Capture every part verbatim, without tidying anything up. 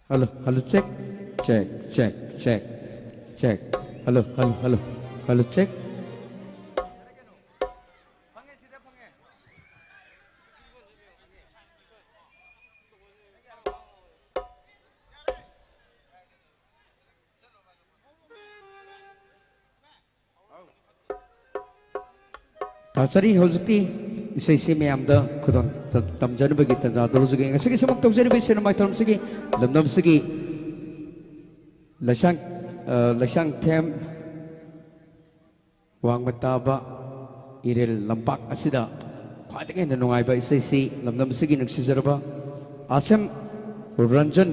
Hello, hello, check, check, check, check, check. Hello, hello, hello, hello, check. ꯇꯥꯖꯔꯤ꯫ ꯍꯧꯖꯤꯛꯇꯤ ꯏꯁꯩꯁꯤ ꯃꯌꯥꯝꯗ ꯈꯨꯗꯣꯜ ꯇ-, ꯇꯝꯖꯅꯕꯒꯤ ꯇꯥꯟꯖꯥꯗꯨ ꯂꯧꯖꯒꯦ꯫ ꯉꯁꯤꯒꯤ ꯁꯤꯃꯛ ꯇꯧꯖꯔꯤꯕ ꯏꯁꯩ ꯅꯣꯡꯃꯥꯏ ꯊꯧꯔꯝꯁꯤꯒꯤ ꯂꯝꯗꯝꯁꯤꯒꯤ ꯂꯩꯁꯥꯡ-, ꯑ, ꯂꯩꯁꯥꯡꯊꯦꯝ ꯋꯥꯡꯃ ꯇꯥꯕ ꯏꯔꯦꯜ ꯂꯝꯄꯥꯛ ꯑꯁꯤꯗ ꯈ꯭ꯋꯥꯏꯗꯒꯤ ꯍꯦꯟꯅ ꯅꯨꯡꯉꯥꯏꯕ ꯏꯁꯩꯁꯤ ꯂꯝꯗꯝꯁꯤꯒꯤ ꯅꯨꯡꯁꯤꯖꯔꯕ ꯑꯥꯁꯦꯝ ꯔꯟꯖꯟ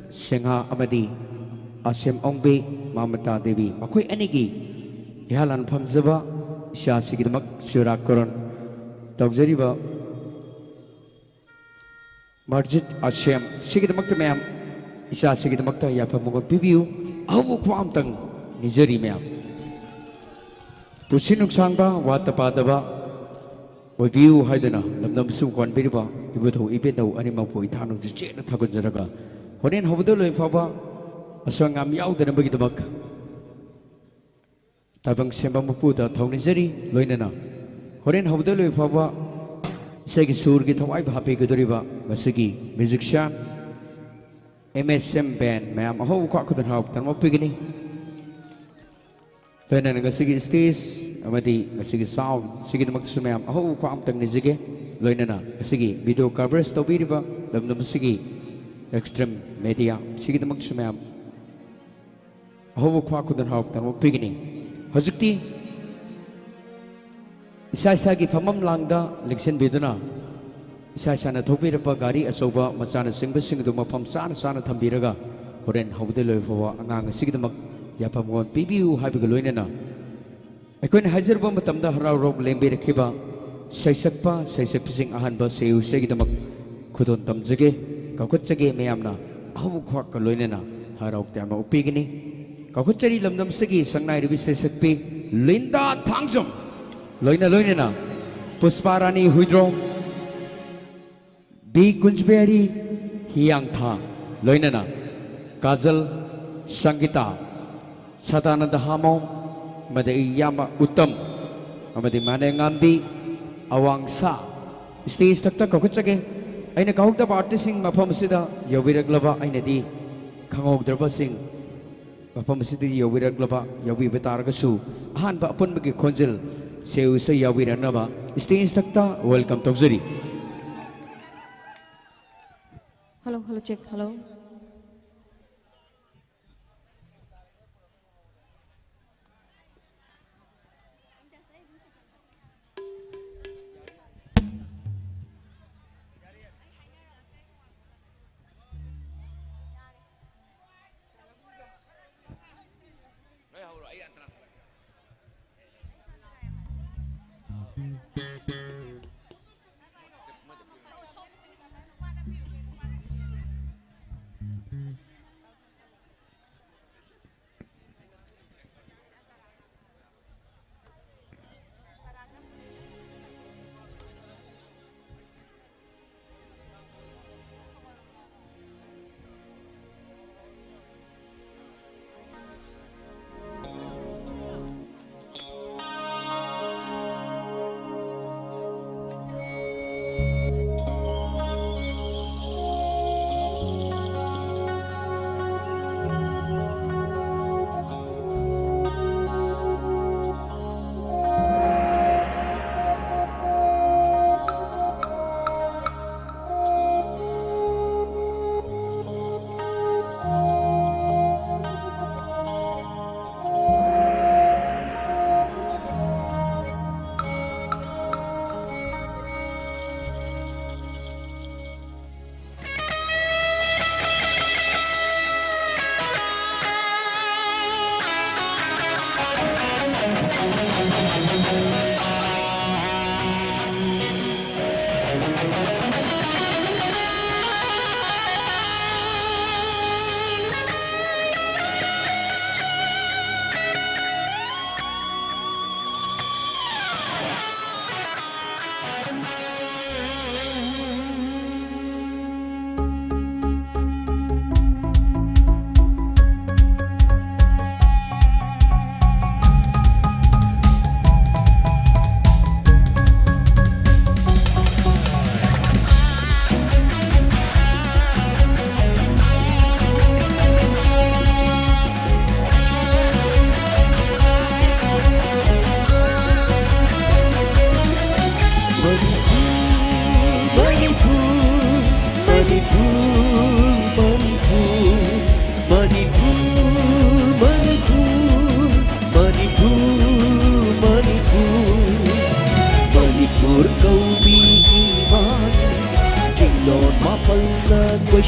ꯁꯤꯡꯍ ꯑꯃꯗꯤ ꯑꯥꯁꯦꯝ ꯑꯣꯡꯕꯤ ꯃꯃꯇꯥ ꯗꯦꯕꯤ, ꯃꯈꯣꯏ ꯑꯅꯤꯒꯤ ꯏꯍꯥꯟ ꯍꯥꯟꯅ ꯐꯪꯖꯕ ꯏꯆꯥꯁꯤꯒꯤꯗꯃꯛ ꯆꯨꯔꯥꯀꯣꯔꯣꯟ ꯇꯧꯖꯔꯤꯕ ꯃꯔꯖꯤꯠ ꯑꯥꯁꯦꯝ ꯁꯤꯒꯤꯗꯃꯛꯇ ꯃꯌꯥꯝ, ꯏꯆꯥꯁꯤꯒꯤꯗꯃꯛꯇ ꯌꯥꯏꯐ ꯃꯪꯒꯣꯜ ꯄꯤꯕꯤꯌꯨ꯫ ꯑꯍꯧꯕ ꯈ꯭ꯋꯥ ꯑꯝꯇꯪ ꯅꯤꯖꯔꯤ ꯃꯌꯥꯝ꯫ ꯄꯨꯟꯁꯤ ꯅꯨꯡꯁꯥꯡꯕ, ꯋꯥꯠꯇ ꯄꯥꯗꯕ ꯑꯣꯏꯕꯤꯌꯨ ꯍꯥꯏꯗꯨꯅ ꯂꯝꯗꯝ ꯑꯁꯤꯕꯨ ꯀꯣꯟꯕꯤꯔꯤꯕ ꯏꯕꯨꯙꯧ ꯏꯕꯦꯟꯙꯧ ꯑꯅꯤꯃꯛꯄꯨ ꯏꯊꯥꯅꯨꯡꯁꯤ ꯆꯦꯠꯅ ꯊꯥꯒꯠꯆꯔꯒ, ꯍꯣꯔꯦꯟ ꯍꯧꯕꯗ ꯂꯣꯏ ꯐꯥꯎꯕ ꯑꯁꯣꯏ ꯑꯉꯥꯝ ꯌꯥꯎꯗꯅꯕꯒꯤꯗꯃꯛ ꯇꯥꯏꯕꯪ ꯁꯦꯝꯕ ꯃꯄꯨꯗ ꯊꯧꯅꯤꯖꯔꯤ꯫ ꯂꯣꯏꯅꯅ ꯍꯣꯔꯦꯟ ꯍꯧꯕꯗ ꯂꯣꯏ ꯐꯥꯎꯕ ꯏꯁꯩꯒꯤ ꯁꯨꯔꯒꯤ ꯊꯋꯥꯏꯕꯨ ꯍꯥꯞꯄꯤꯒꯗꯧꯔꯤꯕ ꯉꯁꯤꯒꯤ musician M S M band ꯃꯌꯥꯝ ꯑꯍꯧꯕ ꯈ꯭ꯋꯥ ꯈꯨꯗꯣꯜ ꯍꯔꯥꯎ ꯇꯝꯃꯛꯄꯤꯒꯅꯤ꯫ ꯂꯣꯏꯅꯅ ꯉꯁꯤꯒꯤ stage ꯑꯃꯗꯤ ꯉꯁꯤꯒꯤ sound ꯁꯤꯒꯤꯗꯃꯛꯇꯁꯨ ꯃꯌꯥꯝ ꯑꯍꯧꯕ ꯈ꯭ꯋꯥ ꯑꯃꯇꯪ ꯅꯤꯖꯒꯦ꯫ ꯂꯣꯏꯅꯅ ꯉꯁꯤꯒꯤ video coverage ꯇꯧꯕꯤꯔꯤꯕ ꯂꯝꯗꯝ ꯑꯁꯤꯒꯤ Extreme Media ꯁꯤꯒꯤꯗꯃꯛꯇꯁꯨ ꯃꯌꯥꯝ ꯑꯍꯧꯕ ꯈ꯭ꯋꯥ ꯈꯨꯗꯣꯜ ꯍꯔꯥꯎ ꯇꯝꯃꯛꯄꯤꯒꯅꯤ꯫ ꯍꯧꯖꯤꯛꯇꯤ ꯏꯁꯥ ꯏꯁꯥꯒꯤ ꯐꯝꯐꯝ ꯂꯥꯡꯗ ꯂꯦꯡꯁꯤꯟꯕꯤꯗꯨꯅ ꯏꯁꯥ ꯏꯁꯥꯅ ꯊꯧꯕꯤꯔꯛꯄ ꯒꯥꯔꯤ ꯑꯆꯧꯕ ꯃꯆꯥꯅꯆꯤꯡꯕꯁꯤꯡ ꯑꯗꯨ ꯃꯐꯝ ꯆꯥꯅ ꯆꯥꯅ ꯊꯝꯕꯤꯔꯒ ꯍꯣꯔꯦꯟ ꯍꯧꯕꯗ ꯂꯣꯏꯕ ꯐꯥꯎꯕ ꯑꯉꯥꯡ ꯑꯁꯤꯒꯤꯗꯃꯛ ꯌꯥꯐꯝ ꯃꯣꯟ ꯄꯤꯕꯤꯌꯨ ꯍꯥꯏꯕꯒ ꯂꯣꯏꯅꯅ ꯑꯩꯈꯣꯏꯅ ꯍꯥꯏꯖꯔꯨꯕ ꯃꯇꯝꯗ ꯍꯔꯥꯎ ꯍꯔꯥꯎ ꯂꯦꯡꯕꯤꯔꯛꯈꯤꯕ ꯁꯩꯁꯛꯄ ꯁꯩꯁꯛꯄꯤꯁꯤꯡ ꯑꯍꯥꯟꯕ ꯁꯩꯍꯧ ꯏꯁꯩꯒꯤꯗꯃꯛ ꯈꯨꯗꯣꯜ ꯇꯝꯖꯒꯦ, ꯀꯧꯈꯠꯆꯒꯦ꯫ ꯃꯌꯥꯝꯅ ꯑꯍꯧꯕ ꯈ꯭ꯋꯥꯛꯀ ꯂꯣꯏꯅꯅ ꯍꯔꯥꯎ ꯇꯌꯥꯝꯅ ꯎꯞꯄꯤꯒꯅꯤ꯫ ꯀꯧꯈꯠꯆꯔꯤ ꯂꯝꯗꯝꯁꯤꯒꯤ ꯁꯛꯅꯥꯏꯔꯤꯕꯤ ꯁꯩꯁꯛꯄꯤ ꯂꯤꯟꯗꯥ ꯊꯥꯡꯖꯝ, ꯂꯣꯏꯅ ꯂꯣꯏꯅꯅ ꯄꯨꯁꯄꯥ ꯔꯥꯅꯤ ꯍꯨꯏꯗ꯭ꯔꯣꯝ, ꯕꯤ ꯀꯨꯟꯖꯕꯤꯍꯥꯔꯤ ꯍꯤꯌꯥꯡꯊꯥꯡ, ꯂꯣꯏꯅꯅ ꯀꯥꯖꯜ, ꯁꯪꯒꯤꯇꯥ, ꯁꯗꯥꯅꯟꯗ ꯍꯥꯃꯣ, ꯑꯃꯗꯤ ꯏꯌꯥꯝꯕ ꯎꯠꯇꯝ, ꯑꯃꯗꯤ ꯃꯥꯅꯦ ꯉꯥꯝꯕꯤ, ꯑꯋꯥꯡꯁꯥ, ꯁ꯭ꯇꯦꯖ ꯊꯛꯇ ꯀꯧꯈꯠꯆꯒꯦ꯫ ꯑꯩꯅ ꯀꯧꯍꯧꯗꯕ ꯑꯥꯔꯇꯤꯁꯁꯤꯡ ꯃꯐꯝ ꯑꯁꯤꯗ ꯌꯧꯕꯤꯔꯛꯂꯕ, ꯑꯩꯅꯗꯤ ꯈꯪꯍꯧꯗ꯭ꯔꯕꯁꯤꯡ ꯃꯐꯝ ꯑꯁꯤꯗ ꯌꯧꯕꯤꯔꯛꯂꯕ, ꯌꯥꯎꯕꯤꯕ ꯇꯥꯔꯒꯁꯨ ꯑꯍꯥꯟꯕ ꯑꯄꯨꯟꯕꯒꯤ ꯈꯣꯟꯖꯦꯜ ꯁꯦ ꯎꯁꯦ ꯌꯥꯎꯕꯤꯔꯛꯅꯕ ꯁ꯭ꯇꯦꯖ ꯊꯛꯇ ꯋꯦꯜꯀꯝ ꯇꯧꯖꯔꯤ꯫ Hello, hello, check, hello.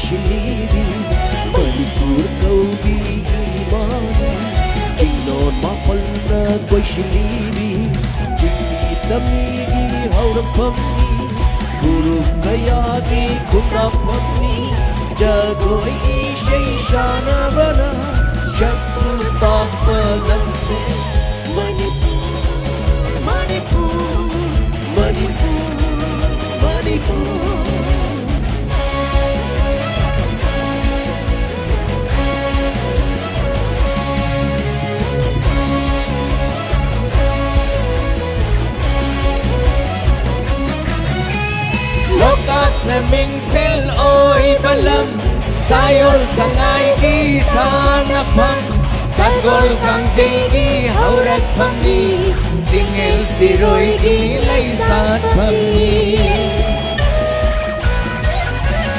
ꯁꯤꯜꯂꯤꯕꯤ, ꯃꯅꯤꯄꯨꯔ ꯀꯧꯕꯤ ꯏꯃꯥꯅꯤ, ꯆꯤꯡꯂꯣꯟ ꯃꯥꯄꯜꯅ ꯀꯣꯏꯁꯤꯜꯂꯤꯕꯤ, ꯆꯤꯡꯃꯤ ꯇꯝꯃꯤꯒꯤ ꯍꯧꯔꯛꯐꯝꯅꯤ, ꯐꯨꯔꯨꯞ ꯀꯌꯥꯒꯤ ꯈꯨꯟꯗꯥꯐꯝꯅꯤ, ꯖꯒꯣꯏ ꯏꯁꯩ ꯁꯥꯟꯅꯕꯅ ꯁꯛꯇꯨ ꯇꯥꯛꯄ ꯂꯝꯗꯝ ꯃꯅꯤꯄꯨꯔ, ꯃꯅꯤꯄꯨꯔ, ꯃꯅꯤꯄꯨꯔ, ꯃꯅꯤꯄꯨꯔ꯫ ꯂꯣꯛꯇꯥꯛꯅ ꯃꯤꯡꯁꯦꯜ ꯑꯣꯏꯕ ꯂꯝ, ꯁꯥꯌꯣꯜ ꯁꯉꯥꯏꯒꯤ ꯁꯥꯟꯅꯐꯝ, ꯁꯒꯣꯜ ꯀꯥꯡꯖꯩꯒꯤ ꯍꯧꯔꯛꯐꯝꯅꯤ, ꯆꯤꯡꯉꯦꯜ ꯁꯤꯔꯣꯏꯒꯤ ꯂꯩꯁꯥꯠꯐꯝꯅꯤ꯫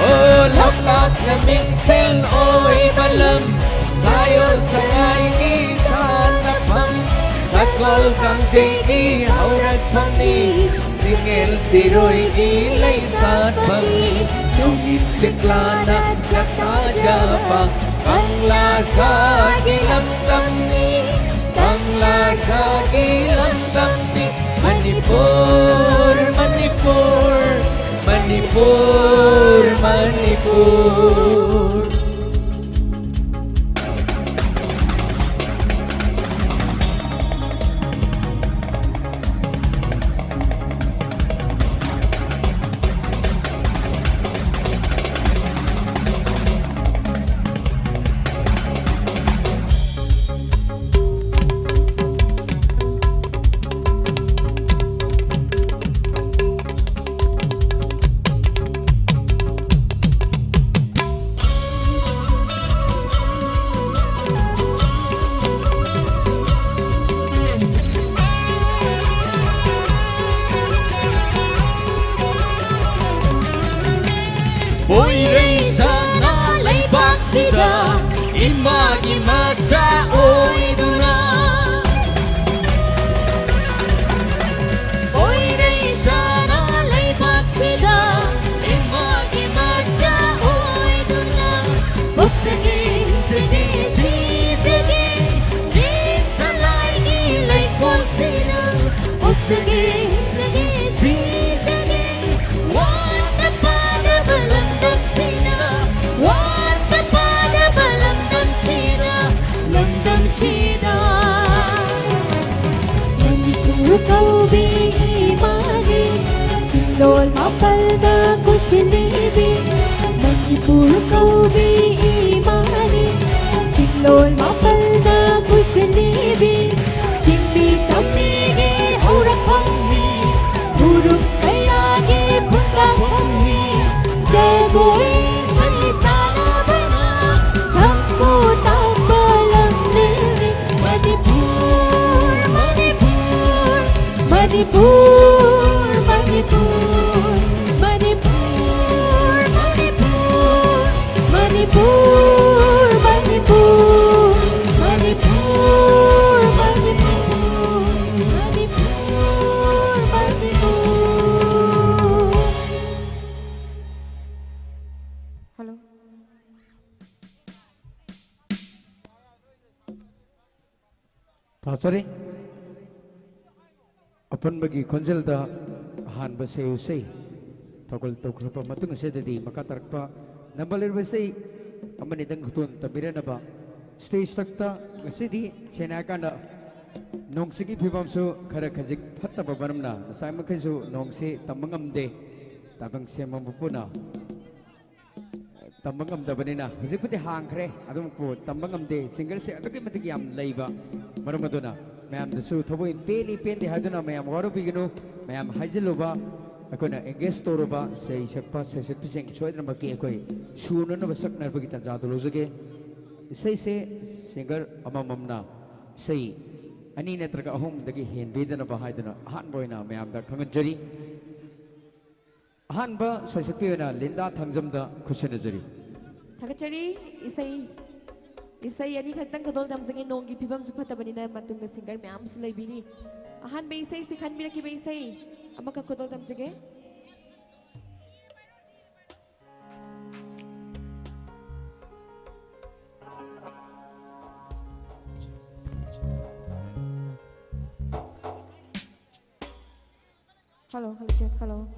ꯑꯣ, ꯂꯣꯛꯇꯥꯛꯅ ꯃꯤꯡꯁꯦꯜ ꯑꯣꯏꯕ ꯂꯝ, ꯁꯥꯌꯣꯜ ꯁꯉꯥꯏꯒꯤ ꯁꯥꯟꯅꯐꯝ, ꯁꯒꯣꯜ ꯀꯥꯡꯖꯩꯒꯤ ꯍꯧꯔꯛꯐꯝꯅꯤ, ꯆꯤꯡꯉꯦꯜ ꯁꯤꯔꯣꯏꯒꯤ ꯂꯩꯁꯥꯠꯐꯝꯅꯤ, ꯅꯣꯡꯏꯟ ꯆꯤꯛꯂꯥꯅ ꯆꯥꯛꯇꯥꯖꯕ ꯀꯪꯂꯥ ꯁꯥꯒꯤ ꯂꯝꯗꯝꯅꯤ, ꯀꯪꯂꯥ ꯁꯥꯒꯤ ꯂꯝꯗꯝꯅꯤ, ꯃꯅꯤꯄꯨꯔ, ꯃꯅꯤꯄꯨꯔ, ꯃꯅꯤꯄꯨꯔ, ꯃꯅꯤꯄꯨꯔ꯫ ꯑꯣꯛꯆꯒꯦ, ꯍꯤꯡꯖꯒꯦ, ꯁꯤꯖꯒꯦ, ꯋꯥꯠꯇ ꯄꯥꯗꯕ ꯂꯝꯗꯝꯁꯤꯗ, ꯋꯥꯠꯇ ꯄꯥꯗꯕ ꯂꯝꯗꯝꯁꯤꯗ, ꯂꯝꯗꯝꯁꯤꯗ꯫ ꯃꯅꯤꯄꯨꯔ ꯀꯧꯕꯤ ꯏꯃꯥꯒꯤ ꯆꯤꯡꯂꯣꯜ ꯃꯥꯄꯜꯗ ꯀꯣꯏꯁꯤꯜꯂꯤꯕꯤ, ꯃꯅꯤꯄꯨꯔ ꯀꯧꯕꯤ ꯏꯃꯥꯒꯤ ꯆꯤꯡꯂꯣꯜ ꯃꯥꯄꯜꯗ ꯀꯣꯏꯁꯤꯜꯂꯤꯕꯤ, ꯆꯤꯡꯃꯤ ꯇꯝꯃꯤꯒꯤ ꯍꯧꯔꯛꯐꯝꯅꯤ, ꯐꯨꯔꯨꯞ ꯀꯌꯥꯒꯤ ꯈꯨꯟꯗꯥꯐꯝꯅꯤ, ꯖꯒꯣꯏ ꯏꯁꯩ ꯁꯥꯟꯅꯕꯅ ꯁꯛꯄꯨ ꯇꯥꯛꯄ ꯂꯝꯅꯤ꯫ ꯃꯅꯤꯄꯨꯔ, ꯃꯅꯤꯄꯨꯔ, ꯃꯅꯤꯄꯨꯔ, ꯃꯅꯤꯄꯨꯔ, ꯃꯅꯤꯄꯨꯔ, ꯃꯅꯤꯄꯨꯔ, ꯃꯅꯤꯄꯨꯔ, ꯃꯅꯤꯄꯨꯔ, ꯃꯅꯤꯄꯨꯔ, ꯃꯅꯤꯄꯨꯔ, ꯃꯅꯤꯄꯨꯔ, ꯃꯅꯤꯄꯨꯔ꯫ ꯍꯜꯂꯣ꯫ ꯊꯥꯖꯔꯤ꯫ ꯑꯄꯨꯟꯕꯒꯤ ꯈꯣꯟꯖꯦꯜꯗ ꯑꯍꯥꯟꯕ ꯁꯦꯌꯨꯁꯩ ꯊꯧꯒꯜ ꯇꯧꯈ꯭ꯔꯕ ꯃꯇꯨꯡ ꯑꯁꯤꯗꯗꯤ ꯃꯈꯥ ꯇꯥꯔꯛꯄ ꯅꯝꯕ ꯂꯩꯔꯤꯕ ꯏꯁꯩ ꯑꯃꯅꯤꯗꯪ ꯈꯨꯗꯣꯜ ꯇꯝꯕꯤꯔꯅꯕ ꯁ꯭ꯇꯦꯖ ꯊꯛꯇ ꯉꯁꯤꯗꯤ ꯁꯦꯡꯅ ꯍꯥꯏꯔꯀꯥꯟꯗ ꯅꯣꯡꯁꯤꯒꯤ ꯐꯤꯕꯝꯁꯨ ꯈꯔ ꯈꯖꯤꯛ ꯐꯠꯇꯕ ꯃꯔꯝꯅ ꯉꯁꯥꯏꯃꯛꯈꯩꯁꯨ ꯅꯣꯡꯁꯤ ꯇꯝꯕ ꯉꯝꯗꯦ꯫ ꯇꯥꯏꯕꯪ ꯁꯦꯝꯕ ꯃꯄꯨꯅ ꯇꯝꯕ ꯉꯝꯗꯕꯅꯤꯅ ꯍꯧꯖꯤꯛꯄꯨꯗꯤ ꯍꯥꯡꯈ꯭ꯔꯦ꯫ ꯑꯗꯨꯃꯛꯄꯨ ꯇꯝꯕ ꯉꯝꯗꯦ꯫ ꯁꯤꯡꯒꯔꯁꯦ ꯑꯗꯨꯛꯀꯤ ꯃꯇꯤꯛ ꯌꯥꯝ ꯂꯩꯕ ꯃꯔꯝ ꯑꯗꯨꯅ ꯃꯌꯥꯝꯗꯁꯨ ꯊꯃꯣꯏ ꯄꯦꯜꯂꯤ ꯄꯦꯟꯗꯦ ꯍꯥꯏꯗꯨꯅ ꯃꯌꯥꯝ ꯋꯥꯔꯧꯕꯤꯒꯅꯨ꯫ ꯃꯌꯥꯝ ꯍꯥꯏꯖꯤꯜꯂꯨꯕ, ꯑꯩꯈꯣꯏꯅ ꯑꯦꯡꯒꯦꯖ ꯇꯧꯔꯨꯕ ꯏꯁꯩ ꯁꯛꯄ ꯁꯩꯁꯛꯄꯤꯁꯤꯡ ꯁꯣꯏꯗꯅꯃꯛꯀꯤ ꯑꯩꯈꯣꯏ ꯁꯨꯅꯅꯕ ꯁꯛꯅꯕꯒꯤ ꯇꯥꯟꯖꯥꯗꯨ ꯂꯧꯖꯒꯦ꯫ ꯏꯁꯩꯁꯦ ꯁꯤꯡꯒꯔ ꯑꯃꯃꯝꯅ ꯏꯁꯩ ꯑꯅꯤ ꯅꯠꯇ꯭ꯔꯒ ꯑꯍꯨꯝꯗꯒꯤ ꯍꯦꯟꯕꯤꯗꯅꯕ ꯍꯥꯏꯗꯨꯅ ꯑꯍꯥꯟꯕ ꯑꯣꯏꯅ ꯃꯌꯥꯝꯗ ꯈꯪꯍꯟꯖꯔꯤ꯫ ꯑꯍꯥꯟꯕ ꯁꯩꯁꯛꯄꯤ ꯑꯣꯏꯅ ꯂꯤꯟꯗꯥ ꯊꯥꯡꯖꯝꯗ ꯈꯨꯠꯁꯤꯟꯅꯖꯔꯤ꯫ ꯊꯥꯒꯠꯆꯔꯤ꯫ ꯏꯁꯩ, ꯏꯁꯩ ꯑꯅꯤꯈꯛꯇꯪ ꯈꯨꯗꯣꯜ ꯇꯝꯖꯒꯦ꯫ ꯅꯣꯡꯒꯤ ꯐꯤꯕꯝꯁꯨ ꯐꯠꯇꯕꯅꯤꯅ ꯃꯇꯨꯡꯗ ꯁꯤꯡꯒꯔ ꯃꯌꯥꯝꯁꯨ ꯂꯩꯕꯤꯔꯤ꯫ ꯑꯍꯥꯟꯕ ꯏꯁꯩꯁꯤ ꯈꯟꯕꯤꯔꯛꯈꯤꯕ ꯏꯁꯩ ꯑꯃꯈꯛ ꯈꯨꯗꯣꯜ ꯇꯝꯖꯒꯦ꯫ Hello, hello, check, hello.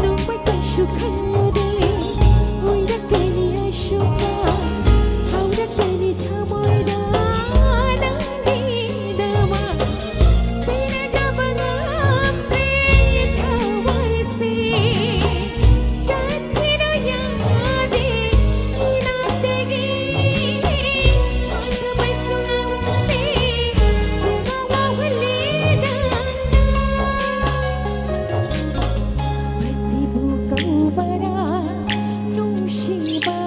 ꯅꯨꯡꯕ ꯀꯩꯁꯨ ꯈꯜꯂꯨꯗꯦ, ꯎꯏꯔꯛꯀꯅꯤ ꯑꯁꯨꯛꯅ, ꯍꯧꯔꯛꯀꯅꯤ ꯊꯃꯣꯏꯗ ꯅꯪꯒꯤꯗꯃꯛ꯫ ꯁꯤꯟꯅꯖꯕ ꯉꯝꯗ꯭ꯔꯦ ꯊꯋꯥꯏꯁꯦ, ꯆꯠꯈꯤꯅ ꯌꯥꯗꯦ ꯏꯅꯥꯛꯇꯒꯤ꯫ ꯃꯁꯤꯕꯨ ꯀꯧꯕꯔꯥ ꯅꯨꯡꯁꯤꯕ?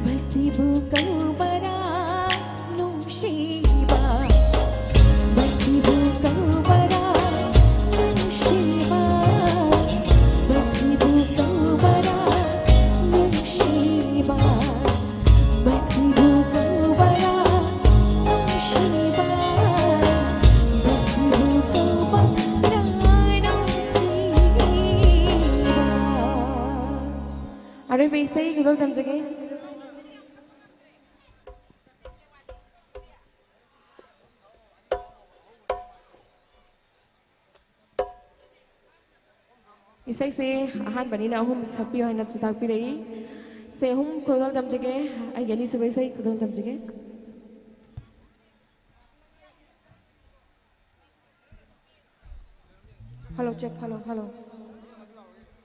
ꯃꯁꯤꯕꯨ ꯀꯧꯕꯔꯥ ꯅꯨꯡꯁꯤꯕ? ꯃꯁꯤꯕꯨ ꯀꯧꯕꯔꯥ ꯅꯨꯡꯁꯤꯕ? ꯃꯁꯤꯕꯨ ꯀꯧꯕꯔꯥ ꯅꯨꯡꯁꯤꯕ? ꯃꯁꯤꯕꯨ ꯀꯧꯕꯔꯥ ꯅꯨꯡꯁꯤꯕ? ꯃꯁꯤꯕꯨ ꯀꯧꯕꯔꯥ ꯅꯨꯡꯁꯤꯕ? ꯑꯔꯣꯏꯕ ꯏꯁꯩ ꯈꯨꯗꯣꯜ ꯇꯝꯖꯒꯦ꯫ ꯏꯁꯩꯁꯦ ꯑꯍꯥꯟꯕꯅꯤꯅ ꯑꯍꯨꯝ ꯁꯛꯄꯤꯌꯨ ꯍꯥꯏꯅꯁꯨ ꯇꯥꯛꯄꯤꯔꯛꯏ꯫ ꯏꯁꯩ ꯑꯍꯨꯝ ꯈꯨꯗꯣꯜ ꯇꯝꯖꯒꯦ꯫ ꯑꯩꯒꯤ ꯑꯅꯤꯁꯨꯕ ꯏꯁꯩ ꯈꯨꯗꯣꯜ ꯇꯝꯖꯒꯦ꯫ Hello, check, hello, hello.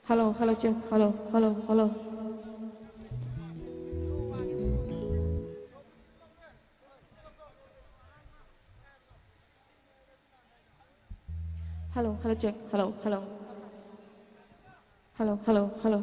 Hello, hello, check, hello, hello, hello. Hello, hello, check, hello, hello. Hello, hello, hello.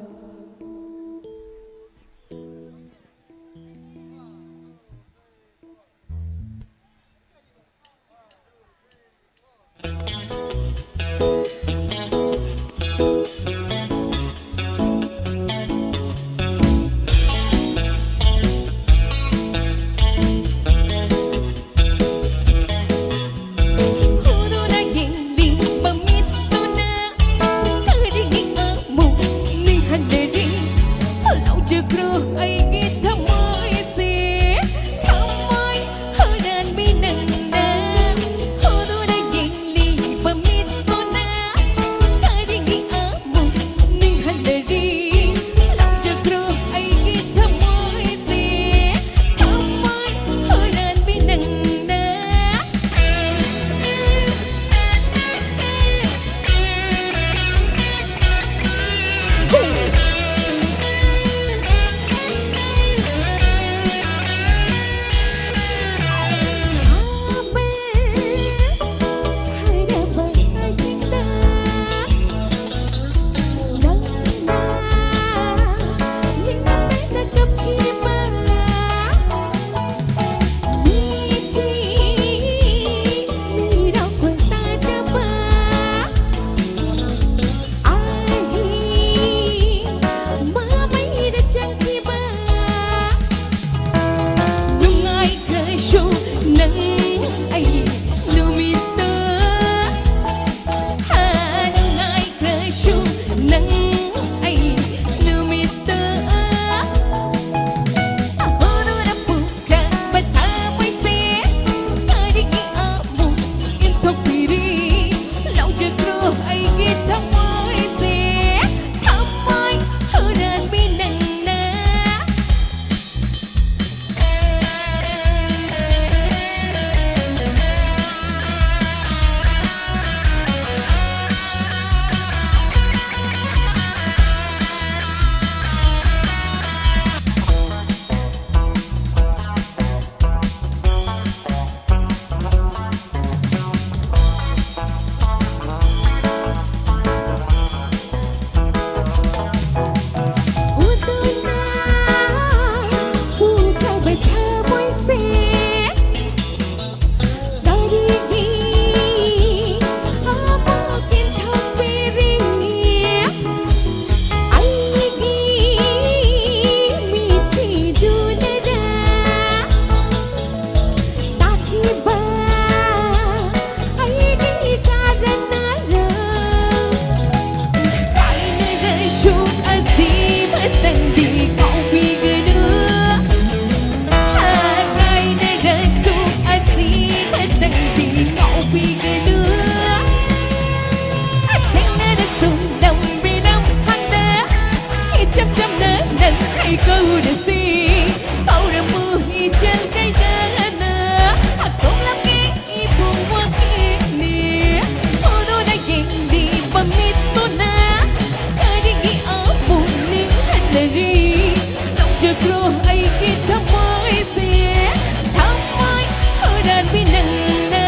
ꯇꯟꯕꯤ ꯅꯪꯅ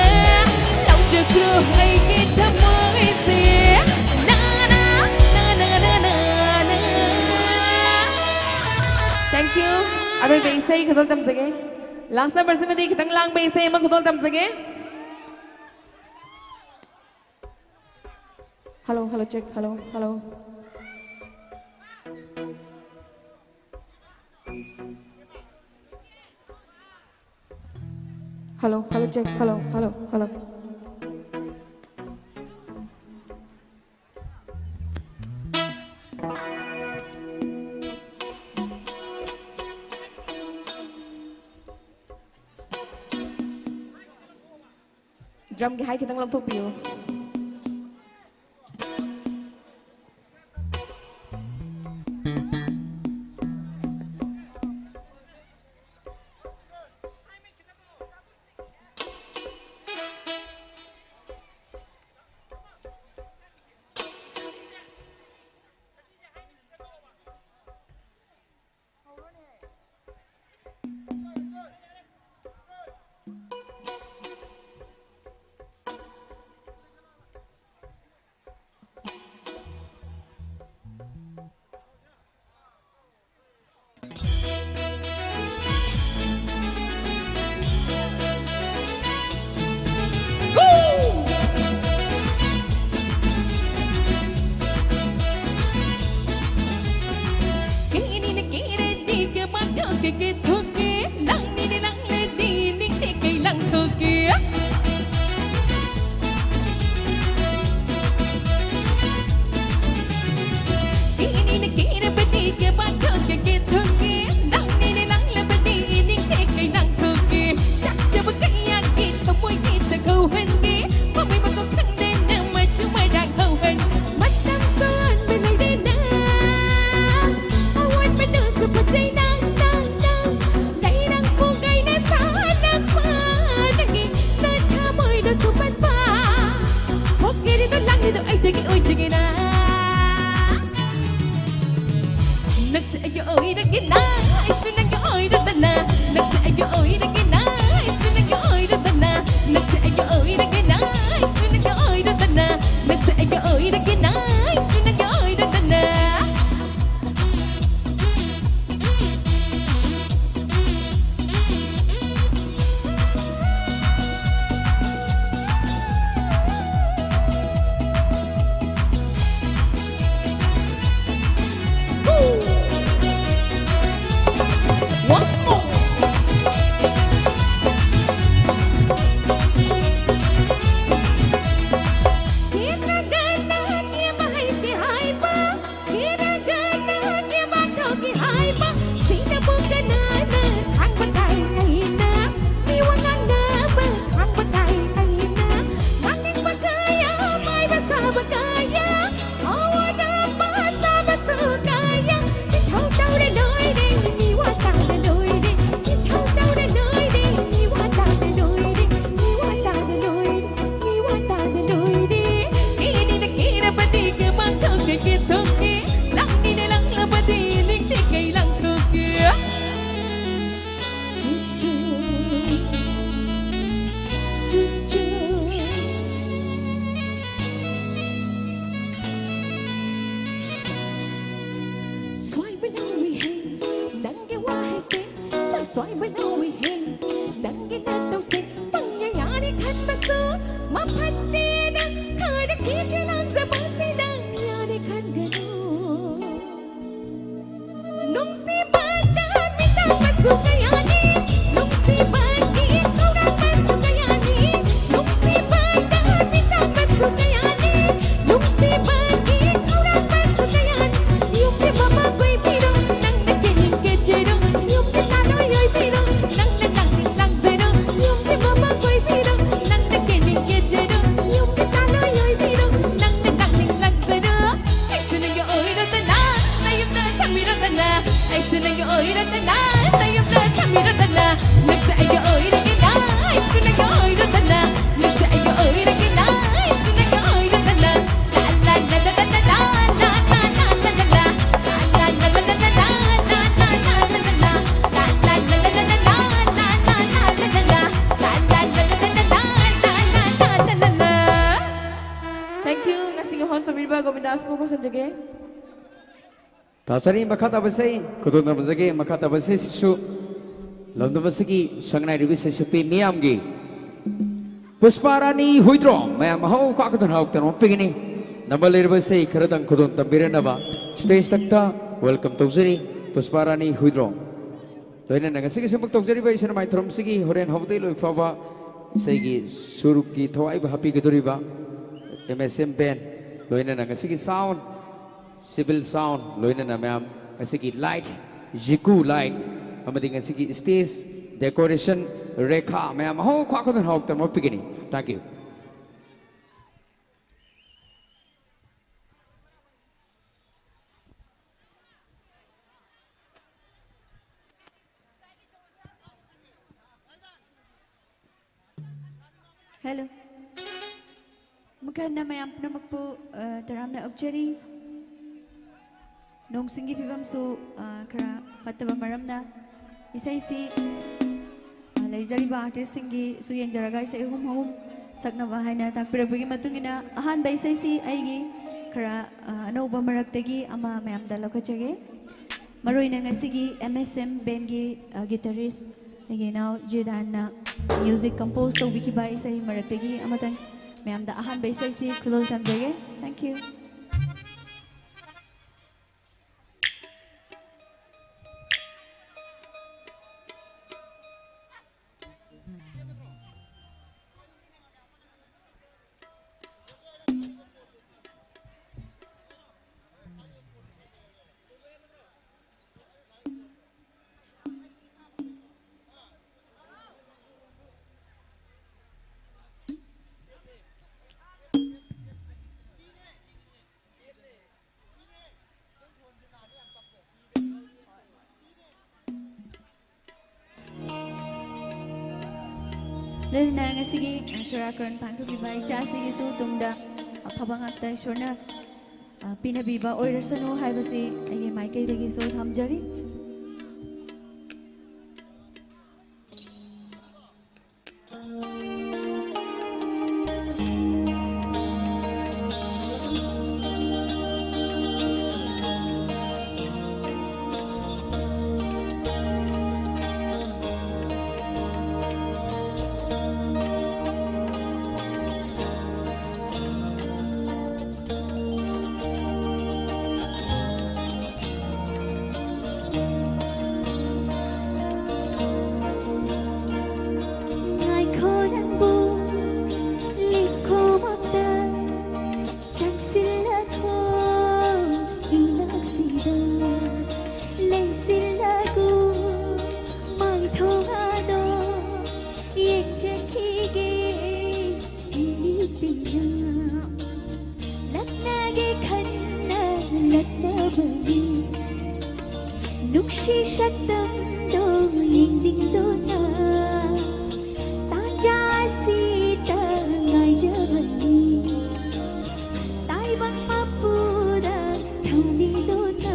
ꯂꯧꯖꯈ꯭ꯔꯣ ꯑꯩꯒꯤ ꯊꯃꯣꯏꯁꯦ꯫ ꯅꯥ, ꯅꯥ, ꯅꯥ, ꯅꯥ, ꯅꯥ, ꯅꯥ, ꯅꯥ꯫ Thank you. ꯑꯔꯣꯏꯕ ꯏꯁꯩ ꯈꯨꯗꯣꯜ ꯇꯝꯖꯒꯦ꯫ Last number ꯁꯤꯃꯗꯤ ꯈꯤꯇꯪ ꯂꯥꯡꯕ ꯏꯁꯩ ꯑꯃ ꯈꯨꯗꯣꯜ ꯇꯝꯖꯒꯦ꯫ Hello, hello, check, hello, hello. Hello, hello, check, hello, hello, hello. Drum ꯒꯤ high ꯈꯤꯇꯪ ꯂꯧꯊꯣꯛꯄꯤꯌꯨ꯫ ꯒꯣꯕꯤꯟꯗꯥꯁꯄꯨ ꯈꯨꯔꯨꯝꯖꯒꯦ꯫ ꯇꯥꯆꯔꯤ, ꯃꯈꯥ ꯇꯥꯕ ꯏꯁꯩ ꯈꯨꯗꯣꯜ ꯇꯝꯖꯒꯦ꯫ ꯃꯈꯥ ꯇꯥꯕ ꯏꯁꯩꯁꯤꯁꯨ ꯂꯝꯗꯝ ꯑꯁꯤꯒꯤ ꯁꯛꯅꯥꯏꯔꯤꯕ ꯏꯁꯩ ꯁꯛꯄꯤ ꯃꯤꯌꯥꯝꯒꯤ ꯄꯨꯁꯄꯥ ꯔꯥꯅꯤ ꯍꯨꯏꯗ꯭ꯔꯣꯝ꯫ ꯃꯌꯥꯝ ꯑꯍꯧ ꯈꯥꯛꯀꯗꯨꯅ ꯍꯔꯥꯎ ꯇꯌꯥꯝꯅ ꯄꯤꯒꯅꯤ꯫ ꯅꯝꯕ ꯂꯩꯔꯕ ꯏꯁꯩ ꯈꯔꯗꯪ ꯈꯨꯗꯣꯜ ꯇꯝꯕꯤꯔꯅꯕ ꯁ꯭ꯇꯦꯖ ꯇꯛꯇ ꯋꯦꯜꯀꯝ ꯇꯧꯖꯔꯤ ꯄꯨꯁꯄꯥ ꯔꯥꯅꯤ ꯍꯨꯏꯗ꯭ꯔꯣꯝ꯫ ꯂꯣꯏꯅꯅ ꯉꯁꯤꯒꯤ ꯁꯦꯝꯕ ꯇꯧꯖꯔꯤꯕ ꯏꯁꯩ ꯅꯣꯡꯃꯥꯏ ꯊꯧꯔꯝꯁꯤꯒꯤ ꯍꯣꯔꯦꯟ ꯍꯧꯕꯗꯒꯤ ꯂꯣꯏ ꯐꯥꯎꯕ ꯏꯁꯩꯒꯤ ꯁꯨꯔꯨꯛꯀꯤ ꯊꯋꯥꯏꯕꯨ ꯍꯥꯞꯄꯤꯒꯗꯧꯔꯤꯕ ꯑꯦꯝ ꯑꯦꯁ ꯑꯦꯝ ꯕꯦꯟ, ꯂꯣꯏꯅꯅ ꯉꯁꯤꯒꯤ ꯁꯥꯎꯟ, ꯁꯤꯚꯤꯜ ꯁꯥꯎꯟ, ꯂꯣꯏꯅꯅ ꯃꯌꯥꯝ ꯉꯁꯤꯒꯤ ꯂꯥꯏꯠ, ꯖꯤꯀꯨ ꯂꯥꯏꯠ, ꯑꯃꯗꯤ ꯉꯁꯤꯒꯤ ꯁ꯭ꯇꯦꯖ ꯗꯦꯀꯣꯔꯦꯁꯟ, ꯔꯦꯈꯥ, ꯃꯌꯥꯝ ꯑꯍꯧ ꯈ꯭ꯋꯥ ꯈꯨꯗꯣꯜ ꯍꯔꯥꯎ ꯇꯌꯥꯝꯅ ꯄꯤꯒꯅꯤ꯫ Thank you꯫ Hello. ꯑꯃꯨꯛ ꯍꯟꯅ ꯃꯌꯥꯝ ꯄꯨꯝꯅꯃꯛꯄꯨ, ꯑ, ꯇꯔꯥꯝꯅ ꯑꯣꯛꯆꯔꯤ꯫ ꯅꯣꯡꯁꯤꯡꯒꯤ ꯐꯤꯕꯝꯁꯨ, ꯑ, ꯈꯔ ꯐꯠꯇꯕ ꯃꯔꯝꯅ ꯏꯁꯩꯁꯤ, ꯑ, ꯂꯩꯖꯔꯤꯕ ꯑꯥꯔꯇꯤꯁꯁꯤꯡꯒꯤꯁꯨ ꯌꯦꯡꯖꯔꯒ ꯏꯁꯩ ꯑꯍꯨꯝ ꯑꯍꯨꯝ ꯁꯛꯅꯕ ꯍꯥꯏꯅ ꯇꯥꯛꯄꯤꯔꯛꯄꯒꯤ ꯃꯇꯨꯡ ꯏꯟꯅ ꯑꯍꯥꯟꯕ ꯏꯁꯩꯁꯤ ꯑꯩꯒꯤ ꯈꯔ, ꯑ, ꯑꯅꯧꯕ ꯃꯔꯛꯇꯒꯤ ꯑꯃ ꯃꯌꯥꯝꯗ ꯂꯧꯈꯠꯆꯒꯦ꯫ ꯃꯔꯨꯑꯣꯏꯅ ꯉꯁꯤꯒꯤ ꯑꯦꯝ ꯑꯦꯁ ꯑꯦꯝ ꯕꯦꯟꯒꯤ, ꯑ, ꯒꯤꯇꯔꯤꯁ ꯑꯩꯒꯤ ꯏꯅꯥꯎ ꯖꯤꯗꯥꯟꯅ ꯃ꯭ꯌꯨꯖꯤꯛ ꯀꯝꯄꯣꯖ ꯇꯧꯕꯤꯈꯤꯕ ꯏꯁꯩ ꯃꯔꯛꯇꯒꯤ ꯑꯃꯇꯪ ꯃꯌꯥꯝꯗ ꯑꯍꯥꯟꯕ ꯏꯁꯩꯁꯤ ꯈꯨꯗꯣꯜ ꯇꯝꯖꯒꯦ꯫ Thank you. ꯂꯣꯏꯅꯅ ꯉꯁꯤꯒꯤ, ꯑ, ꯆꯨꯔꯥꯀꯔꯟ ꯄꯥꯡꯊꯣꯛꯂꯤꯕ ꯏꯆꯥꯁꯤꯒꯤꯁꯨ ꯇꯨꯡꯗ ꯑꯐꯕ ꯉꯥꯛꯇ ꯏꯁꯣꯔꯅ, ꯑ, ꯄꯤꯅꯕꯤꯕ ꯑꯣꯏꯔꯁꯅꯨ ꯍꯥꯏꯕꯁꯤ ꯑꯩꯒꯤ ꯃꯥꯏꯀꯩꯗꯒꯤꯁꯨ ꯊꯝꯖꯔꯤ꯫ ꯂꯛꯅꯒꯦ ꯈꯟꯅ ꯂꯛꯅꯕꯅꯤ, ꯅꯨꯡꯁꯤ ꯁꯛꯇꯝꯗꯣ ꯌꯦꯡꯅꯤꯡꯗꯨꯅ ꯇꯥꯟꯖꯥ ꯑꯁꯤꯗ ꯉꯥꯏꯖꯕꯅꯤ, ꯇꯥꯏꯕꯪ ꯃꯄꯨꯗ ꯊꯧꯅꯤꯗꯨꯅ꯫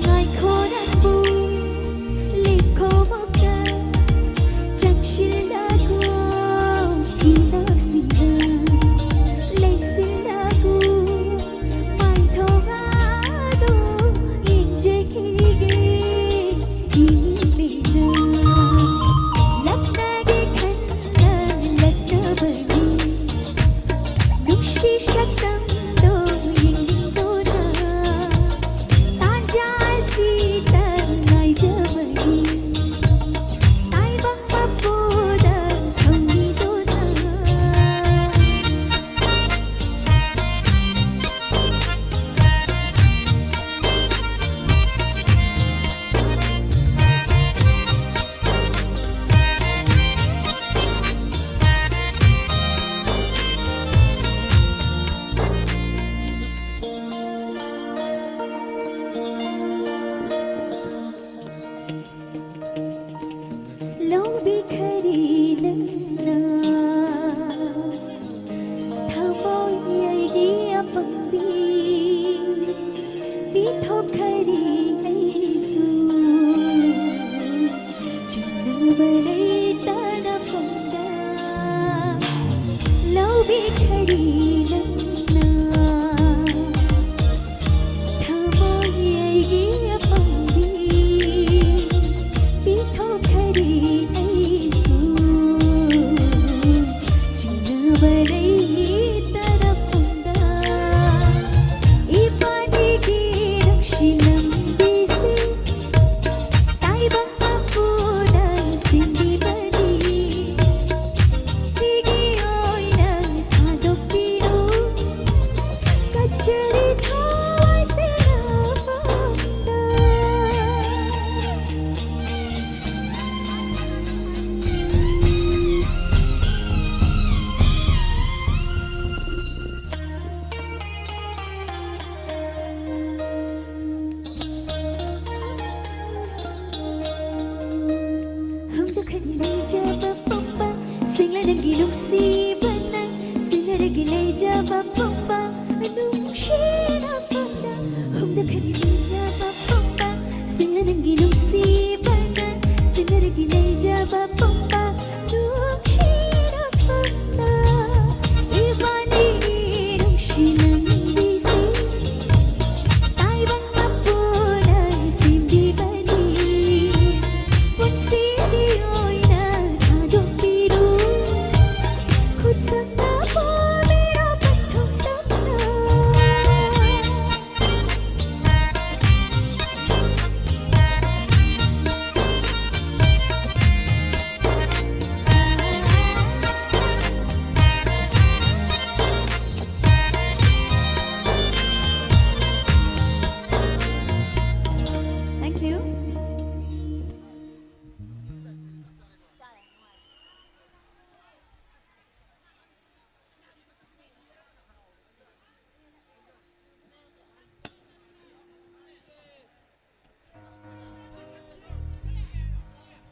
ꯉꯥꯏꯈꯣ ꯅꯪꯕꯨ ꯂꯦꯛꯈꯣꯃꯛꯇ ꯆꯪꯁꯤꯜꯂꯒꯣ, ꯏꯅꯥꯛꯁꯤꯡꯗ ꯂꯦꯡꯁꯤꯜꯂꯒꯣ, ꯃꯥꯏꯊꯣꯡ ꯑꯗꯨ ꯌꯦꯡꯖꯈꯤꯒꯦ ꯏꯃꯤꯠꯅ꯫ ꯂꯛꯅꯒꯦ ꯈꯟꯅ ꯂꯛꯅꯕꯅꯤ, ꯅꯨꯡꯁꯤ ꯁꯛꯇꯝꯗꯣ ꯌꯦꯡꯅꯤꯡꯗꯨꯅ ꯇꯥꯟꯖꯥ ꯑꯁꯤꯗ ꯉꯥꯏꯖꯕꯅꯤ, ꯇꯥꯏꯕꯪ ꯃꯄꯨꯗ ꯊꯧꯅꯤꯗꯨꯅ꯫ ꯂꯧꯕꯤꯈꯔꯤ ꯅꯪꯅ ꯊꯃꯣꯏ ꯑꯩꯒꯤ ꯑꯄꯪꯕꯤ, ꯄꯤꯊꯣꯛꯈꯔꯤ ꯑꯩꯁꯨ ꯆꯤꯡꯅꯕ ꯂꯩꯇꯅ ꯐꯝꯗ꯫ ꯂꯧꯕꯤꯈꯔꯤ ꯅꯪꯅ ꯊꯃꯣꯏ ꯑꯩꯒꯤ ꯑꯄꯪꯕꯤ, ꯄꯤꯊꯣꯛꯈꯔꯤ ꯑꯩꯁꯨ ꯆꯤꯡꯅꯕ ꯂꯩꯇꯅ ꯐꯝꯗ꯫ ꯏꯕꯥꯅꯤꯒꯤ ꯅꯨꯡꯁꯤ ꯂꯝꯕꯤꯁꯦ ꯇꯥꯏꯕꯪ ꯃꯄꯨꯅ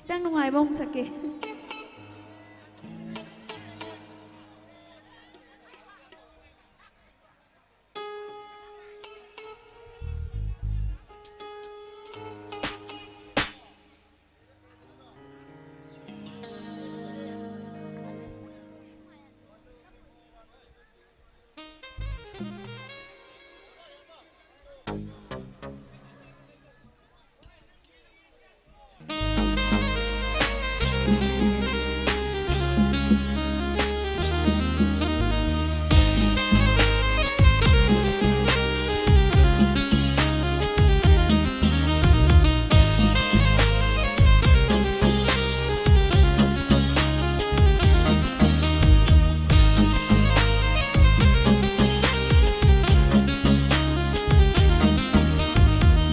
ꯈꯤꯇꯪ ꯅꯨꯡꯉꯥꯏꯕ ꯑꯃꯨꯛ ꯁꯛꯀꯦ꯫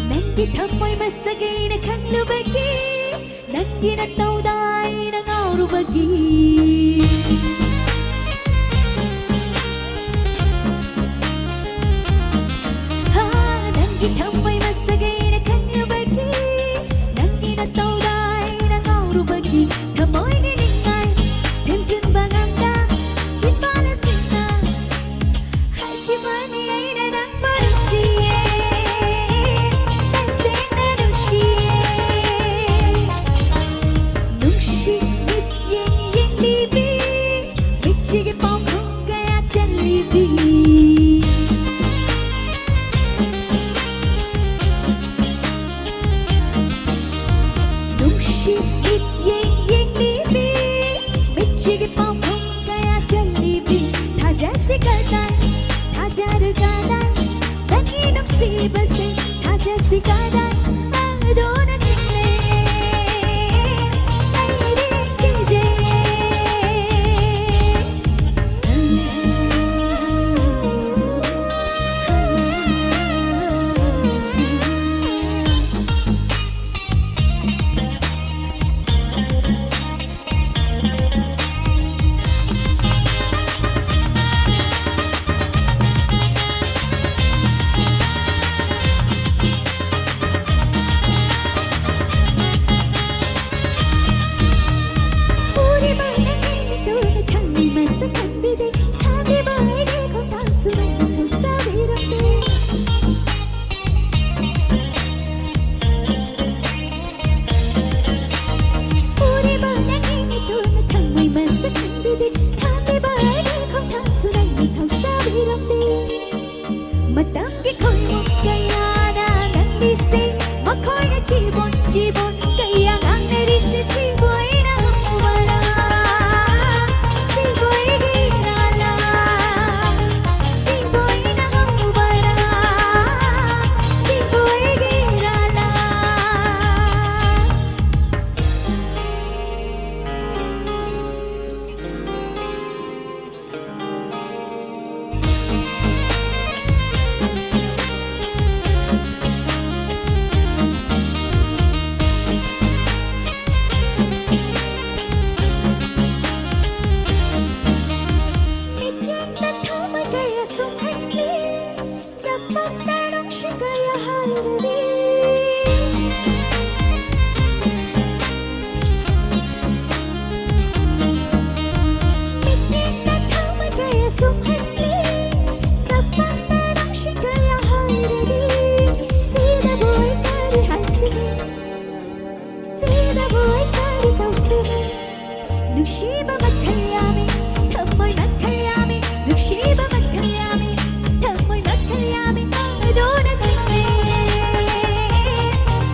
ꯅꯪꯒꯤ ꯊꯝꯃꯣꯏ ꯃꯁꯛ ꯑꯩꯅ ꯈꯪꯂꯨꯕꯒꯤ, ꯅꯪꯒꯤ ꯅꯇꯧꯗ ꯑꯩꯅ ꯉꯥꯎꯔꯨꯕꯒꯤ꯫ ꯍꯥ, ꯅꯪꯒꯤ ꯊꯝꯃꯣꯏ ꯃꯁꯛ ꯑꯩꯅ ꯈꯪꯂꯨꯕꯒꯤ, ꯅꯪꯒꯤ ꯅꯇꯧꯗ ꯑꯩꯅ ꯉꯥꯎꯔꯨꯕꯒꯤ, ꯊꯃꯣꯏꯒꯤ ꯅꯤꯡꯉꯥꯏ ꯊꯦꯝꯖꯤꯟꯕ ꯉꯝꯗ ꯆꯤꯟꯕꯥꯜ ꯑꯁꯤꯅ ꯍꯥꯏꯈꯤꯕꯅꯤ ꯑꯩꯅ ꯅꯪꯕꯨ ꯅꯨꯡꯁꯤꯌꯦ, ꯇꯁꯦꯡꯅ ꯅꯨꯡꯁꯤꯌꯦ꯫ ꯅꯨꯡꯁꯤ ꯃꯤꯠꯌꯦꯡ ꯌꯦꯡꯂꯤ ꯁꯤꯕꯣꯏ, ꯁꯤꯕꯣꯏ, ꯀꯌꯥ ꯉꯥꯡꯅꯔꯤꯁꯦ ꯁꯤꯕꯣꯏꯅ ꯍꯧꯕꯔꯥ? ꯁꯤꯕꯣꯏꯒꯤ ꯏꯔꯥꯂꯥ? ꯁꯤꯕꯣꯏꯅ ꯍꯧꯕꯔꯥ? ꯁꯤꯕꯣꯏꯒꯤ ꯏꯔꯥꯂꯥ? ꯃꯤꯠꯌꯦꯡꯗ ꯊꯃꯣꯏ ꯀꯌꯥ ꯁꯨꯝꯍꯠꯂꯤ, ꯅꯐꯝꯗ ꯅꯨꯡꯁꯤ ꯀꯌꯥ ꯍꯥꯏꯔꯤ꯫ ꯃꯤꯠꯌꯦꯡꯗ ꯊꯃꯣꯏ ꯀꯌꯥ ꯁꯨꯝꯍꯠꯂꯤ, ꯅꯐꯝꯗ ꯅꯨꯡꯁꯤ ꯀꯌꯥ ꯍꯥꯏꯔꯤ꯫ ꯁꯤꯗꯕꯨ ꯑꯣꯏꯇꯥꯔꯦ ꯍꯥꯏꯁꯤꯅꯤ꯫ ꯁꯤꯗꯕꯨ ꯑꯣꯏꯇꯥꯔꯦ ꯇꯧꯁꯤꯅꯦ꯫ ꯅꯨꯡꯁꯤꯕ ꯃꯈꯜ ꯌꯥꯝꯃꯤ, ꯊꯝꯃꯣꯏ ꯃꯈꯜ ꯌꯥꯝꯃꯤ, ꯅꯨꯡꯁꯤꯕ ꯃꯈꯜ ꯌꯥꯝꯃꯤ, ꯊꯝꯃꯣꯏ ꯃꯈꯜ ꯌꯥꯝꯃꯤ, ꯑꯗꯨꯅ ꯈꯪꯅꯩꯌꯦ꯫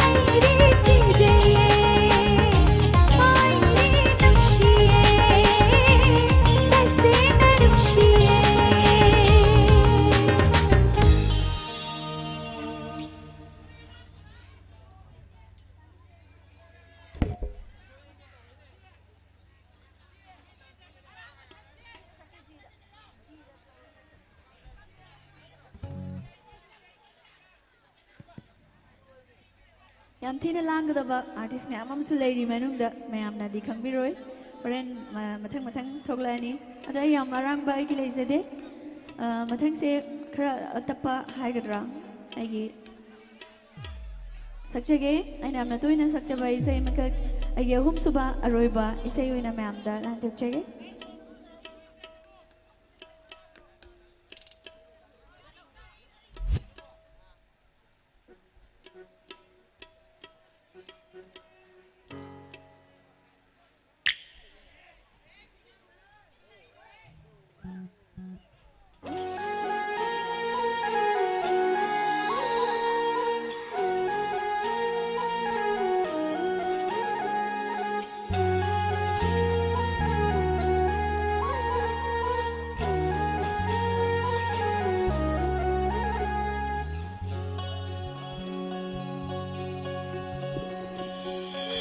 ꯑꯩꯗꯤ ꯀꯤꯖꯩꯌꯦ, ꯑꯩꯗꯤ ꯅꯨꯡꯁꯤꯌꯦ, ꯇꯁꯦꯡꯅ ꯅꯨꯡꯁꯤꯌꯦ꯫ ꯌꯥꯝ ꯊꯤꯅ ꯂꯥꯡꯒꯗꯕ ꯑꯥꯔꯇꯤꯁ ꯃꯌꯥꯝ ꯑꯃꯁꯨ ꯂꯩꯔꯤ ꯃꯅꯨꯡꯗ, ꯃꯌꯥꯝꯅꯗꯤ ꯈꯪꯕꯤꯔꯣꯏ꯫ ꯍꯣꯔꯦꯟ ꯃ-, ꯃꯊꯪ ꯃꯊꯪ ꯊꯣꯛꯂꯛꯑꯅꯤ꯫ ꯑꯗꯣ ꯑꯩ ꯌꯥꯝ ꯑꯔꯥꯡꯕ ꯑꯩꯒꯤ ꯂꯩꯖꯗꯦ꯫ ꯑ, ꯃꯊꯪꯁꯦ ꯈꯔ ꯑꯇꯞꯄ ꯍꯥꯏꯒꯗ꯭ꯔꯥ, ꯑꯩꯒꯤ ꯁꯛꯆꯒꯦ꯫ ꯑꯩꯅ ꯌꯥꯝꯅ ꯇꯣꯏꯅ ꯁꯛꯆꯕ ꯏꯁꯩ ꯑꯃꯈꯛ, ꯑꯩꯒꯤ ꯑꯍꯨꯝꯁꯨꯕ ꯑꯔꯣꯏꯕ ꯏꯁꯩ ꯑꯣꯏꯅ ꯃꯌꯥꯝꯗ ꯂꯥꯟꯊꯣꯛꯆꯒꯦ꯫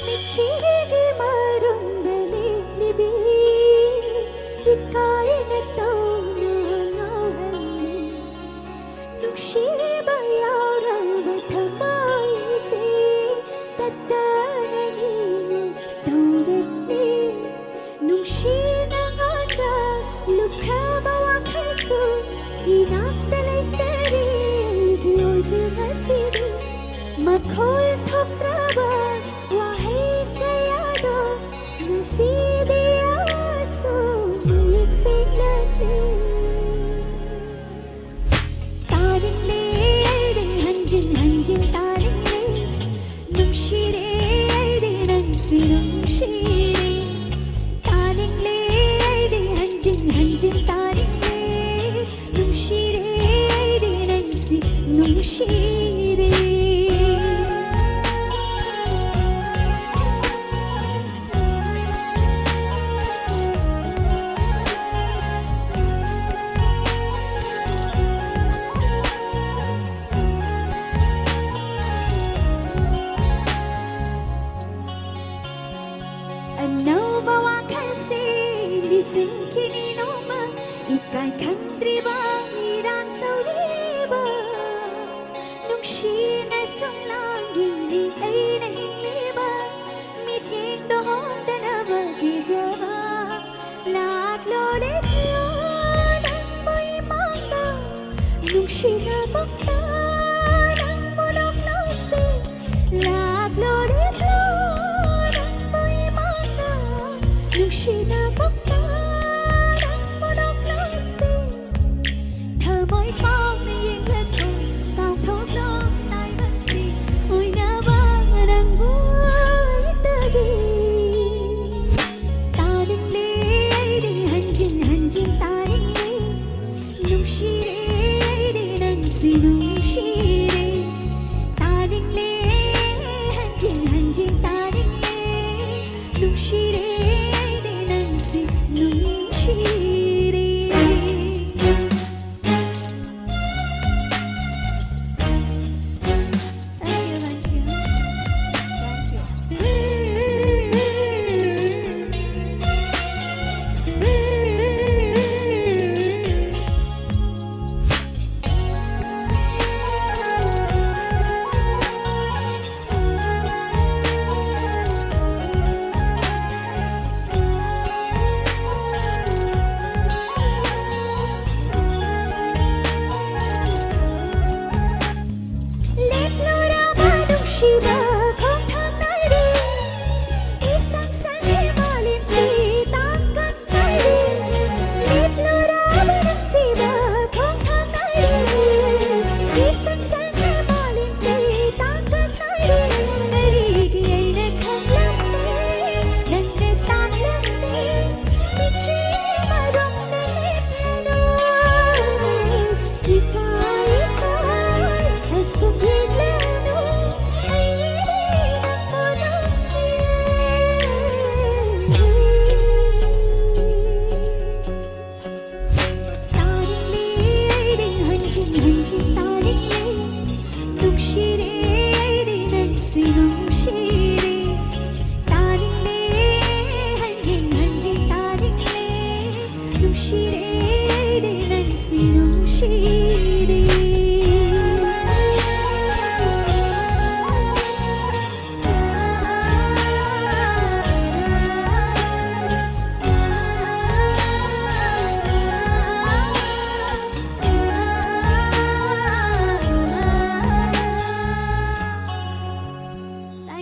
ꯅꯨꯡꯁꯤꯒꯤ ꯃꯔꯨꯝꯗ ꯂꯦꯞꯂꯤꯕꯤ ꯏꯀꯥꯏꯅ ꯇꯧꯅ ꯉꯥꯎꯍꯜꯂꯤ꯫ ꯅꯨꯡꯁꯤꯕ ꯌꯥꯎꯔꯕ ꯊꯃꯣꯏꯁꯦ ꯇꯠꯇꯅ ꯅꯤꯡꯉꯨ ꯇꯧꯔꯛꯂꯤ꯫ ꯅꯨꯡꯁꯤꯅ ꯉꯥꯡꯅ ꯂꯨꯞꯈ꯭ꯔꯕ ꯋꯥꯈꯜꯁꯨ ꯏꯅꯥꯛꯇ ꯂꯩꯇꯔꯦ ꯑꯩꯒꯤ ꯑꯣꯏꯕ ꯉꯁꯤꯗꯤ꯫ ꯃꯈꯣꯜ ꯊꯣꯛꯇ꯭ꯔꯕ ꯋꯥꯍꯩ ꯀꯌꯥꯗꯣ ꯉꯁꯤꯗꯤ ꯑꯁꯨꯝ ꯃꯌꯦꯛ ꯁꯦꯡꯂꯛꯂꯦ꯫ ꯇꯥꯅꯤꯡꯂꯦ ꯑꯩꯗꯤ ꯍꯟꯖꯤꯟ ꯍꯟꯖꯤꯟ ꯇꯥꯅꯤꯡꯂꯦ꯫ ꯅꯨꯡꯁꯤꯔꯦ ꯑꯩꯗꯤ ꯅꯪꯁꯤ ꯅꯨꯡꯁꯤꯔꯦ꯫ ꯇꯥꯅꯤꯡꯂꯦ ꯑꯩꯗꯤ ꯍꯟꯖꯤꯟ ꯍꯟꯖꯤꯟ ꯇꯥꯅꯤꯡꯂꯦ꯫ ꯅꯨꯡꯁꯤꯔꯦ ꯑꯩꯗꯤ ꯅꯪꯁꯤ ꯅꯨꯡꯁꯤꯔꯦ꯫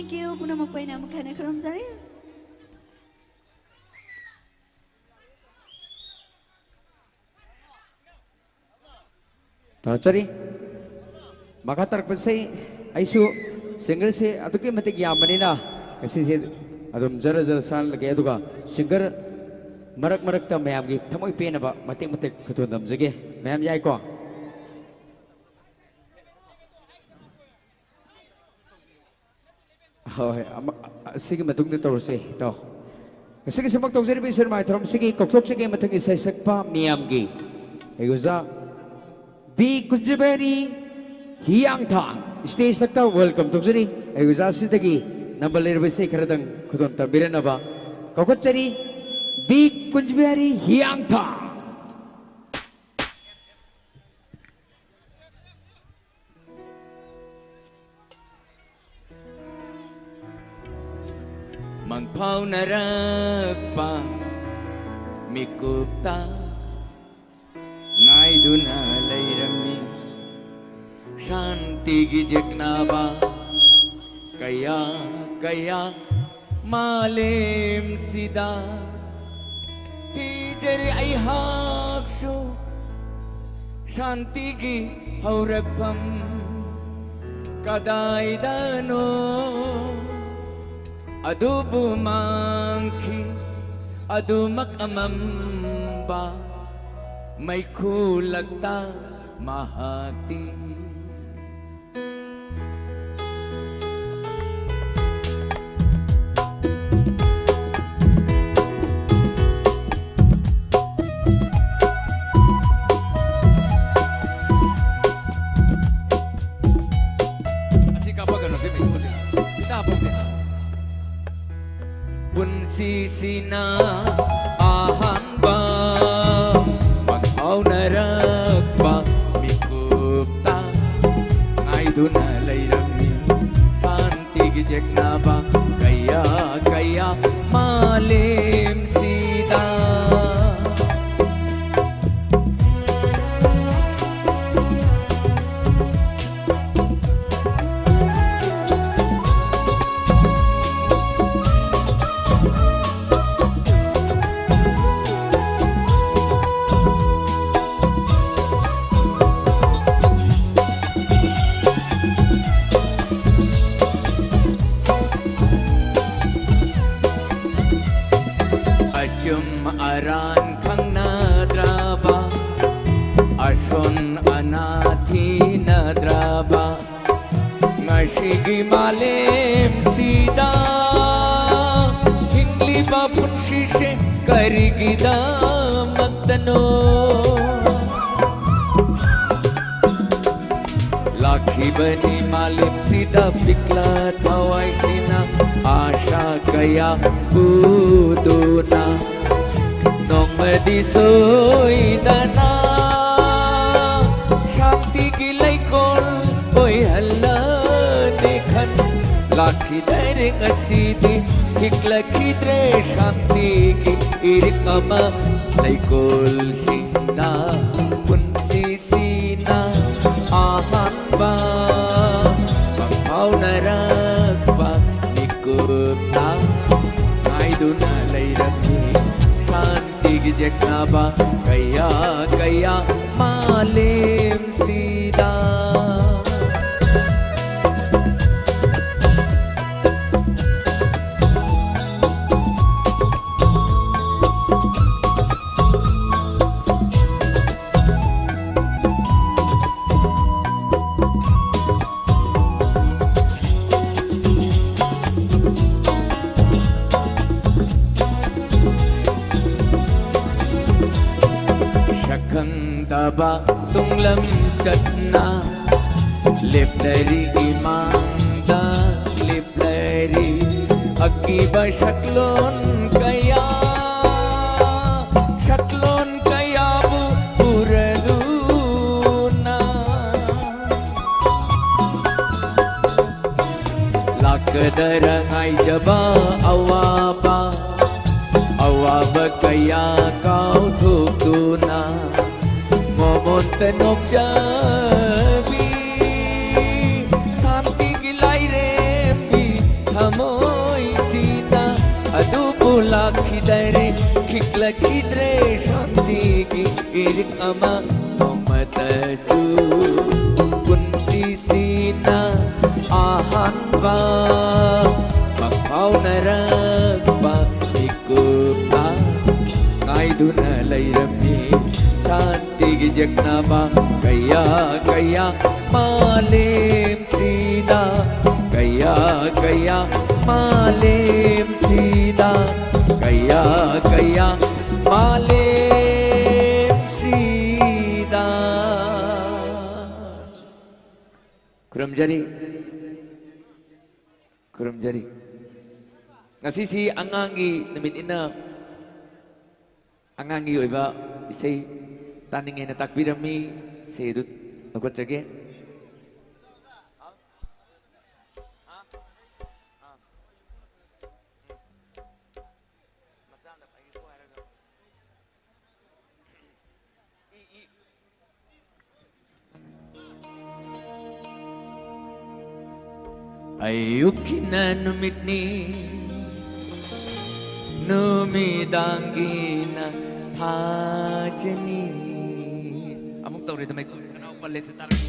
Thank you, ꯄꯨꯝꯅꯃꯛꯄꯨ ꯑꯩꯅ ꯑꯃꯨꯛ ꯍꯟꯅ ꯈꯨꯔꯨꯝꯖꯔꯤ꯫ ꯊꯥꯒꯠꯆꯔꯤ꯫ ꯃꯈꯥ ꯇꯥꯔꯛꯄꯁꯤ ꯑꯩꯁꯨ singerꯁꯦ ꯑꯗꯨꯛꯀꯤ ꯃꯇꯤꯛ ꯌꯥꯝꯕꯅꯤꯅ ꯉꯁꯤꯁꯦ ꯑꯗꯨꯝ ꯖꯔ ꯖꯔ ꯁꯥꯍꯜꯂꯒꯦ꯫ ꯑꯗꯨꯒ singer ꯃꯔꯛ ꯃꯔꯛꯇ ꯃꯌꯥꯝꯒꯤ ꯊꯃꯣꯏ ꯄꯦꯟꯅꯕ ꯃꯇꯦꯛ ꯃꯇꯦꯛ ꯈꯨꯇꯣꯟ ꯇꯝꯖꯒꯦ꯫ ꯃꯌꯥꯝ ꯌꯥꯏꯀꯣ? ꯍꯣꯏ, ꯑꯃ-, ꯑꯁꯤꯒꯤ ꯃꯇꯨꯡꯗ ꯇꯧꯔꯁꯦ, ꯏꯇꯥꯎ꯫ ꯉꯁꯤꯒꯤ ꯁꯤꯃꯛ ꯇꯧꯖꯔꯤꯕ ꯏꯁꯩ ꯅꯣꯡꯃꯥꯏ ꯊꯧꯔꯝꯁꯤꯒꯤ ꯀꯧꯊꯣꯛꯆꯒꯦ ꯃꯊꯪꯒꯤ ꯏꯁꯩ ꯁꯛꯄ ꯃꯤꯌꯥꯝꯒꯤ ꯑꯩ ꯑꯣꯖꯥ ꯕꯤ ꯀꯨꯟꯖꯕꯤꯍꯥꯔꯤ ꯍꯤꯌꯥꯡꯊꯥꯡ stage ꯃꯊꯛꯇ welcome ꯇꯧꯖꯔꯤ꯫ ꯑꯩ ꯑꯣꯖꯥ ꯑꯁꯤꯗꯒꯤ number ꯂꯩꯔꯕ ꯏꯁꯩ ꯈꯔꯗꯪ ꯈꯨꯗꯣꯜ ꯇꯝꯕꯤꯔꯅꯕ ꯀꯧꯈꯠꯆꯔꯤ꯫ ꯕꯤ ꯀꯨꯟꯖꯕꯤꯍꯥꯔꯤ ꯍꯤꯌꯥꯡꯊꯥꯡ꯫ ꯃꯪꯐꯥꯎꯅꯔꯛꯄ ꯃꯤꯀꯨꯞꯇ ꯉꯥꯏꯗꯨꯅ ꯂꯩꯔꯝꯃꯤ ꯁꯥꯟꯇꯤꯒꯤ ꯌꯦꯛꯅꯕ ꯀꯌꯥ ꯀꯌꯥ꯫ ꯃꯥꯂꯦꯝꯁꯤꯗ ꯊꯤꯖꯔꯤ ꯑꯩꯍꯥꯛꯁꯨ ꯁꯥꯟꯇꯤꯒꯤ ꯍꯧꯔꯛꯐꯝ ꯀꯗꯥꯏꯗꯅꯣ꯫ ꯑꯗꯨꯕꯨ ꯃꯥꯡꯈꯤ ꯑꯗꯨꯃꯛ ꯑꯃꯝꯕ ꯃꯩꯈꯨ ꯂꯛꯇ ꯃꯍꯥꯛꯇꯤ꯫ ꯑꯁꯤ ꯀꯥꯞꯄꯛꯀꯅꯨ, ꯁꯤ ꯄꯤꯛꯄꯁꯦ꯫ ꯁꯤ ꯇꯥꯕ꯭ꯔꯣ, ꯁꯤ? ꯄꯨꯟꯁꯤꯁꯤꯅ ꯑꯍꯥꯟꯕ ꯃꯪꯐꯥꯎꯅꯔꯛꯄ ꯃꯤꯀꯨꯞꯇ ꯉꯥꯏꯗꯨꯅ ꯂꯩꯔꯝꯃꯤ ꯁꯥꯟꯇꯤꯒꯤ ꯌꯦꯛꯅꯕ ꯀꯌꯥ ꯀꯌꯥ ꯃꯥꯂꯦꯝꯁꯤꯗ꯫ ꯑꯆꯨꯝ ꯑꯔꯥꯟ ꯈꯪꯅꯗ꯭ꯔꯕ, ꯑꯁꯣꯟ ꯑꯅꯥ ꯊꯤꯅꯗ꯭ꯔꯕ, ꯉꯁꯤꯒꯤ ꯃꯥꯂꯦꯝꯁꯤꯗ ꯍꯤꯡꯂꯤꯕ ꯄꯨꯟꯁꯤꯁꯦ ꯀꯔꯤꯒꯤꯗꯃꯛꯇꯅꯣ? ꯂꯥꯛꯈꯤꯕꯅꯤ ꯃꯥꯂꯦꯝꯁꯤꯗ ꯄꯤꯛꯂ ꯊꯋꯥꯏꯁꯤꯅ, ꯑꯥꯁꯥ ꯀꯌꯥ ꯄꯨꯗꯨꯅ, ꯅꯣꯡꯃꯗꯤ ꯁꯣꯏꯗꯅ ꯁꯥꯟꯇꯤꯒꯤ ꯂꯩꯀꯣꯜ ꯑꯣꯏꯍꯜꯂꯅꯤ ꯈꯟ꯫ ꯂꯥꯛꯈꯤꯗꯔꯦ ꯉꯁꯤꯗꯤ, ꯍꯤꯡꯂꯛꯈꯤꯗ꯭ꯔꯦ ꯁꯥꯟꯇꯤꯒꯤ ꯏꯔꯤꯛ ꯑꯃ꯫ ꯂꯩꯀꯣꯜꯁꯤꯡꯗ ꯄꯨꯟꯁꯤꯁꯤꯅ ꯑꯍꯥꯟꯕ ꯄꯪꯐꯥꯎꯅꯔꯛꯄ ꯃꯤꯀꯨꯞꯇ ꯉꯥꯏꯗꯨꯅ ꯂꯩꯔꯝꯃꯤ ꯁꯥꯟꯇꯤꯒꯤ ꯌꯦꯛꯅꯕ ꯀꯌꯥ ꯀꯌꯥ ꯃꯥꯂꯦꯝꯁꯤꯗ꯫ ꯁꯛꯈꯪꯗꯕ ꯇꯨꯡꯂꯝ ꯆꯠꯅ ꯂꯦꯞꯂꯔꯤ ꯏꯃꯥꯡꯗ ꯂꯦꯞꯂꯔꯤ꯫ ꯑꯀꯤꯕ ꯁꯛꯂꯣꯟ ꯀꯌꯥ, ꯁꯛꯂꯣꯟ ꯀꯌꯥꯕꯨ ꯎꯔꯗꯨꯅ ꯂꯥꯛꯀꯗꯔ ꯉꯥꯏꯖꯕ ꯑꯋꯥꯕ, ꯑꯋꯥꯕ ꯀꯌꯥ ꯀꯥꯎꯊꯣꯛꯇꯨꯅ ꯃꯣꯃꯣꯟꯇ ꯅꯣꯛꯆꯕꯤ ꯁꯥꯟꯇꯤꯒꯤ ꯂꯥꯏꯔꯦꯝꯕꯤ ꯊꯃꯣꯏꯁꯤꯅ꯫ ꯑꯗꯨꯕꯨ ꯂꯥꯛꯈꯤꯗꯔꯦ, ꯈꯤꯛꯂꯛꯈꯤꯗ꯭ꯔꯦ ꯁꯥꯟꯇꯤꯒꯤ ꯏꯔꯤꯛ ꯑꯃ ꯅꯣꯡꯃꯇꯁꯨ꯫ ꯄꯨꯟꯁꯤꯁꯤꯅ ꯑꯍꯥꯟꯕ ꯄꯪꯐꯥꯎꯅꯔꯛꯄ ꯃꯤꯀꯨꯞ ꯌꯦꯛꯅꯕ ꯀꯌꯥ ꯀꯌꯥ ꯃꯥꯂꯦꯝꯁꯤꯗ, ꯀꯌꯥ ꯀꯌꯥ ꯃꯥꯂꯦꯝꯁꯤꯗ, ꯀꯌꯥ ꯀꯌꯥ ꯃꯥꯂꯦꯝꯁꯤꯗ꯫ ꯈꯨꯔꯨꯝꯖꯔꯤ, ꯈꯨꯔꯨꯝꯖꯔꯤ꯫ ꯉꯁꯤꯁꯤ ꯑꯉꯥꯡꯒꯤ ꯅꯨꯃꯤꯠꯅꯤꯅ ꯑꯉꯥꯡꯒꯤ ꯑꯣꯏꯕ ꯏꯁꯩ ꯇꯥꯅꯤꯡꯉꯦꯅ ꯇꯥꯛꯄꯤꯔꯝꯃꯤ꯫ ꯏꯁꯩ ꯑꯗꯨ ꯂꯧꯈꯠꯆꯒꯦ꯫ ꯑꯌꯨꯛꯀꯤꯅ ꯅꯨꯃꯤꯠꯅꯤ, ꯅꯨꯃꯤꯗꯥꯡꯒꯤꯅ ꯊꯥꯖꯅꯤ꯫ ꯑꯃꯨꯛ ꯇꯧꯔꯦꯗ ꯃꯩꯈꯨ꯫ ꯈꯅꯥꯎ ꯄꯜꯂꯦ, ꯇꯥꯔꯛ-꯫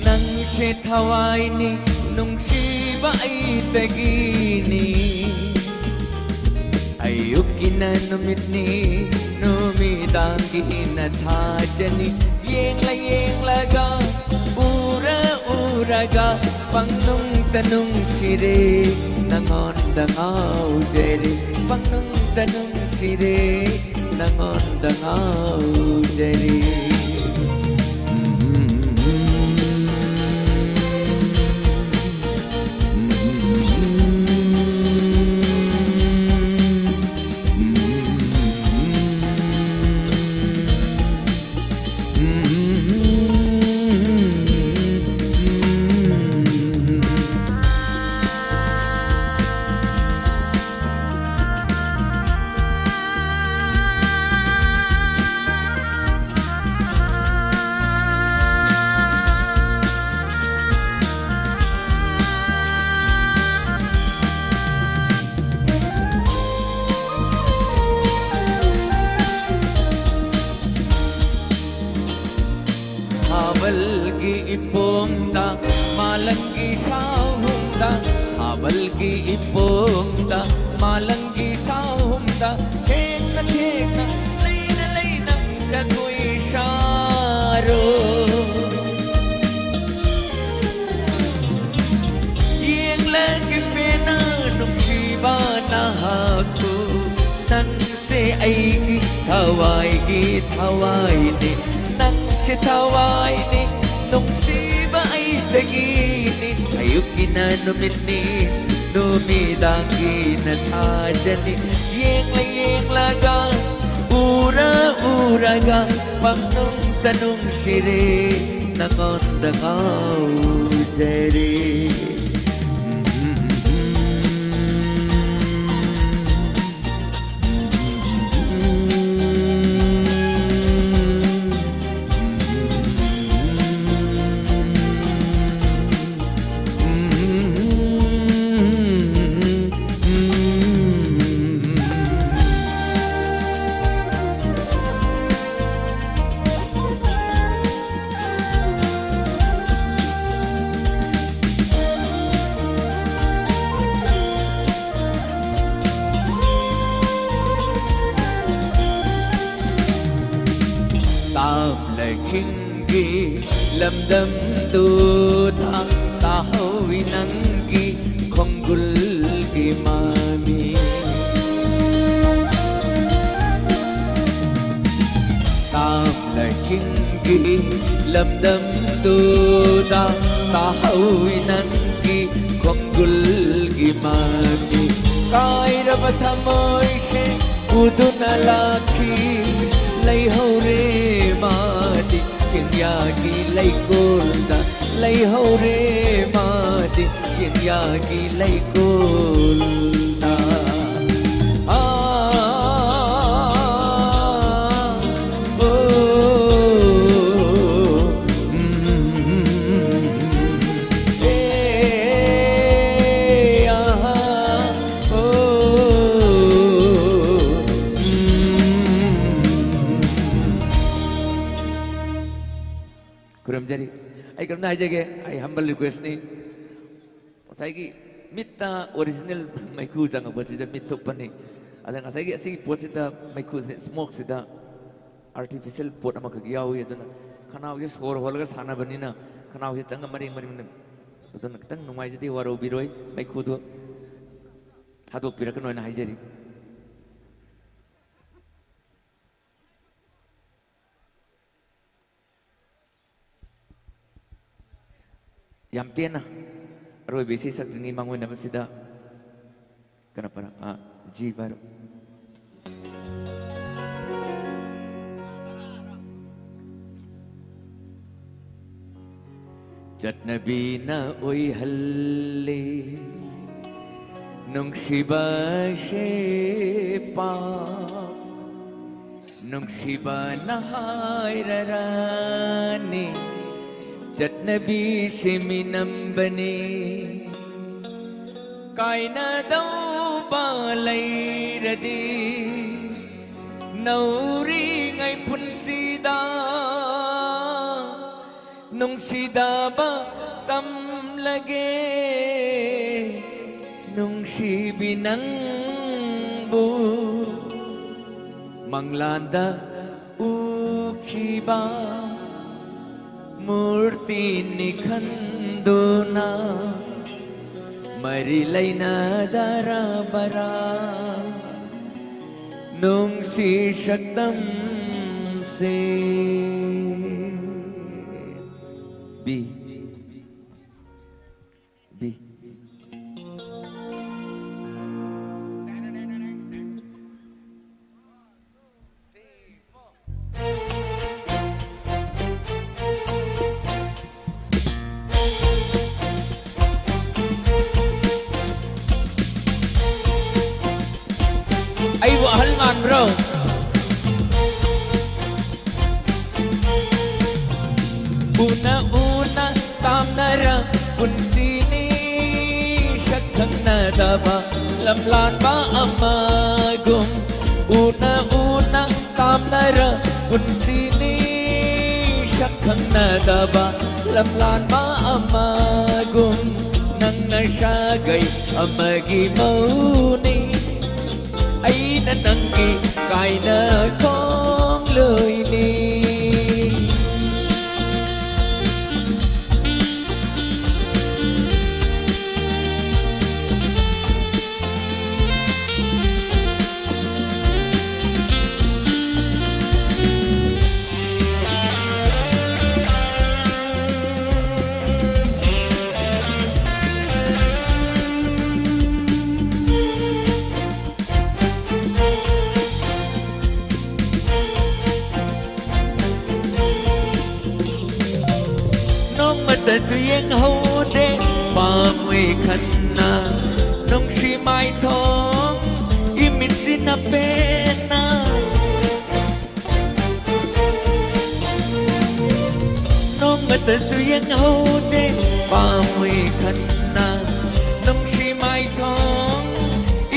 ꯅꯪꯁꯦ ꯊꯋꯥꯏꯅꯤ, ꯅꯨꯡꯁꯤꯕ ꯑꯩꯗꯒꯤꯅꯤ꯫ ꯑꯌꯨꯛꯀꯤꯅ ꯅꯨꯃꯤꯠꯅꯤ, ꯅꯨꯃꯤꯗꯥꯡꯒꯤꯅ ꯊꯥꯖꯅꯤ꯫ ꯌꯦꯡꯂ ꯌꯦꯡꯂꯒ, ꯎꯔ ꯎꯔꯒ, ꯄꯪꯅꯨꯡꯇ ꯅꯨꯡꯁꯤꯔꯦ, ꯅꯉꯣꯟꯗ ꯉꯥꯎꯖꯔꯦ꯫ ꯄꯪꯅꯨꯡꯇ ꯅꯨꯡꯁꯤꯔꯦ, ꯅꯉꯣꯟꯗ ꯉꯥꯎꯖꯔꯦ꯫ ꯃꯥꯂꯪꯒꯤ ꯁꯥꯍꯨꯝꯗ, ꯊꯥꯕꯜꯒꯤ ꯏꯄꯣꯝꯗ, ꯃꯥꯂꯪꯒꯤ ꯁꯥꯍꯨꯝꯗ, ꯊꯦꯡꯅ ꯊꯦꯡꯅ, ꯂꯩꯅ ꯂꯩꯅ ꯖꯒꯣꯏ ꯁꯥꯔꯣ꯫ ꯌꯦꯡꯂꯒꯦ ꯄꯦꯟꯅ ꯅꯨꯡꯁꯤꯕ ꯅꯍꯥꯛꯄꯨ, ꯅꯪ ꯅꯪꯁꯦ ꯑꯩꯒꯤ ꯊꯋꯥꯏꯒꯤ ꯊꯋꯥꯏꯅꯤ, ꯅꯪꯁꯦ ꯊꯋꯥꯏꯅꯤ, ꯅꯨꯡꯁꯤꯕ ꯑꯩꯗꯒꯤꯅꯤ꯫ ꯑꯌꯨꯛꯀꯤꯅ ꯅꯨꯃꯤꯠꯅꯤ, ꯅꯨꯃꯤꯗꯥꯡꯒꯤꯅ ꯊꯥꯖꯅꯤ꯫ ꯌꯦꯡꯂ ꯌꯦꯡꯂꯒ, ꯎꯔ ꯎꯔꯒ, ꯄꯪꯅꯨꯡꯇ ꯅꯨꯡꯁꯤꯔꯦ, ꯅꯉꯣꯟꯗ ꯉꯥꯎꯖꯔꯦ꯫ ꯇꯥꯝꯂ ꯆꯤꯡꯒꯤ ꯂꯝꯗꯝꯗꯨꯗ ꯇꯥꯍꯧꯏ ꯅꯪꯒꯤ ꯈꯣꯡꯒꯨꯜꯒꯤ ꯃꯃꯤ꯫ ꯇꯥꯝꯂ ꯆꯤꯡꯒꯤ ꯂꯝꯗꯝꯗꯨꯗ ꯇꯥꯍꯧꯏ ꯅꯪꯒꯤ ꯈꯣꯡꯒꯨꯜꯒꯤ ꯃꯃꯤ꯫ ꯀꯥꯏꯔꯕ ꯊꯃꯣꯏꯁꯦ ꯎꯗꯨꯅ ꯂꯥꯛꯈꯤ, ꯂꯩꯍꯧꯔꯦ ꯃꯥꯗꯤ ꯆꯤꯡꯌꯥꯒꯤ ꯂꯩꯀꯣꯜꯗ, ꯂꯩꯍꯧꯔꯦ ꯃꯥꯗꯤ ꯆꯤꯡꯌꯥꯒꯤ ꯂꯩꯀꯣꯜꯗ꯫ ꯑꯥ, ꯑꯣ, ꯎꯝ, ꯑꯦ, ꯑꯥ, ꯑꯣ, ꯎꯝ꯫ ꯈꯨꯔꯨꯝꯖꯔꯤ꯫ ꯀꯔꯝꯅ ꯍꯥꯏꯖꯒꯦ? ꯑꯩ ꯍꯝꯕꯜ ꯔꯤꯀ꯭ꯋꯦꯁꯅꯤ꯫ ꯉꯁꯥꯏꯒꯤ ꯃꯤꯠꯇ ꯑꯣꯔꯤꯖꯤꯅꯦꯜ ꯃꯩꯈꯨ ꯆꯪꯉꯛꯄꯁꯤꯗ ꯃꯤꯠ ꯊꯨꯞꯄꯅꯤ꯫ ꯑꯗ ꯉꯁꯥꯏꯒꯤ ꯑꯁꯤꯒꯤ ꯄꯣꯠꯁꯤꯗ, ꯃꯩꯈꯨꯁꯤ, ꯁ꯭ꯃꯣꯛꯁꯤꯗ ꯑꯥꯔꯇꯤꯐꯤꯁꯦꯜ ꯄꯣꯠ ꯑꯃꯈꯛ ꯌꯥꯎꯏ꯫ ꯑꯗꯨꯅ ꯈꯅꯥꯎꯁꯦ ꯁꯣꯔ ꯍꯣꯜꯂꯒ ꯁꯥꯟꯅꯕꯅꯤꯅ ꯈꯅꯥꯎꯁꯦ ꯆꯪꯉ ꯃꯔꯦꯡ ꯃꯔꯦꯡ, ꯑꯗꯨꯅ ꯈꯤꯇꯪ ꯅꯨꯡꯉꯥꯏꯖꯗꯦ, ꯋꯥꯔꯧꯕꯤꯔꯣꯏ꯫ ꯃꯩꯈꯨꯗꯣ ꯊꯥꯗꯣꯛꯄꯤꯔꯛꯀꯅꯣ ꯍꯥꯏꯅ ꯍꯥꯏꯖꯔꯤ꯫ ꯌꯥꯝ ꯇꯦꯟꯅ ꯑꯔꯣꯏꯕ ꯏꯁꯩ ꯁꯛꯇ꯭ꯔꯤꯉꯩ ꯃꯥꯡꯑꯣꯏꯅꯕꯁꯤꯗ ꯀꯅꯥ ꯄꯔꯥ? ꯑꯥ, ꯖꯤ ꯚꯥꯏꯔꯣ꯫ ꯆꯠꯅꯕꯤꯅ ꯑꯣꯏꯍꯜꯂꯤ ꯅꯨꯡꯁꯤꯕꯁꯦ ꯄꯥꯎ, ꯅꯨꯡꯁꯤꯕꯅ ꯍꯥꯏꯔꯔꯅꯤ, ꯆꯠꯅꯕꯤꯁꯤ ꯃꯤꯅꯝꯕꯅꯤ꯫ ꯀꯥꯏꯅꯗꯧꯕ ꯂꯩꯔꯗꯤ ꯅꯧꯔꯤꯉꯩ ꯄꯨꯟꯁꯤꯗ ꯅꯨꯡꯁꯤꯗꯕ ꯇꯝꯂꯒꯦ, ꯅꯨꯡꯁꯤꯕꯤ ꯅꯪꯕꯨ ꯃꯪꯂꯥꯟꯗ ꯎꯈꯤꯕ ꯃꯨꯔꯇꯤꯅꯤ ꯈꯟꯗꯨꯅ ꯃꯔꯤ ꯂꯩꯅꯗꯔꯕꯔꯥ ꯅꯨꯡꯁꯤ ꯁꯛꯇꯝꯁꯦ꯫ ꯕꯤ꯫ ꯕꯤ꯫ ꯑꯩꯕꯨ ꯑꯍꯜ ꯃꯥꯟꯕ꯭ꯔꯣ? ꯎꯅ ꯎꯅ ꯇꯥꯝꯅꯔ ꯄꯨꯟꯁꯤꯅꯤ ꯁꯛ ꯈꯪꯅꯗꯕ ꯂꯝꯂꯥꯟꯕ ꯑꯃꯒꯨꯝ꯫ ꯎꯅ ꯎꯅ ꯇꯥꯝꯅꯔ ꯄꯨꯟꯁꯤꯅꯤ ꯁꯛ ꯈꯪꯅꯗꯕ ꯂꯝꯂꯥꯟꯕ ꯑꯃꯒꯨꯝ ꯅꯪꯅ ꯁꯥꯒꯩ ꯑꯃꯒꯤ ꯃꯧꯅꯤ꯫ ꯑꯩꯅ ꯅꯪꯒꯤ ꯀꯥꯏꯅ ꯈꯣꯡꯂꯣꯏꯅꯤ꯫ ꯅꯣꯡꯃꯇꯁꯨ ꯌꯦꯡꯍꯧꯗꯦ ꯄꯥꯝꯃꯨꯏ ꯈꯟꯅ ꯅꯨꯡꯁꯤ ꯃꯥꯏꯊꯣꯡ ꯏꯃꯤꯠꯁꯤꯅ ꯄꯦꯟꯅ꯫ ꯅꯣꯡꯃꯇꯁꯨ ꯌꯦꯡꯍꯧꯗꯦ ꯄꯥꯝꯃꯨꯏ ꯈꯟꯅ ꯅꯨꯡꯁꯤ ꯃꯥꯏꯊꯣꯡ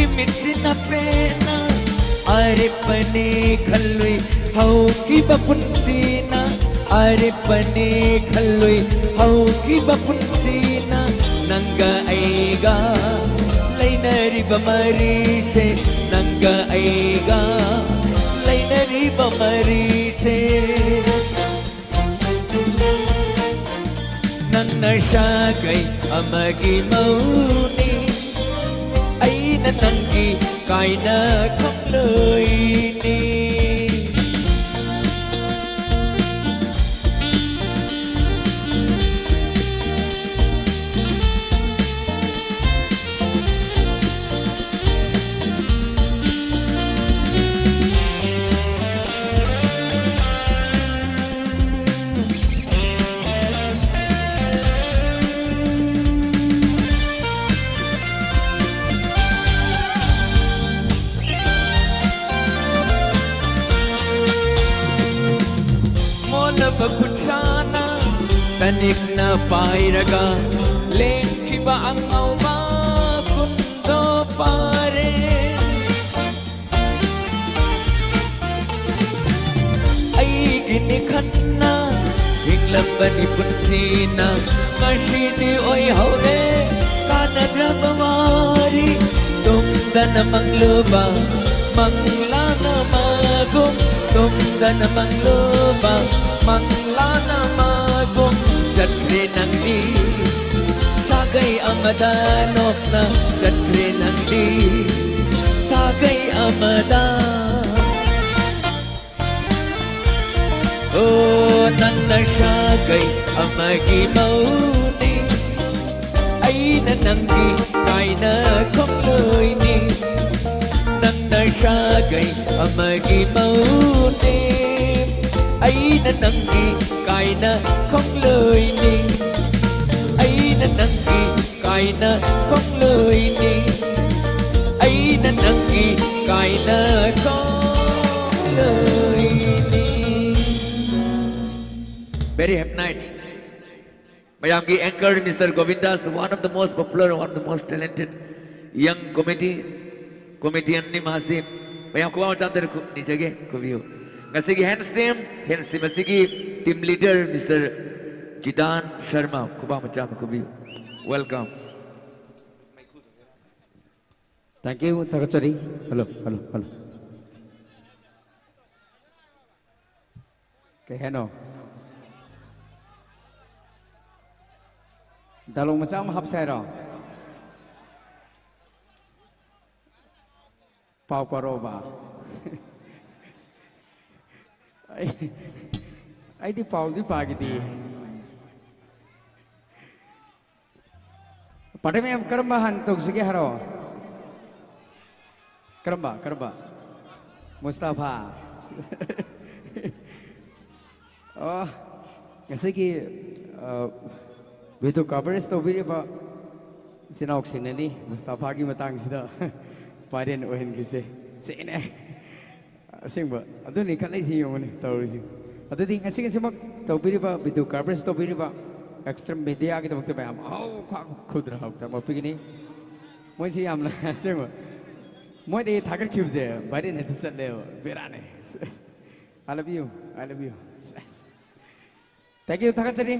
ꯏꯃꯤꯠꯁꯤꯅ ꯄꯦꯟꯅ꯫ ꯑꯔꯦꯞꯄꯅꯦ ꯈꯜꯂꯨꯏ ꯍꯧꯈꯤꯕ ꯄꯨꯟꯁꯤꯅ, ꯑꯔꯦꯞꯄꯅꯦ ꯈꯜꯂꯨꯏ ꯍꯧꯈꯤꯕ ꯄꯨꯟꯁꯤꯅ꯫ ꯅꯪꯒ ꯑꯩꯒ ꯂꯩꯅꯔꯤꯕ ꯃꯔꯤꯁꯦ, ꯅꯪꯒ ꯑꯩꯒ ꯂꯩꯅꯔꯤꯕ ꯃꯔꯤꯁꯦ꯫ ꯅꯪꯅ ꯁꯥꯒꯩ ꯑꯃꯒꯤ ꯃꯧꯅꯤ, ꯑꯩꯅ ꯅꯪꯒꯤ ꯀꯥꯏꯅ ꯈꯪꯂꯣꯏꯅꯤ꯫ ꯃꯣꯜꯂꯕ ꯈꯨꯠꯁꯥꯅ ꯇꯅꯤꯛꯅ ꯄꯥꯏꯔꯒ ꯂꯦꯡꯈꯤꯕ ꯑꯉꯧꯕ ꯈꯨꯟꯗꯣ ꯄꯥꯔꯦ꯫ ꯑꯩꯒꯤꯅꯤ ꯈꯟꯅ ꯍꯤꯡꯂ ꯇꯝꯕꯅꯤ ꯄꯨꯟꯁꯤꯅ ꯉꯁꯤꯗꯤ ꯑꯣꯏꯍꯧꯔꯦ ꯀꯥꯟꯅꯗ꯭ꯔꯕ ꯋꯥꯔꯤ꯫ ꯇꯨꯝꯗꯅ ꯃꯪꯂꯨꯕ ꯃꯪꯂꯥꯅ ꯃꯒꯨꯝ, ꯇꯨꯝꯗꯅ ꯃꯪꯂꯨꯕ ꯃꯪꯂꯥꯅ ꯃꯒꯨꯝ ꯆꯠꯈ꯭ꯔꯦ ꯅꯪꯗꯤ꯫ ꯁꯥꯒꯩ ꯑꯃꯗ ꯅꯣꯛꯅ ꯆꯠꯈ꯭ꯔꯦ ꯅꯪꯗꯤ꯫ ꯁꯥꯒꯩ ꯑꯃꯗ ꯑꯣ ꯅꯪꯅ ꯁꯥꯒꯩ ꯑꯃꯒꯤ ꯃꯧꯅꯤ, ꯑꯩꯅ ꯅꯪꯒꯤ ꯀꯥꯏꯅ ꯈꯣꯡꯂꯣꯏꯅꯤ꯫ ꯅꯪꯅ ꯁꯥꯒꯩ ꯑꯃꯒꯤ ꯃꯧꯅꯤ, ꯑꯩꯅ ꯅꯪꯒꯤ ꯀꯥꯏꯅ ꯈꯣꯡꯂꯣꯏꯅꯤ꯫ ꯑꯩꯅ ꯅꯪꯒꯤ ꯀꯥꯏꯅ ꯈꯣꯡꯂꯣꯏꯅꯤ꯫ ꯑꯩꯅ ꯅꯪꯒꯤ ꯀꯥꯏꯅ ꯈꯣꯡꯂꯣꯏꯅꯤ꯫ Very happy night. ꯃꯌꯥꯝꯒꯤ anchor Mister Govindas, one of the most popular, one of the most talented young comedy, comedian ꯅꯤ ꯃꯍꯥꯛꯁꯤ꯫ ꯃꯌꯥꯝ ꯈꯨꯕꯥꯛ ꯃꯆꯥ ꯑꯝꯇ ꯈꯨ-, ꯅꯤꯖꯒꯦ, ꯈꯨꯕꯤꯌꯨ꯫ ꯉꯁꯤꯒꯤ hand stream, hand stream ꯑꯁꯤꯒꯤ team leader Mister Jidan Sharma, ꯈꯨꯕꯥꯛ ꯃꯆꯥ ꯑꯃ ꯈꯨꯕꯤꯌꯨ꯫ Welcome. Thank you, ꯊꯥꯒꯠꯆꯔꯤ꯫ Hello, hello, hello. ꯀꯩ ꯍꯥꯏꯅꯣ? ꯗꯥꯏꯂꯣꯒ ꯃꯆꯥ ꯑꯃ ꯍꯥꯞꯁꯦ ꯍꯥꯏꯔꯣ? ꯄꯥꯎ ꯄꯥꯔꯛꯑꯣꯕ꯫ ꯑꯩ, ꯑꯩꯗꯤ ꯄꯥꯎꯗꯤ ꯄꯥꯈꯤꯗꯦ꯫ ꯄꯥꯔꯇꯤ ꯃꯌꯥꯝ ꯀꯔꯝꯕ ꯍꯥꯟꯅ ꯇꯧꯁꯤꯒꯦ ꯍꯥꯏꯔꯣ? ꯀꯔꯝꯕ, ꯀꯔꯝꯕ? ꯃꯨꯁꯇꯥꯐꯥ꯫ ꯑꯣ, ꯉꯁꯤꯒꯤ, ꯑ, video coverage ꯇꯧꯕꯤꯔꯤꯕ ꯏꯆꯤꯟ ꯏꯅꯥꯎꯁꯤꯡꯅꯅꯤ ꯃꯨꯁꯇꯥꯐꯥꯒꯤ ꯃꯇꯥꯡꯁꯤꯗ viral ꯑꯣꯏꯍꯟꯈꯤꯁꯦ꯫ ꯁꯤꯅꯦ꯫ ꯑꯁꯦꯡꯕ꯫ ꯑꯗꯨꯅꯤ ꯈꯜꯂꯛꯏꯁꯤ ꯌꯦꯡꯉꯨꯅꯦ ꯇꯧꯔꯤꯁꯤ꯫ ꯑꯗꯨꯗꯤ ꯉꯁꯤ ꯉꯁꯤꯃꯛ ꯇꯧꯕꯤꯔꯤꯕ video coverage ꯇꯧꯕꯤꯔꯤꯕ extra mediaꯒꯤꯗꯃꯛꯇ ꯃꯌꯥꯝ ꯑꯍꯧ ꯈ꯭ꯋꯥ ꯈꯨꯗ꯭ꯔ ꯍꯧ ꯊꯛꯃꯛ ꯄꯤꯒꯅꯤ꯫ ꯃꯣꯏꯁꯤ ꯌꯥꯝꯅ ꯑꯁꯦꯡꯕ꯫ ꯃꯣꯏꯗꯒꯤ ꯊꯥꯒꯠꯈꯤꯕꯁꯦ viral ꯍꯦꯛꯇ ꯆꯠꯂꯦꯕ꯫ ꯕꯦꯔꯥꯅꯦ꯫ I love you, I love you. Thank you, ꯊꯥꯒꯠꯆꯔꯤ꯫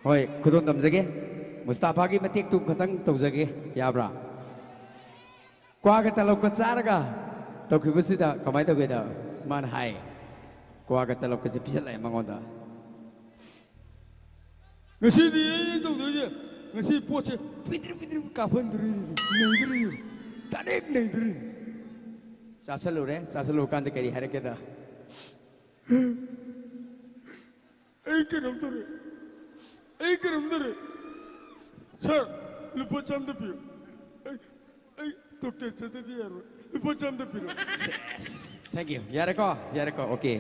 ꯍꯣꯏ, ꯈꯨꯗꯣꯜ ꯇꯝꯖꯒꯦ꯫ ꯃꯨꯁꯇꯥꯐꯥꯒꯤ ꯃꯇꯦꯛꯇꯨ ꯈꯇꯪ ꯇꯧꯖꯒꯦ, ꯌꯥꯕ꯭ꯔꯥ? ꯀ꯭ꯋꯥꯒ ꯇꯂꯞꯀ ꯆꯥꯔꯒ ꯇꯧꯈꯤꯕꯁꯤꯗ ꯀꯃꯥꯏꯅ ꯇꯧꯒꯦꯗ, ꯃꯥꯅ ꯍꯥꯏ, ꯀ꯭ꯋꯥꯒ ꯇꯂꯞꯀꯁꯦ ꯄꯤꯁꯜꯂꯛꯑꯦ ꯃꯉꯣꯟꯗ꯫ ꯉꯁꯤꯗꯤ ꯑꯩꯅ ꯇꯧꯗꯣꯏꯁꯦ, ꯉꯁꯤ ꯄꯣꯠꯁꯦ ꯄꯤꯗ꯭ꯔꯤꯛ ꯄꯤꯗ꯭ꯔꯤꯛ ꯀꯥꯞꯍꯟꯗꯣꯔꯤꯅꯤ, ꯅꯩꯗꯣꯔꯤꯅꯤ, direct ꯅꯩꯗꯣꯔꯤꯅꯤ꯫ ꯆꯥꯁꯜꯂꯨꯔꯦ, ꯆꯥꯁꯜꯂꯨꯔꯀꯥꯟꯗ ꯀꯔꯤ ꯍꯥꯏꯔꯛꯀꯦꯗ? ꯑꯩ ꯀꯩꯅꯣꯝ ꯇꯧꯔꯦ꯫ ꯑꯩ ꯀꯩꯅꯣꯝ ꯇꯧꯔꯦ꯫ ꯁꯥꯔ, ꯂꯨꯄꯥ ꯆꯥꯝꯗ ꯄꯤꯌꯨ꯫ ꯑꯩ, ꯑꯩ ꯗꯣꯛꯇꯔ ꯆꯠꯇꯗꯤ ꯌꯥꯔꯣꯏ꯫ ꯂꯨꯄꯥ ꯆꯥꯝꯗ ꯄꯤꯔꯣ꯫ Thank you. ꯌꯥꯔꯦꯀꯣ? ꯌꯥꯔꯦꯀꯣ? Okay.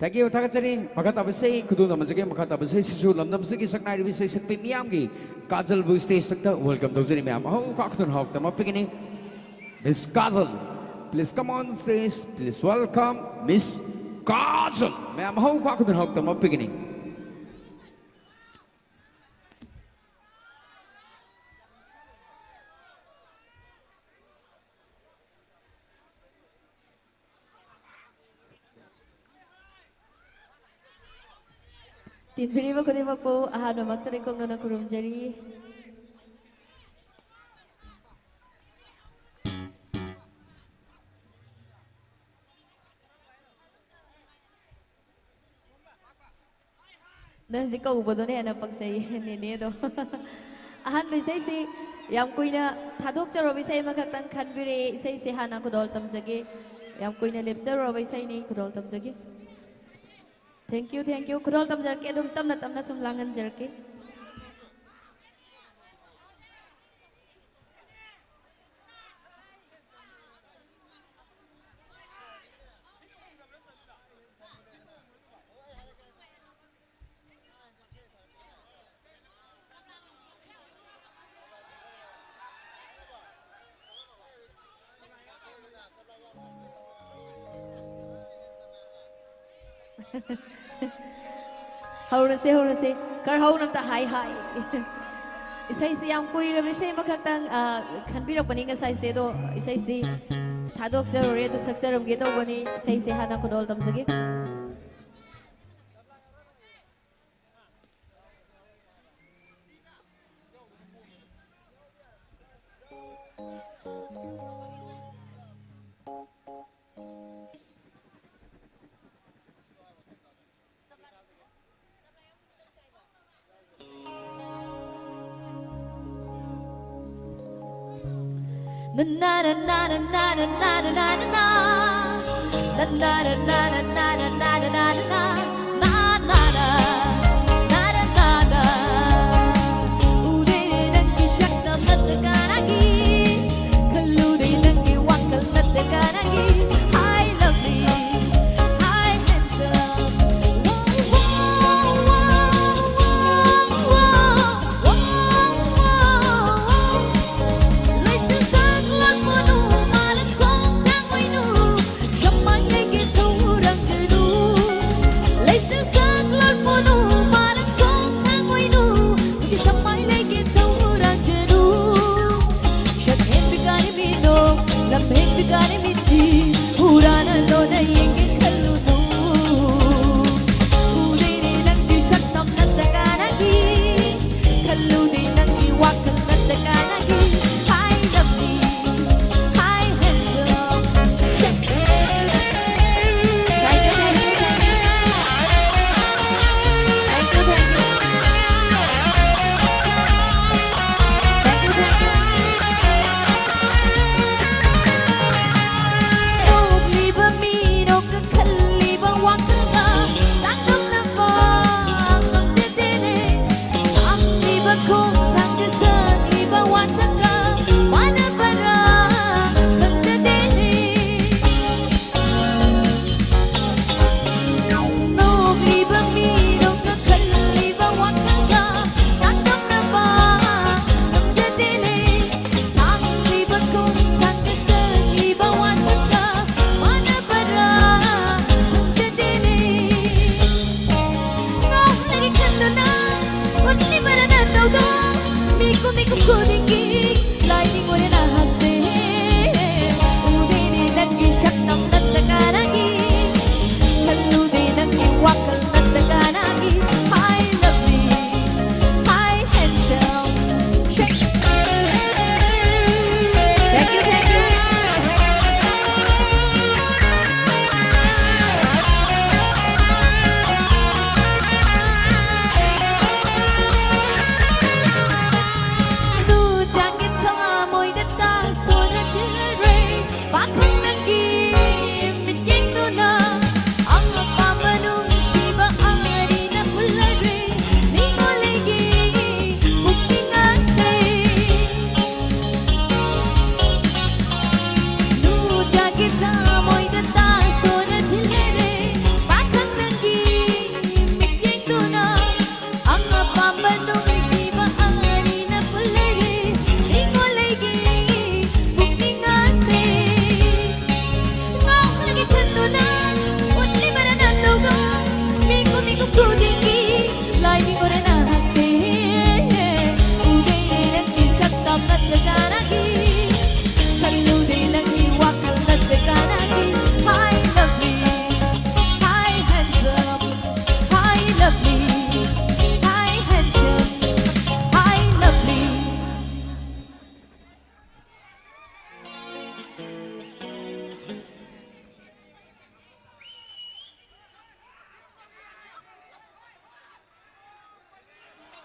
Thank you. ꯊꯥꯒꯠꯆꯔꯤ꯫ ꯃꯈꯥ ꯇꯥꯕ ꯏꯁꯩ ꯈꯨꯗꯣꯜ ꯇꯝꯖꯒꯦ꯫ ꯃꯈꯥ ꯇꯥꯕ ꯏꯁꯩꯁꯤꯁꯨ ꯂꯝꯗꯝꯁꯤꯒꯤ ꯁꯛꯅꯥꯏꯔꯕ ꯏꯁꯩ ꯁꯛꯄꯤ ꯃꯤꯌꯥꯝꯒꯤ ꯀꯥꯖꯜꯕꯨ stage ꯁꯛꯇ welcome ꯇꯧꯖꯔꯤ ꯃꯌꯥꯝ꯫ ꯑꯍꯧ ꯈꯥ ꯈꯨꯗꯣꯜ ꯍꯥꯎ ꯇꯝꯃꯛꯄꯤꯒꯅꯤ꯫ Miss Kajal, please come on stage. Please welcome Miss Kajal. ꯃꯌꯥꯝ ꯑꯍꯧ ꯈꯥ ꯈꯨꯗꯣꯜ ꯍꯥꯎ ꯇꯝꯃꯛꯄꯤꯒꯅꯤ꯫ ꯇꯤꯟꯕꯤꯔꯤꯕ ꯈꯨꯗꯤꯡꯃꯛꯄꯨ ꯑꯍꯥꯟꯕꯃꯛꯇꯗ ꯏꯀꯣꯛꯅꯅ ꯈꯨꯔꯨꯝꯖꯔꯤ꯫ ꯅꯪ ꯍꯧꯖꯤꯛ ꯀꯧꯕꯗꯨꯅ ꯍꯦꯟꯅ ꯄꯛꯆꯩꯌꯦ, ꯅꯦꯅꯦꯗꯣ꯫ ꯑꯍꯥꯟꯕ ꯏꯁꯩꯁꯤ ꯌꯥꯝ ꯀꯨꯏꯅ ꯊꯥꯗꯣꯛꯆꯔꯕ ꯏꯁꯩ ꯑꯃꯈꯛꯇꯪ ꯈꯟꯕꯤꯔꯛꯑꯦ꯫ ꯏꯁꯩꯁꯤ ꯍꯥꯟꯅ ꯈꯨꯗꯣꯜ ꯇꯝꯖꯒꯦ꯫ ꯌꯥꯝ ꯀꯨꯏꯅ ꯂꯦꯞꯆꯔꯨꯔꯕ ꯏꯁꯩꯅꯤ, ꯈꯨꯗꯣꯜ ꯇꯝꯖꯒꯦ꯫ Thank you, thank you. ꯈꯨꯗꯣꯜ ꯇꯝꯖꯔꯛꯀꯦ, ꯑꯗꯨꯝ ꯇꯞꯅ ꯇꯞꯅ ꯁꯨꯝ ꯂꯥꯡꯍꯟꯖꯔꯛꯀꯦ꯫ ꯍꯧꯔꯁꯦ, ꯍꯧꯔꯁꯦ꯫ ꯈꯔ ꯍꯧꯅ ꯑꯝꯇ ꯍꯥꯏ, ꯍꯥꯏ꯫ ꯏꯁꯩꯁꯤ ꯌꯥꯝ ꯀꯨꯏꯔꯕ ꯏꯁꯩ ꯑꯃꯈꯛꯇꯪ, ꯑ, ꯈꯟꯕꯤꯔꯛꯄꯅꯤ ꯉꯁꯥꯏꯁꯦ, ꯑꯗꯣ ꯏꯁꯩꯁꯤ ꯊꯥꯗꯣꯛꯆꯔꯨꯔꯦ, ꯑꯗꯨ ꯁꯛꯆꯔꯝꯒꯦ ꯇꯧꯕꯅꯤ꯫ ꯏꯁꯩꯁꯦ ꯍꯥꯟꯅ ꯈꯨꯗꯣꯜ ꯇꯝꯖꯒꯦ꯫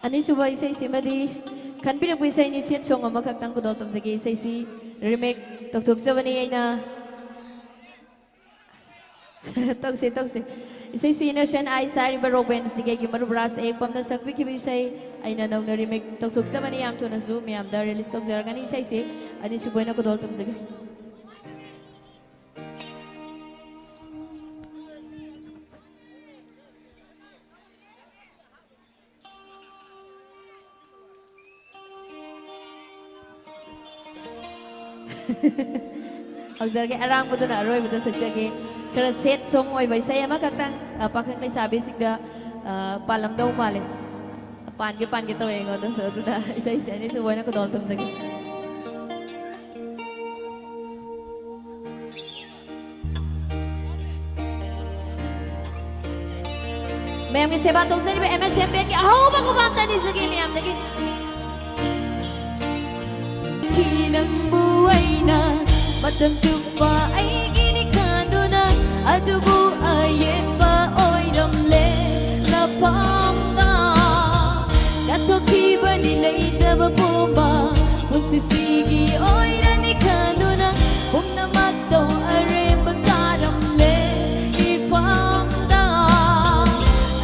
ꯑꯅꯤꯁꯨꯕ ꯏꯁꯩꯁꯤꯃꯗꯤ ꯈꯟꯕꯤꯔꯛꯄ ꯏꯁꯩꯅꯤ, ꯁꯦꯠ ꯁꯣꯡ ꯑꯃꯈꯛꯇꯪ ꯈꯨꯗꯣꯜ ꯇꯝꯖꯒꯦ꯫ ꯏꯁꯩꯁꯤ ꯔꯤꯃꯦꯛ ꯇꯧꯊꯣꯛꯆꯕꯅꯤ ꯑꯩꯅ꯫ ꯇꯧꯁꯦ, ꯇꯧꯁꯦ꯫ ꯏꯁꯩꯁꯤ Innocent Eyes ꯍꯥꯏꯔꯤꯕ ꯔꯣꯛ ꯕꯦꯟꯁꯤꯒꯤ ꯑꯩꯒꯤ ꯃꯔꯨꯞ ꯔꯥꯖ ꯑꯌꯦꯛꯄꯝꯅ ꯁꯛꯄꯤꯈꯤꯕ ꯏꯁꯩ꯫ ꯑꯩꯅ ꯅꯧꯅ ꯔꯤꯃꯦꯛ ꯇꯧꯊꯣꯛꯆꯕꯅꯤ꯫ ꯌꯥꯝ ꯊꯨꯅꯁꯨ ꯃꯌꯥꯝꯗ ꯔꯤꯂꯤꯁ ꯇꯧꯖꯔꯒꯅꯤ ꯏꯁꯩꯁꯤ꯫ ꯑꯅꯤꯁꯨꯕ ꯑꯣꯏꯅ ꯈꯨꯗꯣꯜ ꯇꯝꯖꯒꯦ꯫ ꯍꯧꯖꯔꯒꯦ, ꯑꯔꯥꯡꯕꯗꯨꯅ ꯑꯔꯣꯏꯕꯗ ꯁꯛꯆꯒꯦ꯫ ꯈꯔ ꯁꯦꯠ ꯁꯣꯡ ꯑꯣꯏꯕ ꯏꯁꯩ ꯑꯃꯈꯛꯇꯪ, ꯑ, ꯄꯥꯈꯪ ꯂꯩꯁꯥꯕꯤꯁꯤꯡꯗ, ꯑ, ꯄꯥꯜꯂꯝꯗꯧ ꯃꯥꯜꯂꯦ꯫ ꯄꯥꯟꯒꯦ ꯄꯥꯟꯒꯦ ꯇꯧꯋꯦ ꯑꯩꯉꯣꯟꯗꯁꯨ, ꯑꯗꯨꯅ ꯏꯁꯩꯁꯦ ꯑꯅꯤꯁꯨꯕ ꯑꯣꯏꯅ ꯈꯨꯗꯣꯜ ꯇꯝꯖꯒꯦ꯫ ꯃꯌꯥꯝꯒꯤ ꯁꯦꯕꯥ ꯇꯧꯖꯔꯤꯕ ꯑꯦꯝ ꯑꯦꯁ ꯑꯦꯝ ꯕꯦꯟꯒꯤ ꯑꯍꯧꯕ ꯈꯨꯕꯥꯝ ꯆꯅꯤꯖꯒꯦ ꯃꯌꯥꯝꯗꯒꯤ꯫ ꯅꯪꯕꯨ ꯑꯩꯅ ꯃꯇꯝ ꯆꯨꯞꯄ ꯑꯩꯒꯤꯅꯤ ꯈꯟꯗꯨꯅ, ꯑꯗꯨꯕꯨ ꯑꯌꯦꯠꯄ ꯑꯣꯏꯔꯝꯂꯦ ꯅꯐꯝꯗ꯫ ꯀꯠꯊꯣꯛꯈꯤꯕꯅꯤ ꯂꯩꯖꯕ ꯄꯨꯝꯕ, ꯄꯨꯟꯁꯤꯁꯤꯒꯤ ꯑꯣꯏꯔꯅꯤ ꯈꯟꯗꯨꯅ, ꯄꯨꯝꯅꯃꯛꯇꯣ ꯑꯔꯦꯝꯕ ꯇꯥꯔꯝꯂꯦ ꯏꯐꯝꯗ꯫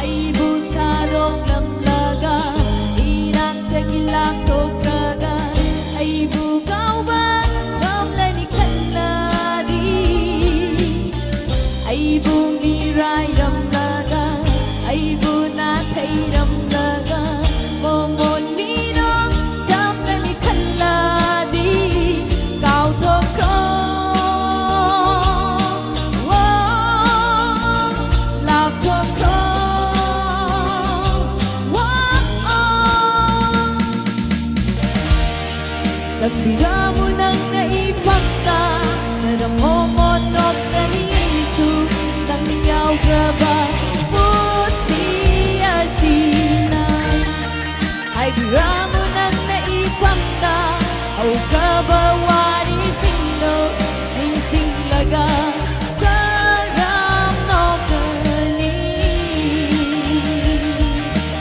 ꯑꯩꯕꯨ ꯊꯥꯗꯣꯛꯂꯝꯂꯒ, ꯏꯅꯥꯛꯇꯒꯤ ꯂꯥꯞꯊꯣꯛꯈ꯭ꯔꯒ, ꯑꯩꯕꯨ ꯀꯥꯎꯕ ꯉꯝꯂꯅꯤ ꯈꯜꯂꯗꯤ, ꯑꯩꯕꯨ ꯃꯤꯔꯥꯏꯔꯝꯂꯒ, ꯑꯩꯕꯨ ꯅꯥꯊꯩꯔꯝꯂꯒ, ꯃꯣꯃꯣꯟ ꯃꯤꯅꯣꯛ ꯆꯝꯂꯅꯤ ꯈꯜꯂꯗꯤ, ꯀꯥꯎꯊꯣꯛꯈ꯭ꯔꯣ꯫ ꯋꯥ, ꯂꯥꯞꯊꯣꯛꯈ꯭ꯔꯣ꯫ ꯋꯥ, ꯇꯝꯕꯤꯔꯝꯃꯨ ꯅꯪꯅ ꯏꯐꯝꯗ, ꯅꯔꯝꯃꯣ ꯃꯣꯠ ꯅꯣꯛꯇꯅꯤ ꯑꯩꯁꯨ, ꯅꯪ ꯌꯥꯎꯈ꯭ꯔꯕ ꯄꯨꯟꯁꯤ ꯑꯁꯤꯅ꯫ ꯍꯥꯏꯕꯤꯔꯝꯃꯨ ꯅꯪꯅ ꯏꯐꯝꯗ, ꯍꯧꯈ꯭ꯔꯕ ꯋꯥꯔꯤꯁꯤꯡꯗꯣ ꯅꯤꯡꯁꯤꯡꯂꯒ ꯀꯔꯝ ꯅꯣꯛꯀꯅꯤ?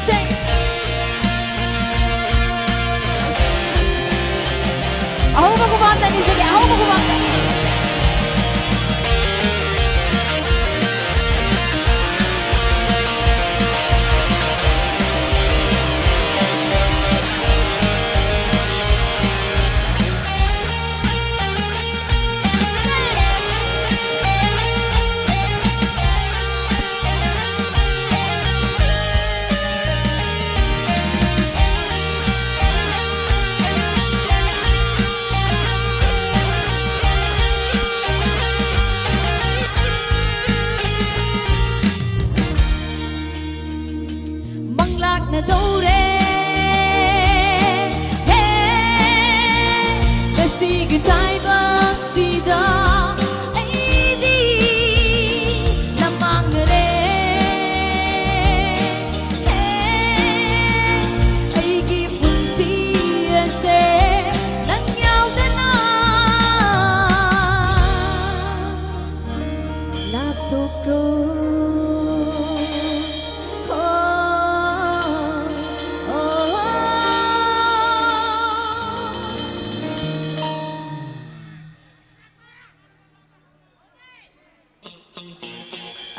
Say,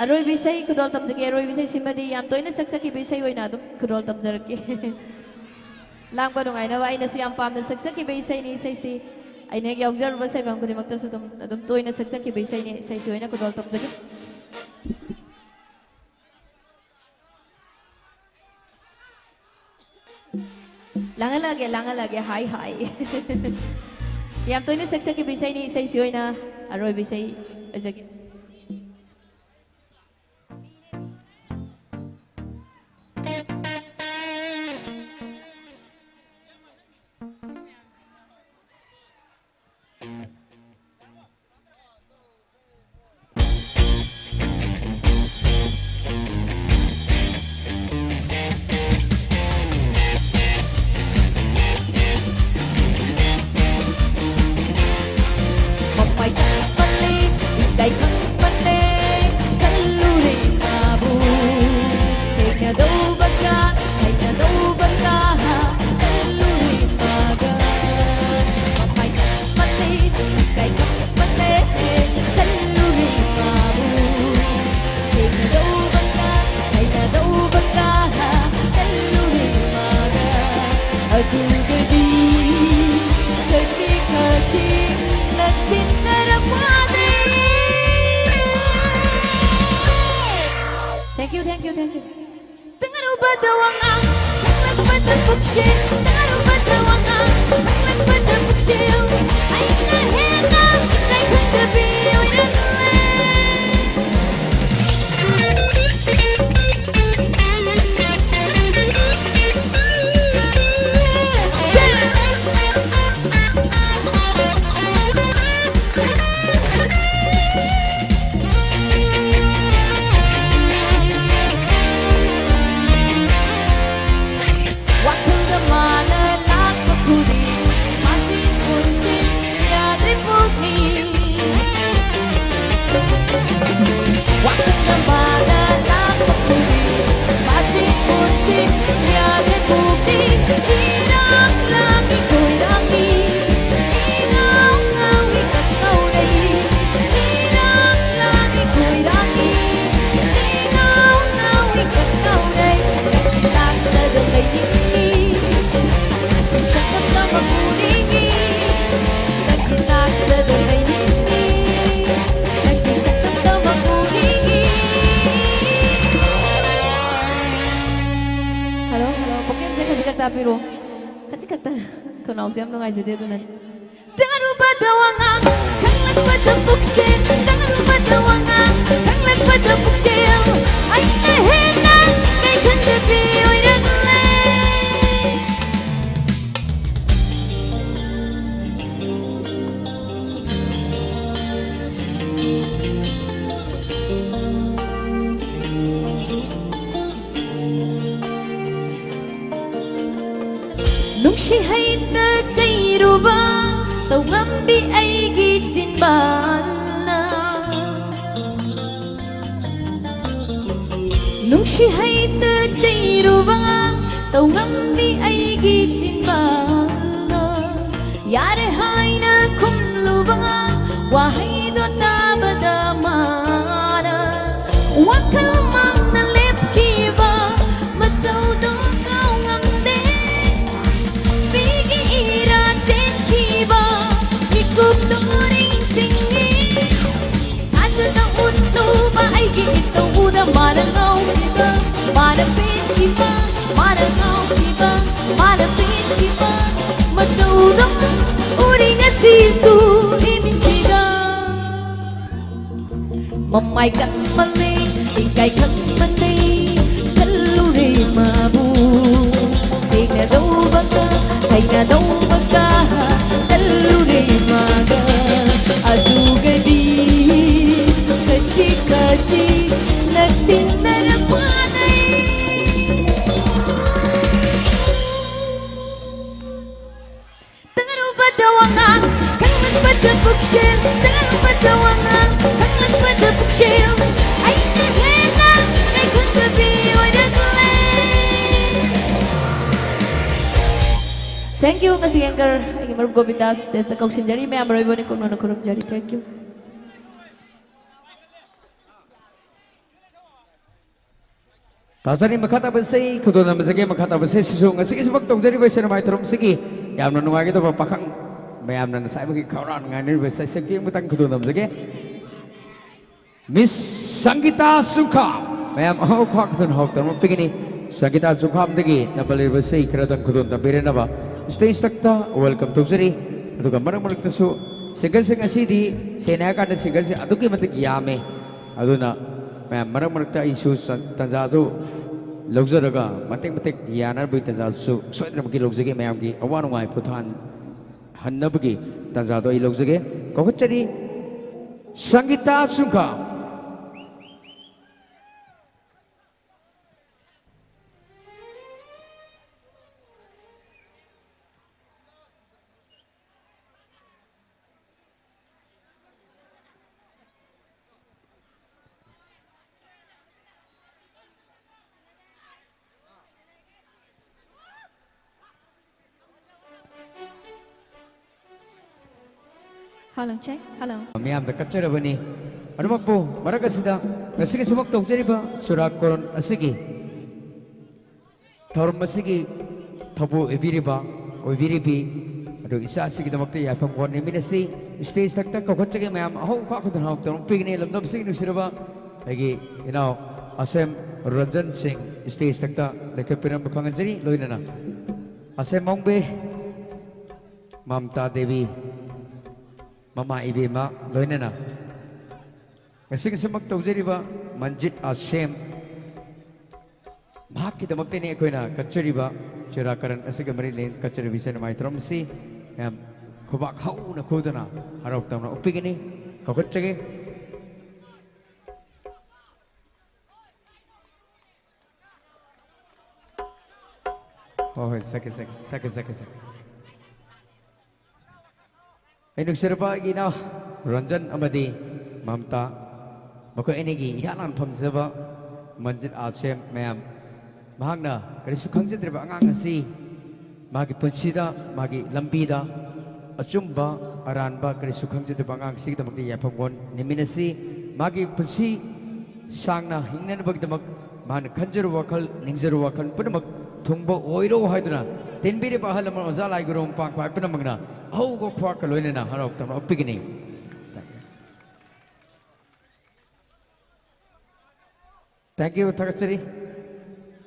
ꯑꯔꯣꯏꯕ ꯏꯁꯩ ꯈꯨꯗꯣꯜ ꯇꯝꯖꯒꯦ꯫ ꯑꯔꯣꯏꯕ ꯏꯁꯩꯁꯤꯃꯗꯤ ꯌꯥꯝ ꯇꯣꯏꯅ ꯁꯛꯆꯈꯤꯕ ꯏꯁꯩ ꯑꯣꯏꯅ ꯑꯗꯨꯝ ꯈꯨꯗꯣꯜ ꯇꯝꯖꯔꯛꯀꯦ꯫ ꯂꯥꯡꯕ ꯅꯨꯡꯉꯥꯏꯅꯕ ꯑꯩꯅꯁꯨ ꯌꯥꯝ ꯄꯥꯝꯅ ꯁꯛꯆꯈꯤꯕ ꯏꯁꯩꯅꯤ꯫ ꯏꯁꯩꯁꯤ ꯑꯩꯅ ꯍꯦꯛ ꯌꯥꯎꯖꯔꯨꯕ ꯁꯩꯕꯝ ꯈꯨꯗꯤꯡꯃꯛꯇꯁꯨ ꯑꯗꯨꯝ, ꯑꯗꯨꯝ ꯇꯣꯏꯅ ꯁꯛꯆꯈꯤꯕ ꯏꯁꯩꯅꯤ꯫ ꯏꯁꯩꯁꯤ ꯑꯣꯏꯅ ꯈꯨꯗꯣꯜ ꯇꯝꯖꯒꯦ꯫ ꯂꯥꯡꯍꯜꯂꯒꯦ, ꯂꯥꯡꯍꯜꯂꯒꯦ, ꯍꯥꯏ, ꯍꯥꯏ꯫ ꯌꯥꯝ ꯇꯣꯏꯅ ꯁꯛꯆꯈꯤꯕ ꯏꯁꯩꯅꯤ꯫ ꯏꯁꯩꯁꯤ ꯑꯣꯏꯅ ꯑꯔꯣꯏꯕ ꯏꯁꯩ ꯑꯣꯏꯖꯒꯦ꯫ ꯃꯄꯥꯏ ꯀꯛꯄꯅꯦ, ꯏꯀꯥꯏ ꯈꯪꯕꯅꯦ, ꯈꯜꯂꯨꯔꯦ ꯃꯥꯕꯨ꯫ ꯊꯦꯡꯅꯗꯧꯕꯒ, ꯊꯦꯡꯅꯗꯧꯕꯒ, ꯈꯜꯂꯨꯔꯦ ꯃꯥꯒ꯫ ꯃꯄꯥꯏ ꯀꯛꯄꯅꯦ, ꯏꯀꯥꯏ ꯈꯪꯕꯅꯦ, ꯈꯜꯂꯨꯔꯦ ꯃꯥꯕꯨ꯫ ꯊꯦꯡꯅꯗꯧꯕꯒ, ꯊꯦꯡꯅꯗꯧꯕꯒ, ꯈꯜꯂꯨꯔꯦ ꯃꯥꯒ꯫ ꯑꯗꯨꯒꯗꯤ ꯈꯖꯤꯛ ꯈꯖꯤꯛ ꯅꯛꯁꯤꯟꯅꯔꯛꯄꯅꯦ꯫ Thank you, thank you, thank you. ꯇꯉꯥꯔꯨꯕꯗ ꯋꯥꯉꯥꯡ, ꯅꯪꯂꯛꯄꯗ ꯄꯨꯛꯆꯦꯜ, ꯇꯉꯥꯔꯨꯕꯗ ꯋꯥꯉꯥꯡ, ꯅꯪꯂꯛꯄꯗ ꯄꯨꯛꯆꯦꯜ, ꯑꯩꯅ ꯍꯦꯟꯅ ꯏꯀꯥꯏ ꯈꯪꯗꯕꯤ ꯑꯣꯏꯔꯛꯂꯦ꯫ ꯋꯥꯈꯜꯗ ꯃꯥꯅ ꯇꯥꯕꯤꯔꯣ꯫ ꯈꯖꯤꯛ ꯈꯛꯇ ꯈꯅꯥꯎꯁꯦ ꯌꯥꯝ ꯅꯨꯡꯉꯥꯏꯖꯗꯦ, ꯑꯗꯨꯅꯅꯤ꯫ ꯇꯥꯔꯨꯕꯗ ꯋꯥꯉꯥꯡ, ꯈꯪꯂꯛꯄꯗ ꯄꯨꯛꯁꯦꯜ, ꯇꯥꯔꯨꯕꯗ ꯋꯥꯉꯥꯡ, ꯈꯪꯂꯛꯄꯗ ꯄꯨꯛꯁꯦꯜ, ꯑꯩꯅ ꯍꯦꯟꯅ ꯀꯩ ꯈꯟꯖꯕꯤ ꯑꯣꯏꯔꯛꯂꯦ꯫ ꯅꯨꯡꯁꯤ ꯍꯩꯇ ꯆꯩꯔꯨꯕ ꯇꯧꯉꯝꯕꯤ ꯑꯩꯒꯤ ꯆꯤꯟꯕꯥꯜꯅ꯫ ꯅꯨꯡꯁꯤ ꯍꯩꯇ ꯆꯩꯔꯨꯕ ꯇꯧꯉꯝꯕꯤ ꯑꯩꯒꯤ ꯆꯤꯟꯕꯥꯜꯅ꯫ ꯌꯥꯔꯦ ꯍꯥꯏꯅ ꯈꯨꯝꯂꯨꯕ ꯋꯥꯍꯩꯗꯣ ꯇꯥꯕꯗ ꯃꯥꯅ ꯋꯥꯈꯜ ꯃꯥꯡꯅ ꯂꯦꯞꯈꯤꯕ ꯃꯇꯧꯗꯣ ꯀꯥꯎ ꯉꯝꯗꯦ꯫ ꯃꯤꯒꯤ ꯏꯔꯥ ꯆꯦꯟꯈꯤꯕ ꯃꯤꯀꯨꯞꯇꯣ ꯅꯤꯡꯁꯤꯡꯉꯤ꯫ ꯑꯗꯨꯅ ꯎꯠꯂꯨꯕ ꯑꯩꯒꯤ ꯏꯇꯧꯗ ꯃꯥꯅ ꯉꯥꯎꯈꯤꯕ, ꯃꯥꯅ ꯄꯦꯟꯈꯤꯕ, ꯃꯥꯅ ꯉꯥꯎꯈꯤꯕ, ꯃꯥꯅ ꯄꯦꯟꯈꯤꯕ ꯃꯇꯧꯗꯣ ꯎꯔꯤ ꯉꯁꯤꯁꯨ ꯏꯃꯤꯠꯁꯤꯗ꯫ ꯃꯃꯥꯏ ꯀꯟꯕꯅꯤ, ꯏꯀꯥꯏ ꯈꯪꯕꯅꯤ, ꯈꯜꯂꯨꯔꯦ ꯃꯥꯕꯨ꯫ ꯍꯩꯅꯗꯧꯕꯒ, ꯍꯩꯅꯗꯧꯕꯒ, ꯈꯜꯂꯨꯔꯦ ꯃꯥꯒ꯫ ꯑꯗꯨꯒꯗꯤ ꯈꯖꯤꯛ ꯈꯖꯤꯛ ꯅꯛꯁꯤꯟꯅꯔꯛꯄꯅꯤ꯫ ꯇꯥꯔꯨꯕꯗ ꯋꯥꯉꯥꯡ, ꯈꯪꯂꯛꯄꯗ ꯄꯨꯛꯆꯦꯜ, ꯇꯥꯔꯨꯕꯗ ꯋꯥꯉꯥꯡ, ꯈꯪꯂꯛꯄꯗ ꯄꯨꯛꯆꯦꯜ, ꯑꯩꯅ ꯍꯦꯟꯅ ꯀꯩ ꯈꯟꯖꯕꯤ ꯑꯣꯏꯔꯛꯂꯦ꯫ Thank you, ꯉꯁꯤꯒꯤ anchor, ꯑꯩꯒꯤ ꯃꯔꯨꯞ ꯒꯣꯕꯤꯟꯗꯥꯁ, stage ꯇ ꯀꯧꯁꯤꯟꯖꯔꯤ꯫ ꯃꯌꯥꯝ ꯑꯔꯣꯏꯕ ꯑꯣꯏꯅ ꯀꯣꯛꯅꯅ ꯈꯨꯔꯨꯝꯖꯔꯤ꯫ Thank you꯫ ꯇꯥꯖꯔꯤ, ꯃꯈꯥ ꯇꯥꯕ ꯏꯁꯩ ꯈꯨꯗꯣꯜ ꯇꯝꯖꯒꯦ꯫ ꯃꯈꯥ ꯇꯥꯕ ꯏꯁꯩꯁꯤꯁꯨ ꯉꯁꯤꯒꯤ ꯁꯨꯃꯛ ꯇꯧꯖꯔꯤꯕ ꯏꯁꯩ ꯅꯣꯡꯃꯥꯏ ꯊꯧꯔꯝꯁꯤꯒꯤ ꯌꯥꯝꯅ ꯅꯨꯡꯉꯥꯏꯒꯗꯕ ꯄꯥꯈꯪ ꯃꯌꯥꯝꯅ ꯉꯁꯥꯏꯃꯛꯀꯤ ꯈꯧꯔꯥꯡꯅ ꯉꯥꯏꯅꯔꯤꯕ ꯏꯁꯩ ꯁꯛꯄꯤ ꯑꯃꯇꯪ ꯈꯨꯗꯣꯜ ꯇꯝꯖꯒꯦ꯫ Miss ꯁꯪꯒꯤꯇꯥ ꯁꯨꯈꯥ꯫ ꯃꯌꯥꯝ ꯑꯍꯧ ꯈ꯭ꯋꯥ ꯈꯨꯗꯣꯜ ꯍꯧꯔꯛꯇꯅ ꯄꯤꯒꯅꯤ꯫ ꯁꯪꯒꯤꯇꯥ ꯆꯨꯡꯈꯥꯝꯗꯒꯤ ꯇꯝꯕ ꯂꯩꯔꯤꯕ ꯏꯁꯩ ꯈꯔꯗꯪ ꯈꯨꯗꯣꯜ ꯇꯝꯕꯤꯔꯅꯕ stage ꯇꯛꯇ welcome ꯇꯧꯖꯔꯤ꯫ ꯑꯗꯨꯒ ꯃꯔꯛ ꯃꯔꯛꯇꯁꯨ singerꯁꯤꯡ ꯑꯁꯤꯗꯤ ꯁꯦꯡꯅ ꯍꯥꯏꯔꯀꯥꯟꯗ singerꯁꯦ ꯑꯗꯨꯛꯀꯤ ꯃꯇꯤꯛ ꯌꯥꯝꯃꯦ꯫ ꯑꯗꯨꯅ ꯃꯌꯥꯝ ꯃꯔꯛ ꯃꯔꯛꯇ ꯑꯩꯁꯨ ꯆ-, ꯇꯟꯖꯥꯗꯨ ꯂꯧꯖꯔꯒ ꯃꯇꯦꯛ ꯃꯇꯦꯛ ꯌꯥꯅꯅꯕꯒꯤ ꯇꯟꯖꯥꯗꯨꯁꯨ ꯁꯣꯏꯗꯅꯃꯛꯀꯤ ꯂꯧꯖꯒꯦ꯫ ꯃꯌꯥꯝꯒꯤ ꯑꯋꯥ ꯅꯨꯡꯉꯥꯏ ꯄꯣꯊꯥꯍꯟꯅꯕꯒꯤ ꯇꯟꯖꯥꯗꯣ ꯑꯩ ꯂꯧꯖꯒꯦ꯫ ꯀꯧꯈꯠꯆꯔꯤ ꯁꯪꯒꯤꯇꯥ ꯆꯨꯡꯈꯥꯝ꯫ Hello, check. Hello. ꯃꯤꯌꯥꯝꯗ ꯀꯠꯆꯔꯕꯅꯤ꯫ ꯑꯗꯨꯃꯛꯄꯨ ꯃꯔꯛ ꯑꯁꯤꯗ ꯉꯁꯤꯒꯤ ꯁꯨꯃꯛ ꯇꯧꯖꯔꯤꯕ ꯆꯨꯔꯥꯀꯣꯔꯣꯟ ꯑꯁꯤꯒꯤ ꯊꯧꯔꯝ ꯑꯁꯤꯒꯤ ꯊꯧꯕꯨ ꯑꯣꯏꯕꯤꯔꯤꯕ, ꯑꯣꯏꯕꯤꯔꯤꯕꯤ, ꯑꯗꯨ ꯏꯆꯥ ꯑꯁꯤꯒꯤꯗꯃꯛꯇ ꯌꯥꯏꯐꯝ ꯍꯣꯟꯅꯤꯃꯤꯟꯅꯁꯤ꯫ Stage ꯊꯛꯇ ꯀꯧꯈꯠꯆꯒꯦ ꯃꯌꯥꯝ ꯑꯍꯧꯕ ꯈꯥꯛ ꯈꯨꯗꯅ ꯍꯥꯎ ꯇꯧꯔꯛꯄꯤꯒꯅꯤ꯫ ꯂꯝꯗꯝꯁꯤꯒꯤ ꯅꯨꯡꯁꯤꯔꯕ ꯑꯩꯒꯤ ꯏꯅꯥꯎ ꯑꯁꯦꯝ ꯔꯟꯖꯟ ꯁꯤꯡ stage ꯊꯛꯇ ꯂꯦꯞꯈꯠꯄꯤꯔꯝꯕ ꯈꯪꯍꯟꯖꯔꯤ꯫ ꯂꯣꯏꯅꯅ ꯑꯁꯦꯝ ꯃꯣꯡꯕꯦ, ꯃꯝꯇꯥ ꯗꯦꯕꯤ, ꯃꯃꯥ ꯏꯕꯦꯝꯃ, ꯂꯣꯏꯅꯅ ꯉꯁꯤꯒꯤꯁꯤꯃꯛ ꯇꯧꯖꯔꯤꯕ ꯃꯟꯖꯤꯠ ꯑꯁꯦꯝ, ꯃꯍꯥꯛꯀꯤꯗꯃꯛꯇꯅꯤ ꯑꯩꯈꯣꯏꯅ ꯀꯠꯆꯔꯤꯕ ꯆꯨꯔꯥꯀꯔꯟ ꯑꯁꯤꯒ ꯃꯔꯤ ꯂꯩꯅ ꯀꯠꯆꯔꯤꯕ ꯏꯁꯩ ꯅꯣꯡꯃꯥꯏ ꯊꯧꯔꯝ ꯑꯁꯤ ꯃꯌꯥꯝ ꯈꯨꯕꯥꯛ ꯍꯧꯅ ꯈꯨꯗꯨꯅ ꯍꯔꯥꯎ ꯇꯧꯅ ꯎꯞꯄꯤꯒꯅꯤ꯫ ꯀꯧꯈꯠꯆꯒꯦ꯫ ꯍꯣꯏ, ꯍꯣꯏ, ꯁꯛꯀꯦ, ꯁꯛꯀꯦ, ꯁꯛꯀꯦ, ꯁꯛꯀꯦ, ꯁꯛꯀꯦ꯫ ꯑꯩ ꯅꯨꯡꯁꯤꯔꯕ ꯑꯩꯒꯤ ꯏꯅꯥꯎ ꯔꯟꯖꯟ ꯑꯃꯗꯤ ꯃꯝꯇꯥ, ꯃꯈꯣꯏ ꯑꯅꯤꯒꯤ ꯏꯍꯥꯟ ꯍꯥꯟꯅ ꯐꯪꯖꯕ ꯃꯟꯖꯤꯠ ꯑꯥꯁꯦꯝ ꯃꯌꯥꯝ, ꯃꯍꯥꯛꯅ ꯀꯔꯤꯁꯨ ꯈꯪꯖꯗ꯭ꯔꯤꯕ ꯑꯉꯥꯡ ꯑꯁꯤ ꯃꯥꯒꯤ ꯄꯨꯟꯁꯤꯗ, ꯃꯥꯒꯤ ꯂꯝꯕꯤꯗ ꯑꯆꯨꯝꯕ ꯑꯔꯥꯟꯕ ꯀꯔꯤꯁꯨ ꯈꯪꯖꯗ꯭ꯔꯤꯕ ꯑꯉꯥꯡꯁꯤꯒꯤꯗꯃꯛꯇ ꯌꯥꯏꯐꯝ ꯅꯤꯃꯤꯟꯅꯁꯤ꯫ ꯃꯥꯒꯤ ꯄꯨꯟꯁꯤ ꯁꯥꯡꯅ ꯍꯤꯡꯅꯅꯕꯒꯤꯗꯃꯛ ꯃꯥꯅ ꯈꯟꯖꯔꯨꯕ ꯋꯥꯈꯜ, ꯅꯤꯡꯖꯔꯨꯕ ꯋꯥꯈꯜ ꯄꯨꯝꯅꯃꯛ ꯊꯨꯡꯕ ꯑꯣꯏꯔꯣ ꯍꯥꯏꯗꯨꯅ ꯇꯤꯟꯕꯤꯔꯤꯕ ꯑꯍꯜ ꯂꯃꯟ ꯑꯣꯖꯥ ꯂꯥꯏ ꯒꯨꯔꯨ ꯃꯄꯥꯡ ꯈ꯭ꯋꯥꯏ ꯄꯨꯝꯅꯃꯛꯅ ꯑꯍꯧꯕ ꯈ꯭ꯋꯥꯛꯀ ꯂꯣꯏꯅꯅ ꯍꯔꯥꯎ ꯇꯝꯅ ꯎꯞꯄꯤꯒꯅꯤ꯫ Thank you, ꯊꯥꯒꯠꯆꯔꯤ꯫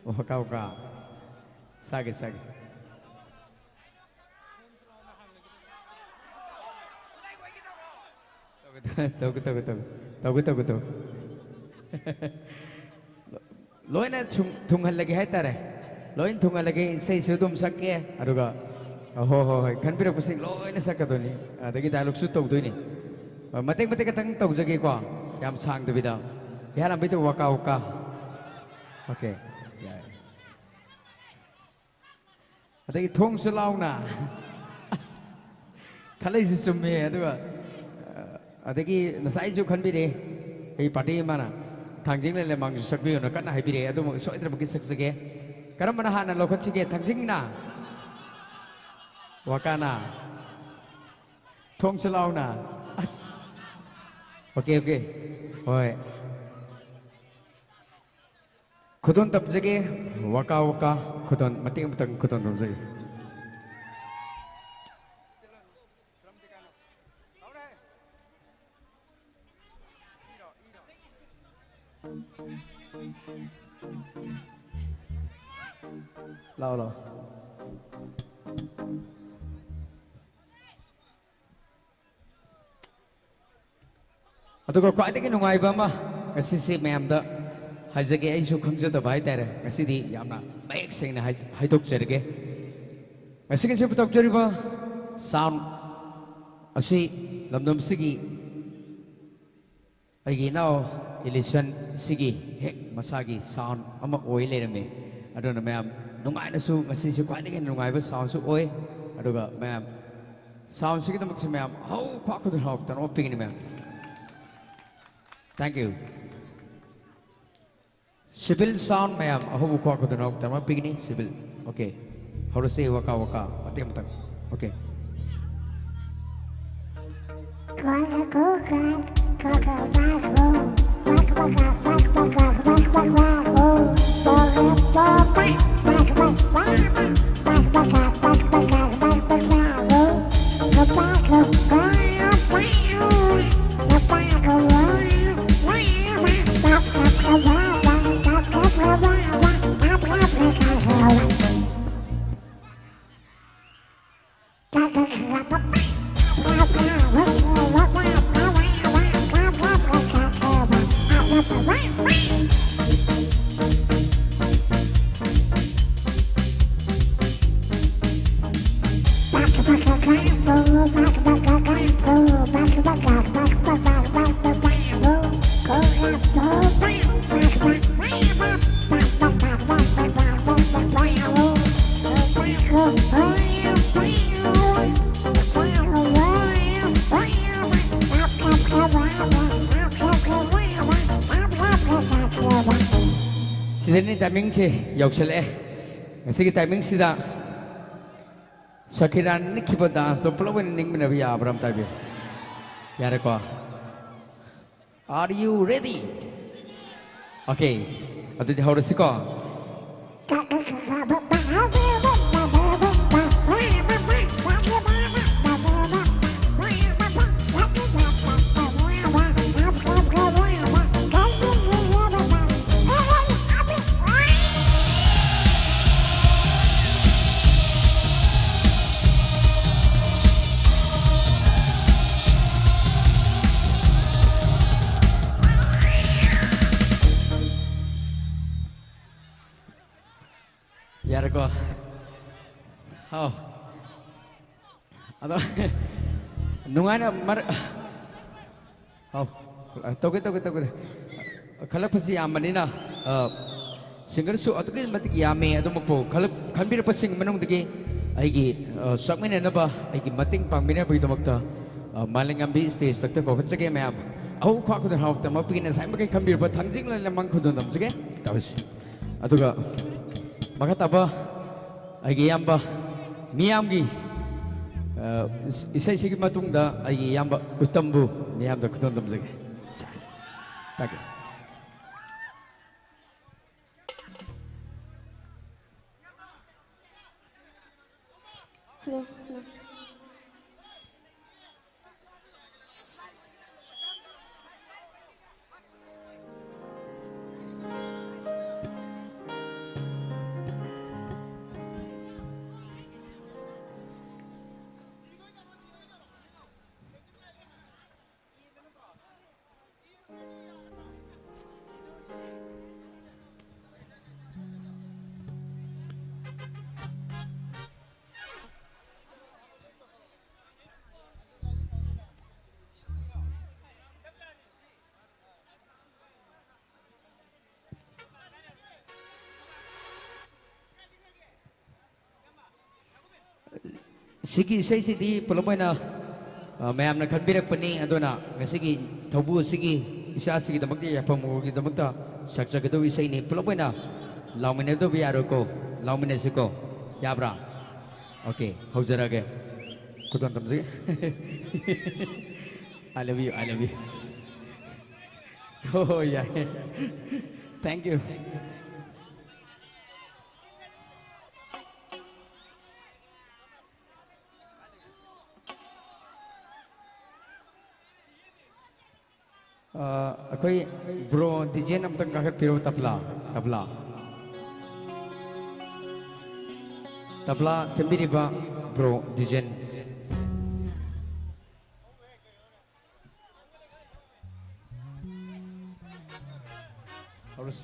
ꯋꯥꯀꯥ ꯋꯥꯀꯥ꯫ ꯁꯥꯒꯦ, ꯁꯥꯒꯦ, ꯁꯥꯒꯦ꯫ ꯇꯧꯒꯦ, ꯇꯧꯒꯦ, ꯇꯧꯒꯦ, ꯇꯧꯒꯦ꯫ ꯇꯧꯒꯦ, ꯇꯧꯒꯦ, ꯇꯧꯒꯦ꯫ ꯂꯣꯏꯅ ꯁꯨꯝ ꯊꯨꯡꯍꯜꯂꯒꯦ ꯍꯥꯏꯇꯥꯔꯦ꯫ ꯂꯣꯏꯅ ꯊꯨꯡꯍꯜꯂꯒꯦ, ꯏꯁꯩꯁꯨ ꯑꯗꯨꯝ ꯁꯛꯀꯦ, ꯑꯗꯨꯒ, ꯑ, ꯍꯣꯏ, ꯍꯣꯏ, ꯍꯣꯏ, ꯈꯟꯕꯤꯔꯛꯄꯁꯤꯡ ꯂꯣꯏꯅ ꯁꯛꯀꯗꯣꯏꯅꯤ, ꯑꯗꯒꯤ dialogueꯁꯨ ꯇꯧꯗꯣꯏꯅꯤ꯫ ꯑ, ꯃꯇꯦꯛ ꯃꯇꯦꯛ ꯈꯛꯇꯪ ꯇꯧꯖꯒꯦꯀꯣ, ꯌꯥꯝ ꯁꯥꯡꯗꯕꯤꯗ꯫ ꯏꯍꯥꯟ ꯍꯥꯟꯕꯩꯗꯣ ꯋꯥꯀꯥ ꯋꯥꯀꯥ꯫ ꯑꯣꯀꯦ, ꯌꯥꯏ꯫ ꯑꯗꯒꯤ ꯊꯣꯡꯁꯨ ꯂꯥꯎꯅ꯫ ꯑꯁ, ꯈꯜꯂꯛꯏꯁꯤ ꯆꯨꯝꯃꯦ꯫ ꯑꯗꯨꯒ, ꯑ, ꯑꯗꯒꯤ ꯉꯁꯥꯏꯁꯨ ꯈꯟꯕꯤꯔꯦ, ꯑꯩ party ꯑꯃꯅ "ꯊꯥꯡꯖꯤꯡ ꯂꯩ ꯂꯩꯃꯥꯡꯁꯨ ꯁꯛꯄꯤꯌꯨꯅ" ꯀꯟꯅ ꯍꯥꯏꯕꯤꯔꯛꯑꯦ꯫ ꯑꯗꯨꯃꯛ ꯁꯣꯏꯗꯅꯃꯛꯀꯤ ꯁꯛꯆꯒꯦ꯫ ꯀꯔꯝꯕꯅ ꯍꯥꯟꯅ ꯂꯧꯈꯠꯁꯤꯒꯦ? ꯊꯥꯡꯖꯤꯡꯅ? ꯋꯥꯀꯥꯅ? ꯊꯣꯡꯁꯨ ꯂꯥꯎꯅ꯫ ꯑꯁ꯫ Okay, okay. ꯍꯣꯏ꯫ ꯈꯨꯗꯣꯟ ꯇꯝꯖꯒꯦ꯫ ꯋꯥꯀꯥ ꯋꯥꯀꯥ꯫ ꯈꯨꯗꯣꯟ ꯃꯇꯦꯛ ꯑꯃꯇꯪ ꯈꯨꯗꯣꯟ ꯇꯝꯖꯒꯦ꯫ ꯂꯥꯛꯑꯣ, ꯂꯥꯛꯑꯣ꯫ ꯑꯗꯨꯒ ꯈ꯭ꯋꯥꯏꯗꯒꯤ ꯅꯨꯡꯉꯥꯏꯕ ꯑꯃ ꯉꯁꯤꯁꯦ ꯃꯌꯥꯝꯗ ꯍꯥꯏꯖꯒꯦ, ꯑꯩꯁꯨ ꯈꯪꯖꯗꯕ ꯍꯥꯏꯇꯥꯔꯦ, ꯉꯁꯤꯗꯤ ꯌꯥꯝꯅ ꯃꯌꯦꯛ ꯁꯦꯡꯅ ꯍꯥꯏ-, ꯍꯥꯏꯗꯣꯛꯆꯔꯒꯦ꯫ ꯉꯁꯤꯒꯤꯁꯤ ꯄꯨꯊꯣꯛꯆꯔꯤꯕ sound ꯑꯁꯤ ꯂꯝꯗꯝꯁꯤꯒꯤ ꯑꯩꯒꯤ ꯏꯅꯥꯎ ꯏꯂꯤꯁꯟ ꯁꯤꯒꯤ ꯍꯦꯛ ꯃꯁꯥꯒꯤ sound ꯑꯃ ꯑꯣꯏ ꯂꯩꯔꯝꯃꯦ꯫ ꯑꯗꯨꯅ ꯃꯌꯥꯝ ꯅꯨꯡꯉꯥꯏꯅꯁꯨ, ꯉꯁꯤꯁꯦ ꯈ꯭ꯋꯥꯏꯗꯒꯤ ꯍꯦꯟꯅ ꯅꯨꯡꯉꯥꯏꯕ soundꯁꯨ ꯑꯣꯏ꯫ ꯑꯗꯨꯒ ꯃꯌꯥꯝ soundꯁꯤꯒꯤꯗꯃꯛꯁꯨ ꯃꯌꯥꯝ ꯑꯍꯧ ꯈ꯭ꯋꯥ ꯈꯨꯗꯣꯜ ꯍꯥꯎ ꯇꯅꯣꯞ ꯄꯤꯒꯅꯤ ꯃꯌꯥꯝ꯫ Thank you꯫ Civil sound ꯃꯌꯥꯝ ꯑꯍꯧꯕ ꯈ꯭ꯋꯥ ꯈꯨꯗꯣꯜ ꯍꯥꯎ ꯇꯅꯣꯞ ꯄꯤꯒꯅꯤ꯫ Civil꯫ ꯑꯣꯀꯦ꯫ ꯍꯧꯔꯁꯦ ꯋꯥꯀꯥ ꯋꯥꯀꯥ ꯃꯇꯦꯛ ꯑꯃꯇꯪ꯫ ꯑꯣꯀꯦ꯫ ꯁꯤꯗꯅꯤ ꯇꯥꯏꯃꯤꯡꯁꯦ ꯌꯧꯁꯜꯂꯛꯑꯦ꯫ ꯉꯁꯤꯒꯤ ꯇꯥꯏꯃꯤꯡꯁꯤꯗ ꯁꯀꯤꯔꯥꯅ ꯅꯤꯛꯈꯤꯕ ꯗꯥꯟꯁꯇꯣ ꯄꯨꯂꯞ ꯑꯣꯏꯅ ꯅꯤꯡꯃꯤꯟꯅꯕ ꯌꯥꯕ꯭ꯔꯥ ꯑꯝꯇ ꯍꯥꯏꯕꯤꯌꯨ꯫ ꯌꯥꯔꯦꯀꯣ? Are you ready? Okay, ꯑꯗꯨꯗꯤ ꯍꯧꯔꯁꯤꯀꯣ꯫ ꯌꯥꯔꯦꯀꯣ? ꯍꯥꯎ꯫ ꯑꯗꯣ, ꯅꯨꯡꯉꯥꯏꯅ ꯃꯔ-, ꯍꯥꯎ꯫ ꯇꯧꯒꯦ, ꯇꯧꯒꯦ, ꯇꯧꯒꯦ꯫ ꯈꯜꯂꯛꯄꯁꯤ ꯌꯥꯝꯕꯅꯤꯅ, ꯑ, ꯁꯤꯡꯒꯔꯁꯨ ꯑꯗꯨꯛꯀꯤ ꯃꯇꯤꯛ ꯌꯥꯝꯃꯤ꯫ ꯑꯗꯨꯃꯛꯄꯨ ꯈꯜꯂꯛ-, ꯈꯟꯕꯤꯔꯛꯄꯁꯤꯡ ꯃꯅꯨꯡꯗꯒꯤ ꯑꯩꯒꯤ, ꯑ, ꯁꯛꯃꯤꯟꯅꯅꯕ, ꯑꯩꯒꯤ ꯃꯇꯦꯡ ꯄꯥꯡꯕꯤꯅꯕꯒꯤꯗꯃꯛꯇ, ꯑ, ꯃꯥꯂꯦꯝꯉꯝꯕꯤ ꯁ꯭ꯇꯦꯖꯇ ꯀꯧꯈꯠꯆꯒꯦ ꯃꯌꯥꯝ꯫ ꯑꯍꯧꯕ ꯈ꯭ꯋꯥ ꯈꯨꯗꯣꯜ ꯍꯔꯥꯎꯇ ꯃꯄꯨꯒꯤ ꯉꯁꯥꯏꯃꯈꯩ ꯈꯟꯕꯤꯔꯛꯄ ꯊꯥꯡꯖꯤꯡ ꯂꯩꯅ ꯃꯥꯡ ꯈꯨꯗꯣꯜ ꯇꯝꯖꯒꯦ꯫ ꯇꯧꯔꯤꯁꯤ꯫ ꯑꯗꯨꯒ ꯃꯈꯥ ꯇꯥꯕ ꯑꯩꯒꯤ ꯏꯌꯥꯝꯕ ꯃꯤꯌꯥꯝꯒꯤ, ꯑ, ꯏꯁꯩꯁꯤꯒꯤ ꯃꯇꯨꯡꯗ ꯑꯩꯒꯤ ꯏꯌꯥꯝꯕ ꯎꯠꯇꯝꯕꯨ ꯃꯤꯌꯥꯝꯗ ꯈꯨꯗꯣꯜ ꯇꯝꯖꯒꯦ꯫ ꯇꯥꯛꯀꯦ꯫ Hello, hello. ꯁꯤꯒꯤ ꯏꯁꯩꯁꯤꯗꯤ ꯄꯨꯂꯞ ꯑꯣꯏꯅ, ꯑ, ꯃꯌꯥꯝꯅ ꯈꯟꯕꯤꯔꯛꯄꯅꯤ꯫ ꯑꯗꯨꯅ ꯉꯁꯤꯒꯤ ꯊꯧꯕꯨ ꯑꯁꯤꯒꯤ ꯏꯆꯥꯁꯤꯒꯤꯗꯃꯛꯇ, ꯌꯥꯏꯐꯝ ꯑꯣꯏꯒꯤꯗꯃꯛꯇ ꯁꯛꯆꯒꯗꯧꯕ ꯏꯁꯩꯅꯤ꯫ ꯄꯨꯂꯞ ꯑꯣꯏꯅ ꯂꯥꯎꯃꯤꯟꯅꯗꯕ ꯌꯥꯔꯣꯏꯀꯣ꯫ ꯂꯥꯎꯃꯤꯟꯅꯁꯤꯀꯣ꯫ ꯌꯥꯕ꯭ꯔꯥ? Okay, ꯍꯧꯖꯔꯒꯦ꯫ ꯈꯨꯗꯣꯜ ꯇꯝꯖꯒꯦ꯫ I love you, I love you. ꯍꯣꯏ, ꯍꯣꯏ, ꯌꯥꯏ꯫ Thank you. ꯑ, ꯑꯩꯈꯣꯏ bro ꯗꯤꯖꯦꯟ ꯑꯝꯇꯪ ꯀꯥꯈꯠꯄꯤꯔꯣ, tabla, tabla. Tabla ꯊꯤꯟꯕꯤꯔꯤꯕ bro ꯗꯤꯖꯦꯟ꯫ ꯍꯧꯔꯁꯤ꯫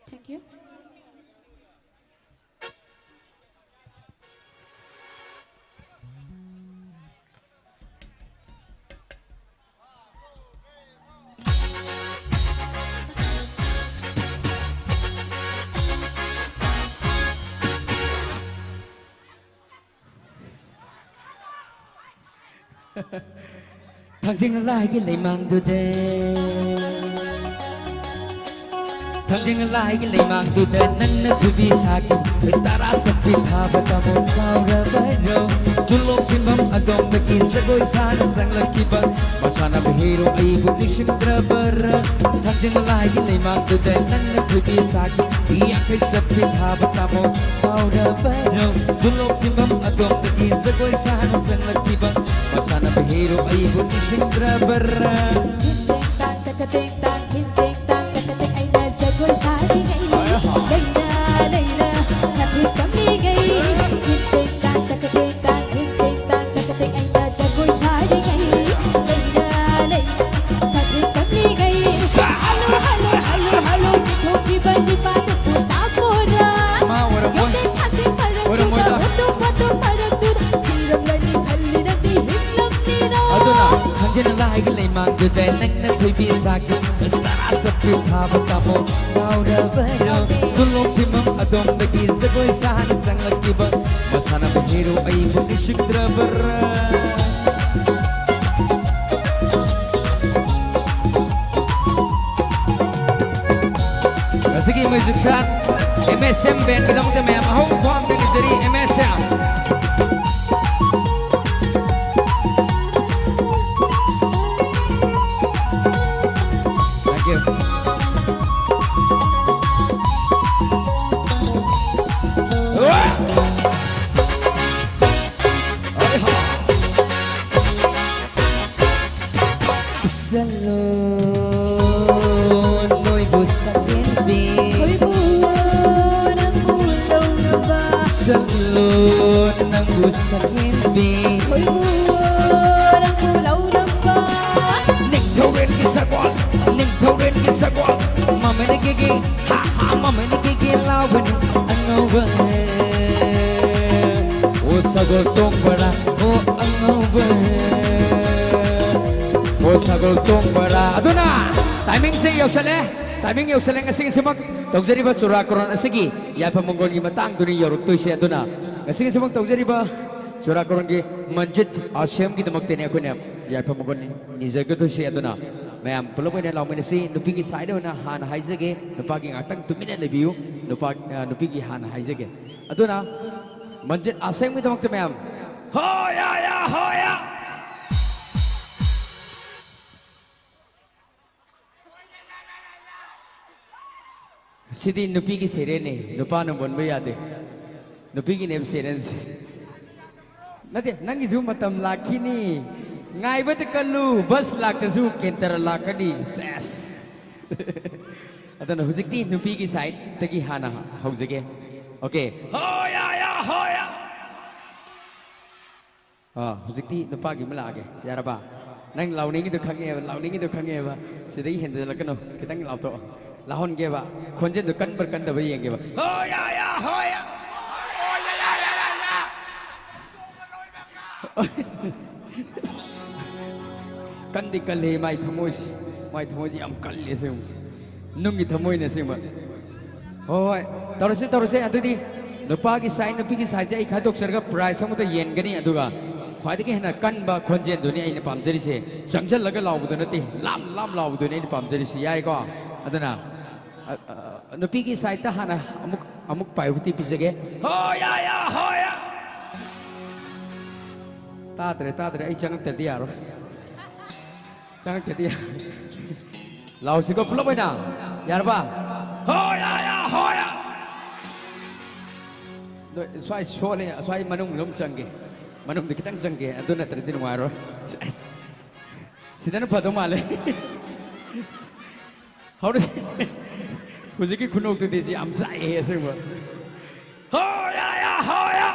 Thank you. ꯊꯥꯡꯖꯤꯡ ꯂꯥꯏꯒꯤ ꯂꯩꯃꯥꯡꯗꯨꯗ, ꯊꯥꯡꯖꯤꯡ ꯂꯥꯏꯒꯤ ꯂꯩꯃꯥꯡꯗꯨꯗ ꯅꯪꯅ ꯈꯨꯕꯤ ꯁꯥꯈꯤ, ꯇꯔꯥ ꯆꯠꯄꯤ ꯊꯥꯕ ꯇꯥꯃꯣ ꯀꯥꯎꯔꯕꯔꯣ? ꯇꯨꯂꯣꯞ ꯐꯤꯕꯝ ꯑꯗꯣꯝꯗꯒꯤ ꯖꯒꯣꯏ ꯁꯥꯅ ꯆꯪꯂꯛꯈꯤꯕ, ꯃꯁꯥꯟꯅꯕ ꯍꯦꯔꯣ ꯑꯩꯕꯨ ꯅꯤꯡꯁꯤꯡꯗ꯭ꯔꯕꯔꯥ? ꯊꯥꯡꯖꯤꯡ ꯂꯥꯏꯒꯤ ꯂꯩꯃꯥꯡꯗꯨꯗ ꯅꯪꯅ ꯈꯨꯕꯤ ꯁꯥꯈꯤ, ꯌꯥꯡꯈꯩ ꯆꯠꯄꯤ ꯊꯥꯕ ꯇꯥꯃꯣ ꯀꯥꯎꯔꯕꯔꯣ? ꯇꯨꯂꯣꯞ ꯐꯤꯕꯝ ꯑꯗꯣꯝꯗꯒꯤ ꯖꯒꯣꯏ ꯁꯥꯅ ꯆꯪꯂꯛꯈꯤꯕ, ꯃꯁꯥꯟꯅꯕ ꯍꯦꯔꯣ ꯑꯩꯕꯨ ꯅꯤꯡꯁꯤꯡꯗ꯭ꯔꯕꯔꯥ? ꯊꯤꯟꯇꯦꯡ ꯇꯥꯡ ꯇꯀꯇꯦꯡ ꯇꯥꯡ, ꯊꯤꯟꯇꯦꯡ ꯇꯥꯡ ꯇꯀꯇꯦꯡ, ꯑꯩꯅ ꯖꯒꯣꯏ ꯁꯥꯔꯤꯉꯩ꯫ ꯑꯍꯥ꯫ ꯂꯩꯔꯥ, ꯂꯩꯔꯥ, ꯁꯥꯊꯤ ꯀꯝꯂꯤꯉꯩ꯫ ꯊꯤꯟꯇꯦꯡ ꯇꯥꯡ ꯇꯀꯇꯦꯡ ꯇꯥꯡ, ꯊꯤꯟꯇꯦꯡ ꯇꯥꯡ ꯇꯀꯇꯦꯡ, ꯑꯩꯅ ꯖꯒꯣꯏ ꯁꯥꯔꯤꯉꯩ꯫ ꯂꯩꯔꯥ, ꯂꯩꯔꯥ, ꯁꯥꯊꯤ ꯀꯝꯂꯤꯉꯩ꯫ ꯁꯥ! ꯍꯜꯂꯣ, ꯍꯜꯂꯣ, ꯍꯜꯂꯣ, ꯍꯜꯂꯣ, ꯄꯤꯊꯣꯛꯈꯤꯕ ꯅꯤꯄꯥꯗꯨꯕꯨ ꯇꯥꯛꯄꯣꯔꯥ? ꯃꯥ ꯑꯣꯏꯔꯝꯃꯣꯏ꯫ ꯌꯣꯠꯇꯦ ꯊꯥꯡꯖꯤꯡ ꯃꯔꯛꯇꯨꯗ ꯑꯣꯏꯔꯝꯃꯣꯏꯗ꯫ ꯍꯨꯠꯇꯣꯛ ꯄꯥꯊꯣꯛ ꯃꯔꯛꯇꯨꯗ ꯁꯤꯔꯝꯂꯅꯤ ꯈꯜꯂꯤꯔꯗꯤ ꯍꯤꯡꯂꯝꯂꯤꯔꯣ? ꯑꯗꯨꯅ ꯊꯥꯡꯖꯤꯡ ꯂꯥꯏꯒꯤ ꯂꯩꯃꯥꯡꯗꯨꯗ ꯅꯪꯅ ꯈꯣꯏꯕꯤ ꯁꯥꯈꯤ, ꯇꯔꯥ ꯆꯠꯄꯤ ꯊꯥꯕ ꯇꯥꯃꯣ ꯀꯥꯎꯔꯕꯔꯣ? ꯇꯣꯝꯗꯒꯤ ꯖꯒꯣꯏ ꯁꯥꯍꯟ ꯆꯪꯂꯛꯈꯤꯕ ꯃꯁꯥꯟꯅꯕ ꯍꯦꯔꯣ ꯑꯩꯕꯨ ꯅꯤꯡꯁꯤꯡꯗ꯭ꯔꯕꯔꯥ? ꯉꯁꯤꯒꯤ ꯃ꯭ꯌꯨꯖꯤꯛꯁꯤꯌꯥꯟ ꯑꯦꯝ ꯑꯦꯁ ꯑꯦꯝ ꯕꯦꯟꯒꯤꯗꯃꯛꯇ ꯃꯌꯥꯝ ꯑꯍꯧꯕ ꯈꯨꯋꯥꯡꯗ ꯅꯤꯖꯔꯤ, M S M. Thank you. ꯆꯠꯂꯣ ꯅꯣꯏꯕꯨ ꯁꯛꯍꯦꯟꯕꯤ꯫ ꯈꯣꯏꯕꯨ ꯅꯪꯕꯨ ꯂꯧꯅꯕ꯫ ꯆꯠꯂꯣ ꯅꯪꯕꯨ ꯁꯛꯍꯦꯟꯕꯤ꯫ ꯈꯣꯏꯕꯨ ꯅꯪꯕꯨ ꯂꯧꯅꯕ꯫ ꯅꯤꯡꯊꯧꯔꯦꯜꯒꯤ ꯁꯒꯣꯜ, ꯅꯤꯡꯊꯧꯔꯦꯜꯒꯤ ꯁꯒꯣꯜ꯫ ꯃꯃꯤꯅ ꯒꯤꯒꯤ, ꯍꯥ ꯍꯥ, ꯃꯃꯤꯅ ꯒꯤꯒꯤ ꯂꯥꯎꯕꯅꯤ ꯑꯉꯧꯕ꯫ ꯑꯣ ꯁꯒꯣꯜ ꯇꯣꯡꯕꯔꯥ, ꯑꯣ ꯑꯉꯧꯕ꯫ ꯑꯣ ꯁꯒꯣꯜ ꯇꯣꯡꯕꯔꯥ꯫ ꯑꯗꯨꯅ ꯇꯥꯏꯃꯤꯡꯁꯦ ꯌꯧꯁꯜꯂꯦ, ꯇꯥꯏꯃꯤꯡ ꯌꯧꯁꯜꯂꯦ꯫ ꯉꯁꯤꯒꯤꯁꯤꯃꯛ ꯇꯧꯖꯔꯤꯕ ꯆꯨꯔꯥꯀꯣꯔꯣꯟ ꯑꯁꯤꯒꯤ ꯌꯥꯏꯐ ꯃꯪꯒꯣꯜꯒꯤ ꯃꯇꯥꯡꯗꯨꯅꯤ ꯌꯧꯔꯛꯇꯣꯏꯁꯦ꯫ ꯑꯗꯨꯅ ꯉꯁꯤꯒꯤꯁꯤꯃꯛ ꯇꯧꯖꯔꯤꯕ ꯆꯨꯔꯥꯀꯣꯔꯣꯟꯒꯤ ꯃꯟꯖꯤꯠ ꯑꯁꯦꯝꯒꯤꯗꯃꯛꯇꯅꯤ ꯑꯩꯈꯣꯏꯅ ꯌꯥꯏꯐ ꯃꯪꯒꯣꯜ ꯅꯤꯖꯒꯗꯣꯏꯁꯦ꯫ ꯑꯗꯨꯅ ꯃꯌꯥꯝ ꯄꯨꯂꯞ ꯑꯣꯏꯅ ꯂꯥꯎꯃꯤꯟꯅꯁꯤ꯫ ꯅꯨꯄꯤꯒꯤ ꯁꯥꯏꯠ ꯑꯣꯏꯅ ꯍꯥꯟꯅ ꯍꯥꯏꯖꯒꯦ, ꯅꯨꯄꯥꯒꯤ ꯉꯥꯛꯇꯪ ꯇꯨꯃꯤꯟꯅ ꯂꯩꯕꯤꯌꯨ꯫ ꯅꯨꯄꯥ, ꯑ, ꯅꯨꯄꯤꯒꯤ ꯍꯥꯟꯅ ꯍꯥꯏꯖꯒꯦ꯫ ꯑꯗꯨꯅ ꯃꯟꯖꯤꯠ ꯑꯁꯦꯝꯒꯤꯗꯃꯛꯇ ꯃꯌꯥꯝ ꯍꯣꯌꯥ ꯌꯥ ꯍꯣꯌꯥ꯫ ꯁꯤꯗꯤ ꯅꯨꯄꯤꯒꯤ ꯁꯦꯔꯦꯟꯅꯦ, ꯅꯨꯄꯥꯅ ꯃꯨꯟꯕ ꯌꯥꯗꯦ꯫ ꯅꯨꯄꯤꯒꯤꯅꯦꯕ ꯁꯦꯔꯦꯟꯁꯦ꯫ ꯅꯠꯇꯦ, ꯅꯪꯒꯤꯁꯨ ꯃꯇꯝ ꯂꯥꯛꯈꯤꯅꯤ꯫ ꯉꯥꯏꯕꯗ ꯀꯜꯂꯨ, ꯕꯁ ꯂꯥꯛꯇꯁꯨ ꯀꯦꯟꯇꯔ ꯂꯥꯛꯀꯅꯤ꯫ ꯁꯦꯁ꯫ ꯑꯗꯨꯅ ꯍꯧꯖꯤꯛꯇꯤ ꯅꯨꯄꯤꯒꯤ ꯁꯥꯏꯠꯇꯒꯤ ꯍꯥꯟꯅ ꯍꯧꯖꯒꯦ꯫ ꯑꯣꯀꯦ꯫ ꯍꯣꯌꯥ ꯌꯥ ꯍꯣꯌꯥ꯫ ꯑꯥ, ꯍꯧꯖꯤꯛꯇꯤ ꯅꯨꯄꯥꯒꯤ ꯑꯃ ꯂꯥꯛꯑꯒꯦ꯫ ꯌꯥꯔꯕ? ꯅꯪ ꯂꯥꯎꯅꯤꯡꯉꯤꯗꯣ ꯈꯪꯉꯦꯕ, ꯂꯥꯎꯅꯤꯡꯉꯤꯗꯣ ꯈꯪꯉꯦꯕ꯫ ꯁꯤꯗꯒꯤ ꯍꯦꯟꯖꯜꯂꯛꯀꯅꯨ, ꯈꯤꯇꯪ ꯂꯥꯎꯊꯣꯛꯑꯣ꯫ ꯂꯥꯎꯍꯟꯒꯦꯕ꯫ ꯈꯣꯟꯖꯦꯜꯗꯣ ꯀꯟꯕ꯭ꯔꯥ ꯀꯟꯗꯕ꯭ꯔꯥ ꯌꯦꯡꯒꯦꯕ꯫ ꯍꯣ ꯌꯥ ꯌꯥ ꯍꯣ ꯌꯥ꯫ ꯀꯟꯗꯤ ꯀꯜꯂꯤ ꯃꯥꯏ ꯊꯃꯣꯏꯁꯤ꯫ ꯃꯥꯏ ꯊꯃꯣꯏꯁꯤ ꯌꯥꯝ ꯀꯜꯂꯤ ꯑꯁꯦꯡꯕ꯫ ꯅꯨꯡꯒꯤ ꯊꯃꯣꯏꯅꯦ ꯑꯁꯦꯡꯕ꯫ ꯍꯣꯏ, ꯍꯣꯏ, ꯇꯧꯔꯁꯦ, ꯇꯧꯔꯁꯦ꯫ ꯑꯗꯨꯗꯤ ꯅꯨꯄꯥꯒꯤ ꯁꯥꯏꯠ, ꯅꯨꯄꯤꯒꯤ ꯁꯥꯏꯠꯁꯦ ꯑꯩ ꯈꯥꯏꯗꯣꯛꯆꯔꯒ ꯄ꯭ꯔꯥꯏꯖ ꯑꯃꯗ ꯌꯦꯟꯒꯅꯤ꯫ ꯑꯗꯨꯒ ꯈ꯭ꯋꯥꯏꯗꯒꯤ ꯍꯦꯟꯅ ꯀꯟꯕ ꯈꯣꯟꯖꯦꯜꯗꯨꯅꯤ ꯑꯩꯅ ꯄꯥꯝꯖꯔꯤꯁꯦ꯫ ꯆꯪꯁꯤꯜꯂꯒ ꯂꯥꯎꯕꯗꯨ ꯅꯠꯇꯦ, ꯂꯥꯝ ꯂꯥꯝ ꯂꯥꯎꯕꯗꯨꯅꯤ ꯑꯩꯅ ꯄꯥꯝꯖꯔꯤꯁꯦ꯫ ꯌꯥꯏꯀꯣ? ꯑꯗꯨꯅ ꯑ, ꯑ, ꯅꯨꯄꯤꯒꯤ ꯁꯥꯏꯠꯇ ꯍꯥꯟꯅ ꯑꯃꯨꯛ, ꯑꯃꯨꯛ ꯄ꯭ꯔꯥꯏꯌꯣꯔꯤꯇꯤ ꯄꯤꯖꯒꯦ꯫ ꯍꯣ ꯌꯥ ꯌꯥ, ꯍꯣ ꯌꯥ꯫ ꯇꯥꯗ꯭ꯔꯦ, ꯇꯥꯗ꯭ꯔꯦ, ꯑꯩ ꯆꯪꯉꯛꯇ꯭ꯔꯗꯤ ꯌꯥꯔꯣꯏ꯫ ꯆꯪꯉꯛꯇ꯭ꯔꯗꯤ ꯌꯥꯔꯣꯏ꯫ ꯂꯥꯎꯁꯤꯀꯣ ꯄꯨꯂꯞ ꯑꯣꯏꯅ꯫ ꯌꯥꯔꯕ? ꯍꯣ ꯌꯥ ꯌꯥ, ꯍꯣ ꯌꯥ꯫ ꯅꯣꯏ ꯁ꯭ꯋꯥꯏ ꯁꯣꯜꯂꯦ, ꯁ꯭ꯋꯥꯏ ꯃꯅꯨꯡꯗ ꯑꯗꯨꯝ ꯆꯪꯒꯦ꯫ ꯃꯅꯨꯡꯗ ꯈꯤꯇꯪ ꯆꯪꯒꯦ, ꯑꯗꯨ ꯅꯠꯇ꯭ꯔꯗꯤ ꯅꯨꯡꯉꯥꯏꯔꯣꯏ꯫ ꯁꯦꯁ꯫ ꯁꯤꯗꯅ ꯐꯗꯧ ꯃꯥꯜꯂꯦ꯫ ꯍꯧꯔꯁꯤ꯫ ꯍꯧꯖꯤꯛꯀꯤ ꯈꯨꯅꯣꯛꯇꯨꯗꯤ ꯁꯤ ꯌꯥꯝ ꯆꯥꯛꯑꯦ ꯑꯁꯦꯡꯕ꯫ ꯍꯣ ꯌꯥ ꯌꯥ, ꯍꯣ ꯌꯥ꯫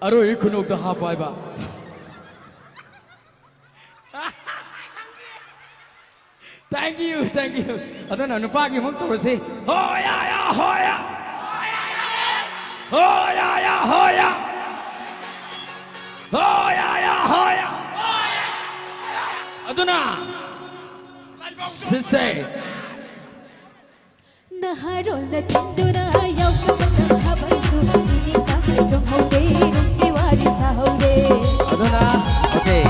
ꯑꯔꯣꯏꯕ ꯈꯨꯅꯣꯛꯇ ꯍꯥꯞꯄꯣ ꯍꯥꯏꯕ꯫ Thank you, thank you. ꯑꯗꯨꯅ ꯅꯨꯄꯥꯒꯤ ꯑꯃꯨꯛ ꯇꯧꯔꯁꯤ꯫ ꯍꯣ ꯌꯥ ꯌꯥ, ꯍꯣ ꯌꯥ꯫ ꯍꯣ ꯌꯥ ꯌꯥ, ꯍꯣ ꯌꯥ꯫ ꯍꯣ ꯌꯥ ꯌꯥ, ꯍꯣ ꯌꯥ꯫ ꯑꯗꯨꯅ ꯁꯤꯁꯦ꯫ ꯅꯍꯥꯔꯣꯜꯅ ꯊꯤꯡꯗꯨꯅ ꯌꯥꯎꯁꯪ ꯃꯇꯝ ꯊꯥꯕꯜꯁꯨ ꯏꯅꯤꯡ ꯇꯝꯅ ꯆꯣꯡꯍꯧꯔꯦ, ꯅꯨꯡꯁꯤ ꯋꯥꯔꯤ ꯁꯥꯍꯧꯔꯦ꯫ ꯑꯗꯨꯅ, okay꯫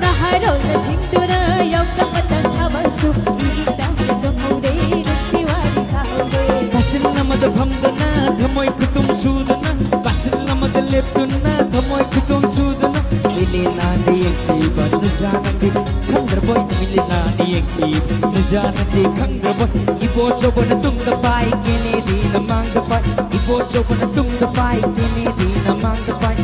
ꯅꯍꯥꯔꯣꯜꯅ ꯊꯤꯡꯗꯨꯅ ꯌꯥꯎꯁꯪ ꯃꯇꯝ ꯊꯥꯕꯜꯁꯨ ꯏꯅꯤꯡ ꯇꯝꯅ ꯆꯣꯡꯍꯧꯔꯦ, ꯅꯨꯡꯁꯤ ꯋꯥꯔꯤ ꯁꯥꯍꯧꯔꯦ꯫ ꯀꯥꯆꯤꯟ ꯑꯃꯗ ꯐꯝꯗꯨꯅ ꯊꯃꯣꯏ ꯈꯨꯇꯨꯝ ꯁꯨꯗꯨꯅ, ꯀꯥꯆꯤꯟ ꯑꯃꯗ ꯂꯦꯞꯇꯨꯅ ꯊꯃꯣꯏ ꯈꯨꯇꯨꯝ ꯁꯨꯗꯨꯅ, ꯂꯤꯂꯤ ꯅꯥꯗ ꯌꯦꯡꯈꯤꯕ ꯅꯨꯖꯥꯅꯗꯤ ꯈꯪꯗ꯭ꯔꯕꯣꯏ? ꯃꯤꯂꯤꯅꯥꯅ ꯌꯦꯡꯈꯤꯕ ꯅꯨꯖꯥꯅꯗꯤ ꯈꯪꯗ꯭ꯔꯕꯣꯏ? ꯏꯕꯣꯆꯧꯕꯅ ꯇꯨꯡꯗ ꯄꯥꯏ, ꯀꯦꯅꯦꯗꯤꯅ ꯃꯥꯡꯗ ꯄꯥꯏ꯫ ꯏꯕꯣꯆꯧꯕꯅ ꯇꯨꯡꯗ ꯄꯥꯏ, ꯀꯦꯅꯦꯗꯤꯅ ꯃꯥꯡꯗ ꯄꯥꯏ꯫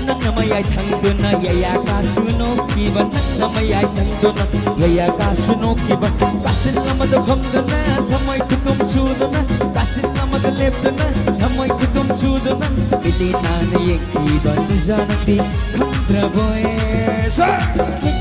ꯅꯪꯅ ꯃꯌꯥꯏ ꯊꯪꯗꯨꯅ ꯌꯥꯌꯥ ꯀꯥꯁꯨ ꯅꯣꯛꯈꯤꯕ, ꯅꯪꯅ ꯃꯌꯥꯏ ꯊꯪꯗꯨꯅ ꯌꯥꯌꯥ ꯀꯥꯁꯨ ꯅꯣꯛꯈꯤꯕ꯫ ꯀꯥꯆꯤꯟ ꯑꯃꯗ ꯐꯝꯗꯨꯅ ꯊꯃꯣꯏ ꯈꯨꯇꯨꯝ ꯁꯨꯗꯨꯅ, ꯀꯥꯆꯤꯟ ꯑꯃꯗ ꯂꯦꯞꯇꯨꯅ ꯊꯃꯣꯏ ꯈꯨꯇꯨꯝ ꯁꯨꯗꯨꯅ, ꯃꯤꯂꯤꯅꯥꯅ ꯌꯦꯡꯈꯤꯕ ꯅꯨꯖꯥꯅꯗꯤ ꯈꯪꯗ꯭ꯔꯕꯣꯏ? ꯁꯥ!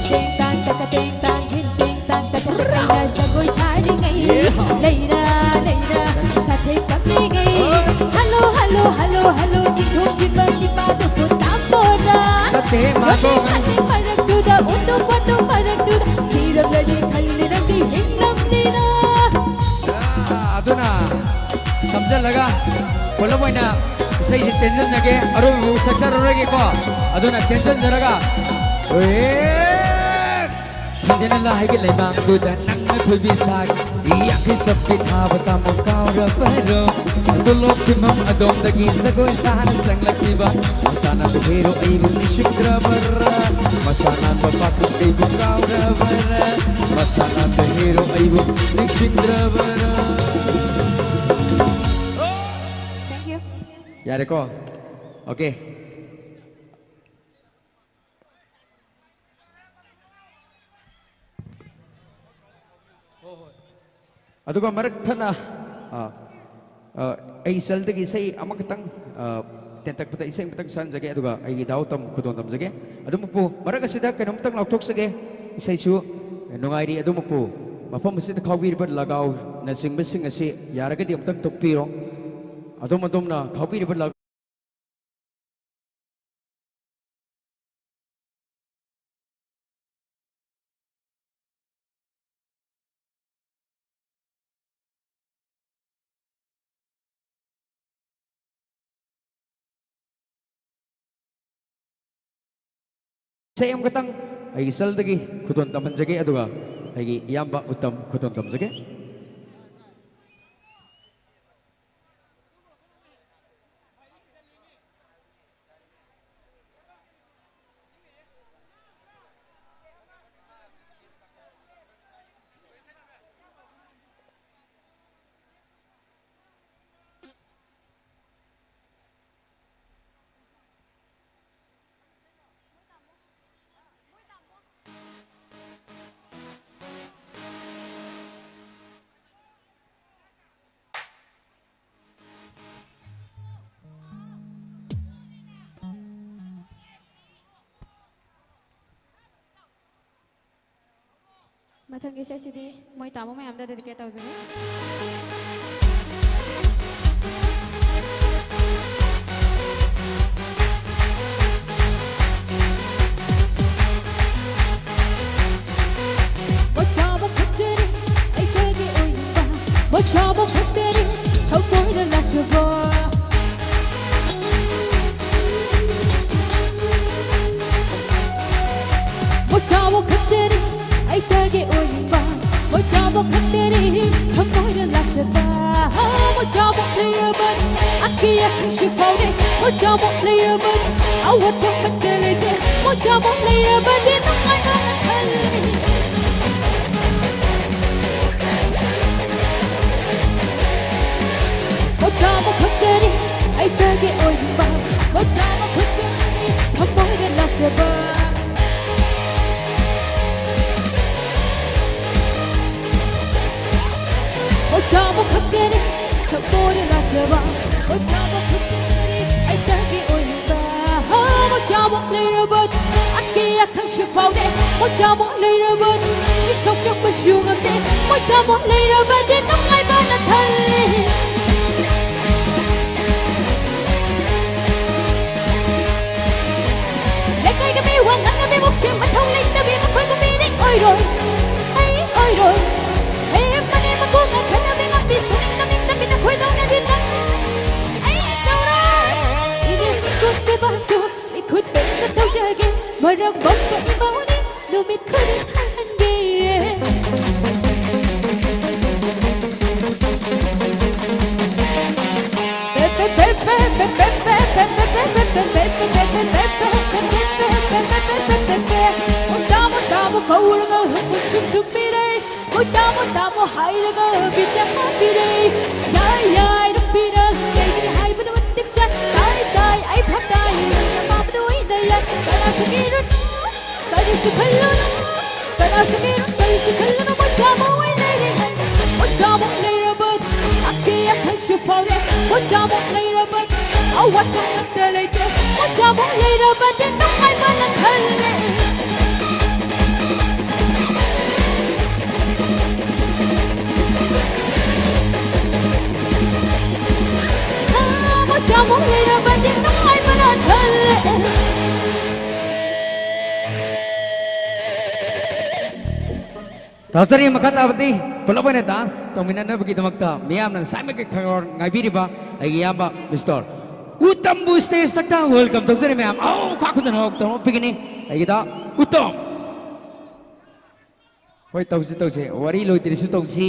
ꯇꯤꯡ ꯇꯥꯡ ꯇꯀ ꯇꯦꯡ ꯇꯥꯡ ꯊꯤꯟ ꯇꯤꯡ ꯇꯥꯡ ꯇꯀ ꯇꯦꯡ ꯇꯥꯡ ꯖꯒꯣꯏ ꯁꯥꯔꯤꯉꯩ꯫ ꯌꯦ ꯍꯥ! ꯂꯩꯔꯥ, ꯂꯩꯔꯥ, ꯁꯥꯊꯦꯡ ꯀꯞꯂꯤꯉꯩ꯫ ꯍꯣꯏ꯫ ꯍꯜꯂꯣ, ꯍꯜꯂꯣ, ꯍꯜꯂꯣ, ꯍꯜꯂꯣ, ꯆꯤꯡꯊꯣꯛꯈꯤꯕ ꯅꯤꯄꯥꯗꯨꯕꯨ ꯇꯥꯝꯕꯣꯔꯥ꯫ ꯅꯠꯇꯦ, ꯃꯥꯗꯣ ꯂꯝꯕꯤ ꯈꯥꯖꯤꯡ ꯃꯔꯛꯇꯨꯗ ꯎꯇꯨꯞ ꯋꯥꯇꯨꯞ ꯃꯔꯛ ꯁꯤꯔꯕꯗꯤ ꯈꯜꯂꯤꯔꯝꯗꯤ ꯍꯤꯡꯂꯝꯅꯤꯅ꯫ ꯑꯥ, ꯑꯗꯨꯅ ꯁꯝꯖꯜꯂꯒ ꯄꯨꯂꯞ ꯑꯣꯏꯅ ꯏꯁꯩꯁꯦ ꯇꯦꯟꯁꯤꯟꯖꯒꯦ꯫ ꯑꯔꯣꯏꯕꯕꯨ ꯁꯛꯆꯔꯔꯣꯏꯒꯦꯀꯣ꯫ ꯑꯗꯨꯅ ꯇꯦꯟꯁꯤꯟꯖꯔꯒ, ꯍꯣꯏ꯫ ꯊꯥꯡꯖꯅ ꯂꯥꯏꯒꯤ ꯂꯩꯃꯥꯡꯗꯨꯗ ꯅꯪꯅ ꯊꯣꯏꯕꯤ ꯁꯥꯈꯤ꯫ ꯌꯥꯡꯈꯩ ꯆꯞꯄꯤ ꯊꯥꯕ ꯇꯥꯃꯣ ꯀꯥꯎꯔꯕꯔꯣ? ꯇꯣꯂꯣꯞ ꯐꯤꯃꯝ ꯑꯗꯣꯝꯗꯒꯤ ꯖꯒꯣꯏ ꯁꯥꯅ ꯆꯪꯂꯛꯈꯤꯕ꯫ ꯃꯁꯥꯅ ꯍꯦꯔꯣ ꯑꯩꯕꯨ ꯅꯤꯡꯁꯤꯡꯗ꯭ꯔꯕꯔꯥ? ꯃꯁꯥꯅ ꯄꯥꯈꯪ ꯑꯩꯕꯨ ꯀꯥꯎꯔꯕꯔꯥ? ꯃꯁꯥꯅ ꯍꯦꯔꯣ ꯑꯩꯕꯨ ꯅꯤꯡꯁꯤꯡꯗ꯭ꯔꯕꯔꯥ? Thank you. ꯌꯥꯔꯦꯀꯣ? Okay. ꯑꯗꯨꯒ ꯃꯔꯛ ꯊꯠꯅ, ꯑ, ꯑ, ꯑꯩ ꯆꯜꯗꯒꯤ ꯏꯁꯩ ꯑꯃꯈꯛꯇꯪ, ꯑ, ꯇꯦꯟꯇꯛꯄꯗ ꯏꯁꯩ ꯑꯃꯈꯛꯇꯪ ꯁꯛꯍꯟꯖꯒꯦ, ꯑꯗꯨꯒ ꯑꯩꯒꯤ ꯗꯥꯎ ꯇꯝ ꯈꯨꯗꯣꯜ ꯇꯝꯖꯒꯦ꯫ ꯑꯗꯨꯃꯛꯄꯨ ꯃꯔꯛ ꯑꯁꯤꯗ ꯀꯩꯅꯣꯝꯇꯪ ꯂꯥꯎꯊꯣꯛꯆꯒꯦ꯫ ꯏꯁꯩꯁꯨ ꯅꯨꯡꯉꯥꯏꯔꯤ, ꯑꯗꯨꯃꯛꯄꯨ ꯃꯐꯝ ꯑꯁꯤꯗ ꯈꯥꯎꯕꯤꯔꯤꯕ ꯂꯒꯥꯎꯅꯆꯤꯡꯕꯁꯤꯡ ꯑꯁꯤ ꯌꯥꯔꯒꯗꯤ ꯑꯃꯨꯛꯇꯪ ꯇꯣꯛꯄꯤꯔꯣ꯫ ꯑꯗꯣꯝ ꯑꯗꯣꯝꯅ ꯈꯥꯎꯕꯤꯔꯤꯕ ꯂꯒꯥꯎ ꯏꯁꯩ ꯑꯃꯈꯛꯇꯪ ꯑꯩꯒꯤ ꯆꯜꯗꯒꯤ ꯈꯨꯗꯣꯜ ꯇꯝꯍꯟꯖꯒꯦ, ꯑꯗꯨꯒ ꯑꯩꯒꯤ ꯏꯌꯥꯝꯕ ꯎꯠꯇꯝ ꯈꯨꯗꯣꯜ ꯇꯝꯖꯒꯦ꯫ ꯃꯊꯪꯒꯤ ꯏꯁꯩꯁꯤꯗꯤ ꯃꯣꯏ ꯇꯥꯃꯣ ꯃꯌꯥꯝꯗ dedicate ꯇꯧꯖꯒꯦ꯫ ꯄꯣꯊꯥꯕ ꯈꯛꯇꯅꯤ ꯊꯃꯣꯏꯅ ꯂꯥꯠꯆꯕ꯫ ꯄꯣꯊꯥꯕ ꯈꯛꯇꯅꯤ ꯑꯩꯇꯒꯤ ꯑꯣꯏꯅꯤꯡꯕ꯫ ꯄꯣꯊꯥꯕ ꯈꯛꯇꯅꯤ ꯊꯃꯣꯏꯅ ꯂꯥꯠꯆꯕ꯫ ꯄꯣꯊꯥꯕ ꯂꯩꯔꯕꯗꯤ ꯑꯀꯤ ꯑꯈꯪꯁꯨ ꯐꯥꯎꯗꯦ꯫ ꯄꯣꯊꯥꯕ ꯂꯩꯔꯕꯗꯤ ꯑꯋꯥꯠꯄ ꯑꯃꯠꯇ ꯂꯩꯇꯦ꯫ ꯄꯣꯊꯥꯕ ꯂꯩꯔꯕꯗꯤ ꯅꯨꯡꯉꯥꯏꯕꯅ ꯊꯜꯂꯤ꯫ ꯄꯣꯊꯥꯕ ꯈꯛꯇꯅꯤ ꯑꯩꯇꯒꯤ ꯑꯣꯏꯕ꯫ ꯄꯣꯊꯥꯕ ꯈꯛꯇꯅꯤ ꯊꯃꯣꯏꯗ ꯂꯥꯠꯆꯕ꯫ ꯄꯣꯊꯥꯕ ꯈꯛꯇꯅꯤ ꯊꯃꯣꯏꯗ ꯂꯥꯠꯆꯕ꯫ ꯄꯣꯊꯥꯕ ꯈꯛꯇꯅꯤ ꯑꯩꯇꯒꯤ ꯑꯣꯏꯕ꯫ ꯄꯣꯊꯥꯕ ꯂꯩꯔꯕꯗꯤ ꯑꯀꯤ ꯑꯈꯪꯁꯨ ꯐꯥꯎꯗꯦ꯫ ꯄꯣꯊꯥꯕ ꯂꯩꯔꯕꯗꯤ ꯏꯁꯣꯛ ꯆꯣꯛꯄꯁꯨ ꯉꯝꯗꯦ꯫ ꯄꯣꯊꯥꯕ ꯂꯩꯔꯕꯗꯤ ꯅꯨꯡꯉꯥꯏꯕꯅ ꯊꯜꯂꯤ꯫ ꯂꯩꯀꯥꯏꯒꯤ ꯃꯤ ꯋꯥ ꯉꯥꯡꯅꯕꯤ ꯃꯨꯛꯁꯤ ꯃꯊꯧ ꯂꯩꯇꯕꯤ ꯃꯈꯣꯏꯕꯨ ꯃꯤꯔꯦꯡ ꯑꯣꯏꯔꯣꯏ꯫ ꯑꯩ ꯑꯣꯏꯔꯣꯏ꯫ ꯍꯌꯦꯡ ꯃꯅꯦꯝ ꯃꯀꯨꯒ ꯈꯠꯅꯕꯤ ꯉꯝꯕꯤ ꯁꯨꯅꯤꯡ ꯅꯃꯤꯡ ꯅꯝꯕꯤꯗ ꯈꯣꯏꯗꯧꯅꯗꯤ ꯅꯪ ꯑꯩ ꯇꯧꯔꯣꯏ꯫ ꯏꯅꯦꯝ ꯏꯀꯨ ꯁꯦꯕꯥꯁꯨ ꯏꯈꯨꯠ ꯄꯦꯟꯅ ꯇꯧꯖꯒꯦ꯫ ꯃꯔꯝ ꯃꯣꯛꯄ ꯏꯃꯧꯅꯤ ꯅꯨꯃꯤꯠ ꯈꯨꯗꯤꯡ ꯍꯜꯍꯟꯒꯦ꯫ ꯃꯣꯏ ꯇꯥꯃꯣ ꯇꯥꯃꯣ ꯀꯧꯔꯒ ꯍꯨꯝꯐꯨ ꯁꯨꯝ ꯁꯨꯝ ꯄꯤꯔꯦ꯫ ꯃꯣꯏ ꯇꯥꯃꯣ ꯇꯥꯃꯣ ꯍꯥꯏꯔꯒ ꯕꯤꯠꯇ ꯍꯥꯞꯄꯤꯔꯦ꯫ ꯌꯥꯏ ꯌꯥꯏ ꯅꯨꯄꯤꯅ ꯀꯩꯒꯤꯅꯤ ꯍꯥꯏꯕꯗꯨ ꯃꯇꯤꯛ ꯆꯥꯏ꯫ ꯇꯥꯏ ꯇꯥꯏ ꯑꯩ ꯐꯝ ꯇꯥꯏ꯫ ꯑꯄꯥꯝꯕꯗꯨ ꯑꯣꯏꯅ ꯌꯥꯏ꯫ ꯀꯅꯥꯁꯨ ꯀꯤꯔꯨꯅꯨ꯫ ꯀꯔꯤꯁꯨ ꯈꯜꯂꯨꯅꯨ꯫ ꯀꯅꯥꯁꯨ ꯀꯤꯔꯨꯅꯨ꯫ ꯀꯔꯤꯁꯨ ꯈꯜꯂꯨꯅꯨ꯫ ꯃꯣꯏ ꯇꯥꯃꯣ ꯑꯣꯏ ꯂꯩꯔꯦ꯫ ꯃꯣꯏ ꯇꯥꯃꯣ ꯂꯩꯔꯕꯗꯤ ꯑꯀꯤ ꯑꯈꯪꯁꯨ ꯐꯥꯎꯔꯦ꯫ ꯃꯣꯏ ꯇꯥꯃꯣ ꯂꯩꯔꯕꯗꯤ ꯑꯋꯥꯠꯄ ꯑꯃꯠꯇ ꯂꯩꯇꯦ꯫ ꯃꯣꯏ ꯇꯥꯃꯣ ꯂꯩꯔꯕꯗꯤ ꯅꯨꯡꯉꯥꯏꯕꯅ ꯊꯜꯂꯦ꯫ ꯃꯣꯏ ꯇꯥꯃꯣ ꯂꯩꯔꯕꯗꯤ ꯅꯨꯡꯉꯥꯏꯕꯅ ꯊꯜꯂꯦ꯫ ꯇꯥꯖꯔꯤ꯫ ꯃꯈꯥ ꯇꯥꯕꯗꯤ ꯄꯨꯂꯞ ꯑꯣꯏꯅ ꯗꯥꯟꯁ ꯇꯧꯃꯤꯟꯅꯅꯕꯒꯤꯗꯃꯛꯇ ꯃꯤꯌꯥꯝꯅ ꯉꯁꯥꯏꯃꯛꯀꯤ ꯈꯪꯍꯧꯔ ꯉꯥꯏꯕꯤꯔꯤꯕ ꯑꯩꯒꯤ ꯏꯌꯥꯝꯕ ꯃꯤꯁꯇꯔ ꯎꯇꯝꯕꯨ ꯁ꯭ꯇꯦꯖ ꯊꯛꯇ ꯋꯦꯜꯀꯝ ꯇꯧꯖꯔꯤ ꯃꯌꯥꯝ꯫ ꯑꯧ, ꯈꯥ ꯈꯨꯗꯅ ꯍꯧ ꯇꯧꯔꯛꯄꯤꯒꯅꯤ ꯑꯩꯒꯤꯗ ꯎꯇꯝ꯫ ꯍꯣꯏ, ꯇꯧꯁꯤ, ꯇꯧꯁꯤ꯫ ꯋꯥꯔꯤ ꯂꯣꯏꯗ꯭ꯔꯤꯁꯨ ꯇꯧꯁꯤ꯫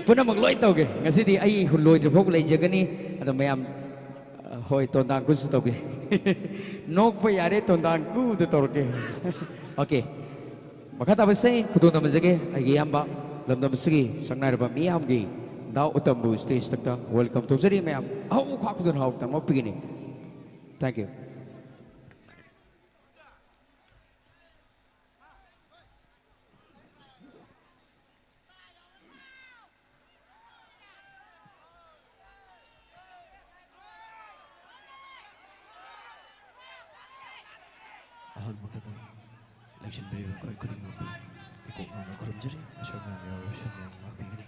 ꯄꯨꯝꯅꯃꯛ ꯂꯣꯏ ꯇꯧꯒꯦ꯫ ꯉꯁꯤꯗꯤ ꯑꯩ ꯂꯣꯏꯗ꯭ꯔꯤ ꯐꯥꯎ ꯂꯩꯖꯒꯅꯤ꯫ ꯑꯗꯣ ꯃꯌꯥꯝ, ꯑ, ꯍꯣꯏ, ꯇꯣꯟꯗꯥꯡ ꯀꯨꯁꯨ ꯇꯧꯒꯦ꯫ ꯅꯣꯛꯄ ꯌꯥꯔꯦ, ꯇꯣꯟꯗꯥꯡ ꯀꯨꯗ ꯇꯧꯔꯛꯀꯦ꯫ ꯑꯣꯀꯦ꯫ ꯃꯈꯥ ꯇꯥꯕꯁꯦ ꯈꯨꯗꯣꯜ ꯇꯝꯖꯒꯦ ꯑꯩꯒꯤ ꯏꯌꯥꯝꯕ, ꯂꯝꯗꯝ ꯑꯁꯤꯒꯤ ꯁꯛꯅꯥꯏꯔꯕ ꯃꯤꯌꯥꯝꯒꯤ ꯗꯥ ꯎꯇꯝꯕꯨ ꯁ꯭ꯇꯦꯖ ꯊꯛꯇ ꯋꯦꯜꯀꯝ ꯇꯧꯖꯔꯤ ꯃꯌꯥꯝ꯫ ꯑꯍꯧ ꯈꯥ ꯈꯨꯗꯣꯜ ꯍꯥꯎ ꯇꯝꯃꯛꯄꯤꯒꯅꯤ꯫ Thank you꯫ ꯑꯍꯥꯟꯕꯃꯛꯇꯗ ꯂꯦꯡꯁꯤꯟꯕꯤꯔꯤꯕ ꯑꯩꯈꯣꯏ ꯈꯨꯗꯤꯡꯃꯛꯄꯨ ꯏꯀꯣꯛ ꯅꯧꯅ ꯈꯨꯔꯨꯝꯖꯔꯤ꯫ ꯑꯁꯣꯏ ꯑꯉꯥꯝ ꯌꯥꯎꯔꯕꯁꯨ ꯃꯌꯥꯝ ꯉꯥꯛꯄꯤꯒꯅꯤ꯫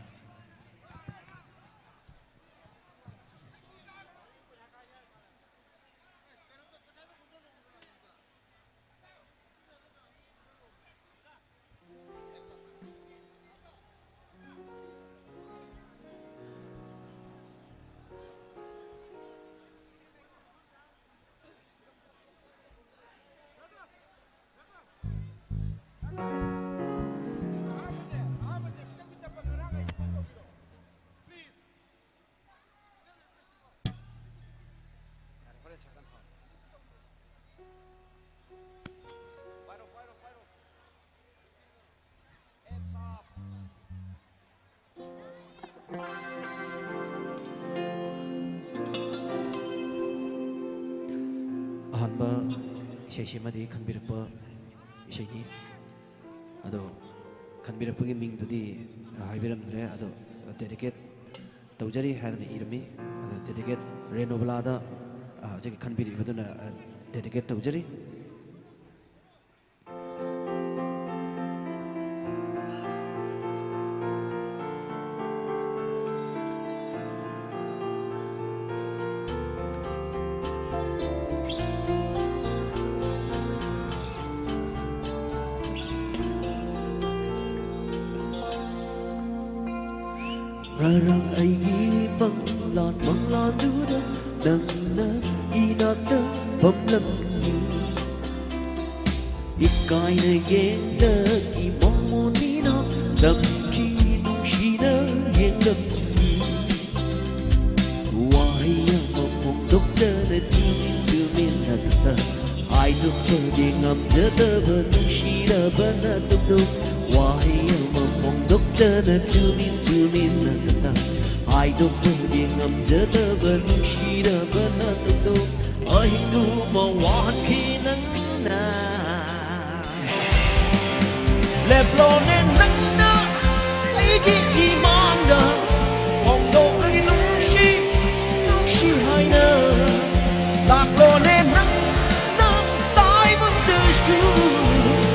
ꯑꯍꯥꯟꯕ ꯏꯁꯩꯁꯤꯃꯗꯤ ꯈꯟꯕꯤꯔꯛꯄ ꯏꯁꯩꯅꯤ꯫ ꯑꯗꯣ ꯈꯟꯕꯤꯔꯛꯄꯒꯤ ꯃꯤꯡꯗꯨꯗꯤ ꯍꯥꯏꯕꯤꯔꯝꯗ꯭ꯔꯦ꯫ ꯑꯗꯣ dedicate ꯇꯧꯖꯔꯤ ꯍꯥꯏꯗꯅ ꯏꯔꯝꯃꯤ꯫ ꯑꯗꯣ dedicate ꯔꯦꯅꯨꯕꯂꯥꯗ, ꯑ, ꯍꯧꯖꯤꯛ ꯈꯟꯕꯤꯔꯤꯕꯗꯨꯅ, ꯑ, dedicate ꯇꯧꯖꯔꯤ꯫ ꯉꯔꯥꯡ ꯑꯩꯒꯤ ꯃꯪꯂꯥꯟ ꯃꯪꯂꯥꯟꯗꯨꯗ ꯅꯪꯅ ꯏꯅꯥꯛꯇ ꯐꯝꯂꯝꯃꯤ꯫ ꯏꯀꯥꯏꯅ ꯌꯦꯡꯗ ꯏꯃꯣꯟ ꯃꯣꯟꯅꯤꯅ ꯇꯝꯈꯤ ꯅꯨꯡꯁꯤꯅ ꯌꯦꯡꯂꯝꯃꯤ꯫ ꯋꯥꯍꯩ ꯑꯃ ꯐꯣꯡꯗꯣꯛꯇꯅ ꯇꯨꯃꯤꯟ ꯇꯨꯃꯤꯟꯅ ꯈꯛꯇ ꯍꯥꯏꯗꯣꯛꯄꯗꯤ ꯉꯝꯖꯗꯕ ꯅꯨꯡꯁꯤꯔꯕ ꯅꯇꯨꯡꯗꯣ꯫ ꯋꯥꯍꯩ ꯑꯃ ꯐꯣꯡꯗꯣꯛꯇꯅ ꯇꯨꯃꯤꯟ ꯇꯨꯃꯤꯟꯅ ꯈꯛꯇ ꯍꯥꯏꯗꯣꯛꯄꯗꯤ ꯉꯝꯖꯗꯕ ꯅꯨꯡꯁꯤꯔꯕ ꯅꯇꯨꯡꯗꯣ꯫ ꯑꯍꯤꯡꯗꯨꯃ ꯋꯥꯍꯟꯈꯤ ꯅꯪꯅ꯫ ꯂꯦꯞꯂꯣꯅꯦ ꯅꯪꯅ ꯑꯩꯒꯤ ꯏꯃꯥꯡꯗ ꯐꯣꯡꯗꯣꯛꯂꯒꯦ ꯅꯨꯡꯁꯤ ꯅꯨꯡꯁꯤ ꯍꯥꯏꯅ꯫ ꯂꯥꯛꯂꯣꯅꯦ ꯅꯪꯅ ꯇꯥꯏꯕꯪꯗꯁꯨ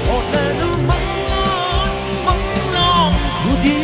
ꯍꯣꯠꯅꯅꯨ ꯃꯪꯂꯥꯟ ꯃꯪꯂꯥꯟ ꯈꯨꯗꯤꯡ꯫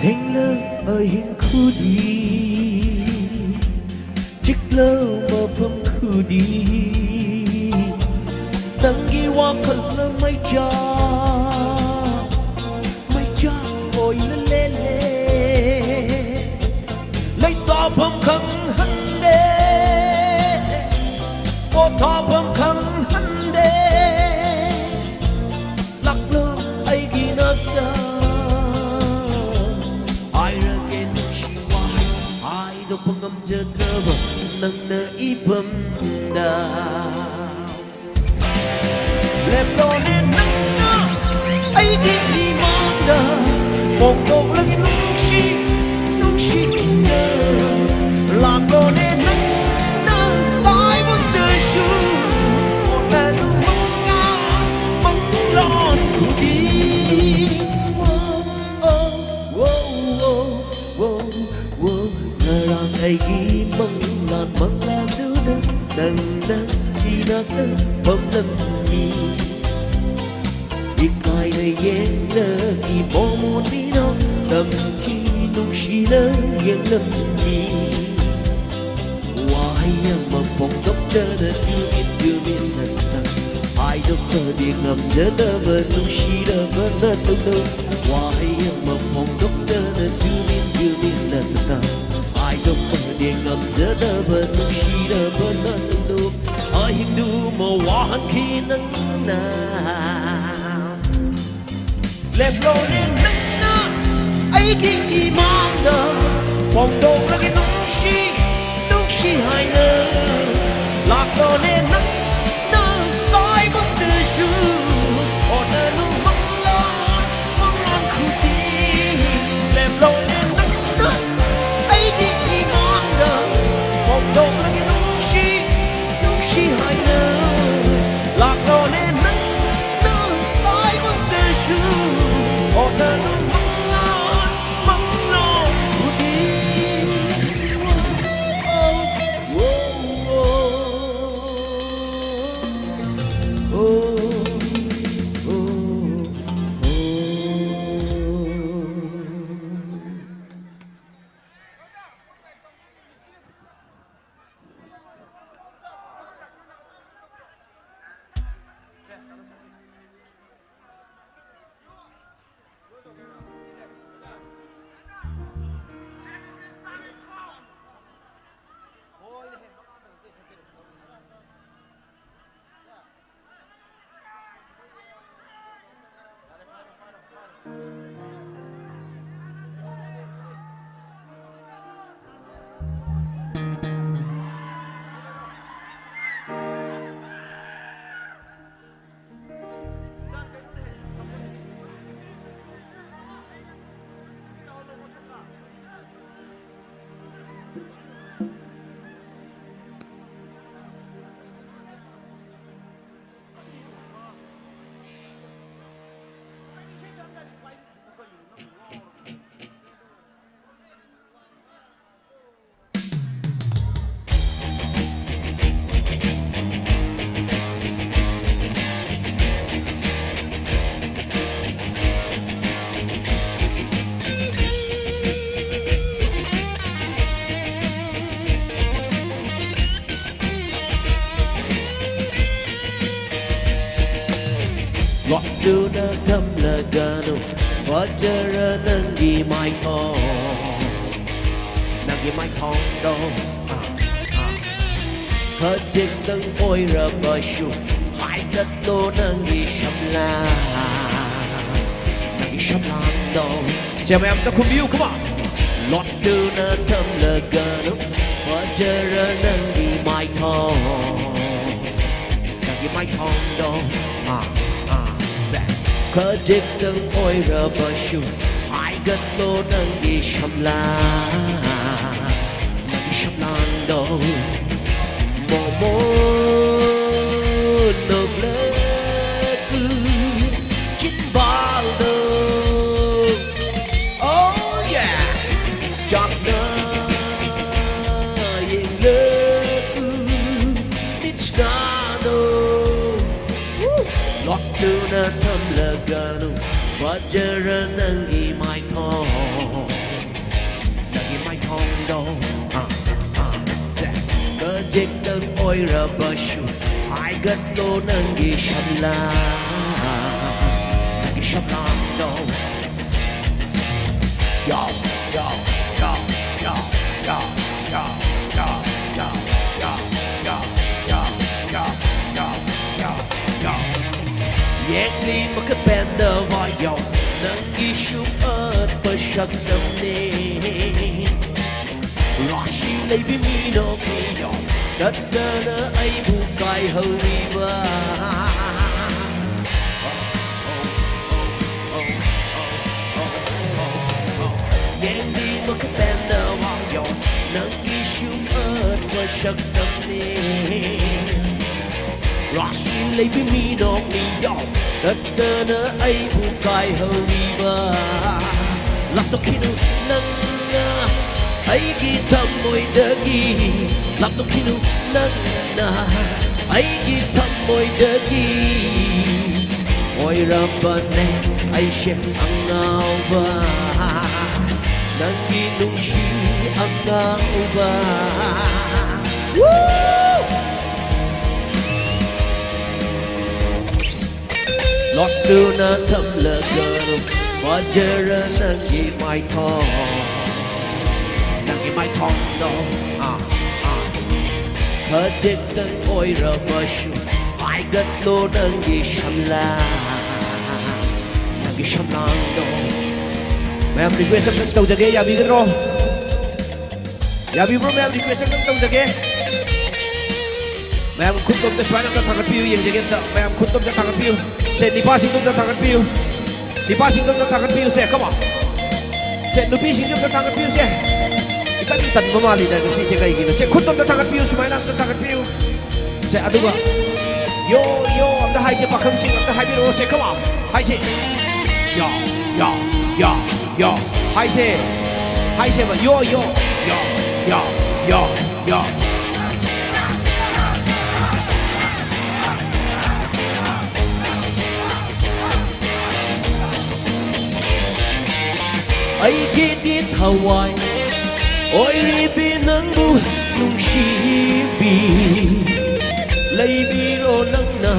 ꯊꯦꯡꯂ ꯑꯍꯤꯡ ꯈꯨꯗꯤꯡ ꯆꯤꯛꯂ ꯃꯐꯝ ꯈꯨꯗꯤꯡ ꯅꯪꯒꯤ ꯋꯥꯈꯜꯅ ꯃꯩꯆꯥꯛ ꯃꯩꯆꯥꯛ ꯑꯣꯏꯅ ꯂꯦꯜꯂꯦ꯫ ꯂꯩꯇꯥꯐꯝ ꯈꯪꯍꯟꯗꯦ, ꯄꯣꯊꯥꯐꯝ ꯈꯪꯍꯟꯗꯦ꯫ ꯂꯥꯛꯂꯣ ꯑꯩꯒꯤ ꯅꯥꯛꯇ, ꯍꯥꯏꯔꯒꯦ ꯅꯨꯡꯁꯤ ꯋꯥꯍꯩ ꯍꯥꯏꯗꯣꯛꯄ ꯉꯝꯖꯗ꯭ꯔꯕ ꯅꯪꯅ ꯏꯐꯝꯗ꯫ ꯂꯦꯞꯂꯣꯅꯦ ꯅꯪꯅ ꯑꯩꯒꯤ ꯏꯃꯥꯡꯗ ꯐꯣꯡꯗꯣꯛꯂꯒꯦ ꯅꯨꯡꯁꯤ ꯅꯨꯡꯁꯤꯅ꯫ ꯂꯥꯛꯂꯣꯅꯦ ꯅꯪꯅ ꯇꯥꯏꯕꯪꯗꯁꯨ ꯍꯣꯠꯅꯗꯨ ꯃꯪꯂꯥꯟ ꯃꯪꯂꯥꯟ ꯈꯨꯗꯤꯡ꯫ ꯉꯔꯥꯡ ꯑꯩꯒꯤ ꯃꯪꯂꯥꯟ ꯃꯪꯂꯥꯟꯗꯨꯗ ꯅꯪꯅ ꯏꯅꯥꯛꯇ ꯐꯝꯂꯝꯃꯤ꯫ ꯏꯀꯥꯏꯅ ꯌꯦꯡꯂꯒꯤ ꯃꯣꯃꯣꯟꯅꯤꯅ ꯇꯝꯈꯤ ꯅꯨꯡꯁꯤꯅ ꯌꯦꯡꯂꯝꯃꯤ꯫ ꯋꯥꯍꯩ ꯑꯃ ꯐꯣꯡꯗꯣꯛꯇꯅ ꯇꯨꯃꯤꯟ ꯇꯨꯃꯤꯟꯅ ꯍꯥꯏꯗꯣꯛꯄꯗꯤ ꯉꯝꯖꯗꯕ ꯅꯨꯡꯁꯤꯔꯕ ꯅꯇꯧꯗꯣ꯫ ꯋꯥꯍꯩ ꯑꯃ ꯐꯣꯡꯗꯣꯛꯇꯅ ꯇꯨꯃꯤꯟ ꯇꯨꯃꯤꯟꯅ ꯍꯥꯏꯗꯣꯛꯄꯗꯤ ꯉꯝꯖꯗꯕ ꯅꯨꯡꯁꯤꯔꯕ ꯅꯪꯗꯣ꯫ ꯑꯍꯤꯡꯗꯨꯃ ꯋꯥꯍꯟꯈꯤ ꯅꯪꯅ꯫ ꯂꯦꯞꯂꯣꯅꯦ ꯅꯪꯅ ꯑꯩꯒꯤ ꯏꯃꯥꯡꯗ ꯐꯣꯡꯗꯣꯛꯂꯒꯦ ꯅꯨꯡꯁꯤ ꯅꯨꯡꯁꯤ ꯍꯥꯏꯅ꯫ ꯂꯥꯛꯂꯣꯅꯦ ꯅꯪꯅ ꯇꯥꯏꯕꯪꯗꯁꯨ ꯍꯣꯠꯅꯅꯨ ꯃꯪꯂꯥꯟ ꯃꯪꯂꯥꯟ ꯈꯨꯗꯤꯡ꯫ ꯂꯦꯞꯂꯣꯅꯦ ꯅꯪꯅ ꯑꯩꯒꯤ ꯏꯃꯥꯡꯗ ꯐꯣꯡꯗꯣꯛꯂꯒꯦ ꯅꯨꯡꯁꯤ ꯅꯨꯡꯁꯤ ꯍꯥꯏꯅ꯫ ꯂꯥꯛꯂꯣꯅꯦ ꯅꯪꯅ ꯇꯥꯏꯕꯪꯗꯁꯨ ꯍꯣꯠꯅꯅꯨ ꯃꯪꯂꯥꯟ ꯃꯪꯂꯥꯟ ꯈꯨꯗꯤꯡ꯫ ꯊꯝꯂꯒꯅꯨ ꯐꯖꯔ ꯅꯪꯒꯤ ꯃꯥꯏꯊꯣꯡ, ꯅꯪꯒꯤ ꯃꯥꯏꯊꯣꯡꯗꯣ꯫ ꯑꯥ, ꯑꯥ. ꯈꯖꯤꯛꯇꯪ ꯑꯣꯏꯔꯕꯁꯨ ꯍꯥꯏꯒꯠꯂꯣ ꯅꯪꯒꯤ ꯁꯝꯂꯥꯡ, ꯅꯪꯒꯤ ꯁꯝꯂꯥꯡꯗꯣ꯫ ꯁꯦ, ꯃꯌꯥꯝ ꯑꯝꯇ ꯈꯨꯝꯕꯤꯌꯨ, come on. ꯂꯣꯠꯇꯨꯅ ꯊꯝꯂꯒꯅꯨ ꯐꯖꯔ ꯅꯪꯒꯤ ꯃꯥꯏꯊꯣꯡ, ꯅꯪꯒꯤ ꯃꯥꯏꯊꯣꯡꯗꯣ꯫ ꯑꯥ, ꯑꯥ. ꯁꯦ. ꯈꯖꯤꯛꯇꯪ ꯑꯣꯏꯔꯕꯁꯨ ꯍꯥꯏꯒꯠꯂꯣ ꯅꯪꯒꯤ ꯁꯝꯂꯥꯡ, ꯅꯪꯒꯤ ꯁꯝꯂꯥꯡꯗꯣ. ꯃꯣꯃꯣꯟ ꯅꯣꯛꯂꯛꯎ ꯆꯤꯟꯕꯥꯜꯗꯣ. Oh yeah. ꯆꯥꯛꯅ ꯌꯦꯡꯂꯛꯎ ꯃꯤꯠꯁꯅꯥꯗꯣ. Woo! ꯂꯣꯠꯇꯨꯅ ꯊꯝꯂꯒꯅꯨ ꯐꯖꯔ ꯅꯪꯒꯤ ꯃꯥꯏꯊꯣꯡ, ꯅꯪꯒꯤ ꯃꯥꯏꯊꯣꯡꯗꯣ. ꯑꯥ, ꯑꯥ. ꯈꯖꯤꯛꯇꯪ ꯑꯣꯏꯔꯕꯁꯨ ꯍꯥꯏꯒꯠꯂꯣ ꯅꯪꯒꯤ ꯁꯝꯂꯥꯡ, ꯅꯪꯒꯤ ꯁꯝꯂꯥꯡꯗꯣ. Yo, yo, yo, yo, yo, yo, yo, yo, yo, yo, yo, yo, yo, yo, yo, yo. ꯌꯦꯡꯂꯤ ꯃꯈꯠ ꯄꯦꯟꯗꯕ, yo, ꯅꯪꯒꯤ ꯁꯨꯝꯍꯠꯄ ꯁꯛꯇꯝꯅꯤ. ꯔꯥꯁꯤ ꯂꯩꯕꯤ ꯃꯤꯅꯣꯛꯅꯤ, yo, ꯅꯠꯇꯅ ꯑꯩꯕꯨ ꯀꯥꯏꯍꯧꯔꯤꯕ. ꯌꯦꯡꯂꯤ ꯃꯈꯠ ꯄꯦꯟꯗꯕ, yo, ꯅꯪꯒꯤ ꯁꯨꯝꯍꯠꯄ ꯁꯛꯇꯝꯅꯤ. ꯔꯥꯁꯤ ꯂꯩꯕꯤ ꯃꯤꯅꯣꯛꯅꯤ, yo, ꯅꯠꯇꯅ ꯑꯩꯕꯨ ꯀꯥꯏꯍꯧꯔꯤꯕ. ꯂꯥꯞꯊꯣꯛꯈꯤꯅꯨ ꯅꯪꯅ ꯑꯩꯒꯤ ꯊꯃꯣꯏꯗꯒꯤ, ꯂꯥꯞꯊꯣꯛꯈꯤꯅꯨ ꯅꯪꯅ ꯑꯩꯒꯤ ꯊꯃꯣꯏꯗꯒꯤ. ꯑꯣꯏꯔꯕꯅꯦ ꯑꯩꯁꯦ ꯑꯉꯥꯎꯕ, ꯅꯪꯒꯤ ꯅꯨꯡꯁꯤ ꯑꯉꯥꯎꯕ. Woo! ꯂꯣꯠꯇꯨꯅ ꯊꯝꯂꯒꯅꯨ ꯐꯖꯔ ꯅꯪꯒꯤ ꯃꯥꯏꯊꯣꯡ, ꯅꯪꯒꯤ ꯃꯥꯏꯊꯣꯡꯗꯣ꯫ ꯑꯥ, ꯑꯥ. ꯈꯖꯤꯛꯇꯪ ꯑꯣꯏꯔꯕꯁꯨ ꯍꯥꯏꯒꯠꯂꯣ ꯅꯪꯒꯤ ꯁꯝꯂꯥꯡ, ꯅꯪꯒꯤ ꯁꯝꯂꯥꯡꯗꯣ. ꯃꯌꯥꯝ request ꯑꯝꯇꯪ ꯇꯧꯖꯒꯦ, ꯌꯥꯕꯤꯒꯗ꯭ꯔꯣ? ꯌꯥꯕꯤꯕ꯭ꯔꯣ ꯃꯌꯥꯝ? Request ꯑꯝꯇꯪ ꯇꯧꯖꯒꯦ. ꯃꯌꯥꯝ ꯈꯨꯠꯇꯣꯝꯇ ꯁꯨꯃꯥꯏꯅ ꯑꯝꯇ ꯊꯥꯡꯒꯠꯄꯤꯌꯨ, ꯌꯦꯡꯖꯒꯦ ꯑꯝꯇ. ꯃꯌꯥꯝ ꯈꯨꯠꯇꯣꯝꯇ ꯊꯥꯡꯒꯠꯄꯤꯌꯨ. ꯁꯦ, ꯅꯤꯄꯥꯁꯤꯡꯗꯣ ꯑꯝꯇ ꯊꯥꯡꯒꯠꯄꯤꯌꯨ. ꯅꯤꯄꯥꯁꯤꯡꯗꯣ ꯑꯝꯇ ꯊꯥꯡꯒꯠꯄꯤꯌꯨ, ꯁꯦ, come on. ꯁꯦ, ꯅꯨꯄꯤꯁꯤꯡꯗꯣ ꯑꯝꯇ ꯊꯥꯡꯒꯠꯄꯤꯌꯨ, ꯁꯦ. ꯈꯤꯇꯪ ꯇꯟꯕ ꯃꯥꯜꯂꯤꯗ ꯉꯁꯤꯁꯦ, ꯀꯩꯒꯤꯅꯣ? ꯁꯦ, ꯈꯨꯠꯇꯣꯝꯇ ꯊꯥꯡꯒꯠꯄꯤꯌꯨ, ꯁꯨꯃꯥꯏꯅ ꯑꯝꯇ ꯊꯥꯡꯒꯠꯄꯤꯌꯨ. ꯁꯦ, ꯑꯗꯨꯒ ꯌꯣ, ꯌꯣ ꯑꯝꯇ ꯍꯥꯏꯁꯦ, ꯄꯥꯈꯪꯁꯤꯡ ꯑꯝꯇ ꯍꯥꯏꯕꯤꯔꯛꯑꯣ, ꯁꯦ, come on. ꯍꯥꯏꯁꯦ. ꯌꯣ, ꯌꯣ, ꯌꯣ, ꯌꯣ. ꯍꯥꯏꯁꯦ. ꯍꯥꯏꯁꯦꯕ. ꯌꯣ, ꯌꯣ, ꯌꯣ, ꯌꯣ, ꯌꯣ, ꯌꯣ. ꯑꯩꯒꯤꯗꯤ ꯊꯋꯥꯏ ꯑꯣꯏꯔꯤꯕꯤ ꯅꯪꯕꯨ ꯅꯨꯡꯁꯤꯕꯤ, ꯂꯩꯕꯤꯔꯣ ꯅꯪꯅ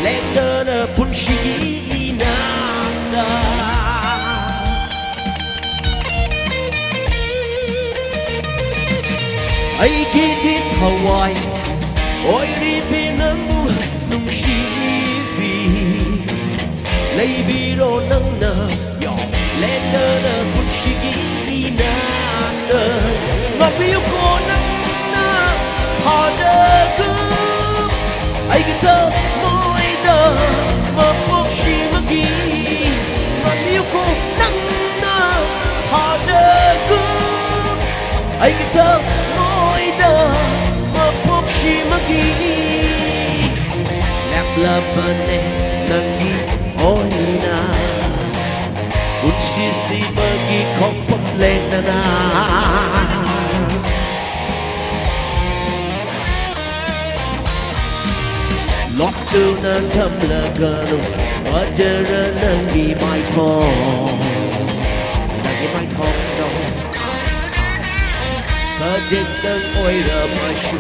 ꯂꯦꯡꯗꯅ ꯄꯨꯟꯁꯤꯒꯤ ꯏꯅꯥꯛꯇ. ꯑꯩꯒꯤꯗꯤ ꯊꯋꯥꯏ ꯑꯣꯏꯔꯤꯕꯤ ꯅꯪꯕꯨ ꯅꯨꯡꯁꯤꯕꯤ, ꯂꯩꯕꯤꯔꯣ ꯅꯪꯅ ꯂꯦꯡꯗꯅ ꯄꯨꯟꯁꯤꯒꯤ ꯏꯅꯥꯛꯇ. ꯉꯥꯛꯄꯤꯌꯨꯀꯣ ꯅꯪꯅ ꯐꯥꯗꯒꯨꯝ ꯑꯩꯒꯤ ꯊꯃꯣꯏꯗ ꯃꯄꯣꯛꯁꯤꯃꯒꯤ. ꯉꯥꯛꯄꯤꯌꯨꯀꯣ ꯅꯪꯅ ꯐꯥꯗꯒꯨꯝ ꯑꯩꯒꯤ ꯊꯃꯣꯏꯗ ꯃꯄꯣꯛꯁꯤꯃꯒꯤ. ꯂꯦꯞꯂꯕꯅꯦ ꯅꯪꯒꯤ ꯑꯣꯏꯅ ꯄꯨꯟꯁꯤꯁꯤꯃꯒꯤ ꯈꯣꯡꯐꯝ ꯂꯦꯡꯗꯅ. ꯂꯣꯠꯇꯨꯅ ꯊꯝꯂꯒꯅꯨ ꯐꯖꯔ ꯅꯪꯒꯤ ꯃꯥꯏꯊꯣꯡ, ꯅꯪꯒꯤ ꯃꯥꯏꯊꯣꯡꯗꯣ. ꯈꯖꯤꯛꯇꯪ ꯑꯣꯏꯔꯕꯁꯨ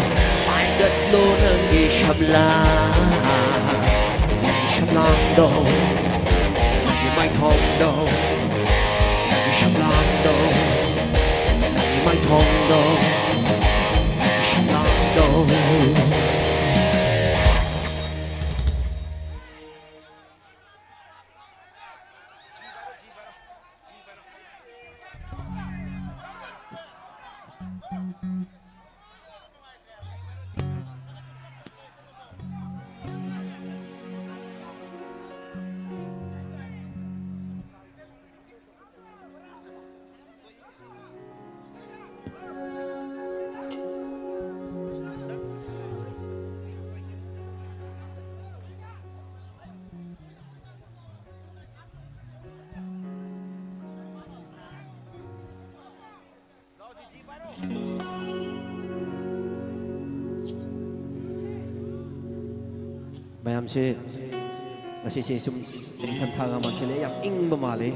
ꯄꯥꯏꯒꯠꯂꯣ ꯅꯪꯒꯤ ꯁꯝꯂꯥꯡ, ꯅꯪꯒꯤ ꯁꯝꯂꯥꯡꯗꯣ, ꯅꯪꯒꯤ ꯃꯥꯏꯊꯣꯡꯗꯣ, ꯅꯪꯒꯤ ꯁꯝꯂꯥꯡꯗꯣ, ꯅꯪꯒꯤ ꯃꯥꯏꯊꯣꯡꯗꯣ, ꯅꯪꯒꯤ ꯁꯝꯂꯥꯡꯗꯣ꯫ ꯃꯌꯥꯝꯁꯦ ꯉꯁꯤꯁꯦ ꯁꯨꯝ ꯅꯤꯡꯊꯝꯊꯥꯒ ꯃꯥꯟꯁꯤꯜꯂꯛꯑꯦ, ꯌꯥꯝ ꯏꯪꯕ ꯃꯥꯜꯂꯦ꯫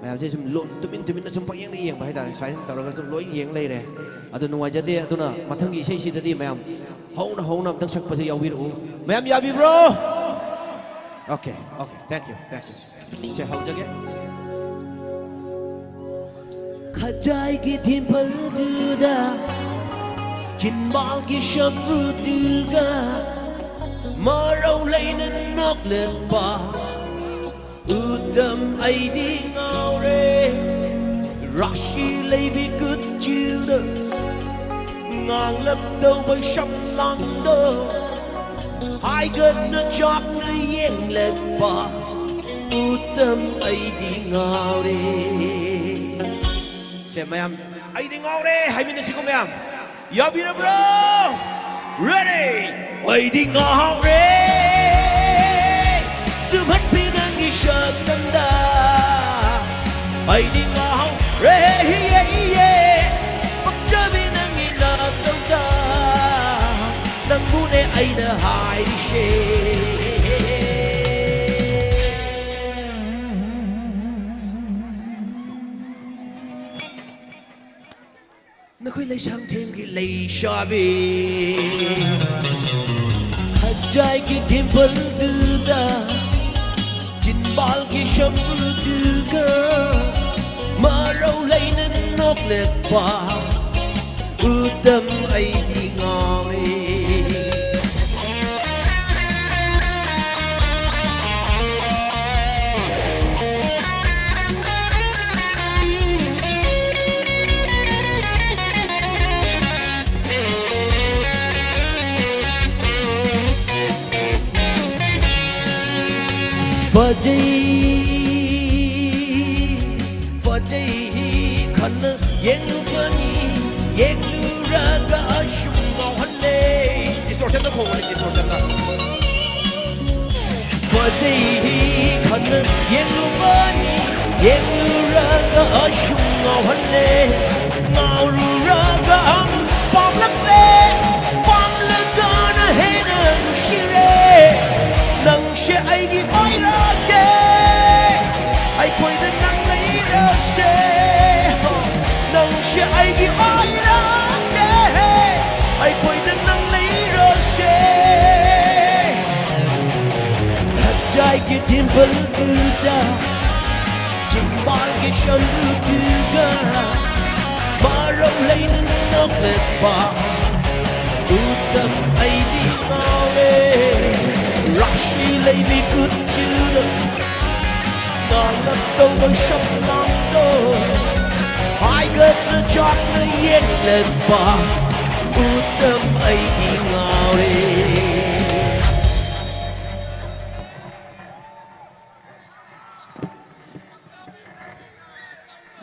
ꯃꯌꯥꯝꯁꯦ ꯁꯨꯝ ꯂꯣꯟ ꯇꯨꯃꯤꯟ ꯇꯨꯃꯤꯟꯅ ꯁꯨꯝ ꯄꯪꯌꯦꯡꯗ ꯌꯦꯡꯕ ꯍꯥꯏꯇꯥꯔꯦ, ꯁꯨꯃꯥꯏꯅ ꯇꯧꯔꯒ ꯁꯨꯝ ꯂꯣꯏ ꯌꯦꯡ ꯂꯩꯔꯦ꯫ ꯑꯗꯨ ꯅꯨꯡꯉꯥꯏꯖꯗꯦ꯫ ꯑꯗꯨꯅ ꯃꯊꯪꯒꯤ ꯏꯁꯩꯁꯤꯗꯗꯤ ꯃꯌꯥꯝ ꯍꯧꯅ ꯍꯧꯅ ꯑꯝꯇꯪ ꯁꯛꯄꯁꯦ ꯌꯥꯎꯕꯤꯔꯛꯎ꯫ ꯃꯌꯥꯝ ꯌꯥꯕꯤꯕ꯭ꯔꯣ? Okay, okay, thank you, thank you꯫ ꯁꯦ, ꯍꯧꯖꯒꯦ꯫ ꯈꯖꯥꯏꯒꯤ ꯗꯤꯝꯄꯜꯗꯨꯗ, ꯆꯤꯟꯕꯥꯜꯒꯤ ꯁꯝꯕ꯭ꯔꯨꯗꯨꯒ, ꯃꯔꯧ ꯂꯩꯅ ꯅꯣꯛꯂꯛꯄ ꯎꯇꯝ, ꯑꯩꯗꯤ ꯉꯥꯎꯔꯦ꯫ ꯔꯥꯁꯤ ꯂꯩꯕꯤ ꯀꯨꯆꯨꯗ, ꯉꯥꯡꯂꯛꯇꯧꯕ ꯁꯝꯂꯥꯡꯗꯣ, ꯍꯥꯏꯒꯠꯅ ꯆꯥꯛꯅ ꯌꯦꯡꯂꯛꯄ ꯎꯇꯝ, ꯑꯩꯗꯤ ꯉꯥꯎꯔꯦ꯫ ꯁꯦ, ꯃꯌꯥꯝ, "ꯑꯩꯗꯤ ꯉꯥꯎꯔꯦ" ꯍꯥꯏꯃꯤꯟꯅꯁꯤꯀꯣ, ꯃꯌꯥꯝ꯫ ꯌꯥꯕꯤꯔꯕ꯭ꯔꯣ? Ready? ꯑꯩꯗꯤ ꯉꯥꯎꯔꯦ, ꯁꯨꯝꯍꯠꯄꯤ ꯅꯪꯒꯤ ꯁꯛꯇꯝꯗ꯫ ꯑꯩꯗꯤ ꯉꯥꯎꯔꯦ, ꯄꯛꯆꯕꯤ ꯅꯪꯒꯤ ꯂꯛꯇꯝꯗ꯫ ꯅꯪꯕꯨꯅꯦ ꯑꯩꯅ ꯍꯥꯏꯔꯤꯁꯦ꯫ ꯅꯈꯣꯏ ꯂꯩꯁꯥꯡꯊꯦꯝꯒꯤ ꯂꯩꯁꯥꯕꯤ, ꯈꯖꯥꯏꯒꯤ ꯗꯤꯝꯄꯜꯗꯨꯗ, ꯆꯝꯐꯨꯗꯨꯒ ꯃꯔꯧ ꯂꯩꯅ ꯅꯣꯛꯂꯛꯄ ꯎꯇꯝ ꯑꯩꯗꯤ ꯉꯥꯎꯔꯦ꯫ ꯐꯖꯩ, ꯐꯖꯩ ꯈꯟꯅ ꯌꯦꯡꯂꯨꯕꯅꯤ, ꯌꯦꯡꯂꯨꯔꯒ ꯑꯁꯨꯝ ꯉꯥꯎꯍꯜꯂꯦ꯫ Distortionꯗ ꯈꯣꯡꯉꯨꯅꯦ, distortionꯗ꯫ ꯐꯖꯩ ꯈꯟꯅ ꯌꯦꯡꯂꯨꯕꯅꯤ, ꯌꯦꯡꯂꯨꯔꯒ ꯑꯁꯨꯝ ꯉꯥꯎꯍꯜꯂꯦ꯫ ꯉꯥꯎꯔꯨꯔꯒ ꯑꯃꯨꯛ ꯄꯥꯝꯂꯛꯂꯦ, ꯄꯥꯝꯂꯒꯅ ꯍꯦꯟꯅ ꯅꯨꯡꯁꯤꯔꯦ꯫ ꯅꯪꯁꯦ ꯑꯩꯒꯤ ꯑꯣꯏꯔꯒꯦ, ꯑꯩꯈꯣꯏꯗ ꯅꯪ ꯂꯩꯔꯁꯦ꯫ ꯅꯪꯁꯦ ꯑꯩꯒꯤ ꯑꯣꯏꯔꯒꯦ, ꯑꯩꯈꯣꯏꯗ ꯅꯪ ꯂꯩꯔꯁꯦ꯫ ꯈꯖꯥꯏꯒꯤ dimpleꯗꯨꯗ, ꯆꯤꯝꯕꯥꯜꯒꯤ ꯁꯝꯕ꯭ꯔꯨꯗꯨꯗ, ꯃꯔꯧ ꯂꯩꯅ ꯅꯣꯛꯂꯛꯄ ꯎꯇꯝ ꯑꯩꯗꯤ ꯉꯥꯎꯔꯦ꯫ ꯔꯥꯁꯤ ꯂꯩꯕꯤ ꯀꯨꯆꯨꯗ, ꯉꯥꯡꯂꯛꯇꯧꯕ ꯁꯝꯂꯥꯡꯗꯣ, ꯍꯥꯏꯒꯠꯅ ꯆꯥꯛꯅ ꯌꯦꯡꯂꯛꯄ ꯎꯇꯝ ꯑꯩꯗꯤ ꯉꯥꯎꯔꯦ꯫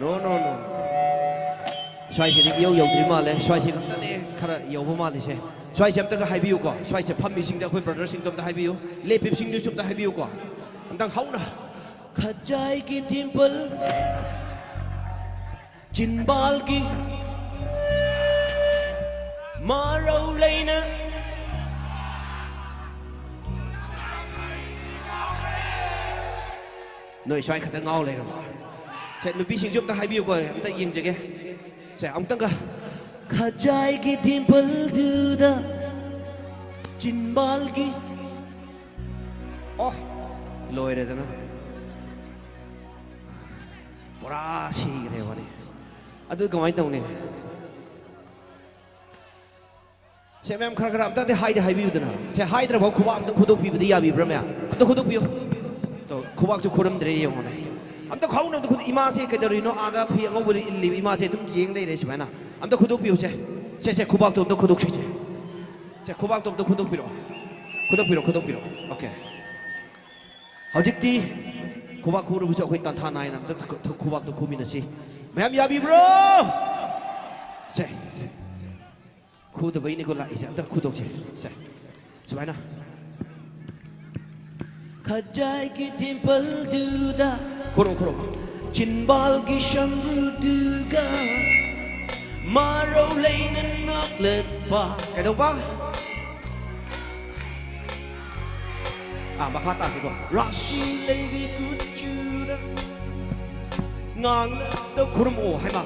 No, no, no, no. ꯁ꯭ꯋꯥꯏꯁꯤꯗꯤ ꯏꯌꯧ ꯌꯧꯗ꯭ꯔꯤ ꯃꯥꯜꯂꯦ꯫ ꯁ꯭ꯋꯥꯏꯁꯤ ꯈꯛꯇꯅꯦ ꯈꯔ ꯌꯧꯕ ꯃꯥꯜꯂꯤꯁꯦ꯫ ꯁ꯭ꯋꯥꯏꯁꯦ ꯑꯝꯇꯒ ꯍꯥꯏꯕꯤꯌꯨꯀꯣ꯫ ꯁ꯭ꯋꯥꯏꯁꯦ ꯐꯝꯃꯤꯁꯤꯡꯗ, ꯑꯩꯈꯣꯏ brotherꯁꯤꯡꯗꯣ ꯑꯝꯇ ꯍꯥꯏꯕꯤꯌꯨ꯫ ꯂꯦꯞꯄꯤꯕꯁꯤꯡꯗꯨꯁꯨ ꯑꯝꯇ ꯍꯥꯏꯕꯤꯌꯨꯀꯣ꯫ ꯑꯝꯇꯪ ꯍꯧꯅ꯫ ꯈꯖꯥꯏꯒꯤ dimple, ꯆꯤꯝꯕꯥꯜꯒꯤ ꯃꯔꯧ ꯂꯩꯅ꯫ ꯅꯣꯏ ꯁ꯭ꯋꯥꯏ ꯈꯛꯇ ꯉꯥꯎ ꯂꯩꯔꯕ? ꯁꯦ, ꯅꯨꯄꯤꯁꯤꯡꯁꯨ ꯑꯝꯇ ꯍꯥꯏꯕꯤꯌꯨꯀꯣ, ꯑꯝꯇ ꯌꯦꯡꯖꯒꯦ꯫ ꯁꯦ, ꯑꯃꯨꯛꯇꯪꯒ꯫ ꯈꯖꯥꯏꯒꯤ dimpleꯗꯨꯗ, ꯆꯤꯝꯕꯥꯜꯒꯤ꯫ ꯑꯣ, ꯂꯣꯏꯔꯦꯗꯅ꯫ ꯄꯨꯔꯥ ꯁꯤꯈ꯭ꯔꯦ ꯋꯥꯅꯤ꯫ ꯑꯗꯨ ꯀꯃꯥꯏꯅ ꯇꯧꯅꯤ? ꯁꯦ, ꯃꯌꯥꯝ ꯈꯔ ꯈꯔ ꯑꯝꯇꯗꯤ ꯍꯥꯏꯗꯤ ꯍꯥꯏꯕꯤꯌꯨꯗꯅ꯫ ꯁꯦ, ꯍꯥꯏꯗ꯭ꯔꯐꯥꯎ ꯈꯨꯕꯥꯛ ꯑꯝꯇ ꯈꯨꯗꯣꯛꯄꯤꯕꯗꯤ ꯌꯥꯕꯤꯕ꯭ꯔꯥ, ꯃꯌꯥꯝ? ꯑꯝꯇ ꯈꯨꯗꯣꯛꯄꯤꯌꯨ꯫ ꯇꯣ, ꯈꯨꯕꯥꯛꯁꯨ ꯈꯨꯔꯝꯗ꯭ꯔꯦ, ꯌꯦꯡꯉꯨꯅꯦ꯫ ꯑꯝꯇ ꯈꯥꯎꯅ ꯑꯝꯇ ꯈꯨꯗꯣꯛ-, ꯏꯃꯥꯁꯦ ꯀꯩꯗꯧꯔꯤꯅꯣ? ꯑꯥꯗ ꯐꯤ ꯑꯉꯧꯕ ꯏꯜꯂꯤꯕ ꯏꯃꯥꯁꯦ ꯑꯗꯨꯝ ꯌꯦꯡ ꯂꯩꯔꯦ ꯁꯨꯃꯥꯏꯅ꯫ ꯑꯝꯇ ꯈꯨꯗꯣꯛꯄꯤꯌꯨ, ꯁꯦ꯫ ꯁꯦ, ꯁꯦ, ꯈꯨꯕꯥꯛꯇꯣ ꯑꯝꯇ ꯈꯨꯗꯣꯛꯁꯤ, ꯁꯦ꯫ ꯁꯦ, ꯈꯨꯕꯥꯛꯇꯣ ꯑꯝꯇ ꯈꯨꯗꯣꯛꯄꯤꯔꯛꯑꯣ꯫ ꯈꯨꯗꯣꯛꯄꯤꯔꯣ, ꯈꯨꯗꯣꯛꯄꯤꯔꯣ꯫ ꯑꯣꯀꯦ꯫ ꯍꯧꯖꯤꯛꯇꯤ ꯈꯨꯕꯥꯛ ꯈꯨꯔꯨꯕꯁꯨ ꯑꯩꯈꯣꯏ ꯇꯥꯟꯊꯥ ꯅꯥꯏꯅ ꯑꯝꯇ ꯈꯨ-, ꯈꯨ-, ꯈꯨꯕꯥꯛꯇꯣ ꯈꯨꯃꯤꯟꯅꯁꯤ꯫ ꯃꯌꯥꯝ ꯌꯥꯕꯤꯕ꯭ꯔꯣ? ꯁꯦ꯫ ꯈꯨꯗꯕꯩꯅꯤꯀꯣ ꯂꯥꯛꯏꯁꯦ꯫ ꯑꯝꯇ ꯈꯨꯗꯣꯛꯁꯦ꯫ ꯁꯦ꯫ ꯁꯨꯃꯥꯏꯅ꯫ ꯈꯖꯥꯏꯒꯤ ꯗꯤꯝꯄꯜꯗꯨꯗ꯫ ꯈꯨꯔꯣ, ꯈꯨꯔꯣ꯫ ꯆꯤꯟꯕꯥꯜꯒꯤ ꯁꯝꯕ꯭ꯔꯨꯗꯨꯒ꯫ ꯃꯔꯧ ꯂꯩꯅ ꯅꯣꯛꯂꯛꯄ꯫ ꯀꯩꯗꯧꯕ? ꯑꯥ, ꯃꯈꯥ ꯇꯥꯁꯤꯀꯣ꯫ ꯔꯥꯁꯤ ꯂꯩꯕꯤ ꯀꯨꯆꯨꯗ꯫ ꯉꯥꯡꯂꯛꯇ ꯈꯨꯔꯨꯝꯃꯛꯑꯣ ꯍꯥꯏꯃ꯫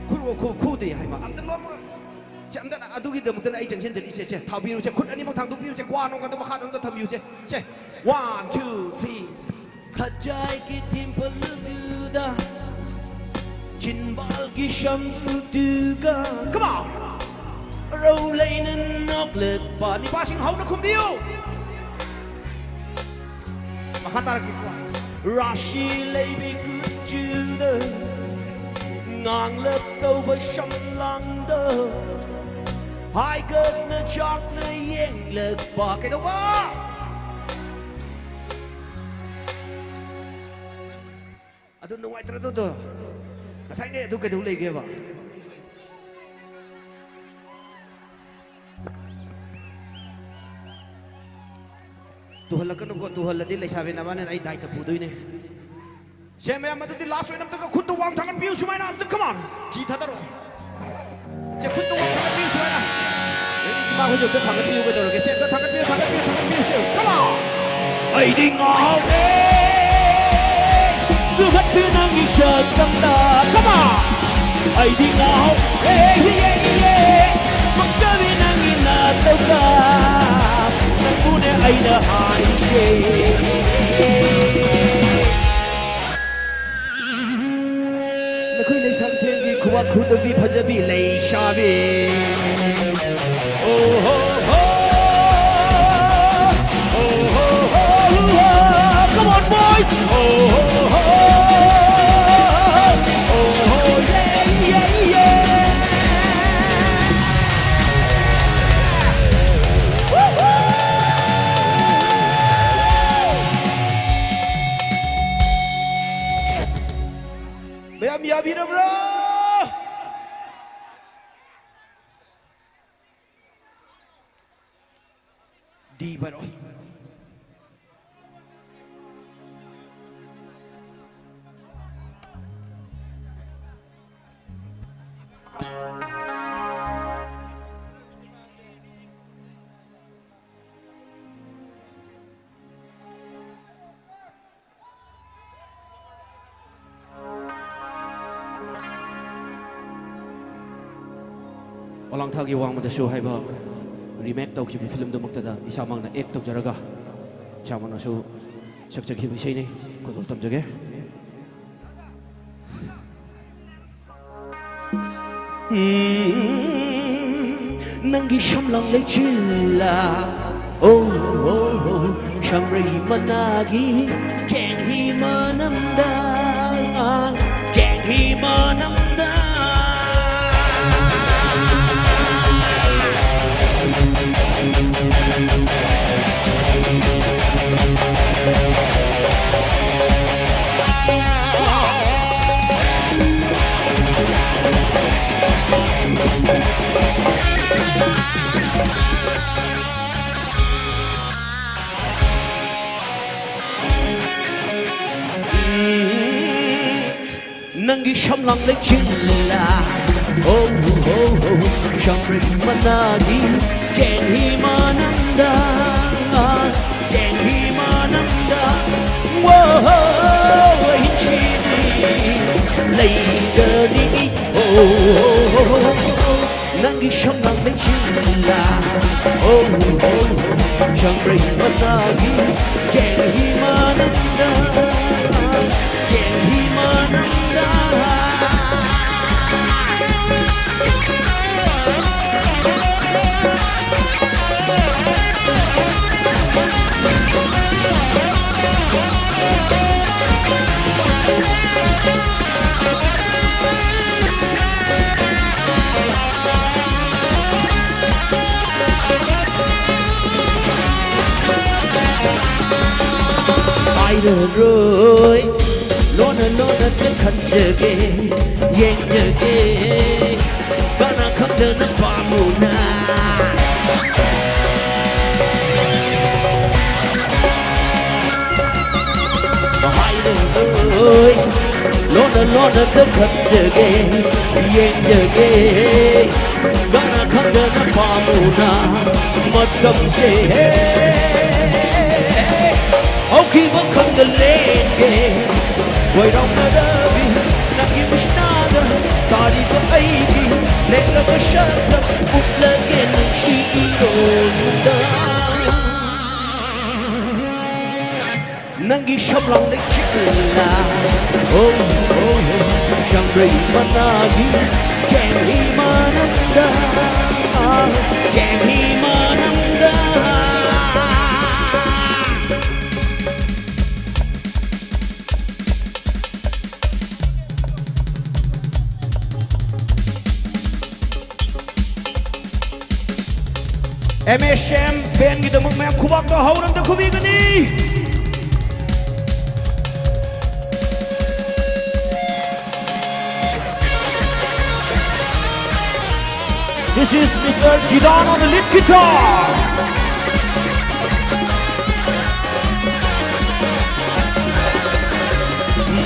ꯈꯨꯔꯨ-, ꯈꯨ-, ꯈꯨꯗꯦ ꯍꯥꯏꯃ꯫ ꯑꯝꯇ ꯅꯣꯛ-, ꯁꯦ, ꯑꯝꯇ ꯑꯗꯨꯒꯤꯗꯃꯛꯇꯅ ꯑꯩ ꯆꯪꯁꯤꯟꯖꯔꯤꯁꯦ꯫ ꯁꯦ, ꯊꯥꯕꯤꯔꯨꯁꯦ꯫ ꯈꯨꯠ ꯑꯅꯤꯃꯛ ꯊꯥꯡꯗꯣꯛꯄꯤꯔꯨꯁꯦ꯫ ꯀ꯭ꯋꯥ ꯅꯣꯡ ꯑꯗꯨ ꯃꯈꯥꯗ ꯑꯝꯇ ꯊꯝꯕꯤꯌꯨꯁꯦ꯫ ꯁꯦ, one, two, three꯫ ꯈꯖꯥꯏꯒꯤ ꯊꯤꯝꯄꯜꯗꯨꯗ ꯆꯤꯟꯕꯥꯜꯒꯤ ꯁꯝꯗꯨꯒ꯫ Come on! ꯔꯧ ꯂꯩꯅ ꯅꯣꯛꯂꯛꯄ꯫ ꯅꯤꯄꯥꯁꯤꯡ ꯍꯧꯅ ꯈꯨꯝꯕꯤꯌꯨ꯫ ꯃꯈꯥ ꯇꯥꯔꯛꯀꯦꯀꯣ꯫ ꯔꯥꯁꯤ ꯂꯩꯕꯤ ꯀꯨꯆꯨꯗ ꯉꯥꯡꯂꯛ ꯇꯧꯕ ꯁꯝꯂꯥꯡꯗ ꯍꯥꯏꯒꯠꯅ ꯆꯥꯛꯅ ꯌꯦꯡꯂꯛꯄ꯫ ꯀꯩꯗꯧꯕ? ꯑꯗꯨ ꯅꯨꯡꯉꯥꯏꯇ꯭ꯔꯗꯨꯗꯣ? ꯉꯁꯥꯏꯗꯩ ꯑꯗꯨ ꯀꯩꯗꯧ ꯂꯩꯒꯦꯕ? ꯇꯨꯍꯜꯂꯛꯀꯅꯨꯀꯣ, ꯇꯨꯍꯜꯂꯗꯤ ꯂꯩꯁꯥꯕꯤ ꯅꯕꯥꯅꯤꯅ ꯑꯩ ꯗꯥꯏꯇ ꯄꯨꯗꯣꯏꯅꯦ꯫ ꯁꯦ, ꯃꯌꯥꯝ ꯑꯗꯨꯗꯤ ꯂꯥꯁ ꯑꯣꯏꯅ ꯑꯝꯇꯒ ꯈꯨꯠꯇꯣ ꯋꯥꯡ ꯊꯥꯡꯒꯠꯄꯤꯌꯨ ꯁꯨꯃꯥꯏꯅ, ꯑꯝꯇ, come on꯫ ꯆꯤ ꯊꯥꯗꯔꯣ꯫ ꯁꯦ, ꯈꯨꯠꯇꯣ ꯋꯥꯡ ꯊꯥꯡꯒꯠꯄꯤꯌꯨ ꯁꯨꯃꯥꯏꯅ꯫ ꯑꯗꯩꯗꯤ ꯏꯃꯥ ꯍꯣꯏꯁꯨ ꯑꯝꯇ ꯊꯥꯡꯒꯠꯄꯤꯌꯨ ꯀꯩꯗꯧꯔꯒꯦ? ꯁꯦ, ꯑꯝꯇ ꯊꯥꯡꯒꯠꯄꯤꯌꯨ, ꯊꯥꯡꯒꯠꯄꯤꯌꯨ, ꯊꯥꯡꯒꯠꯄꯤꯌꯨ ꯁꯦ, come on꯫ ꯑꯩꯗꯤ ꯉꯥꯎꯔꯦ ꯁꯨꯍꯠꯇꯨ ꯅꯪꯒꯤ ꯁꯛꯇꯝꯗ, come on꯫ ꯑꯩꯗꯤ ꯉꯥꯎꯔꯦ, ꯌꯦ, ꯌꯦ, ꯌꯦ, ꯃꯛꯇꯕꯤ ꯅꯪꯒꯤ ꯅꯥꯇꯧꯗ ꯅꯪꯕꯨꯅꯦ ꯑꯩꯅ ꯍꯥꯏꯔꯤꯁꯦ꯫ ꯈꯨꯕꯥꯛ ꯈꯨꯗꯕꯤ ꯐꯖꯕꯤ ꯂꯩꯁꯥꯕꯤ꯫ ꯑꯣ ꯍꯣ ꯍꯣ꯫ ꯑꯣ ꯍꯣ ꯍꯣ ꯍꯣ꯫ Come on, boys! ꯑꯣ ꯍꯣ ꯍꯣ꯫ ꯑꯣ ꯍꯣ, yeah, yeah, yeah. ꯃꯌꯥꯝ ꯌꯥꯕꯤꯔꯕ꯭ꯔꯥ? ꯗꯤ ꯄꯥꯏꯔꯛꯑꯣ꯫ ꯋꯥꯂꯥꯡꯊꯥꯒꯤ ꯋꯥꯡꯃꯗꯁꯨ ꯍꯥꯏꯕ remake ꯇꯧꯈꯤꯕ ꯐꯤꯂꯝꯗꯨꯃꯛꯇꯗ ꯏꯁꯥꯃꯛꯅ act ꯇꯧꯖꯔꯒ ꯏꯁꯥꯃꯛꯅꯁꯨ ꯁꯛꯆꯈꯤꯕ ꯏꯁꯩꯅꯤ꯫ ꯈꯨꯗꯣꯜ ꯇꯝꯖꯒꯦ꯫ ꯎꯝ, ꯅꯪꯒꯤ ꯁꯝꯂꯥꯡ ꯂꯩꯆꯤꯜꯂ, ꯑꯣ, ꯑꯣ, ꯑꯣ, ꯁꯝꯔꯩ ꯃꯅꯥꯒꯤ ꯆꯦꯡꯍꯤ ꯃꯅꯝꯗ, ꯆꯦꯡꯍꯤ ꯃꯅꯝꯗ꯫ ꯅꯪꯒꯤ ꯁꯝꯂꯥꯡ ꯂꯩꯆꯤꯜꯂ, ꯑꯣ, ꯑꯣ, ꯑꯣ, ꯁꯝꯕ꯭ꯔꯤ ꯃꯅꯥꯒꯤ ꯆꯦꯡꯍꯤ ꯃꯅꯝꯗ, ꯆꯦꯡꯍꯤ ꯃꯅꯝꯗ, ꯋꯣ, ꯑꯍꯤꯡꯁꯤꯗꯤ ꯂꯩꯖꯅꯤꯡꯏ, ꯑꯣ, ꯑꯣ, ꯑꯣ, ꯑꯣ, ꯅꯪꯒꯤ ꯁꯝꯂꯥꯡ ꯂꯩꯆꯤꯜꯂ, ꯑꯣ, ꯑꯣ, ꯑꯣ, ꯁꯝꯕ꯭ꯔꯤ ꯃꯅꯥꯒꯤ ꯆꯦꯡꯍꯤ ꯃꯅꯝꯗ, ꯆꯦꯡꯍꯤ ꯃꯅꯝꯗ꯫ ꯈꯪꯂꯔꯣꯏ꯫ ꯂꯣꯟꯅ ꯂꯣꯟꯅ ꯈꯟꯖꯒꯦ, ꯌꯦꯡꯖꯒꯦ, ꯀꯅꯥ ꯈꯪꯗꯅ ꯄꯥꯝꯃꯨꯅ꯫ ꯍꯥꯏꯔꯔꯣꯏ꯫ ꯂꯣꯟꯅ ꯂꯣꯟꯅ ꯈꯟꯖꯒꯦ, ꯌꯦꯡꯖꯒꯦ, ꯀꯅꯥ ꯈꯪꯗꯅ ꯄꯥꯝꯃꯨꯅ꯫ ꯃꯇꯝꯁꯦ ꯍꯧꯈꯤꯕ ꯈꯪꯗ ꯂꯦꯟꯒꯦ꯫ ꯀꯣꯏꯔꯥꯎꯅꯔꯕꯤ ꯅꯪꯒꯤ ꯃꯤꯠꯁꯅꯥꯗ ꯇꯥꯔꯤꯕ ꯑꯩꯒꯤ ꯂꯦꯡꯂꯕ ꯁꯛꯇꯝ ꯎꯠꯂꯒꯦ ꯅꯨꯡꯁꯤ ꯏꯔꯣꯜꯗ꯫ ꯅꯪꯒꯤ ꯁꯝꯂꯥꯡꯗ ꯈꯤꯛꯂ꯫ Oh, oh, oh. ꯆꯪꯕ꯭ꯔꯩ ꯃꯅꯥꯒꯤ ꯆꯦꯡꯍꯤ ꯃꯅꯝꯗ, ꯆꯦꯡꯍꯤ ꯃꯅꯝꯗ꯫ M S M bandꯒꯤꯗꯃꯛ ꯃꯌꯥꯝ ꯈꯨꯕꯥꯛꯇ ꯍꯧꯅ ꯑꯝꯇ ꯈꯨꯕꯤꯒꯅꯤ꯫ This is Mister Jidan on the lead guitar.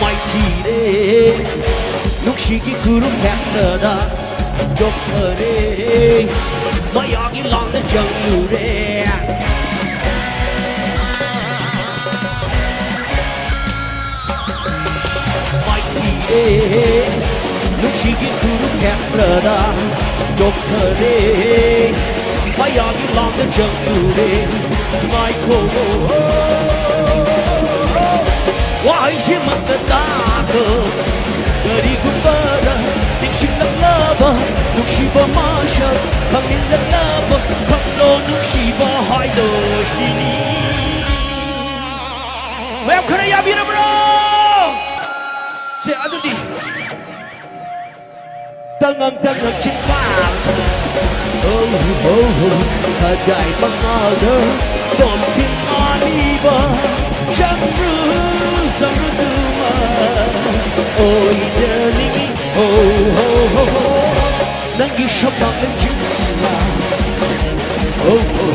ꯃꯥꯏꯊꯤꯔꯦ ꯅꯨꯡꯁꯤꯒꯤ ꯈꯨꯔꯨꯝ ꯍꯦꯛꯇꯗ ꯆꯣꯛꯊꯔꯦ ꯃꯌꯥꯒꯤ ꯂꯥꯡꯗ ꯆꯪꯂꯨꯔꯦ꯫ ꯃꯥꯏꯊꯤꯔꯦ ꯅꯨꯡꯁꯤꯒꯤ ꯈꯨꯔꯨꯝ ꯍꯦꯛꯇꯗ ꯆꯣꯛꯊꯔꯦ ꯃꯌꯥꯒꯤ ꯂꯥꯡꯗ ꯆꯪꯂꯨꯔꯦ꯫ ꯉꯥꯏꯈꯣ ꯋꯥꯍꯩꯁꯤꯃꯛꯇ ꯇꯥꯈꯣ꯫ ꯀꯔꯤꯒꯨꯝꯕꯗ ꯅꯤꯡꯁꯤꯡꯂꯛꯂꯕ ꯅꯨꯡꯁꯤꯕ ꯃꯁꯛ ꯈꯪꯅꯤꯡꯂꯛꯂꯕ ꯈꯪꯂꯣ ꯅꯨꯡꯁꯤꯕ ꯍꯥꯏꯗꯣ ꯁꯤꯅꯤ꯫ ꯃꯌꯥꯝ ꯈꯔ ꯌꯥꯕꯤꯔꯕ꯭ꯔꯣ? ꯁꯦ ꯑꯗꯨꯗꯤ ꯇꯉꯪ ꯇꯉꯪ ꯆꯤꯟꯕꯥꯡ꯫ Oh, oh, oh. ꯈꯖꯥꯏ ꯃꯉꯥꯜꯗ ꯇꯣꯝꯊꯤꯟ ꯑꯅꯤꯕ ꯆꯪꯕ꯭ꯔꯨ ꯑꯣꯏꯖꯅꯤꯡꯏ꯫ ꯍꯣ, ꯍꯣ, ꯍꯣ, ꯍꯣ꯫ ꯅꯪꯒꯤ ꯁꯛꯇꯝꯅ ꯌꯨꯝꯂꯥ꯫ ꯍꯣ, ꯍꯣ꯫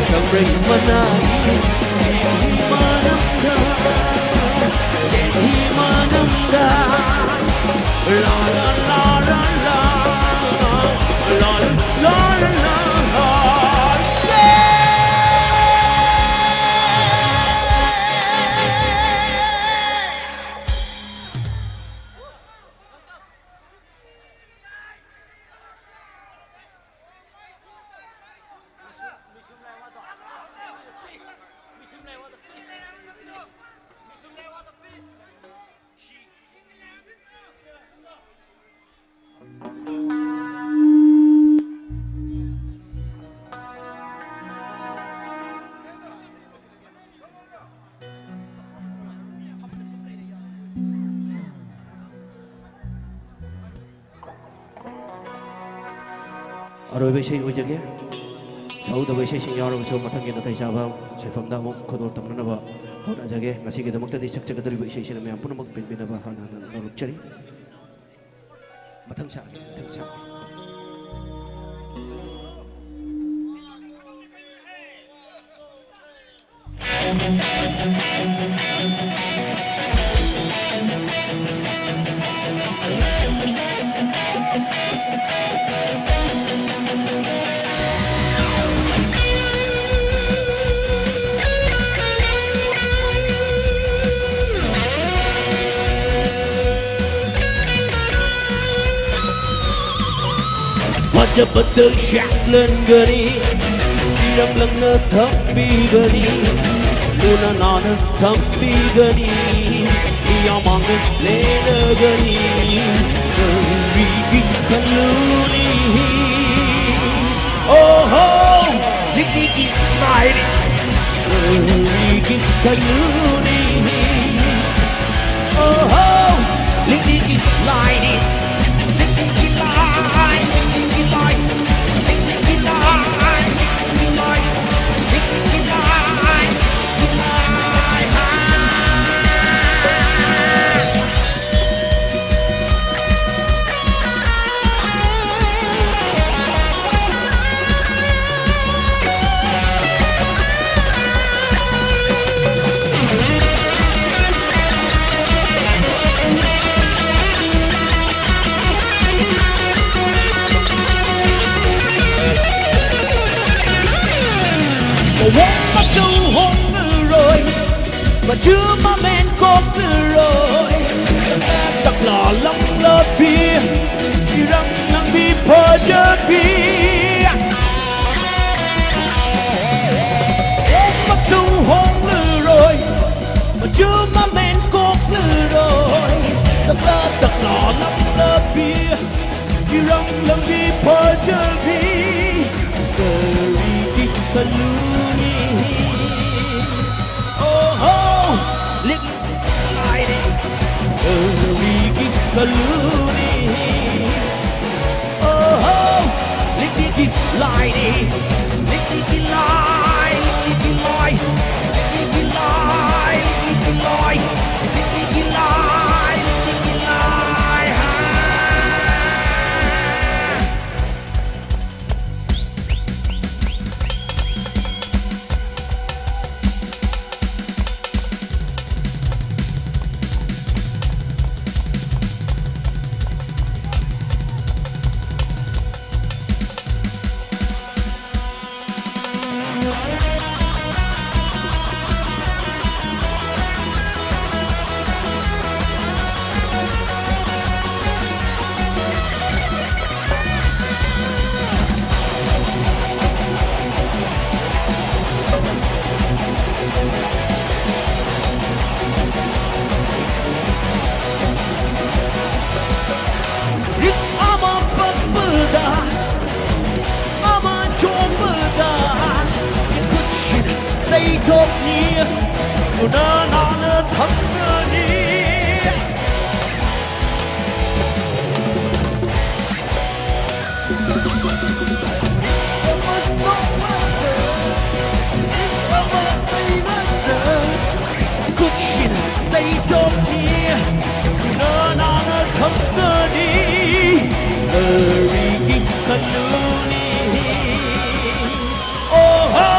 ꯁꯪꯕ꯭ꯔꯩ ꯃꯅꯥꯒꯤ ꯃꯅꯝꯒ, ꯃꯅꯝꯒ꯫ ꯂꯥ, ꯂꯥ, ꯂꯥ, ꯂꯥ, ꯂꯥ꯫ ꯂꯥ, ꯂꯥ, ꯂꯥ, ꯂꯥ, ꯂꯥ꯫ ꯑꯔꯣꯏꯕ ꯏꯁꯩ ꯑꯣꯏꯖꯒꯦ꯫ ꯁꯛꯍꯧꯗꯕ ꯏꯁꯩꯁꯤꯡ ꯌꯥꯎꯔꯒꯁꯨ ꯃꯊꯪꯒꯤ ꯅꯥꯇꯩ ꯆꯥꯕ ꯁꯤꯟꯐꯝꯗ ꯑꯃꯨꯛ ꯈꯨꯗꯣꯜ ꯇꯝꯅꯅꯕ ꯍꯣꯠꯅꯖꯒꯦ꯫ ꯉꯁꯤꯒꯤꯗꯃꯛꯇꯗꯤ ꯁꯛꯆꯒꯗꯧꯔꯤꯕ ꯏꯁꯩꯁꯤꯅ ꯃꯌꯥꯝ ꯄꯨꯝꯅꯃꯛ ꯄꯦꯟꯕꯤꯅꯕ ꯍꯥꯟꯅ ꯍꯥꯟꯅ ꯅꯣꯂꯨꯛꯆꯔꯤ꯫ ꯃꯊꯪ ꯁꯛꯑꯒꯦ, ꯃꯊꯪ ꯁꯛꯑꯒꯦ꯫ ꯐꯖꯕꯗ ꯁꯦꯠꯂꯟꯒꯅꯤ, ꯏꯔꯪ ꯂꯪꯅ ꯊꯝꯕꯤꯒꯅꯤ, ꯂꯨꯅ ꯅꯥꯟꯅ ꯊꯝꯕꯤꯒꯅꯤ, ꯃꯤꯌꯥꯝ ꯃꯥꯡꯗ ꯂꯦꯜꯂꯒꯅꯤ꯫ ꯀꯔꯤꯒꯤ ꯈꯜꯂꯨꯅꯤ? ꯑꯣꯍꯣ! ꯂꯤꯛꯂꯤꯒꯤ ꯂꯥꯏꯅꯤ꯫ ꯀꯔꯤꯒꯤ ꯈꯜꯂꯨꯅꯤ? ꯑꯣꯍꯣ! ꯂꯤꯛꯂꯤꯒꯤ ꯂꯥꯏꯅꯤ꯫ ꯂꯤꯛꯂꯤꯒꯤ ꯂꯥꯏ, ꯂꯤꯛꯂꯤꯒꯤ ꯂꯥꯏ, ꯂꯤꯛꯂꯤꯒꯤ ꯂꯥꯏ, ꯂꯤꯛꯂꯤꯒꯤ ꯂꯥꯏ, ꯂꯤꯛꯂꯤꯒꯤ ꯂꯥꯏ, ꯂꯤꯛꯂꯤꯒꯤ ꯂꯥꯏ꯫ Tuma men kok leroi, tak la lang la pi, irang lang bi pajabi. Om matu hong leroi, tuma men kok leroi, tak la tak la lang la pi, irang lang bi pajabi. Kari ki kaluni. Oh ho, lik lighting. Kari ki kaluni. Oh ho, lik lik lighting. Lik lik light, lik lik light. Lik lik light, lik lik light. Lik lik light, lik lik light. Ha. Rik ama pakpada, ama chopada, ikut shin, they talk near, una nana thangani. Kuchin, they don't hear. No, no, no, company. Very good, company. Oh, ho.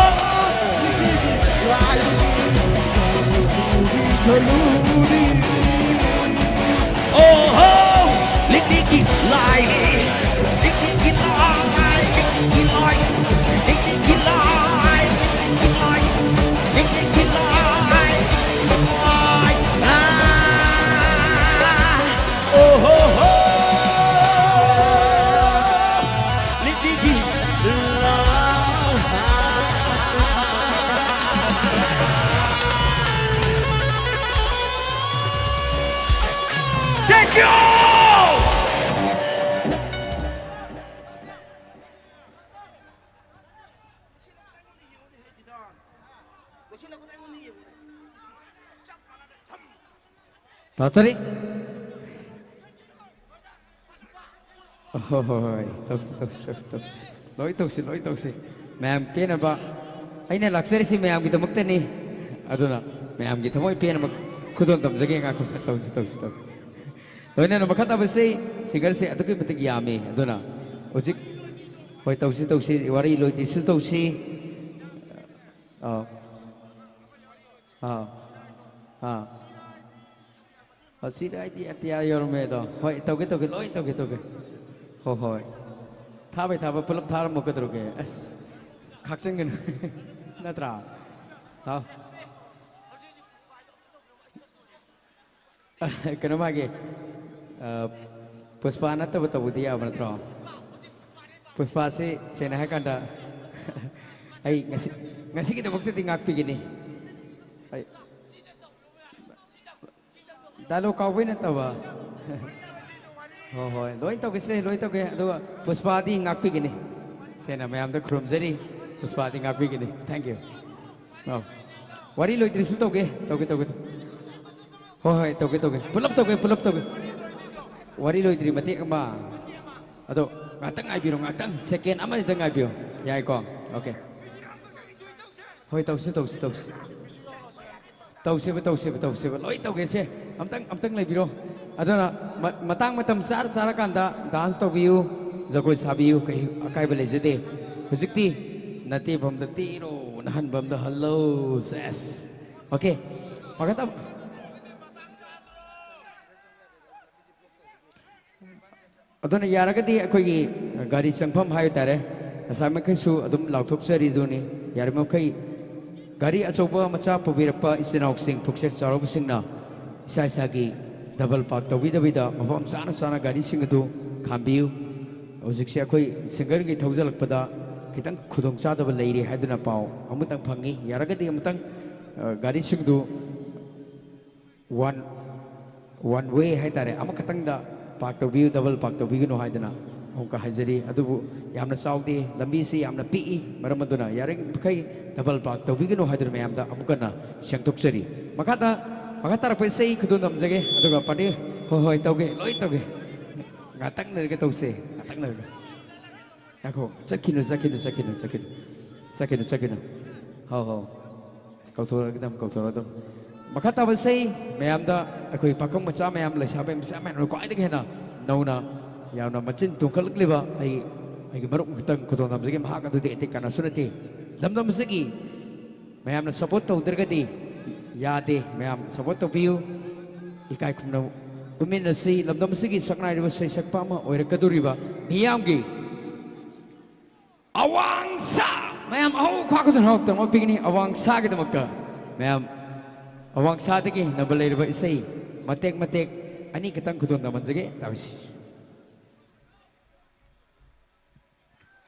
ꯇꯥꯇꯔꯤ꯫ ꯍꯣꯏ, ꯍꯣꯏ, ꯍꯣꯏ꯫ ꯇꯧꯁꯤ, ꯇꯧꯁꯤ, ꯇꯧꯁꯤ, ꯇꯧꯁꯤ꯫ ꯂꯣꯏ ꯇꯧꯁꯤ, ꯂꯣꯏ ꯇꯧꯁꯤ꯫ ꯃꯌꯥꯝ ꯄꯦꯟꯅꯕ꯫ ꯑꯩꯅ ꯂꯥꯛꯆꯔꯤꯁꯤ ꯃꯌꯥꯝꯒꯤꯗꯃꯛꯇꯅꯤ꯫ ꯑꯗꯨꯅ ꯃꯌꯥꯝꯒꯤ ꯊꯃꯣꯏ ꯄꯦꯟꯅꯕ ꯈꯨꯗꯣꯜ ꯇꯝꯖꯒꯦ꯫ ꯉꯥꯏꯈꯣ, ꯇꯧꯁꯤ, ꯇꯧꯁꯤ, ꯇꯧꯁꯤ꯫ ꯂꯣꯏꯅꯅ ꯃꯈꯥ ꯇꯥꯕꯁꯤ ꯁꯤꯡꯒꯔꯁꯤ ꯑꯗꯨꯛꯀꯤ ꯃꯇꯤꯛ ꯌꯥꯝꯃꯤ꯫ ꯑꯗꯨꯅ ꯍꯧꯖꯤꯛ, ꯍꯣꯏ, ꯇꯧꯁꯤ, ꯇꯧꯁꯤ꯫ ꯋꯥꯔꯤ ꯂꯣꯏꯗ꯭ꯔꯤꯁꯨ ꯇꯧꯁꯤ꯫ ꯑꯥ꯫ ꯑꯥ꯫ ꯑꯥ꯫ ꯑꯁꯤꯗ ꯑꯩꯗꯤ ꯑꯇꯤꯌꯥ ꯌꯧꯔꯝꯃꯦ ꯑꯗꯣ꯫ ꯍꯣꯏ, ꯇꯧꯒꯦ, ꯇꯧꯒꯦ, ꯂꯣꯏ ꯇꯧꯒꯦ, ꯇꯧꯒꯦ꯫ ꯍꯣꯏ, ꯍꯣꯏ꯫ ꯊꯥꯕꯩ ꯊꯥꯕ ꯄꯨꯂꯞ ꯊꯥꯔꯝꯃꯣ, ꯀꯩꯗꯧꯔꯒꯦ? ꯑꯁ, ꯈꯥꯛꯆꯟꯒꯅꯨ꯫ ꯅꯠꯇ꯭ꯔꯥ? ꯂꯥꯎ꯫ ꯀꯩꯅꯣ ꯃꯥꯒꯤ, ꯑ, ꯄꯨꯁꯄꯥ ꯅꯠꯇꯕ ꯇꯧꯕꯗꯤ ꯌꯥꯕ ꯅꯠꯇ꯭ꯔꯣ? ꯄꯨꯁꯄꯥꯁꯤ ꯁꯦꯡꯅ ꯍꯥꯏꯔꯀꯥꯟꯗ ꯑꯩ ꯉꯁꯤ, ꯉꯁꯤꯒꯤꯗꯃꯛꯇꯗꯤ ꯉꯥꯛꯄꯤꯒꯅꯤ꯫ ꯑꯩ, ꯗꯥꯏꯂꯣꯒ ꯀꯥꯎꯕꯩ ꯅꯠꯇꯕ꯫ ꯍꯣꯏ, ꯍꯣꯏ, ꯂꯣꯏ ꯇꯧꯒꯦꯁꯦ, ꯂꯣꯏ ꯇꯧꯒꯦ꯫ ꯑꯗꯨꯒ ꯄꯨꯁꯄꯥꯗꯤ ꯉꯥꯛꯄꯤꯒꯅꯤ꯫ ꯁꯦꯡꯅ ꯃꯌꯥꯝꯗ ꯈꯨꯔꯨꯝꯖꯔꯤ, ꯄꯨꯁꯄꯥꯗꯤ ꯉꯥꯛꯄꯤꯒꯅꯤ꯫ Thank you꯫ ꯑꯧ꯫ ꯋꯥꯔꯤ ꯂꯣꯏꯗ꯭ꯔꯤꯁꯨ ꯇꯧꯒꯦ, ꯇꯧꯒꯦ, ꯇꯧꯒꯦ꯫ ꯍꯣꯏ, ꯍꯣꯏ, ꯇꯧꯒꯦ, ꯇꯧꯒꯦ꯫ ꯄꯨꯂꯞ ꯇꯧꯒꯦ, ꯄꯨꯂꯞ ꯇꯧꯒꯦ꯫ ꯋꯥꯔꯤ ꯂꯣꯏꯗ꯭ꯔꯤ ꯃꯇꯦꯛ ꯑꯃ꯫ ꯑꯗꯣ ꯉꯥꯛꯇꯪ ꯉꯥꯏꯕꯤꯔꯣ, ꯉꯥꯛꯇꯪ꯫ ꯁꯦꯀꯦꯟ ꯑꯃꯅꯤꯗꯪ ꯉꯥꯏꯕꯤꯌꯣ꯫ ꯌꯥꯏꯀꯣ? ꯑꯣꯀꯦ꯫ ꯍꯣꯏ, ꯇꯧꯁꯤ, ꯇꯧꯁꯤ, ꯇꯧꯁꯤ꯫ ꯇꯧꯁꯦꯕ, ꯇꯧꯁꯦꯕ, ꯇꯧꯁꯦꯕ꯫ ꯂꯣꯏ ꯇꯧꯒꯦꯁꯦ꯫ ꯑꯝꯇꯪ, ꯑꯝꯇꯪ ꯂꯩꯕꯤꯔꯣ꯫ ꯑꯗꯨꯅ ꯃ-, ꯃꯇꯥꯡ ꯃꯇꯝ ꯆꯥꯔ ꯆꯥꯔꯀꯥꯟꯗ dance ꯇꯧꯕꯤꯌꯨ, ꯖꯒꯣꯏ ꯁꯥꯕꯤꯌꯨ, ꯀꯩ ꯑꯀꯥꯏꯕ ꯂꯩꯖꯗꯦ꯫ ꯍꯧꯖꯤꯛꯇꯤ ꯅꯠꯇꯦꯐꯝꯗ ꯇꯦꯔꯣꯅ ꯍꯟꯕ ꯑꯝꯗ ꯍꯜꯂꯣ꯫ ꯁꯦꯁ꯫ ꯑꯣꯀꯦ꯫ ꯃꯈꯥ ꯇꯥꯕ-, ꯑꯗꯨꯅ ꯌꯥꯔꯒꯗꯤ ꯑꯩꯈꯣꯏꯒꯤ ꯒꯥꯔꯤ ꯆꯪꯐꯝ ꯍꯥꯏꯕ ꯇꯥꯔꯦ, ꯉꯁꯥꯏ ꯃꯈꯩꯁꯨ ꯑꯗꯨꯝ ꯂꯥꯎꯊꯣꯛꯆꯔꯤꯗꯨꯅꯤ, ꯌꯥꯔꯤꯕꯃꯈꯩ ꯒꯥꯔꯤ ꯑꯆꯧꯕ ꯃꯆꯥ ꯄꯨꯕꯤꯔꯛꯄ ꯏꯆꯤꯟ ꯏꯅꯥꯎꯁꯤꯡ, ꯄꯨꯛꯆꯦꯜ ꯆꯥꯎꯔꯕꯁꯤꯡꯅ ꯏꯁꯥ ꯏꯁꯥꯒꯤ double park ꯇꯧꯕꯤꯗꯕꯤꯗ ꯃꯐꯝ ꯆꯥꯅ ꯆꯥꯅ ꯒꯥꯔꯤꯁꯤꯡ ꯑꯗꯨ ꯈꯥꯝꯕꯤꯌꯨ꯫ ꯍꯧꯖꯤꯛꯁꯦ ꯑꯩꯈꯣꯏ single ꯒꯤ ꯊꯧꯖꯤꯜꯂꯛꯄꯗ ꯈꯤꯇꯪ ꯈꯨꯗꯣꯡꯆꯥꯗꯕ ꯂꯩꯔꯤ ꯍꯥꯏꯗꯨꯅ ꯄꯥꯎ ꯑꯃꯇꯪ ꯐꯪꯉꯤ꯫ ꯌꯥꯔꯒꯗꯤ ꯑꯃꯨꯛꯇꯪ, ꯑ, ꯒꯥꯔꯤꯁꯤꯡꯗꯨ one, one way ꯍꯥꯏꯇꯥꯔꯦ, ꯑꯃꯈꯛꯇꯪꯗ park ꯇꯧꯕꯤꯌꯨ, double park ꯇꯧꯕꯤꯒꯅꯨ ꯍꯥꯏꯗꯅ ꯑꯃꯨꯛꯀ ꯍꯥꯏꯖꯔꯤ꯫ ꯑꯗꯨꯕꯨ ꯌꯥꯝꯅ ꯆꯥꯎꯗꯦ, ꯂꯝꯕꯤꯁꯤ ꯌꯥꯝꯅ ꯄꯤꯛꯏ, ꯃꯔꯝ ꯑꯗꯨꯅ ꯌꯥꯔꯤꯃꯈꯩ double park ꯇꯧꯕꯤꯒꯅꯨ ꯍꯥꯏꯗꯨꯅ ꯃꯌꯥꯝꯗ ꯑꯃꯨꯛꯀ ꯍꯟꯅ ꯁꯦꯡꯗꯣꯛꯆꯔꯤ꯫ ꯃꯈꯥꯗ ꯃꯈꯥ ꯇꯥꯔꯛꯄ ꯏꯁꯩ ꯈꯨꯗꯣꯜ ꯇꯝꯖꯒꯦ, ꯑꯗꯨꯒ ꯄꯥꯔꯇꯤ, ꯍꯣꯏ, ꯍꯣꯏ, ꯇꯧꯒꯦ, ꯂꯣꯏ ꯇꯧꯒꯦ꯫ ꯉꯥꯛꯇꯪ ꯂꯩꯔꯒ ꯇꯧꯁꯦ, ꯉꯥꯛꯇꯪ ꯂꯩꯔꯒ꯫ ꯉꯥꯏꯈꯣ, ꯆꯠꯈꯤꯅꯨ, ꯆꯠꯈꯤꯅꯨ, ꯆꯠꯈꯤꯅꯨ, ꯆꯠꯈꯤꯅꯨ꯫ ꯆꯠꯈꯤꯅꯨ, ꯆꯠꯈꯤꯅꯨ꯫ ꯍꯣ, ꯍꯣ꯫ ꯀꯧꯊꯣꯔꯛꯀꯗꯝ, ꯀꯧꯊꯣꯔꯛꯀꯗꯝ꯫ ꯃꯈꯥ ꯇꯥꯕ ꯏꯁꯩ ꯃꯌꯥꯝꯗ, ꯑꯩꯈꯣꯏ ꯄꯥꯈꯪ ꯃꯆꯥ ꯃꯌꯥꯝ, ꯂꯩꯁꯥꯕꯤ ꯃꯆꯥ ꯃꯌꯥꯝ, ꯈ꯭ꯋꯥꯏꯗꯒꯤ ꯍꯦꯟꯅ ꯅꯧꯅ ꯌꯥꯝꯅ ꯃꯆꯤꯟ ꯇꯨꯝꯈꯠꯂꯛꯂꯤꯕ ꯑꯩ, ꯑꯩꯒꯤ ꯃꯔꯨꯞ ꯈꯛꯇꯪ ꯈꯨꯗꯣꯜ ꯇꯝꯖꯒꯦ꯫ ꯃꯍꯥꯛ ꯑꯗꯨꯗꯤ ꯑꯇꯩ ꯀꯅꯥꯁꯨ ꯅꯠꯇꯦ꯫ ꯂꯝꯗꯝ ꯑꯁꯤꯒꯤ ꯃꯌꯥꯝꯅ ꯁꯞꯄꯣꯔꯠ ꯇꯧꯗ꯭ꯔꯒꯗꯤ ꯌꯥꯗꯦ꯫ ꯃꯌꯥꯝ ꯁꯞꯄꯣꯔꯠ ꯇꯧꯕꯤꯌꯨ꯫ ꯏꯀꯥꯏ ꯈꯨꯝꯅꯕ ꯎꯠꯃꯤꯟꯅꯁꯤ꯫ ꯂꯝꯗꯝ ꯑꯁꯤꯒꯤ ꯁꯛꯅꯥꯏꯔꯕ ꯁꯩꯁꯛꯄ ꯑꯃ ꯑꯣꯏꯔꯛꯀꯗꯧꯔꯤꯕ ꯃꯤꯌꯥꯝꯒꯤ ꯑꯋꯥꯡꯁꯥ꯫ ꯃꯌꯥꯝ ꯑꯍꯧꯕ ꯈ꯭ꯋꯥ ꯈꯨꯗꯣꯜ ꯍꯧꯔꯛꯇ ꯑꯃ ꯄꯤꯒꯅꯤ ꯑꯋꯥꯡꯁꯥꯒꯤꯗꯃꯛꯇ꯫ ꯃꯌꯥꯝ ꯑꯋꯥꯡꯁꯥꯗꯒꯤ ꯅꯝꯕ ꯂꯩꯔꯕ ꯏꯁꯩ ꯃꯇꯦꯛ ꯃꯇꯦꯛ ꯑꯅꯤ ꯈꯛꯇꯪ ꯈꯨꯗꯣꯜ ꯇꯝꯍꯟꯖꯒꯦ꯫ ꯇꯧꯔꯤꯁꯤ꯫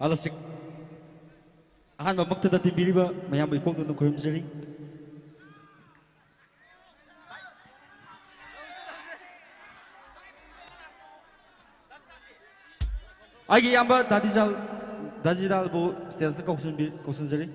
ꯍꯜꯂꯣ, ꯁꯤꯛ꯫ ꯑꯍꯥꯟꯕꯃꯛꯇꯗ ꯇꯤꯟꯕꯤꯔꯤꯕ ꯃꯌꯥꯝꯕꯨ ꯏꯀꯣꯛꯇꯨꯅ ꯈꯨꯔꯨꯝꯖꯔꯤ꯫ ꯑꯩꯒꯤ ꯏꯌꯥꯝꯕ ꯗꯥꯗꯤꯖꯥꯜ, ꯗꯥꯖꯤꯗꯥꯜꯕꯨ ꯁ꯭ꯇꯦꯖꯇ ꯀꯧꯁꯤꯟꯕꯤ-, ꯀꯧꯁꯤꯟꯖꯔꯤ꯫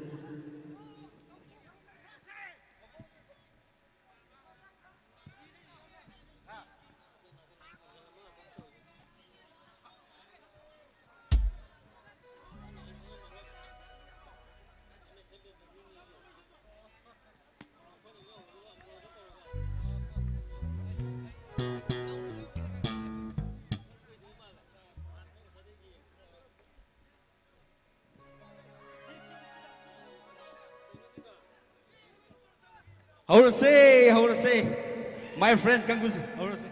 ꯍꯧꯔꯁꯦ, ꯍꯧꯔꯁꯦ꯫ My friend ꯀꯥꯡꯕꯨꯁꯦ, ꯍꯧꯔꯁꯦ꯫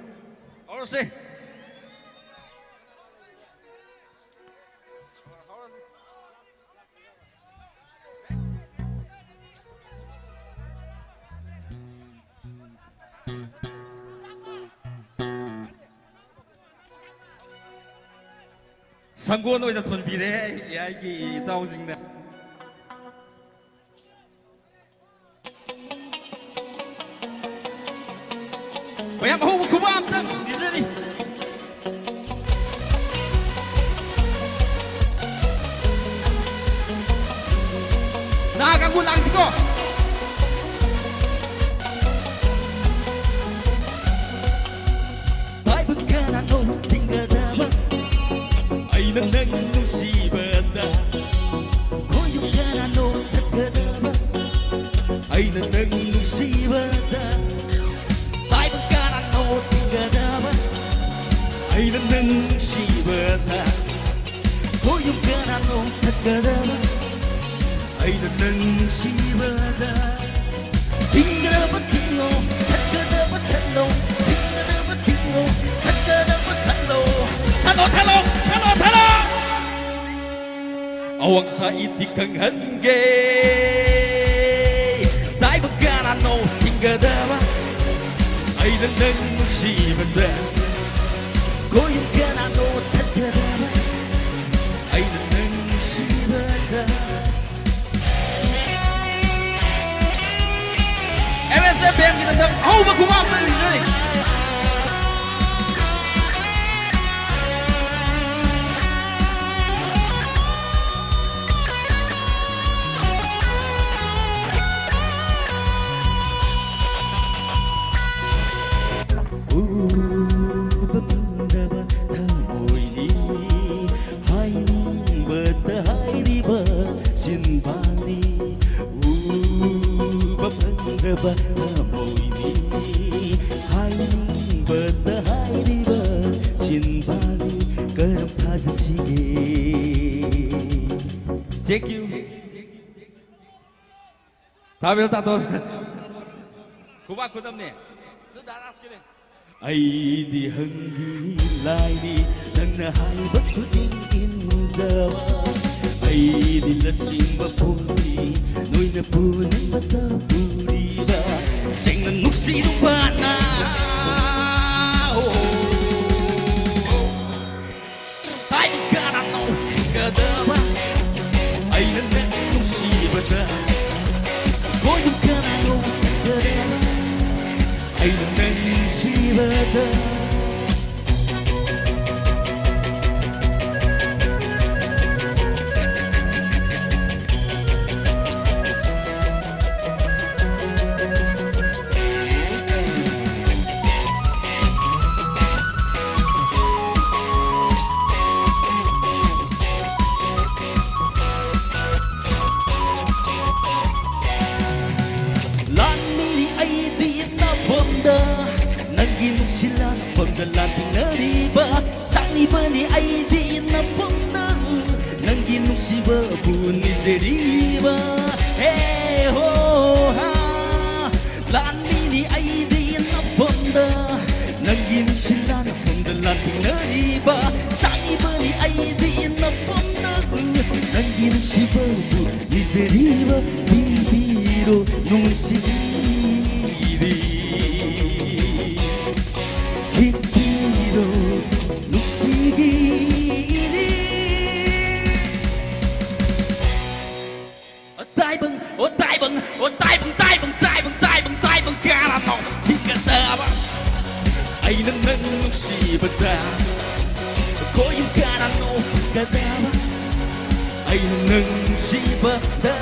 ꯍꯧꯔꯁꯦ꯫ ꯁꯪꯒꯣꯜ ꯑꯣꯏꯅ ꯊꯣꯟꯕꯤꯔꯦ ꯑꯩ, ꯑꯩꯒꯤ ꯏꯇꯥꯎꯁꯤꯡꯅ꯫ ꯃꯌꯥꯝ ꯑꯍꯧꯕ ꯈꯨꯕꯥꯛ ꯑꯝꯇꯪ ꯄꯤꯖꯔꯤ꯫ ꯅꯍꯥ ꯀꯥꯡꯕꯨ ꯂꯥꯡꯁꯤꯀꯣ꯫ ꯊꯠꯀꯗꯕ ꯑꯩꯅ ꯅꯪ ꯅꯨꯡꯁꯤꯕꯗ ꯊꯤꯡꯒꯗꯕ ꯊꯤꯡꯉꯣ, ꯊꯠꯀꯗꯕ ꯊꯠꯂꯣ, ꯊꯤꯡꯒꯗꯕ ꯊꯤꯡꯉꯣ, ꯊꯠꯀꯗꯕ ꯊꯠꯂꯣ꯫ ꯊꯠꯂꯣ, ꯊꯠꯂꯣ, ꯊꯠꯂꯣ, ꯊꯠꯂꯣ꯫ ꯑꯋꯥꯡꯁꯥ ꯏꯊꯤꯛ ꯈꯪꯍꯟꯒꯦ꯫ ꯇꯥꯏꯕ ꯀꯅꯥꯅꯣ ꯊꯤꯡꯒꯗꯕ ꯑꯩꯅ ꯅꯪ ꯅꯨꯡꯁꯤꯕꯗ? ꯀꯣꯏꯌꯨꯝ ꯀꯅꯥꯅꯣ ꯊꯠꯀꯗꯕ ꯑꯩꯅ ꯅꯪ ꯅꯨꯡꯁꯤꯕꯗ? ꯑꯦꯝ ꯑꯦꯁ ꯑꯦꯐ ꯕꯦꯟꯒꯤꯗꯃꯛ ꯑꯍꯧꯕ ꯈꯨꯕꯥꯛ ꯑꯃ ꯄꯤꯖꯔꯤ꯫ ꯎꯕ ꯐꯪꯗꯕ ꯊꯃꯣꯏꯅꯤ, ꯍꯥꯏꯅꯤꯡꯕꯇ ꯍꯥꯏꯔꯤꯕ ꯆꯤꯟꯕꯥꯜꯅꯤ꯫ ꯎꯕ ꯐꯪꯗ꯭ꯔꯕ ꯊꯃꯣꯏꯅꯤ, ꯍꯥꯏꯅꯤꯡꯕꯇ ꯍꯥꯏꯔꯤꯕ ꯆꯤꯟꯕꯥꯜꯅꯤ꯫ ꯀꯔꯝ ꯊꯥꯖꯁꯤꯒꯦ? Thank you. ꯊꯥꯕꯤꯔꯣ, ꯇꯥꯇꯣꯟ꯫ ꯈꯨꯕꯥꯛ ꯈꯨꯗꯝꯅꯦ꯫ ꯑꯗꯨ ꯗꯥ ꯔꯥꯖꯀꯤꯅꯦ꯫ ꯑꯩꯗꯤ ꯍꯪꯒꯤ ꯂꯥꯏꯅꯤ, ꯅꯪꯅ ꯍꯥꯏꯕ ꯈꯨꯗꯤꯡ ꯏꯟꯖꯕ꯫ ꯑꯩꯗꯤ ꯂꯁꯤꯡꯕ ꯐꯣꯟꯅꯤ, ꯅꯣꯏꯅ ꯄꯨꯅꯤꯡꯕꯇ ꯄꯨꯔꯤꯕ꯫ ꯁꯦꯡꯅ ꯅꯨꯡꯁꯤꯔꯨꯕꯅ꯫ ꯑꯣ꯫ ꯍꯥꯏꯕ ꯀꯅꯥꯅꯣ ꯊꯤꯡꯒꯗꯕ? ꯑꯩꯅ ꯅꯪ ꯅꯨꯡꯁꯤꯕꯗ꯫ ꯀꯣꯏꯕ ꯀꯅꯥꯅꯣ ꯊꯤꯡꯒꯗꯕ? ꯑꯩꯅ ꯅꯪ ꯅꯨꯡꯁꯤꯕꯗ꯫ ꯂꯥꯟꯃꯤꯅꯤ ꯑꯩꯗꯤ ꯅꯐꯝꯗ, ꯅꯪꯒꯤ ꯅꯨꯡꯁꯤ ꯂꯥꯟꯐꯝꯗ ꯂꯥꯟꯊꯦꯡꯅꯔꯤꯕ꯫ ꯆꯥꯛꯅꯤꯕꯅꯤ ꯑꯩꯗꯤ ꯅꯐꯝꯗ, ꯅꯪꯒꯤ ꯅꯨꯡꯁꯤꯕꯕꯨ ꯅꯤꯖꯔꯤꯕ꯫ ꯍꯦ ꯍꯣ ꯍꯥ꯫ ꯂꯥꯟꯃꯤꯅꯤ ꯑꯩꯗꯤ ꯅꯐꯝꯗ, ꯅꯪꯒꯤ ꯅꯨꯡꯁꯤ ꯂꯥꯟꯐꯝꯗ ꯂꯥꯟꯊꯦꯡꯅꯔꯤꯕ꯫ ꯁꯥꯊꯤꯕꯅꯤ ꯑꯩꯗꯤ ꯅꯐꯝꯗ, ꯅꯪꯒꯤ ꯅꯨꯡꯁꯤꯕꯕꯨ ꯅꯤꯖꯔꯤꯕ꯫ ꯄꯤꯕꯤꯔꯣ ꯅꯨꯡꯁꯤꯕꯤ, ꯈꯤꯛꯄꯤꯔꯣ ꯅꯨꯡꯁꯤꯒꯤꯅꯤ꯫ ꯇꯥꯏꯕꯪ, ꯑꯣ ꯇꯥꯏꯕꯪ, ꯑꯣ ꯇꯥꯏꯕꯪ, ꯇꯥꯏꯕꯪ, ꯇꯥꯏꯕꯪ, ꯇꯥꯏꯕꯪ, ꯇꯥꯏꯕꯪ ꯀꯅꯥꯅꯣ ꯊꯤꯡꯒꯗꯕ? ꯑꯩꯅ ꯅꯪ ꯅꯨꯡꯁꯤꯕꯗ ꯈꯣꯏꯌꯨꯝ ꯀꯅꯥꯅꯣ ꯊꯤꯡꯒꯗꯕ? ꯑꯩꯅ ꯅꯪ ꯅꯨꯡꯁꯤꯕꯗ꯫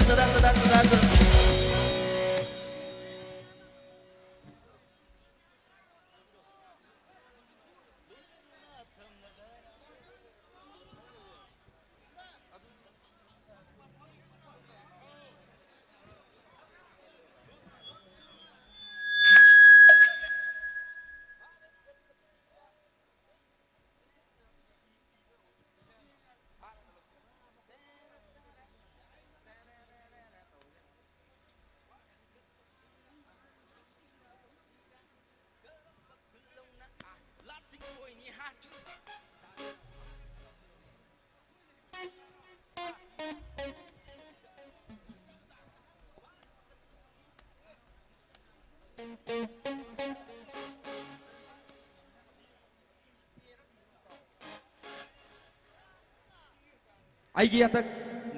ꯑꯩꯒꯤ ꯍꯟꯗꯛ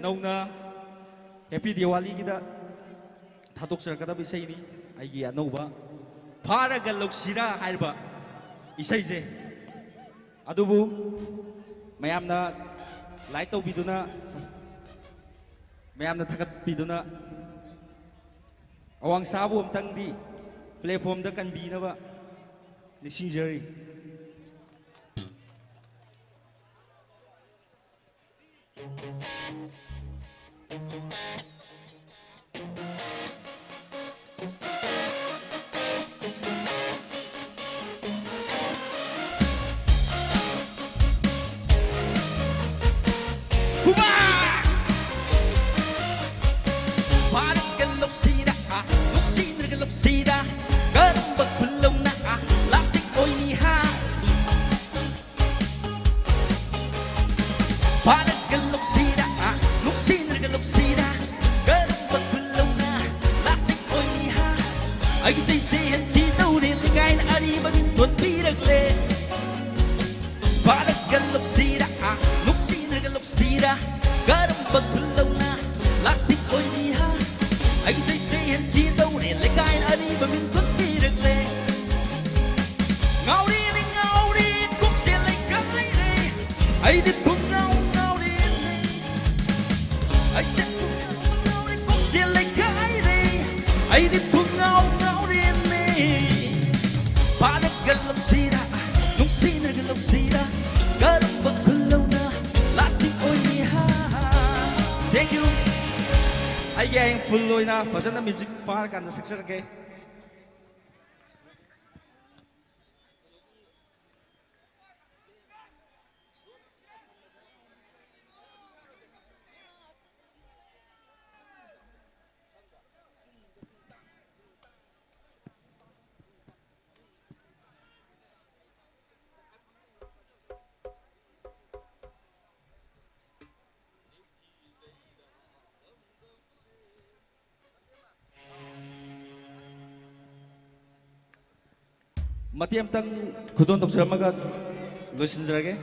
ꯅꯧꯅ ꯍꯦꯄꯤ ꯗꯤꯋꯥꯂꯤꯒꯤꯗ ꯊꯥꯗꯣꯛꯆꯔꯛꯀꯗꯕ ꯏꯁꯩꯅꯤ꯫ ꯑꯩꯒꯤ ꯑꯅꯧꯕ ꯐꯥꯔꯒ ꯂꯧꯁꯤꯔꯥ ꯍꯥꯏꯔꯤꯕ ꯏꯁꯩꯁꯦ꯫ ꯑꯗꯨꯕꯨ ꯃꯌꯥꯝꯅ ꯂꯥꯏꯛ ꯇꯧꯕꯤꯗꯨꯅ, ꯃꯌꯥꯝꯅ ꯊꯥꯒꯠꯄꯤꯗꯨꯅ ꯑꯋꯥꯡꯁꯥꯕꯨ ꯑꯝꯇꯪꯗꯤ ꯄ꯭ꯂꯦꯠꯐꯣꯝꯗ ꯀꯟꯕꯤꯅꯕ ꯅꯤꯡꯁꯤꯡꯖꯔꯤ꯫ ꯐꯥꯔꯒ ꯂꯧꯁꯤꯔꯥ, ꯅꯨꯡꯁꯤꯅꯔꯒ ꯂꯧꯁꯤꯔꯥ, ꯀꯔꯝꯕ ꯈꯨꯜꯂꯧꯅ lasting ꯑꯣꯏꯅꯤ ꯍꯥ? ꯑꯩꯒꯤ ꯆꯩꯁꯦ ꯍꯟꯈꯤ ꯇꯧꯔꯦ, ꯂꯩꯀꯥꯏꯅ ꯑꯔꯤꯕ ꯃꯤꯡꯊꯣꯟ ꯄꯤꯔꯛꯂꯦ꯫ ꯐꯥꯔꯒ ꯂꯧꯁꯤꯔꯥ, ꯅꯨꯡꯁꯤꯅꯔꯒ ꯂꯧꯁꯤꯔꯥ, ꯀꯔꯝꯕ ꯈꯨꯜꯂꯧꯅ lasting ꯑꯣꯏꯅꯤ ꯍꯥ? ꯑꯩꯒꯤ ꯆꯩꯁꯦ ꯍꯟꯈꯤ ꯇꯧꯔꯦ, ꯂꯩꯀꯥꯏꯅ ꯑꯔꯤꯕ ꯃꯤꯡꯊꯣꯟ ꯄꯤꯔꯛꯂꯦ꯫ ꯉꯥꯎꯔꯦꯅꯦ, ꯉꯥꯎꯔꯦ, ꯀꯣꯛꯁꯦ ꯂꯩꯈꯥꯏꯔꯦ꯫ ꯑꯩꯗꯤ ꯄꯨꯡꯉꯥꯎ ꯉꯥꯎꯔꯦꯅꯦ꯫ ꯑꯩꯁꯦ ꯄꯨꯡꯉꯥꯎ ꯉꯥꯎꯔꯦ, ꯀꯣꯛꯁꯦ ꯂꯩꯈꯥꯏꯔꯦ꯫ ꯑꯩꯗꯤ ꯄꯨꯡꯉꯥꯎ ꯉꯥꯎꯔꯦꯅꯦ꯫ ꯐꯥꯔꯒ ꯂꯧꯁꯤꯔꯥ, ꯅꯨꯡꯁꯤꯅꯔꯒ ꯂꯧꯁꯤꯔꯥ, ꯀꯔꯝꯕ ꯈꯨꯜꯂꯧꯅ lasting ꯑꯣꯏꯅꯤ ꯍꯥ? Thank you꯫ ꯑꯩꯒꯤ ꯍꯌꯦꯡ full ꯑꯣꯏꯅ ꯐꯖꯅ music ꯐꯥꯔꯀꯥꯟꯗ ꯁꯛꯆꯔꯛꯀꯦ꯫ ꯃꯇꯦꯛ ꯑꯃꯇꯪ ꯈꯨꯗꯣꯜ ꯇꯧꯖꯔꯝꯃꯒ ꯂꯣꯏꯁꯤꯟꯖꯔꯒꯦ꯫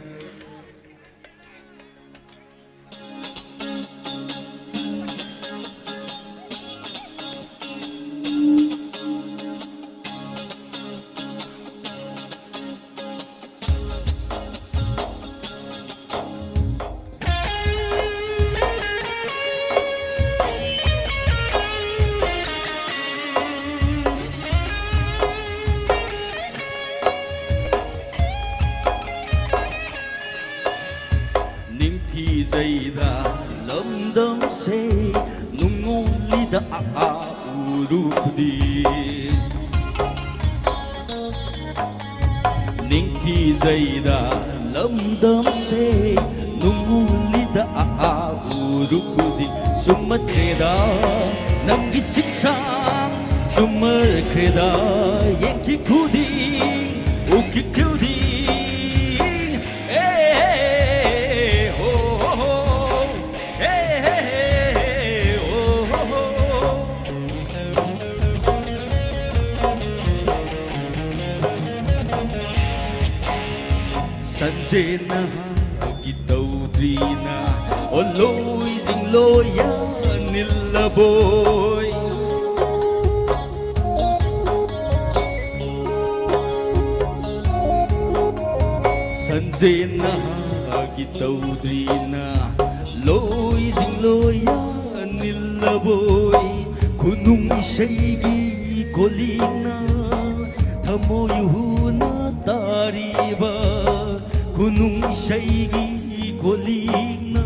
ꯅꯤꯡꯊꯤꯖꯩꯗ ꯂꯝꯗꯝꯁꯦ ꯅꯨꯡꯉꯣꯜꯂꯤꯗ ꯑꯥ ꯎꯔꯨ ꯈꯨꯗꯤꯡ꯫ ꯅꯤꯡꯊꯤꯖꯩꯗ ꯂꯝꯗꯝꯁꯦ ꯅꯨꯡꯉꯣꯜꯂꯤꯗ ꯑꯥ ꯎꯔꯨ ꯈꯨꯗꯤꯡ꯫ ꯁꯨꯝꯃꯠꯈ꯭ꯔꯦꯗ ꯅꯪꯒꯤ ꯁꯤꯡꯁꯥꯡ, ꯁꯨꯝꯃꯠꯈ꯭ꯔꯦꯗ ꯌꯦꯡꯈꯤ ꯈꯨꯗꯤꯡ, ꯎꯈꯤ ꯈꯨꯗꯤꯡ꯫ ꯑꯦ, ꯑꯦ, ꯑꯦ, ꯑꯦ, ꯍꯣ꯫ ꯆꯦꯟꯅ ꯍꯥꯒꯤ ꯇꯧꯗ꯭ꯔꯤꯅ ꯑꯣꯂꯣꯏꯁꯤꯡ ꯂꯣꯏꯌ ꯅꯤꯜꯂꯕꯣꯏ꯫ ꯁꯟꯖꯦꯟꯅ ꯍꯥꯒꯤ ꯇꯧꯗ꯭ꯔꯤꯅ ꯂꯣꯏꯁꯤꯡ ꯂꯣꯏꯌ ꯅꯤꯜꯂꯕꯣꯏ꯫ ꯈꯨꯅꯨꯡ ꯏꯁꯩꯒꯤ ꯀꯣꯂꯤꯡꯅ ꯊꯃꯣꯏ ꯍꯨꯅ ꯇꯥꯔꯤꯕ꯫ ꯈꯨꯅꯨꯡ ꯏꯁꯩꯒꯤ ꯀꯣꯂꯤꯡꯅ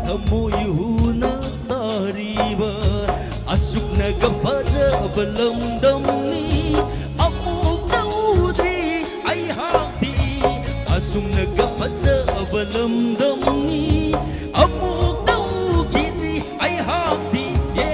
ꯊꯃꯣꯏ ꯍꯨꯅ ꯇꯥꯔꯤꯕ꯫ ꯑꯁꯨꯛꯅꯒ ꯐꯖꯕ ꯂꯝꯗꯝꯅꯤ ꯑꯃꯨꯛꯇ ꯎꯗ꯭ꯔꯤ ꯑꯩꯍꯥꯛꯇꯤ꯫ ꯑꯁꯨꯝꯅꯒ ꯐꯖꯕ ꯂꯝꯗꯝꯅꯤ ꯑꯃꯨꯛꯇ ꯎꯈꯤꯗ꯭ꯔꯤ ꯑꯩꯍꯥꯛꯇꯤ꯫ ꯌꯦ꯫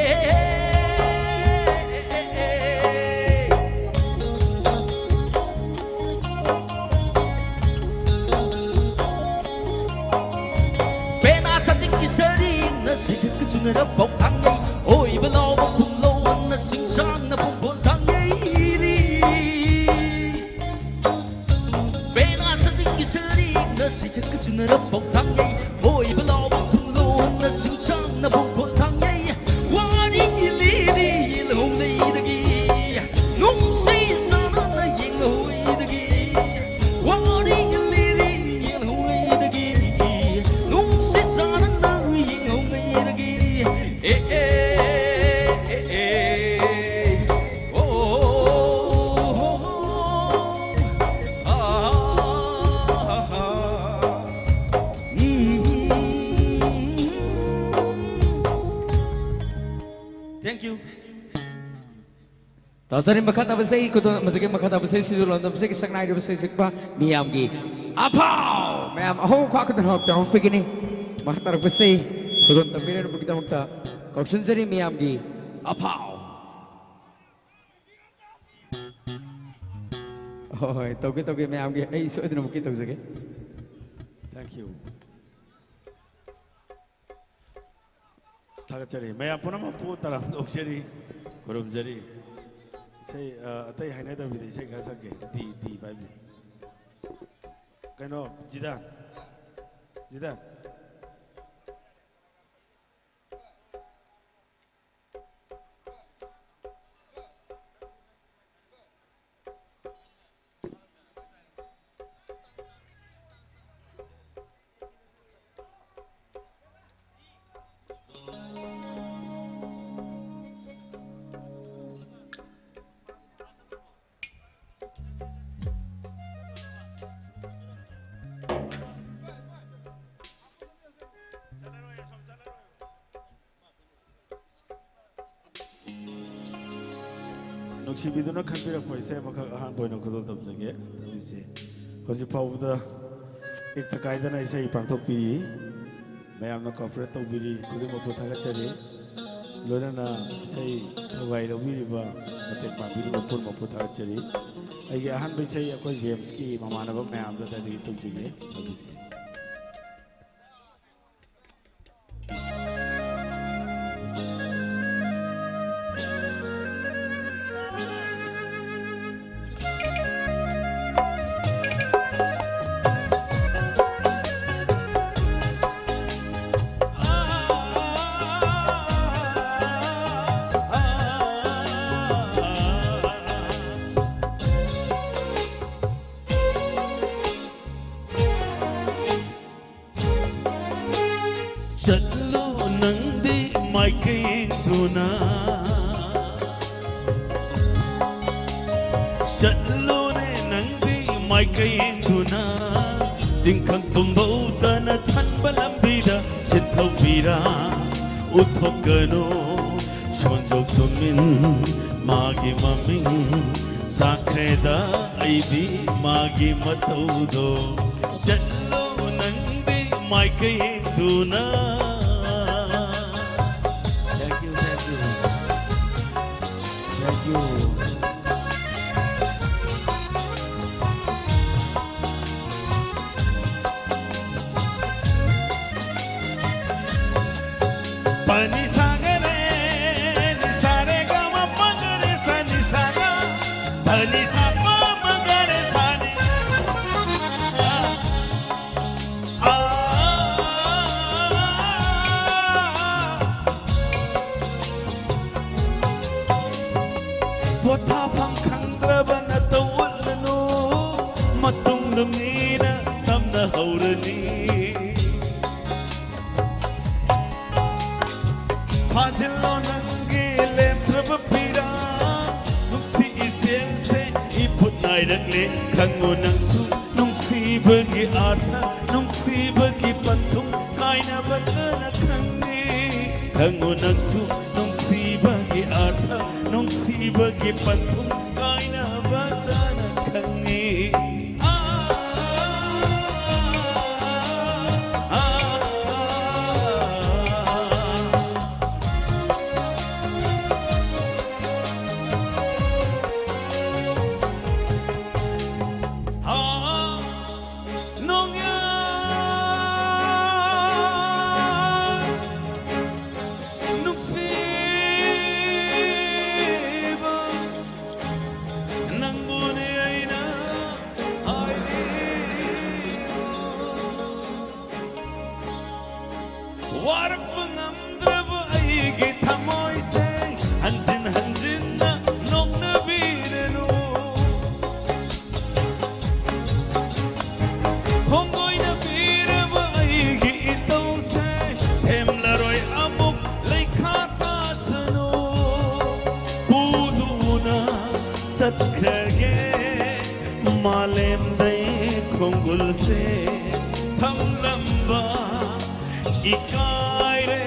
ꯄꯦꯅꯥ ꯁꯥꯖꯤꯡꯒꯤ ꯁꯔꯤꯡꯅ ꯁꯩꯁꯛꯀ ꯆꯨꯅꯔ ꯄꯥꯎ ꯊꯥꯡꯉꯩ꯫ ꯑꯣꯏꯕ ꯂꯥꯎꯕ ꯄꯨꯡꯂꯣꯟꯅ ꯁꯤꯡꯁꯥꯡꯅ ꯄꯨꯡꯀꯣꯟ ꯊꯥꯡꯉꯩꯔꯤ꯫ ꯄꯦꯅꯥ ꯁꯥꯖꯤꯡꯒꯤ ꯁꯔꯤꯡꯅ ꯁꯩꯁꯛꯀ ꯆꯨꯅꯔ ꯄꯥꯎ ꯊꯥꯡꯉꯩ꯫ ꯑꯣꯏꯕ ꯂꯥꯎꯕ ꯄꯨꯡꯂꯣꯟꯅ ꯁꯤꯡꯁꯥꯡꯅ ꯄꯨꯡꯀꯣꯟ ꯊꯥꯡꯉꯩ꯫ ꯋꯥꯔꯤ ꯂꯤꯔꯤ ꯌꯦꯜꯍꯧꯉꯩꯗꯒꯤ ꯅꯨꯡꯁꯤ ꯁꯥꯟꯅꯅ ꯌꯦꯡꯍꯧꯉꯩꯗꯒꯤ꯫ ꯋꯥꯔꯤ ꯂꯤꯔꯤ ꯌꯦꯜꯍꯧꯉꯩꯗꯒꯤ ꯅꯨꯡꯁꯤ ꯁꯥꯟꯅꯅ ꯌꯦꯡꯍꯧꯉꯩꯗꯒꯤ꯫ ꯑꯦ, ꯑꯦ, ꯑꯦ, ꯑꯦ꯫ ꯑꯣ, ꯑꯣ, ꯑꯣ, ꯑꯣ꯫ ꯑꯥ, ꯑꯥ, ꯑꯥ, ꯑꯥ꯫ ꯎꯝ꯫ Thank you꯫ ꯇꯥꯖꯔꯤ, ꯃꯈꯥ ꯇꯥꯕꯁꯦ ꯑꯩ ꯈꯨꯗꯣꯜ ꯑꯃꯖꯒꯦ꯫ ꯃꯈꯥ ꯇꯥꯕꯁꯦ ꯁꯤꯖꯨ ꯂꯣꯟꯗꯝꯁꯦꯒꯤ ꯁꯛꯅꯥꯏꯔꯤꯕ ꯁꯩꯁꯛꯄ ꯃꯤꯌꯥꯝꯒꯤ ꯑꯐꯥꯎ! ꯃꯌꯥꯝ ꯑꯍꯧꯕ ꯈ꯭ꯋꯥ ꯈꯨꯗꯣꯜ ꯍꯥꯞꯇ ꯍꯥꯞꯄꯤꯒꯅꯤ꯫ ꯃꯈꯥ ꯇꯥꯔꯛꯄꯁꯦ ꯈꯨꯗꯣꯜ ꯇꯝꯕꯤꯔꯛꯅꯕꯒꯤꯗꯃꯛꯇ ꯀꯧꯁꯤꯟꯖꯔꯤ ꯃꯤꯌꯥꯝꯒꯤ ꯑꯐꯥꯎ! ꯍꯣꯏ, ꯍꯣꯏ, ꯇꯧꯒꯦ, ꯇꯧꯒꯦ, ꯃꯌꯥꯝꯒꯤ ꯑꯩ ꯁꯣꯏꯗꯅꯃꯛꯀꯤ ꯇꯧꯖꯒꯦ꯫ Thank you꯫ ꯊꯥꯒꯠꯆꯔꯤ꯫ ꯃꯌꯥꯝ ꯄꯨꯝꯅꯃꯛꯄꯨ ꯇꯔꯥꯝꯅ ꯑꯣꯛꯆꯔꯤ, ꯈꯨꯔꯨꯝꯖꯔꯤ꯫ ꯏꯁꯩ, ꯑ, ꯑꯇꯩ ꯍꯥꯏꯅꯗꯕꯤꯗ ꯏꯁꯩ ꯈꯔ ꯁꯛꯀꯦ꯫ ꯗꯤ, ꯗꯤ ꯄꯥꯏꯕꯤ꯫ ꯀꯩꯅꯣ, ꯖꯤꯗꯥꯟ, ꯖꯤꯗꯥꯟ꯫ ꯅꯨꯡꯁꯤꯕꯤꯗꯨꯅ ꯈꯟꯕꯤꯔꯛꯄ ꯏꯁꯩ ꯑꯃꯈꯛ ꯑꯍꯥꯟꯕ ꯑꯣꯏꯅ ꯈꯨꯗꯣꯜ ꯇꯝꯖꯒꯦ꯫ ꯇꯧꯔꯤꯁꯦ ꯍꯧꯖꯤꯛ ꯐꯥꯎꯕꯗ ꯇꯦꯛꯇ ꯀꯥꯏꯗꯅ ꯏꯁꯩ ꯄꯥꯡꯊꯣꯛꯄꯤꯔꯤ꯫ ꯃꯌꯥꯝꯅ cooperate ꯇꯧꯕꯤꯔꯤ ꯈꯨꯗꯤꯡꯃꯛꯄꯨ ꯊꯥꯒꯠꯆꯔꯤ꯫ ꯂꯣꯏꯅꯅ ꯏꯁꯩ ꯊꯧꯒꯥꯏ ꯂꯧꯕꯤꯔꯤꯕ, ꯃꯇꯦꯡ ꯄꯥꯡꯕꯤꯔꯤꯕ ꯄꯨꯝꯅꯃꯛꯄꯨ ꯊꯥꯒꯠꯆꯔꯤ꯫ ꯑꯩꯒꯤ ꯑꯍꯥꯟꯕ ꯏꯁꯩ ꯑꯩꯈꯣꯏ ꯖꯦꯝꯁꯀꯤ ꯃꯃꯥꯟꯅꯕ ꯃꯌꯥꯝꯗ dedicate ꯇꯧꯖꯒꯦ꯫ ꯇꯧꯕꯤꯁꯤ꯫ ꯆꯠꯂꯣ ꯅꯪꯗꯤ ꯃꯥꯏꯀꯩꯗꯨꯅ, ꯆꯠꯂꯣꯅꯦ ꯅꯪꯗꯤ ꯃꯥꯏꯀꯩꯗꯨꯅ, ꯇꯤꯡꯈꯪ ꯇꯨꯝꯕꯧꯇꯅ ꯊꯟꯕ ꯂꯝꯕꯤꯗ ꯁꯤꯟꯊꯧꯕꯤꯔꯥ, ꯎꯠꯊꯣꯛꯀꯅꯨ ꯁꯣꯟꯖꯣꯛ ꯇꯨꯃꯤꯟ ꯃꯥꯒꯤ ꯃꯃꯤꯡ ꯁꯥꯈ꯭ꯔꯦꯗ ꯑꯩꯗꯤ ꯃꯥꯒꯤ ꯃꯇꯧꯗꯣ꯫ ꯆꯠꯂꯣ ꯅꯪꯗꯤ ꯃꯥꯏꯀꯩꯗꯨꯅ꯫ Thank you, thank you. Thank you. ꯄꯅꯤ ꯁꯥꯒꯔꯦ, ꯅꯤ ꯁꯥꯔꯦ ꯒ ꯃ ꯄ ꯒ ꯔꯦ ꯁꯥ ꯅꯤ ꯁꯥ ꯒ, ꯄꯅꯤ ꯁꯥ ꯄ ꯃ ꯒ ꯔꯦ ꯁꯥ ꯅꯤ꯫ ꯐꯥꯖꯤꯜꯂꯣ ꯅꯪꯒꯤ ꯂꯦꯞꯇ꯭ꯔꯕ ꯄꯤꯔꯥꯡ, ꯅꯨꯡꯁꯤ ꯏꯆꯦꯜꯁꯦ ꯏꯐꯨꯠ ꯅꯥꯏꯔꯛꯂꯦ꯫ ꯈꯪꯉꯨ ꯅꯪꯁꯨ ꯅꯨꯡꯁꯤꯕꯒꯤ ꯑꯥꯔꯊ, ꯅꯨꯡꯁꯤꯕꯒꯤ ꯄꯟꯊꯨꯡ ꯀꯥꯏꯅꯕꯇꯅ ꯈꯪꯉꯤ꯫ ꯈꯪꯉꯨ ꯅꯪꯁꯨ ꯅꯨꯡꯁꯤꯕꯒꯤ ꯑꯥꯔꯊ, ꯅꯨꯡꯁꯤꯕꯒꯤ ꯄꯟꯊꯨꯡ ꯀꯥꯏꯅꯕꯇꯅ ꯈꯪꯉꯤ꯫ ꯋꯥꯔꯛꯄ ꯉꯝꯗ꯭ꯔꯕ ꯑꯩꯒꯤ ꯊꯃꯣꯏꯁꯦ ꯍꯟꯖꯤꯟ ꯍꯟꯖꯤꯟꯅ ꯅꯣꯛꯅꯕꯤꯔꯅꯨ꯫ ꯈꯣꯡꯒꯣꯏꯅꯕꯤꯔꯕ ꯑꯩꯒꯤ ꯏꯇꯧꯁꯦ ꯊꯦꯝꯂꯔꯣꯏ ꯑꯃꯨꯛ ꯂꯩꯈꯥ ꯇꯥꯁꯅꯨ꯫ ꯄꯨꯗꯨꯅ ꯆꯠꯈ꯭ꯔꯒꯦ ꯃꯥꯂꯦꯝꯗꯩ ꯈꯣꯡꯒꯨꯜꯁꯦ ꯊꯝꯂꯝꯕ ꯏꯀꯥꯏꯔꯦ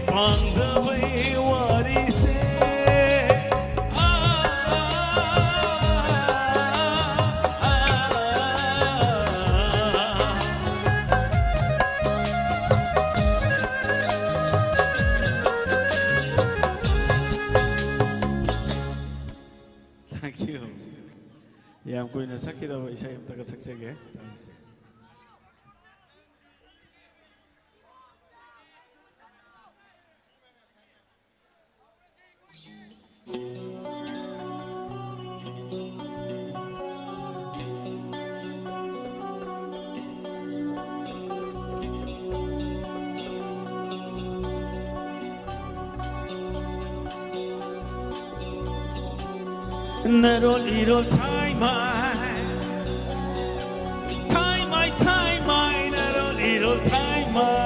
ꯄꯥꯡꯗꯕꯩ ꯋꯥꯔꯤꯁꯦ꯫ Thank you. ꯌꯥꯝ ꯀꯨꯏꯅ ꯁꯛꯈꯤꯗꯕ ꯏꯁꯩ ꯑꯝꯇꯒ ꯁꯛꯆꯒꯦ꯫ ꯅꯔꯣꯜ ꯏꯔꯣꯜ ꯊꯥꯏꯃꯥꯏ, ꯊꯥꯏꯃꯥꯏ, ꯊꯥꯏꯃꯥꯏ, ꯅꯔꯣꯜ ꯏꯔꯣꯜ ꯊꯥꯏꯃꯥꯏ꯫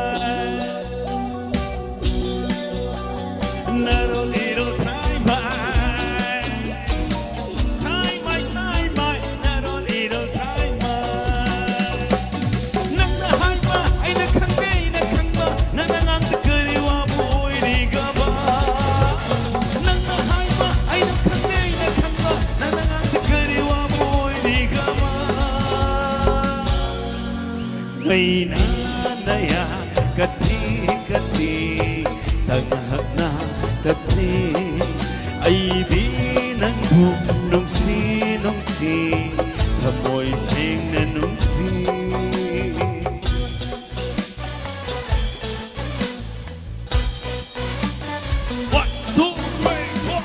ꯀꯊꯤ ꯀꯊꯤ ꯇꯪꯍꯛꯅ ꯀꯊꯤ ꯑꯩꯗꯤ ꯅꯪꯕꯨ ꯅꯨꯡꯁꯤ ꯅꯨꯡꯁꯤ ꯊꯃꯣꯏ ꯁꯦꯡꯅ ꯅꯨꯡꯁꯤ꯫ One, two, three, four.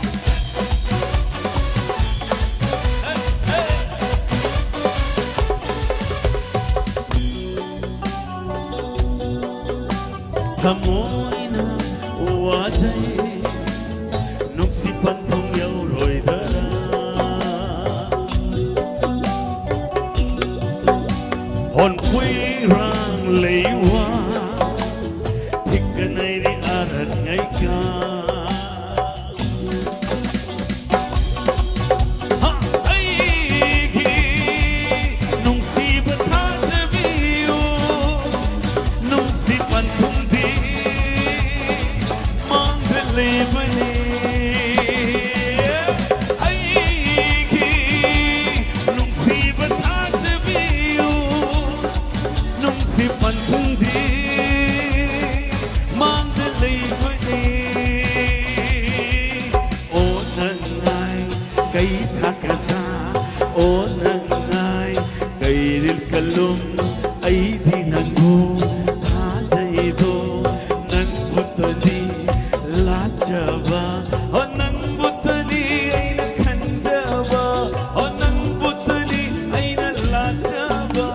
ꯊꯃꯣꯏꯅ ꯋꯥꯖꯩ ꯅꯨꯡꯁꯤ ꯄꯟꯊꯨꯡ ꯌꯧꯔꯣꯏꯗ꯭ꯔꯥ꯫ ꯍꯣꯟ ꯀꯨꯏꯔꯥꯡ ꯂꯩꯋꯥ ꯊꯤꯛꯀꯅꯩꯔꯤ ꯑꯔꯠ ꯉꯩꯀꯥ꯫ ꯑꯩꯒꯤ ꯅꯨꯡꯁꯤꯕ ꯊꯥꯖꯕꯤꯌꯨ, ꯅꯨꯡꯁꯤ ꯄꯟꯊꯨꯡꯗꯤ ꯃꯥꯡꯗ ꯂꯩꯕꯅꯤ꯫ ꯑꯩꯒꯤ ꯅꯨꯡꯁꯤꯕ ꯊꯥꯖꯕꯤꯌꯨ, ꯅꯨꯡꯁꯤ ꯄꯟꯊꯨꯡꯗꯤ ꯃꯥꯡꯗ ꯂꯩꯕꯅꯤ꯫ ꯑꯣ ꯅꯪ ꯉꯥꯏ ꯀꯩ ꯊꯥꯀꯁꯥ, ꯑꯣ ꯅꯪ ꯉꯥꯏ ꯀꯩ ꯔꯤꯜ ꯀꯂꯨꯝ, ꯑꯩꯗꯤ ꯅꯪꯕꯨ ꯊꯥꯖꯩꯗꯣ, ꯅꯪꯕꯨꯇꯅꯤ ꯂꯥꯠꯆꯕ, ꯑꯣ ꯅꯪꯕꯨꯇꯅꯤ ꯑꯩꯅ ꯈꯟꯖꯕ, ꯑꯣ ꯅꯪꯕꯨꯇꯅꯤ ꯑꯩꯅ ꯂꯥꯠꯆꯕ꯫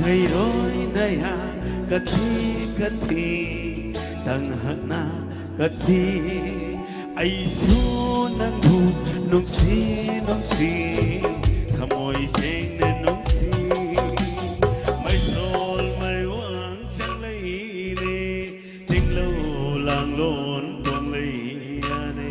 ꯉꯩꯔꯣꯏ ꯅꯌꯥ ꯀꯊꯤ ꯀꯊꯤ ꯇꯪꯍꯛꯅ ꯀꯊꯤ ꯑꯩꯁꯨ ꯅꯪꯕꯨ ꯅꯨꯡꯁꯤ ꯅꯨꯡꯁꯤ ꯊꯃꯣꯏ ꯁꯦꯡꯅ ꯅꯨꯡꯁꯤ꯫ ꯃꯩꯁꯣꯜ ꯃꯩꯋꯥꯡ ꯆꯪꯂꯩꯔꯦ ꯇꯤꯡꯂꯧ ꯂꯥꯡꯂꯣꯟ ꯇꯣꯡꯂꯩ ꯌꯥꯅꯦ꯫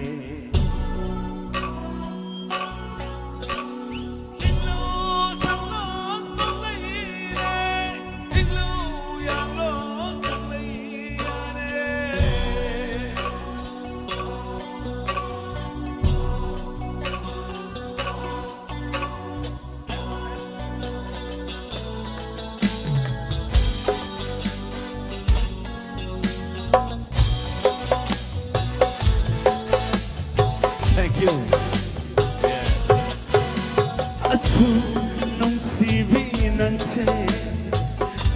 ꯅꯪꯁꯦ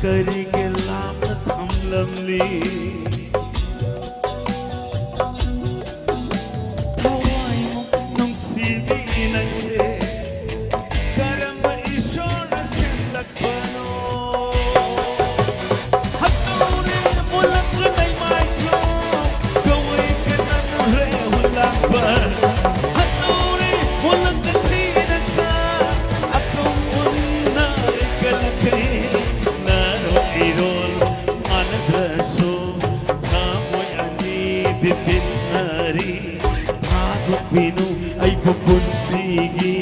ꯀꯔꯤꯒꯤ ꯂꯥꯞꯅ ꯊꯝꯂꯝꯂꯤ? ꯊꯋꯥꯏꯃꯨꯛ ꯅꯨꯡꯁꯤꯕꯤ ꯅꯪꯁꯦ ꯀꯔꯝꯕ ꯏꯁꯣꯔꯅ ꯁꯦꯝꯂꯛꯄꯅꯣ? ꯍꯛꯇꯧꯔꯦ ꯃꯨꯜꯂꯛꯂ ꯂꯩꯃꯥꯏꯗꯣ, ꯀꯧꯏ ꯀꯅꯥꯅꯣ ꯍꯦ ꯍꯨꯜꯂꯛꯄ? ꯍꯛꯇꯧꯔꯦ ꯃꯨꯜꯂꯛꯂ ꯊꯤꯅ ꯆꯥ, ꯑꯀꯧꯕꯅ ꯏꯀꯠꯂꯛꯂꯦ꯫ ꯅꯔꯣꯜ ꯏꯔꯣꯜ ꯃꯥꯟꯅꯗ꯭ꯔꯁꯨ ꯊꯃꯣꯏ ꯑꯅꯤ ꯕꯤꯄꯤꯟꯅꯔꯤ꯫ ꯊꯥꯗꯣꯛꯄꯤꯅꯨ ꯑꯩꯕꯨ ꯄꯨꯟꯁꯤꯒꯤ,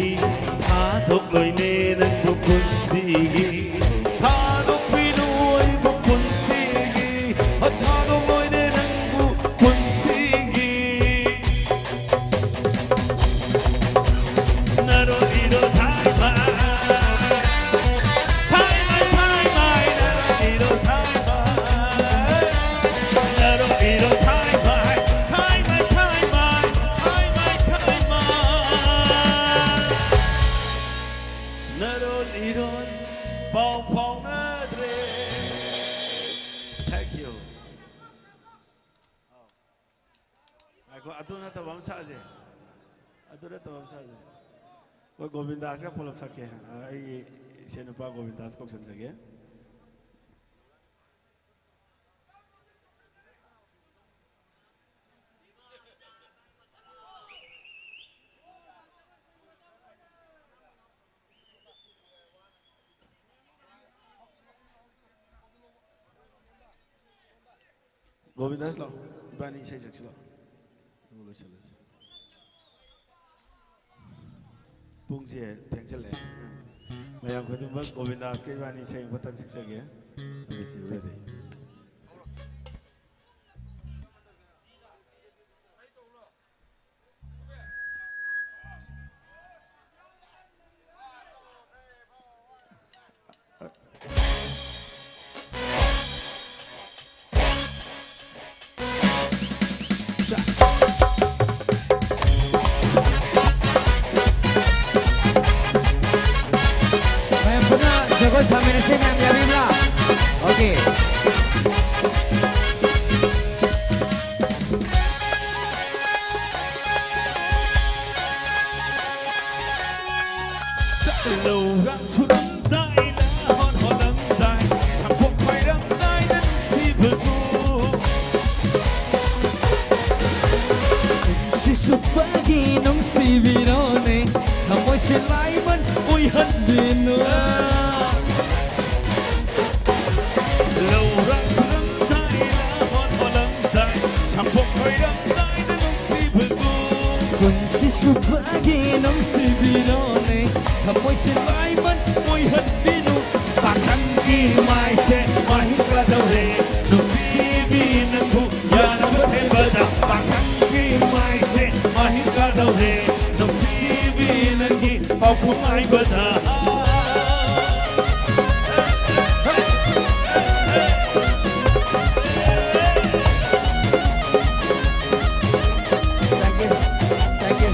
ꯊꯥꯗꯣꯛꯂꯣꯏꯅꯦ ꯅꯪꯕꯨ ꯄꯨꯟꯁꯤꯒꯤ꯫ ꯊꯥꯗꯣꯛꯄꯤꯅꯨ ꯑꯩꯕꯨ ꯄꯨꯟꯁꯤꯒꯤ, ꯊꯥꯗꯣꯛꯂꯣꯏꯅꯦ ꯅꯪꯕꯨ ꯄꯨꯟꯁꯤꯒꯤ꯫ ꯅꯔꯣꯜ ꯏꯔꯣꯜ ꯊꯥꯏꯃ꯫ ꯊꯥꯏꯃ, ꯊꯥꯏꯃ, ꯅꯔꯣꯜ ꯏꯔꯣꯜ ꯊꯥꯏꯃ꯫ ꯅꯔꯣꯜ ꯏꯔꯣꯜ ꯊꯥꯏꯃ꯫ ꯊꯥꯏꯃ, ꯊꯥꯏꯃ, ꯊꯥꯏꯃ, ꯊꯥꯏꯃ꯫ ꯅꯔꯣꯜ ꯏꯔꯣꯜ ꯄꯥꯎ ꯐꯥꯎꯅꯗ꯭ꯔꯦ꯫ Thank you. ꯉꯥꯏꯈꯣ, ꯑꯗꯨ ꯅꯠꯇꯕ ꯑꯃ ꯁꯛꯑꯁꯦ꯫ ꯑꯗꯨ ꯅꯠꯇꯕ ꯑꯃ ꯁꯛꯑꯁꯦ꯫ ꯍꯣꯏ, ꯒꯣꯕꯤꯟꯗꯥꯁꯀ ꯄꯨꯂꯞ ꯁꯛꯀꯦ꯫ ꯑꯩꯒꯤ ꯏꯆꯦ ꯅꯨꯄꯥ ꯒꯣꯕꯤꯟꯗꯥꯁ ꯀꯧꯁꯟꯖꯒꯦ꯫ ꯒꯣꯕꯤꯟꯗꯥꯁ ꯂꯥꯛꯑꯣ, ꯏꯕꯥꯅꯤ ꯏꯁꯩ ꯁꯛꯁꯤ ꯂꯥꯛꯑꯣ꯫ ꯑꯗꯨꯒ ꯂꯣꯏꯁꯤꯜꯂꯁꯤ꯫ ꯄꯨꯡꯁꯦ ꯊꯦꯡꯖꯜꯂꯛꯑꯦ꯫ ꯃꯌꯥꯝ ꯈꯨꯗꯤꯡꯃꯛ ꯒꯣꯕꯤꯟꯗꯥꯁꯀ ꯏꯕꯥꯅꯤ ꯏꯁꯩ ꯑꯃꯈꯛꯇꯪ ꯁꯛꯆꯒꯦ꯫ ꯑꯗꯨꯒ ꯁꯤ ready꯫ ꯃꯌꯥꯝ ꯄꯨꯟꯅ ꯖꯒꯣꯏ ꯁꯥꯃꯤꯟꯅꯁꯦ ꯃꯌꯥꯝ, ꯌꯥꯕꯤꯕ꯭ꯔꯥ? ꯑꯣꯀꯦ꯫ ꯂꯧꯔꯥꯡ ꯁꯨꯔꯝꯗꯥꯏ, ꯂꯥꯍꯣꯟ ꯍꯣꯜꯂꯝꯗꯥꯏ, ꯁꯪꯐꯣꯡ ꯈꯣꯏꯔꯝꯗꯥꯏꯗ ꯅꯨꯡꯁꯤꯕꯗꯣ꯫ ꯄꯨꯟꯁꯤ ꯆꯨꯞꯄꯒꯤ ꯅꯨꯡꯁꯤꯕꯤꯔꯣꯅꯦ, ꯊꯃꯣꯏꯁꯦ ꯂꯥꯏꯃꯟ ꯑꯣꯏꯍꯟꯕꯤꯅꯨ꯫ ꯂꯧꯔꯥꯡ ꯁꯨꯔꯝꯗꯥꯏ, ꯂꯥꯍꯣꯟ ꯍꯣꯜꯂꯝꯗꯥꯏ, ꯁꯪꯐꯣꯡ ꯈꯣꯏꯔꯝꯗꯥꯏꯗ ꯅꯨꯡꯁꯤꯕꯗꯣ꯫ ꯄꯨꯟꯁꯤ ꯆꯨꯞꯄꯒꯤ ꯅꯨꯡꯁꯤꯕꯤꯔꯣꯅꯦ, ꯊꯃꯣꯏꯁꯦ ꯂꯥꯏꯃꯟ ꯑꯣꯏꯍꯟꯕꯤꯅꯨ꯫ ꯄꯥꯈꯪꯒꯤ ꯃꯥꯏꯁꯦ ꯃꯍꯤꯡ ꯀꯥꯗꯧꯔꯦ, ꯅꯨꯡꯁꯤꯕꯤ ꯅꯪꯕꯨ ꯌꯥꯅꯕ ꯊꯦꯝꯕꯗ꯫ ꯄꯥꯈꯪꯒꯤ ꯃꯥꯏꯁꯦ ꯃꯍꯤꯡ ꯀꯥꯗꯧꯔꯦ, ꯅꯨꯡꯁꯤꯕꯤ ꯅꯪꯒꯤ ꯄꯥꯎꯈꯨꯝ ꯉꯥꯏꯕꯗ꯫ Thank you. Thank you.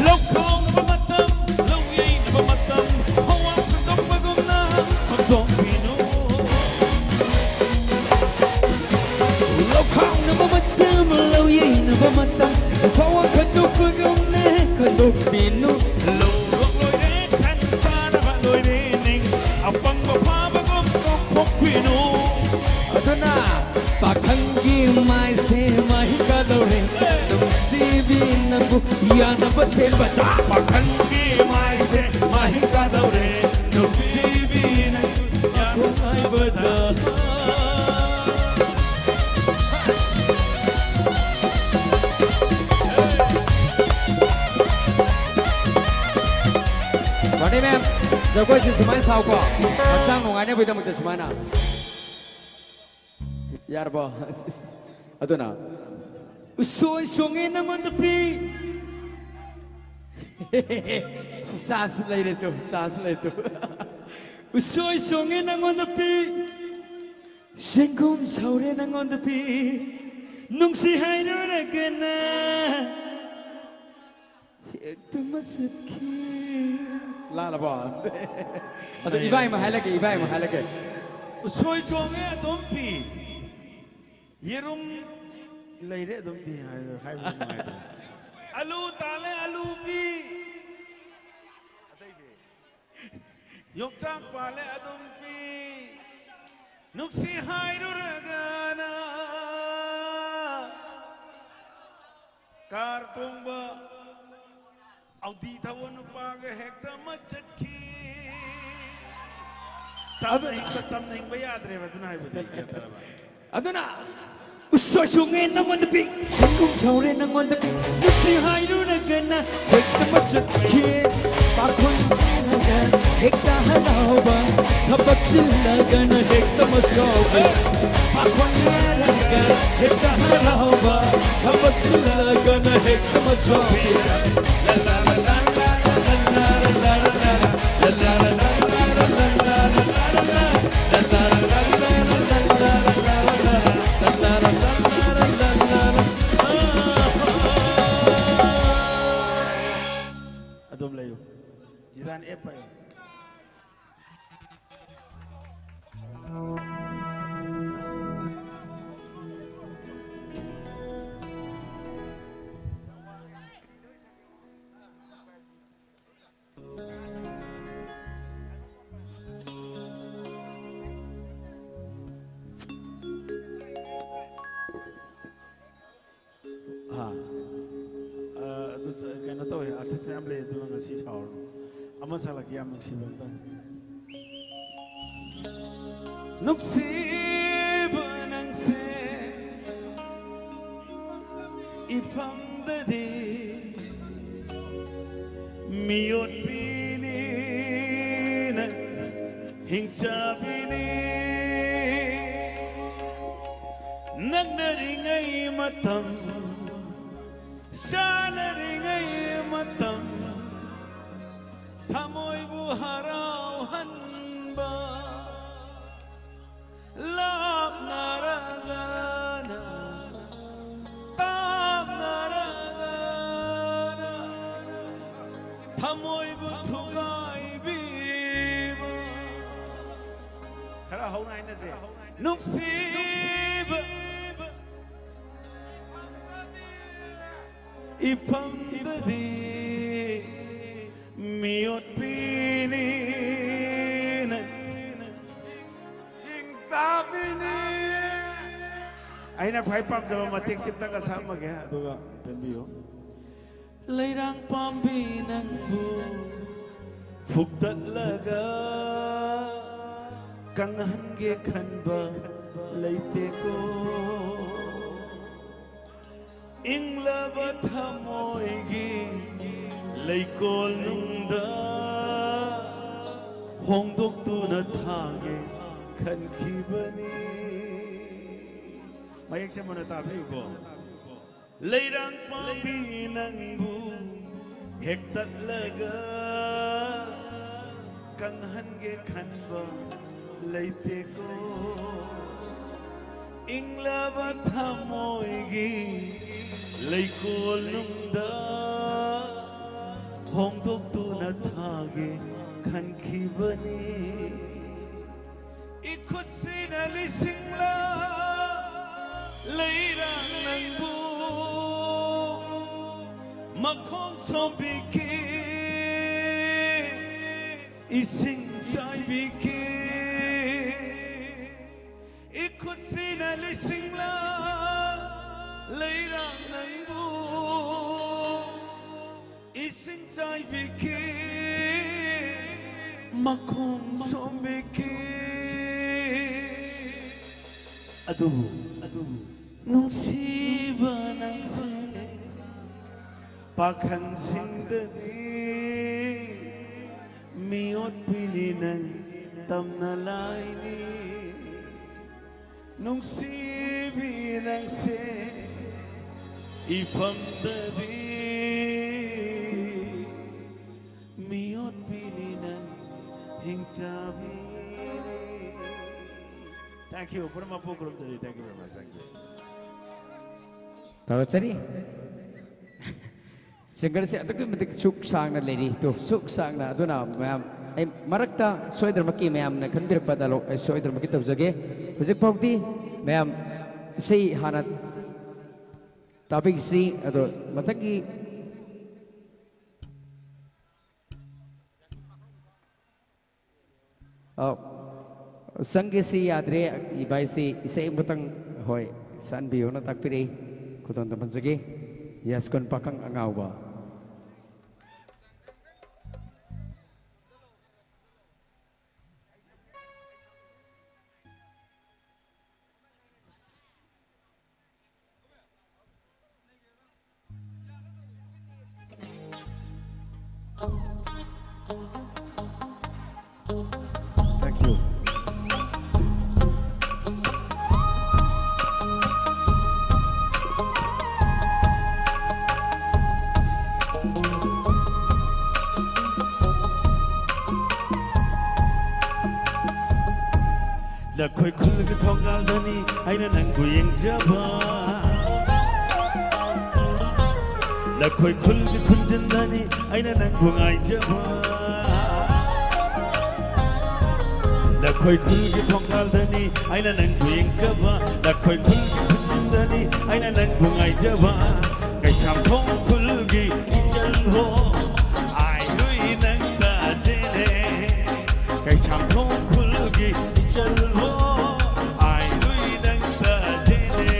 ꯂꯧ ꯈꯥꯎꯅꯕ ꯃꯇꯝ, ꯂꯧ ꯌꯩꯅꯕ ꯃꯇꯝ, ꯍꯋꯥ ꯈꯟꯗꯣꯛꯄꯒꯨꯝꯅ ꯈꯟꯗꯣꯛꯄꯤꯅꯨ꯫ ꯂꯧ ꯈꯥꯎꯅꯕ ꯃꯇꯝ, ꯂꯧ ꯌꯩꯅꯕ ꯃꯇꯝ, ꯍꯋꯥ ꯈꯟꯗꯣꯛꯄꯒꯨꯝꯅ ꯈꯟꯗꯣꯛꯄꯤꯅꯨ꯫ ꯂꯧꯔꯣꯛ ꯂꯣꯏꯔꯦ, ꯈꯟ ꯆꯥꯅꯕ ꯂꯣꯏꯔꯦ, ꯅꯤꯡ ꯑꯄꯪꯕ ꯐꯥꯕꯒꯨꯝ ꯇꯣꯛꯊꯣꯛꯄꯤꯅꯨ꯫ ꯑꯗꯨꯅ ꯄꯥꯈꯪꯒꯤ ꯃꯥꯏꯁꯦ ꯃꯍꯤꯡ ꯀꯥꯗꯧꯔꯦ, ꯅꯨꯡꯁꯤꯕꯤ ꯅꯪꯕꯨ ꯌꯥꯅꯕ ꯊꯦꯝꯕꯗ꯫ ꯄꯥꯈꯪꯒꯤ ꯃꯥꯏꯁꯦ ꯃꯍꯤꯡ ꯀꯥꯗꯧꯔꯦ, ꯅꯨꯡꯁꯤꯕꯤ ꯅꯪꯕꯨ ꯌꯥꯅꯕ ꯉꯥꯏꯕꯗ꯫ ꯐꯅꯤ, ꯃꯦꯝ꯫ ꯖꯒꯣꯏꯁꯤ ꯁꯨꯃꯥꯏꯅ ꯁꯥꯎꯀꯣ, ꯍꯛꯆꯥꯡ ꯅꯨꯡꯉꯥꯏꯅꯕꯒꯤꯗꯃꯛꯇ ꯁꯨꯃꯥꯏꯅ꯫ ꯌꯥꯔꯕꯣ? ꯑꯗꯨꯅ, ꯎꯁꯣꯏ ꯁꯣꯡꯉꯦ ꯅꯪꯉꯣꯟꯗ ꯄꯤ꯫ ꯁꯤ ꯆꯥꯟꯁ ꯂꯩꯔꯦ ꯇꯨ, ꯆꯥꯟꯁ ꯂꯩꯔꯦ ꯇꯨ꯫ ꯎꯁꯣꯏ ꯁꯣꯡꯉꯦ ꯅꯪꯉꯣꯟꯗ ꯄꯤ꯫ ꯆꯦꯡꯒꯨꯝ ꯁꯧꯔꯦ ꯅꯪꯉꯣꯟꯗ ꯄꯤ꯫ ꯅꯨꯡꯁꯤ ꯍꯥꯏꯔꯨꯔꯒꯅ ꯍꯦꯛꯇ ꯃꯆꯠꯈꯤ꯫ ꯂꯥꯜꯂꯕꯣ? ꯑꯗꯣ ꯏꯕꯥꯏ ꯑꯃ ꯍꯥꯏꯂꯛꯀꯦ, ꯏꯕꯥꯏ ꯑꯃ ꯍꯥꯏꯂꯛꯀꯦ꯫ ꯎꯁꯣꯏ ꯆꯣꯡꯉꯦ ꯑꯗꯨꯝ ꯄꯤ꯫ ꯌꯦꯔꯨꯝ ꯂꯩꯔꯦ ꯑꯗꯨꯝ ꯄꯤ ꯍꯥꯏꯗꯣ ꯍꯥꯏꯕ ꯅꯨꯡꯉꯥꯏꯇ꯭ꯔꯣ? ꯑꯂꯨ ꯇꯥꯜꯂꯦ ꯑꯂꯨ ꯄꯤ꯫ ꯑꯇꯩꯗꯤ? ꯌꯣꯡꯆꯥꯛ ꯄꯥꯜꯂꯦ ꯑꯗꯨꯝ ꯄꯤ꯫ ꯅꯨꯡꯁꯤ ꯍꯥꯏꯔꯨꯔꯒꯅ ꯀꯥꯔ ꯇꯣꯡꯕ ꯑꯧꯗꯤ ꯊꯧꯕ ꯅꯨꯄꯥꯒ ꯍꯦꯛꯇ ꯃꯆꯠꯈꯤ꯫ ꯆꯝꯅ ꯑꯗꯨꯅ ꯍꯤꯡꯕ, ꯆꯝꯅ ꯍꯤꯡꯕ ꯌꯥꯗ꯭ꯔꯦꯕ꯫ ꯑꯗꯨꯅ ꯍꯥꯏꯕꯗꯤ ꯒ꯭ꯌꯥꯟ ꯇꯥꯔꯕ? ꯑꯗꯨꯅ ꯎꯁꯣꯏ ꯁꯨꯡꯉꯦ ꯅꯪꯉꯣꯟꯗ ꯄꯤ꯫ ꯁꯛꯈꯨꯝ ꯁꯧꯔꯦ ꯅꯪꯉꯣꯟꯗ ꯄꯤ꯫ ꯅꯨꯡꯁꯤ ꯍꯥꯏꯔꯨꯔꯒꯅ ꯍꯦꯛꯇ ꯃꯆꯠꯈꯤ꯫ ꯄꯥꯈꯣꯟ ꯍꯥꯏꯔꯒ ꯍꯦꯛꯇ ꯍꯔꯥꯎꯕ꯫ ꯊꯕꯛ ꯆꯤꯜꯂꯒꯅ ꯍꯦꯛꯇ ꯃꯁꯥꯎꯕ꯫ ꯄꯥꯈꯣꯟ ꯍꯥꯏꯔꯒ ꯍꯦꯛꯇ ꯍꯔꯥꯎꯕ꯫ ꯊꯕꯛ ꯆꯤꯜꯂꯒꯅ ꯍꯦꯛꯇ ꯃꯁꯥꯎꯕ꯫ ꯑꯗꯨꯝ ꯂꯩꯌꯨ꯫ ꯖꯤꯗꯥꯟ ꯑꯦꯞ ꯄꯥꯏꯌꯨ꯫ ꯍꯥ꯫ ꯑ, ꯑꯗꯨ ꯆ-, ꯀꯩꯅꯣ ꯇꯧꯋꯦ, ꯑꯥꯔꯇꯤꯁ ꯃꯌꯥꯝ ꯂꯩ, ꯑꯗꯨꯅ ꯉꯁꯤ ꯁꯥꯎꯔꯅꯨ꯫ ꯑꯃ ꯁꯥꯂꯛꯀꯦ, ꯌꯥꯝ ꯅꯨꯡꯁꯤꯕ ꯑꯝꯇꯪ꯫ ꯅꯨꯡꯁꯤꯕ ꯅꯪꯁꯦ ꯏꯐꯝꯗꯗꯤ ꯃꯤꯑꯣꯠꯄꯤꯅꯤ ꯅꯪ ꯍꯤꯡꯆꯥꯕꯤꯅꯤ꯫ ꯅꯛꯅꯔꯤꯉꯩ ꯃꯇꯝ, ꯆꯥꯟꯅꯔꯤꯉꯩ ꯃꯇꯝ, ꯊꯃꯣꯏꯕꯨ ꯍꯔꯥꯎꯍꯟꯕ꯫ ꯂꯥꯞꯅꯔꯒꯅ ꯊꯃꯣꯏꯕꯨ ꯊꯨꯒꯥꯏꯕꯤꯕ꯫ ꯈꯔ ꯍꯧꯅ ꯍꯥꯏꯅꯁꯦ꯫ ꯅꯨꯡꯁꯤꯕ ꯏꯐꯝꯗꯗꯤ ꯃꯤꯑꯣꯠꯄꯤꯅꯤꯅ ꯍꯤꯡꯆꯥꯕꯤꯅꯤ꯫ ꯑꯩꯅ ꯈ꯭ꯋꯥꯏ ꯄꯥꯝꯖꯕ ꯃꯇꯦꯛꯁꯤꯝꯇꯪꯒ ꯁꯛꯑꯝꯃꯒꯦ, ꯑꯗꯨꯒ ꯄꯦꯟꯕꯤꯌꯨ꯫ ꯂꯩꯔꯥꯡ ꯄꯥꯝꯕꯤ ꯅꯪꯕꯨ ꯐꯨꯛꯇꯠꯂꯒ ꯀꯪꯍꯟꯒꯦ ꯈꯟꯕ ꯂꯩꯇꯦꯀꯣ꯫ ꯏꯪꯂꯕ ꯊꯃꯣꯏꯒꯤ ꯂꯩꯀꯣꯜꯅꯨꯡꯗ ꯍꯣꯡꯗꯣꯛꯇꯨꯅ ꯊꯥꯒꯦ ꯈꯟꯈꯤꯕꯅꯤ꯫ ꯃꯌꯦꯛ ꯁꯦꯡꯅ ꯇꯥꯕꯤꯌꯨꯀꯣ꯫ ꯂꯩꯔꯥꯡ ꯄꯥꯝꯕꯤ ꯅꯪꯕꯨ ꯍꯦꯛꯇꯠꯂꯒ ꯀꯪꯍꯟꯒꯦ ꯈꯟꯕ ꯂꯩꯇꯦꯀꯣ꯫ ꯏꯪꯂꯕ ꯊꯃꯣꯏꯒꯤ ꯂꯩꯀꯣꯜꯅꯨꯡꯗ ꯍꯣꯡꯗꯣꯛꯇꯨꯅ ꯊꯥꯒꯦ ꯈꯟꯈꯤꯕꯅꯤ꯫ ꯏꯈꯨꯠꯁꯤꯅ ꯂꯤꯁꯤꯡꯂꯥ ꯂꯩꯔꯥꯡ ꯅꯪꯕꯨ ꯃꯈꯣꯡ ꯁꯣꯝꯕꯤꯈꯤ, ꯏꯁꯤꯡ ꯆꯥꯏꯕꯤꯈꯤ꯫ ꯏꯈꯨꯠꯁꯤꯅ ꯂꯤꯁꯤꯡꯂꯥ ꯂꯩꯔꯥꯡ ꯅꯪꯕꯨ ꯏꯁꯤꯡ ꯆꯥꯏꯕꯤꯈꯤ, ꯃꯈꯣꯡ ꯁꯣꯝꯕꯤꯈꯤ꯫ ꯑꯗꯨꯕꯨ, ꯑꯗꯨꯕꯨ ꯅꯨꯡꯁꯤꯕ ꯅꯪꯁꯦ ꯄꯥꯈꯪꯁꯤꯡꯗꯗꯤ ꯃꯤꯑꯣꯠꯄꯤꯅꯤ ꯅꯪ ꯇꯝꯅ ꯂꯥꯏꯅꯤ꯫ ꯅꯨꯡꯁꯤꯕꯤ ꯅꯪꯁꯦ ꯏꯐꯝꯗꯗꯤ ꯃꯤꯑꯣꯠꯄꯤꯅꯤ ꯅꯪ ꯍꯤꯡꯆꯥꯕꯤꯅꯤ꯫ Thank you. ꯄꯨꯝꯅꯃꯛꯄꯨ ꯈꯨꯔꯨꯝꯖꯔꯤ꯫ Thank you very much. Thank you. ꯇꯧꯔꯛꯆꯔꯤ꯫ ꯁꯤꯡꯒꯔꯁꯦ ꯑꯗꯨꯛꯀꯤ ꯃꯇꯤꯛ ꯁꯨꯛ ꯁꯥꯡꯅ ꯂꯩꯔꯤ꯫ ꯇꯨ, ꯁꯨꯛ ꯁꯥꯡꯅ꯫ ꯑꯗꯨꯅ ꯃꯌꯥꯝ, ꯑꯩ ꯃꯔꯛꯇ ꯁꯣꯏꯗꯅꯃꯛꯀꯤ ꯃꯌꯥꯝꯅ ꯈꯟꯕꯤꯔꯛꯄ ꯗꯥꯏꯂꯣꯛ ꯑꯩ ꯁꯣꯏꯗꯅꯃꯛꯀꯤ ꯇꯧꯖꯒꯦ꯫ ꯍꯧꯖꯤꯛ ꯐꯥꯎꯗꯤ ꯃꯌꯥꯝ ꯏꯁꯩ ꯍꯥꯟꯅ ꯇꯥꯕꯤꯈꯤꯁꯤ꯫ ꯑꯗꯣ ꯃꯊꯪꯒꯤ ꯑ, ꯆꯪꯒꯦꯁꯤ ꯌꯥꯗ꯭ꯔꯦ, ꯏꯕꯥꯏꯁꯤ ꯏꯁꯩ ꯑꯃꯇꯪ, ꯍꯣꯏ, ꯁꯛꯍꯟꯕꯤꯌꯣꯅ ꯇꯥꯛꯄꯤꯔꯛꯏ꯫ ꯈꯨꯗꯣꯜ ꯇꯝꯍꯟꯖꯒꯦ꯫ ꯌꯥꯏꯁ꯭ꯀꯨꯜ ꯄꯥꯈꯪ ꯑꯉꯥꯎꯕ꯫ Thank you. ꯂꯈꯣꯏ ꯈꯨꯜꯒꯤ ꯊꯣꯡꯒꯥꯜꯗꯅꯤ ꯑꯩꯅ ꯅꯪꯕꯨ ꯌꯦꯡꯖꯕ꯫ ꯂꯈꯣꯏ ꯈꯨꯜꯒꯤ ꯈꯨꯟꯖꯤꯟꯗꯅꯤ ꯑꯩꯅ ꯅꯪꯕꯨ ꯉꯥꯏꯖꯕ꯫ ꯂꯈꯣꯏ ꯈꯨꯜꯒꯤ ꯊꯣꯡꯒꯥꯜꯗꯅꯤ ꯑꯩꯅ ꯅꯪꯕꯨ ꯌꯦꯡꯖꯕ꯫ ꯂꯈꯣꯏ ꯈꯨꯜꯒꯤ ꯈꯨꯟꯖꯤꯟꯗꯅꯤ ꯑꯩꯅ ꯅꯪꯕꯨ ꯉꯥꯏꯖꯕ꯫ ꯀꯩꯁꯥꯝꯊꯣꯡ ꯈꯨꯜꯒꯤ ꯏꯆꯜ ꯍꯣ, ꯑꯥꯏ ꯂꯨꯏ ꯅꯪ ꯇꯥꯖꯦꯅꯦ꯫ ꯀꯩꯁꯥꯝꯊꯣꯡ ꯈꯨꯜꯒꯤ ꯏꯆꯜ ꯍꯣ, ꯑꯥꯏ ꯂꯨꯏ ꯅꯪ ꯇꯥꯖꯦꯅꯦ꯫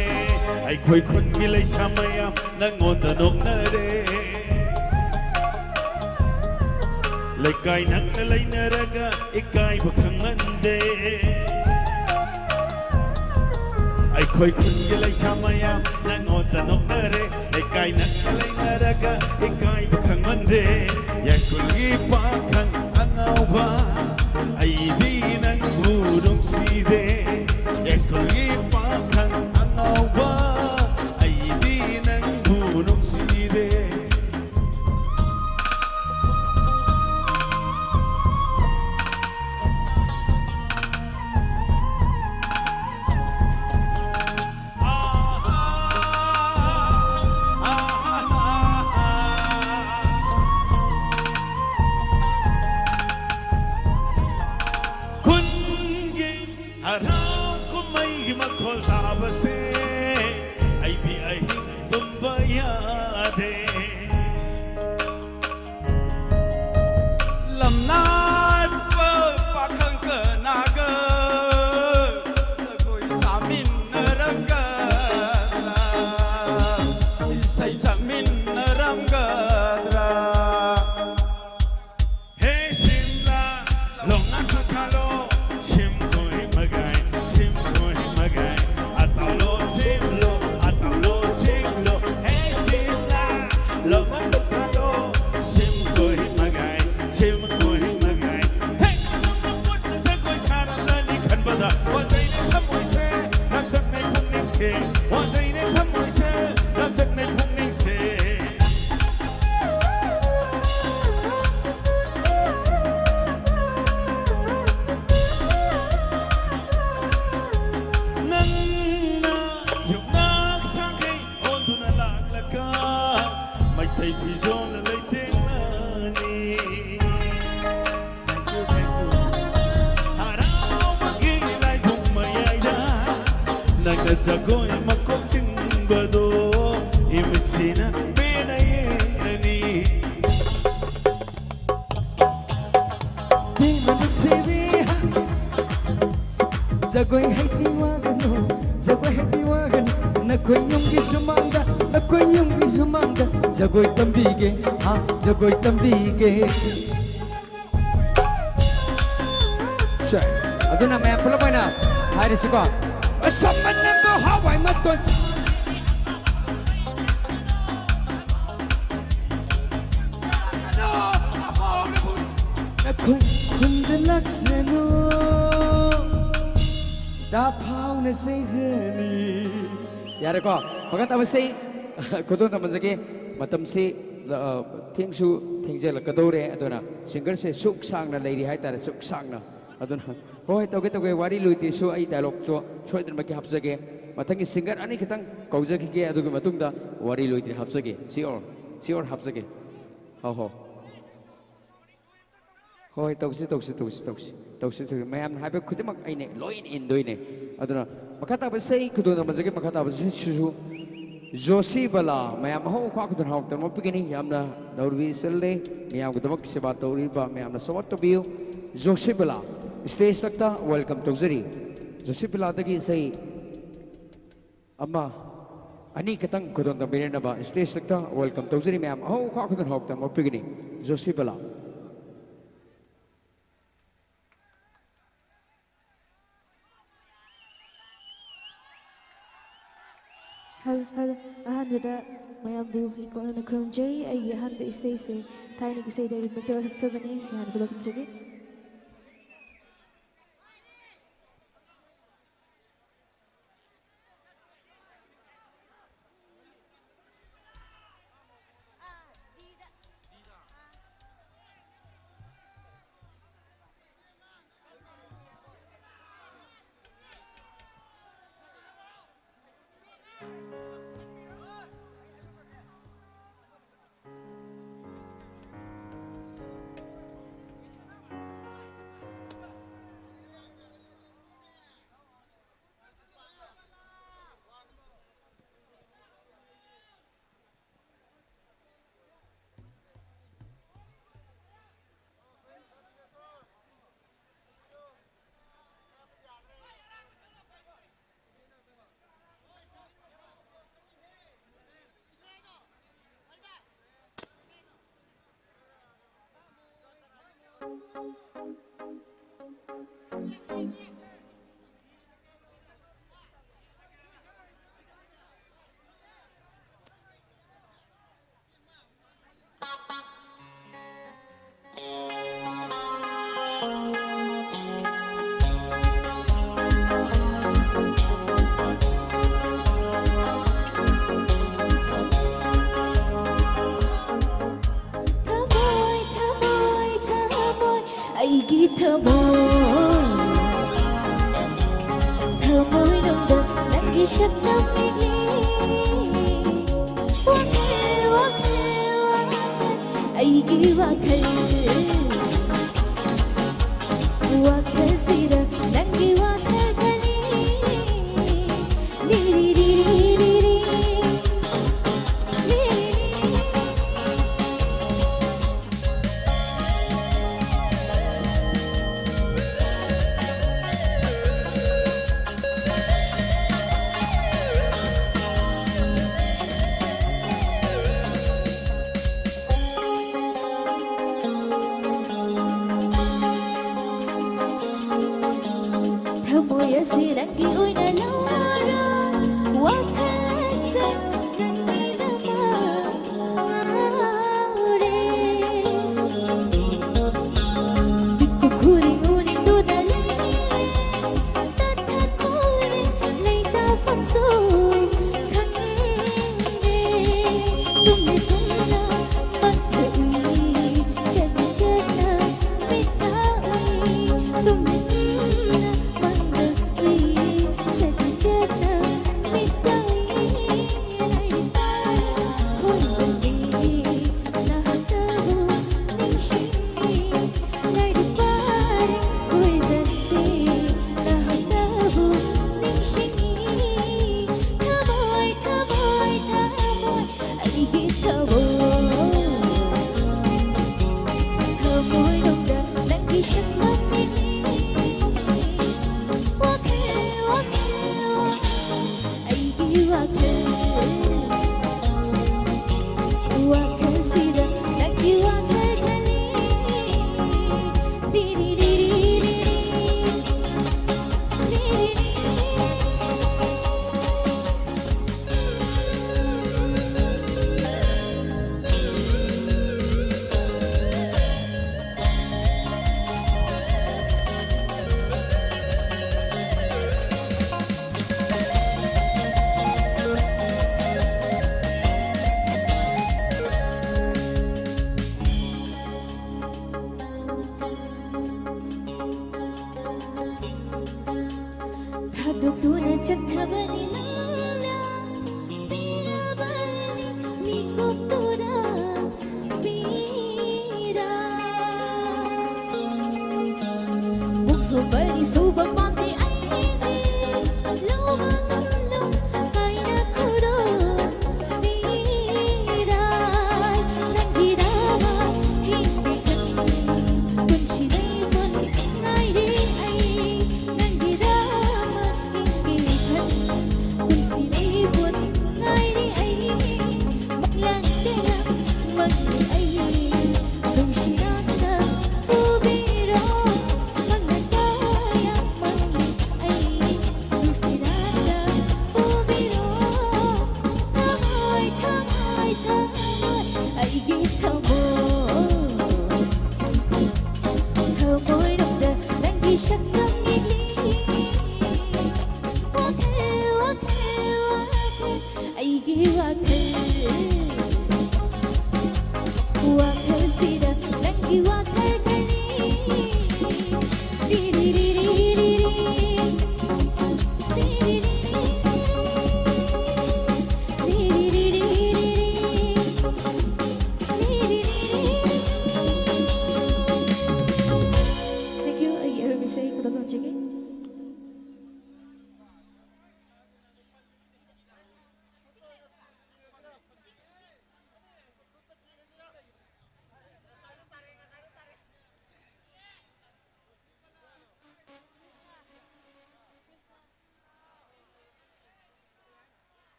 ꯑꯩꯈꯣꯏ ꯈꯨꯟꯒꯤ ꯂꯩꯁꯥ ꯃꯌꯥꯝ ꯅꯪꯉꯣꯟꯗ ꯅꯣꯛꯅꯔꯦ꯫ ꯂꯩꯀꯥꯏ ꯅꯛꯅ ꯂꯩꯅꯔꯒ ꯏꯀꯥꯏꯕ ꯈꯪꯍꯟꯗꯦ꯫ ꯑꯩꯈꯣꯏ ꯈꯨꯟꯒꯤ ꯂꯩꯁꯥ ꯃꯌꯥꯝ ꯅꯪꯉꯣꯟꯗ ꯅꯣꯛꯅꯔꯦ꯫ ꯂꯩꯀꯥꯏ ꯅꯛꯅ ꯂꯩꯅꯔꯒ ꯏꯀꯥꯏꯕ ꯈꯪꯍꯟꯗꯦ꯫ ꯌꯥꯏꯁ꯭ꯀꯨꯜꯒꯤ ꯄꯥꯈꯪ ꯑꯉꯥꯎꯕ, ꯑꯩꯗꯤ ꯅꯪꯕꯨ ꯅꯨꯡꯁꯤꯗꯦ꯫ ꯌꯥꯏꯁ꯭ꯀꯨꯜꯒꯤ ꯄꯥꯈꯪ ꯑꯉꯥꯎꯕ, ꯑꯩꯗꯤ ꯅꯪꯕꯨ ꯅꯨꯡꯁꯤꯗꯦ꯫ ꯂꯝꯅꯥꯏꯕ ꯄꯥꯈꯪ ꯀꯅꯥꯒ ꯖꯒꯣꯏ ꯁꯥꯃꯤꯟꯅꯔꯝꯒꯗ꯭ꯔꯥ? ꯏꯁꯩ ꯁꯛꯃꯤꯟꯅꯔꯝꯒꯗ꯭ꯔꯥ? ꯍꯦ ꯁꯤꯝꯂꯥ, ꯂꯣꯛꯅ ꯈꯨꯊꯥꯂꯣ, ꯁꯤꯝ ꯈꯣꯏ ꯃꯒꯥꯏ, ꯁꯤꯝ ꯈꯣꯏ ꯃꯒꯥꯏ, ꯑꯇꯥꯎꯂꯣ ꯁꯤꯝꯂꯣ, ꯑꯇꯥꯎꯂꯣ ꯁꯤꯝꯂꯣ, ꯍꯦ ꯁꯤꯝꯂꯥ, ꯂꯣꯛꯅ ꯈꯨꯊꯥꯂꯣ, ꯁꯤꯝ ꯈꯣꯏ ꯃꯒꯥꯏ, ꯁꯤꯝ ꯈꯣꯏ ꯃꯒꯥꯏ, ꯍꯦ! ꯅꯪꯅ ꯄꯨꯟꯅ ꯖꯒꯣꯏ ꯁꯥꯔꯝꯂꯅꯤ ꯈꯟꯕꯗ ꯋꯥꯖꯩꯅꯦ ꯊꯃꯣꯏꯁꯦ, ꯂꯥꯡꯇꯛꯅꯩ ꯄꯨꯛꯅꯤꯡꯁꯦ, ꯋꯥꯖꯩꯅꯦ ꯊꯃꯣꯏꯁꯦ, ꯂꯥꯡꯇꯛꯅꯩ ꯄꯨꯛꯅꯤꯡꯁꯦ꯫ ꯅꯪꯅ ꯌꯨꯝꯅꯥꯛ ꯁꯥꯒꯩ ꯑꯣꯟꯗꯨꯅ ꯂꯥꯛꯂꯒ ꯃꯩꯇꯩ ꯐꯤꯖꯣꯜ ꯂꯩꯇꯦꯡꯂꯅꯤ꯫ ꯍꯔꯥꯎꯕꯒꯤ ꯂꯥꯏꯕꯨꯡ ꯃꯌꯥꯏꯗ ꯅꯪꯅ ꯖꯒꯣꯏ ꯃꯀꯣꯛ ꯆꯤꯡꯕꯗꯣ ꯏꯃꯤꯠꯁꯤꯅ ꯄꯦꯟꯅ ꯌꯦꯡꯂꯅꯤ꯫ ꯇꯦꯡꯕ ꯅꯨꯡꯁꯤꯕꯤ, ꯖꯒꯣꯏ ꯍꯩꯕꯤ ꯋꯥꯒꯅꯨ, ꯖꯒꯣꯏ ꯍꯩꯕꯤ ꯋꯥꯒꯅꯨ꯫ ꯅꯈꯣꯏ ꯌꯨꯝꯒꯤ ꯁꯨꯃꯥꯡꯗ, ꯅꯈꯣꯏ ꯌꯨꯝꯒꯤ ꯁꯨꯃꯥꯡꯗ ꯖꯒꯣꯏ ꯇꯝꯕꯤꯒꯦ, ꯍꯥ, ꯖꯒꯣꯏ ꯇꯝꯕꯤꯒꯦ꯫ ꯁꯦ, ꯑꯗꯨꯅ ꯃꯌꯥꯝ ꯄꯨꯂꯞ ꯑꯣꯏꯅ ꯍꯥꯏꯔꯁꯤꯀꯣ꯫ ꯑꯁꯝꯕ ꯅꯪꯕꯨ ꯍꯋꯥꯏ ꯃꯇꯣꯟ ꯅꯈꯣꯏ ꯈꯨꯟꯗ ꯂꯥꯛꯁꯅꯨ, ꯇꯥꯐꯥꯎꯅ ꯁꯩꯖꯅꯤ꯫ ꯌꯥꯔꯦꯀꯣ? ꯃꯈꯥ ꯇꯥꯕꯁꯤ ꯈꯨꯗꯣꯜ ꯇꯝꯖꯒꯦ꯫ ꯃꯇꯝꯁꯤ, ꯑ, ꯊꯦꯡꯁꯨ ꯊꯦꯡꯖꯜꯂꯛꯀꯗꯧꯔꯦ꯫ ꯑꯗꯨꯅ ꯁꯤꯡꯒꯔꯁꯦ ꯁꯨꯛ ꯁꯥꯡꯅ ꯂꯩꯔꯤ ꯍꯥꯏꯇꯥꯔꯦ, ꯁꯨꯛ ꯁꯥꯡꯅ꯫ ꯑꯗꯨꯅ, ꯍꯣꯏ, ꯇꯧꯒꯦ, ꯇꯧꯒꯦ꯫ ꯋꯥꯔꯤ ꯂꯣꯏꯗ꯭ꯔꯤꯁꯨ ꯑꯩ ꯗꯥꯏꯂꯣꯛꯁꯨ ꯁꯣꯏꯗꯅꯃꯛꯀꯤ ꯍꯥꯞꯆꯒꯦ꯫ ꯃꯊꯪꯒꯤ ꯁꯤꯡꯒꯔ ꯑꯅꯤ ꯈꯤꯇꯪ ꯀꯧꯖꯈꯤꯒꯦ, ꯑꯗꯨꯒꯤ ꯃꯇꯨꯡꯗ ꯋꯥꯔꯤ ꯂꯣꯏꯗ꯭ꯔꯤ ꯍꯥꯞꯆꯒꯦ꯫ Sure, sure ꯍꯥꯞꯆꯒꯦ꯫ ꯍꯣ, ꯍꯣ꯫ ꯍꯣꯏ, ꯇꯧꯁꯤ, ꯇꯧꯁꯤ, ꯇꯧꯁꯤ, ꯇꯧꯁꯤ, ꯇꯧꯁꯤ, ꯇꯧꯁꯤ꯫ ꯃꯌꯥꯝꯅ ꯍꯥꯏꯕ ꯈꯨꯗꯤꯡꯃꯛ ꯑꯩꯅ ꯂꯣꯏꯅ ꯏꯟꯗꯣꯏꯅꯦ꯫ ꯑꯗꯨꯅ ꯃꯈꯥ ꯇꯥꯕ ꯏꯁꯩ ꯈꯨꯗꯣꯜ ꯇꯝꯖꯒꯦ, ꯃꯈꯥ ꯇꯥꯕ ꯏꯁꯩꯁꯤꯁꯨ ꯖꯣꯁꯤ ꯕꯂꯥ, ꯃꯌꯥꯝ ꯑꯍꯧ ꯈ꯭ꯋꯥ ꯈꯨꯗꯣꯟ ꯍꯥꯎꯇꯅ ꯃꯄꯤꯒꯅꯤ꯫ ꯌꯥꯝꯅ ꯂꯧꯔꯨꯕꯤ ꯆꯜꯂꯦ꯫ ꯃꯌꯥꯝꯒꯤꯗꯃꯛ ꯁꯦꯕꯥ ꯇꯧꯔꯤꯕ ꯃꯌꯥꯝꯅ support ꯇꯧꯕꯤꯌꯨ꯫ ꯖꯣꯁꯤ ꯕꯂꯥ, stage ꯇꯛꯇ welcome ꯇꯧꯖꯔꯤ꯫ ꯖꯣꯁꯤ ꯕꯂꯥꯗꯒꯤ ꯏꯁꯩ ꯑꯃ, ꯑꯅꯤ ꯈꯛꯇꯪ ꯈꯨꯗꯣꯟ ꯇꯝꯕꯤꯔꯅꯕ stage ꯇꯛꯇ welcome ꯇꯧꯖꯔꯤ꯫ ꯃꯌꯥꯝ ꯑꯍꯧ ꯈ꯭ꯋꯥ ꯈꯨꯗꯣꯟ ꯍꯥꯎꯇꯅ ꯃꯄꯤꯒꯅꯤ꯫ ꯖꯣꯁꯤ ꯕꯂꯥ꯫ ꯍꯜ ꯍꯜ ꯑꯍꯥꯟꯕꯗ ꯃꯌꯥꯝꯕꯨ ꯏꯀꯣꯟꯅꯅ ꯈꯨꯔꯨꯝꯖꯩ꯫ ꯑꯩꯒꯤ ꯑꯍꯥꯟꯕ ꯏꯁꯩꯁꯦ ꯊꯥꯏꯅꯒꯤ ꯏꯁꯩꯗ ꯑꯩ ꯃꯩꯇꯩ ꯁꯛꯆꯕꯅꯦ꯫ ꯁꯤ ꯍꯥꯟꯅ ꯈꯨꯗꯣꯜ ꯊꯝꯖꯒꯦ꯫ ꯊꯃꯣꯏ, ꯊꯃꯣꯏ, ꯊꯃꯣꯏ, ꯑꯩꯒꯤ ꯊꯃꯣꯏ꯫ ꯊꯃꯣꯏꯅꯨꯡꯗ ꯅꯪꯒꯤ ꯁꯛꯇꯝ ꯅꯤꯛꯂꯤ꯫ ꯋꯥꯈꯜ, ꯋꯥꯈꯜ, ꯋꯥꯈꯜ, ꯑꯩꯒꯤ ꯋꯥꯈꯜ꯫ ꯋꯥꯈꯜꯁꯤꯗ ꯅꯪꯒꯤ ꯋꯥꯈꯜ ꯈꯜꯂꯤ꯫ ꯂꯤꯔꯤ, ꯂꯤꯔꯤ, ꯂꯤꯔꯤ꯫ ꯅꯪꯒꯤ ꯑꯣꯏꯅ ꯂꯧꯔꯣ, ꯋꯥꯈꯜꯁꯦ ꯅꯪꯒꯤꯗꯃꯛ ꯉꯥꯎꯔꯦ꯫ ꯃꯤꯠꯇ ꯈꯨꯔꯤꯡ ꯎꯅꯤꯡꯗꯨꯅ ꯂꯩꯔꯦ, ꯇꯠꯊꯈꯣꯔꯦ, ꯂꯩꯇꯥꯐꯝꯁꯨ ꯈꯪꯗꯦ꯫ ꯇꯨꯝꯅ ꯇꯨꯝꯅ ꯃꯪꯗ ꯎꯏ, ꯆꯠꯅ ꯆꯠꯅ ꯃꯤꯠꯇ ꯎꯏ꯫ ꯇꯨꯝꯅ ꯇꯨꯝꯅ ꯃꯪꯗ ꯎꯏ, ꯆꯠꯅ ꯆꯠꯅ ꯃꯤꯠꯇ ꯎꯏ꯫ ꯂꯥꯏꯔꯤꯛ ꯄꯥꯔꯦ, ꯈꯣꯏꯖꯒꯦ ꯅꯍꯥꯛꯇꯕꯨ ꯅꯤꯡꯁꯤꯡꯉꯤ꯫ ꯂꯥꯏꯔꯤꯛ ꯄꯥꯔꯦ, ꯈꯣꯏꯖꯒꯦ ꯅꯍꯥꯛꯇꯕꯨ ꯅꯤꯡꯁꯤꯡꯉꯤ꯫ ꯊꯃꯣꯏ, ꯊꯃꯣꯏ, ꯊꯃꯣꯏ, ꯑꯩꯒꯤ ꯊꯃꯣꯏ꯫ ꯊꯃꯣꯏꯅꯨꯡꯗ ꯅꯪꯒꯤ ꯁꯛꯇꯝ ꯌꯦꯡꯂꯤ꯫ ꯋꯥꯈꯜ, ꯋꯥꯈꯜ, ꯋꯥꯈꯜ, ꯑꯩꯒꯤ ꯋꯥꯈꯜ꯫ ꯋꯥꯈꯜꯁꯤꯗ ꯅꯪꯒꯤ ꯋꯥꯈꯜ ꯈꯜꯂꯤ꯫ ꯂꯤꯔꯤ, ꯂꯤꯔꯤ, ꯂꯤꯔꯤ, ꯂꯤꯔꯤ, ꯂꯤꯔꯤ꯫ ꯊꯥꯗꯣꯛꯇꯨꯅ ꯆꯠꯈ꯭ꯔꯕꯅꯤ ꯅꯪꯅ ꯄꯤꯔꯕꯅꯤ ꯃꯤꯀꯨꯞꯇꯨꯗ ꯄꯤꯔꯥ꯫ ꯍꯨꯝꯐꯨ ꯃꯔꯤ ꯁꯨꯕ ꯄꯥꯝꯗꯦ ꯑꯩꯗꯤ ꯂꯧꯕ ꯉꯝꯂꯣꯏ ꯀꯥꯏꯅ ꯈꯨꯗꯣꯡ ꯄꯤꯔꯥꯏ꯫ ꯅꯪꯒꯤꯗꯃꯛ ꯍꯤꯡꯕꯤꯒꯅꯤ ꯄꯨꯟꯁꯤ ꯂꯩꯕꯨꯟ ꯉꯥꯏꯔꯤ ꯑꯩ꯫ ꯅꯪꯒꯤꯗꯃꯛ ꯍꯤꯡꯕꯤꯒꯅꯤ ꯄꯨꯟꯁꯤ ꯂꯩꯕꯨꯟ ꯉꯥꯏꯔꯤ ꯑꯩ꯫ ꯃꯪꯂꯥꯟ ꯀꯌꯥ ꯃꯪꯂꯤ ꯑꯩ ꯅꯨꯡꯁꯤ ꯅꯪꯅ ꯄꯨꯕꯤꯔꯣ꯫ ꯃꯪꯂꯥꯟ ꯀꯌꯥ ꯃꯪ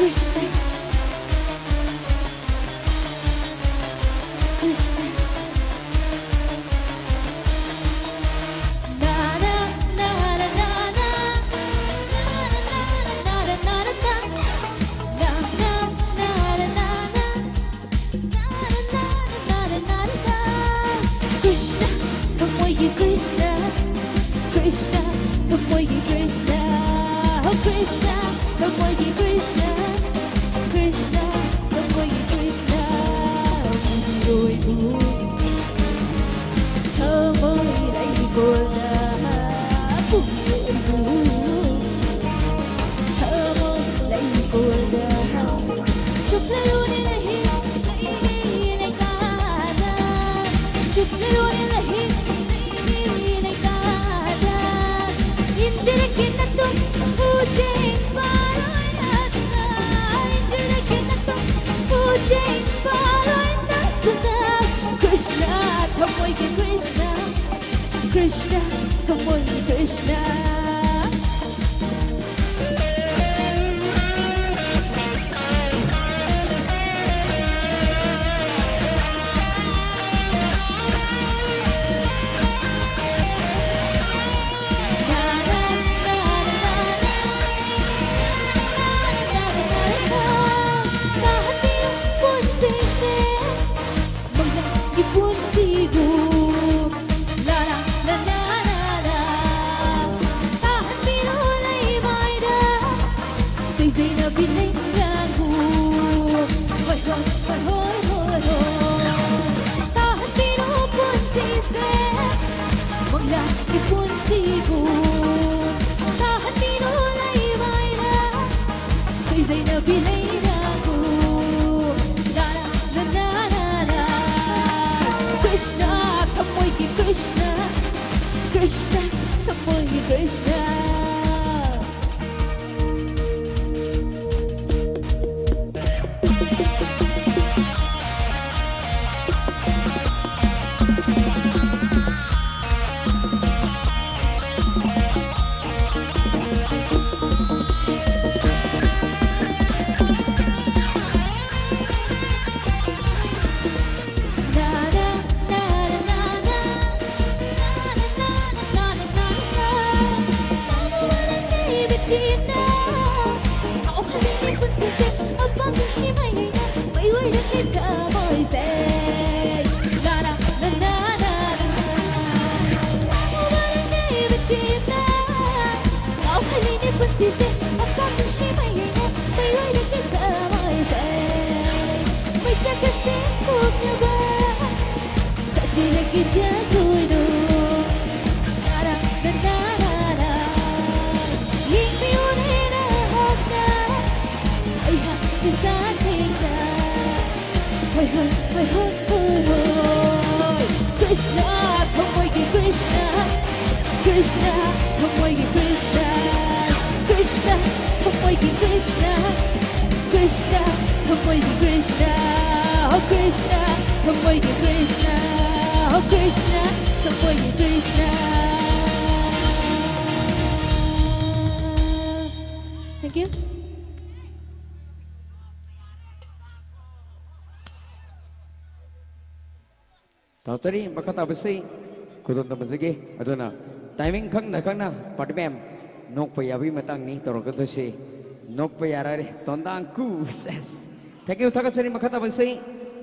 Krishna, Krishna. Na na na na na na na na na na na na na. Na na na na na na. Krishna, ꯊꯃꯣꯏꯒꯤ Krishna, Krishna, ꯊꯃꯣꯏꯒꯤ Krishna, oh Krishna, ꯊꯃꯣꯏꯒꯤ Krishna, Krishna, ꯊꯃꯣꯏꯒꯤ Krishna, ꯃꯤꯑꯣꯏꯕꯨ ꯊꯃꯣꯏ ꯂꯩꯀꯣꯜꯗ ꯄꯨꯕꯤꯌꯨ ꯑꯩꯕꯨ꯫ ꯊꯃꯣꯏ ꯂꯩꯀꯣꯜꯗ ꯆꯨꯞꯂꯔꯨꯅꯦ ꯂꯩꯍꯤ ꯂꯩꯒꯤ ꯂꯩꯀꯥꯗ꯫ ꯆꯨꯞꯂꯔꯨꯅꯦ ꯂꯩꯍꯤ ꯂꯩꯒꯤ ꯂꯩꯀꯥꯗ꯫ ꯏꯟꯖꯔꯛꯀꯦ ꯅꯇꯨꯡ ꯎꯆꯦꯡ ꯄꯥꯔꯣꯏ ꯅꯠꯇꯅ꯫ ꯏꯟꯖꯔꯛꯀꯦ ꯅꯇꯨꯡ ꯎꯆꯦꯡ ꯄꯥꯔꯣꯏ ꯅꯠꯇꯅ꯫ Krishna, ꯊꯃꯣꯏꯒꯤ Krishna, Krishna, ꯊꯃꯣꯏꯒꯤ Krishna꯫ ꯅꯍꯥꯟꯒꯤ ꯄꯨꯟꯁꯤꯗꯨ ꯂꯥ ꯂꯥ ꯂꯥ ꯂꯥ ꯂꯥ꯫ ꯇꯥꯍꯟꯕꯤꯔꯣ ꯂꯩꯃꯥꯏꯗ ꯁꯤꯖꯤꯟꯅꯕꯤ ꯂꯩꯔꯥꯡꯕꯨ꯫ ꯍꯣꯏ ꯍꯣꯏ ꯍꯣꯏ ꯍꯣꯏ ꯍꯣꯏ ꯍꯣꯏ꯫ ꯇꯥꯍꯟꯕꯤꯔꯣ ꯄꯨꯟꯁꯤꯁꯦ ꯃꯪꯂꯥꯒꯤ ꯄꯨꯟꯁꯤꯕꯨ꯫ ꯇꯥꯍꯟꯕꯤꯔꯣ ꯂꯩꯃꯥꯏꯗ ꯁꯤꯖꯤꯟꯅꯕꯤ ꯂꯩꯔꯥꯡꯕꯨ꯫ ꯂꯥ ꯂꯥ ꯂꯥ ꯂꯥ ꯂꯥ꯫ Krishna, ꯊꯃꯣꯏꯒꯤ Krishna, Krishna, ꯊꯃꯣꯏꯒꯤ Krishna꯫ ꯀꯥꯎꯍꯜꯂꯤꯅꯦ ꯄꯨꯟꯁꯤꯁꯦ, ꯑꯄꯥꯝꯕ ꯅꯨꯡꯁꯤ ꯃꯩꯅ ꯃꯩ ꯑꯣꯏꯔꯛꯂꯦ ꯊꯃꯣꯏꯁꯦ꯫ ꯂꯥ ꯂꯥ ꯂꯥ ꯂꯥ ꯂꯥ ꯂꯥ꯫ ꯂꯥꯡꯉꯨꯕꯅꯦ ꯃꯆꯦꯅ, ꯀꯥꯎꯍꯜꯂꯤꯅꯦ ꯄꯨꯟꯁꯤꯁꯦ, ꯑꯄꯥꯝꯕ ꯅꯨꯡꯁꯤ ꯃꯩꯅ ꯃꯩ ꯑꯣꯏꯔꯛꯂꯦ ꯊꯃꯣꯏꯁꯦ꯫ ꯃꯩꯆꯥꯛꯀ ꯁꯦꯡꯗꯣꯛꯅꯕ ꯁꯥꯖꯤꯜꯂꯛꯀꯦ ꯖꯒꯣꯏꯗꯣ꯫ ꯇꯥꯔꯥ ꯇꯥꯔꯥ ꯇꯥꯔꯥ꯫ ꯌꯦꯡꯕꯤꯌꯨꯅꯦ ꯅꯍꯥꯛꯅ ꯑꯩꯍꯥꯛꯀꯤ ꯁꯥꯊꯤꯅ꯫ ꯍꯣꯏ ꯍꯣꯏ ꯍꯣꯏ ꯍꯣꯏ ꯍꯣꯏ ꯍꯣꯏ꯫ ꯀ꯭ꯔꯤꯁꯅ ꯊꯃꯣꯏꯒꯤ ꯀ꯭ꯔꯤꯁꯅ꯫ ꯀ꯭ꯔꯤꯁꯅ ꯊꯃꯣꯏꯒꯤ ꯀ꯭ꯔꯤꯁꯅ꯫ ꯀ꯭ꯔꯤꯁꯅ ꯊꯃꯣꯏꯒꯤ ꯀ꯭ꯔꯤꯁꯅ꯫ ꯀ꯭ꯔꯤꯁꯅ ꯊꯃꯣꯏꯒꯤ ꯀ꯭ꯔꯤꯁꯅ꯫ ꯑꯣ ꯀ꯭ꯔꯤꯁꯅ ꯊꯃꯣꯏꯒꯤ ꯀ꯭ꯔꯤꯁꯅ꯫ ꯑꯣ ꯀ꯭ꯔꯤꯁꯅ ꯊꯃꯣꯏꯒꯤ ꯀ꯭ꯔꯤꯁꯅ꯫ Thank you. ꯇꯥꯎꯆꯔꯤ ꯃꯈꯥ ꯇꯥꯕꯁꯤ ꯈꯨꯗꯣꯜ ꯇꯝꯖꯒꯦ꯫ ꯑꯗꯨꯅ timing ꯈꯪꯅ ꯈꯪꯅ party ꯃꯌꯥꯝ ꯅꯣꯛꯄ ꯌꯥꯕꯒꯤ ꯃꯇꯥꯡꯅꯤ ꯇꯧꯔꯛꯀꯗꯣꯏꯁꯤ꯫ ꯅꯣꯛꯄ ꯌꯥꯔꯔꯦ꯫ ꯇꯣꯟꯗꯥꯡ ꯀꯨ꯫ ꯁꯦꯁ꯫ Thank you꯫ ꯊꯥꯒꯠꯆꯔꯤ꯫ ꯃꯈꯥ ꯇꯥꯕꯁꯤ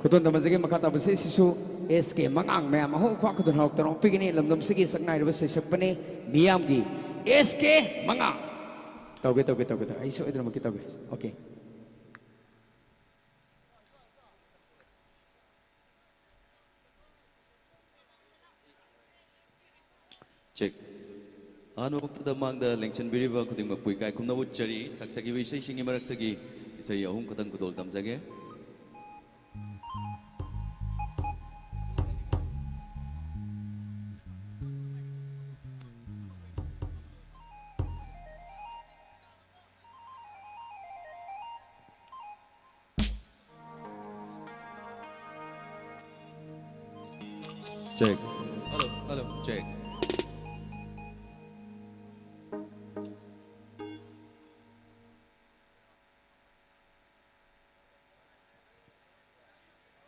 ꯈꯨꯗꯣꯜ ꯇꯝꯖꯒꯦ꯫ ꯃꯈꯥ ꯇꯥꯕꯁꯤ ꯁꯤꯁꯨ ꯑꯦꯁ ꯀꯦ ꯃꯉꯥꯡ ꯃꯌꯥꯝ ꯑꯍꯨꯝ ꯈ꯭ꯋꯥ ꯈꯨꯗꯣꯜ ꯍꯔꯥꯎ ꯇꯧꯔꯛꯄꯤꯒꯅꯤ꯫ ꯂꯝꯗꯝꯁꯤꯒꯤ ꯁꯛꯅꯥꯏꯔꯕ ꯁꯩꯁꯛꯄꯅꯤ ꯃꯤꯌꯥꯝꯒꯤ ꯑꯦꯁ ꯀꯦ ꯃꯉꯥꯡ꯫ ꯇꯧꯒꯦ ꯇꯧꯒꯦ ꯇꯧꯒꯦ ꯇꯧꯒꯦ꯫ ꯑꯩ ꯁꯣꯏꯗꯅꯃꯛꯀꯤ ꯇꯧꯒꯦ꯫ Okay꯫ Check꯫ ꯑꯍꯥꯟꯕ ꯃꯛꯇꯗ ꯃꯥꯡꯗ ꯂꯦꯡꯁꯤꯟꯕꯤꯔꯤꯕ ꯈꯨꯗꯤꯡꯃꯛꯄꯨ ꯏꯀꯥꯏ ꯈꯨꯝꯅꯕ ꯎꯠꯆꯔꯤ꯫ ꯁꯛꯆꯈꯤꯕ ꯏꯁꯩꯁꯤꯡꯒꯤ ꯃꯔꯛꯇꯒꯤ ꯏꯁꯩ ꯑꯍꯨꯝ ꯈꯛꯇꯪ ꯈꯨꯗꯣꯜ ꯇꯝꯖꯒꯦ꯫ Check. Hello, hello, check.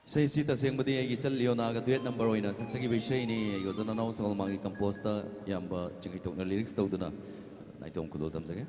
ꯏꯁꯩꯁꯤ ꯇꯁꯦꯡꯕꯗꯤ ꯑꯩꯒꯤ ꯏꯆꯜ ꯂꯤꯌꯣꯅꯥꯒ duet number ꯑꯣꯏꯅ ꯁꯛꯆꯈꯤꯕ ꯏꯁꯩꯅꯤ꯫ ꯑꯩꯒꯤ ꯑꯣꯖꯥ ꯅꯅꯥꯎ ꯁꯒꯣꯜꯃꯥꯡꯒꯤ composeꯇ ꯏꯌꯥꯝꯕ ꯆꯤꯡꯍꯩꯇꯣꯛꯅ lyrics ꯇꯧꯗꯨꯅ ꯅꯥꯏꯇꯣꯝ ꯈꯨꯗꯣꯜ ꯇꯝꯖꯒꯦ꯫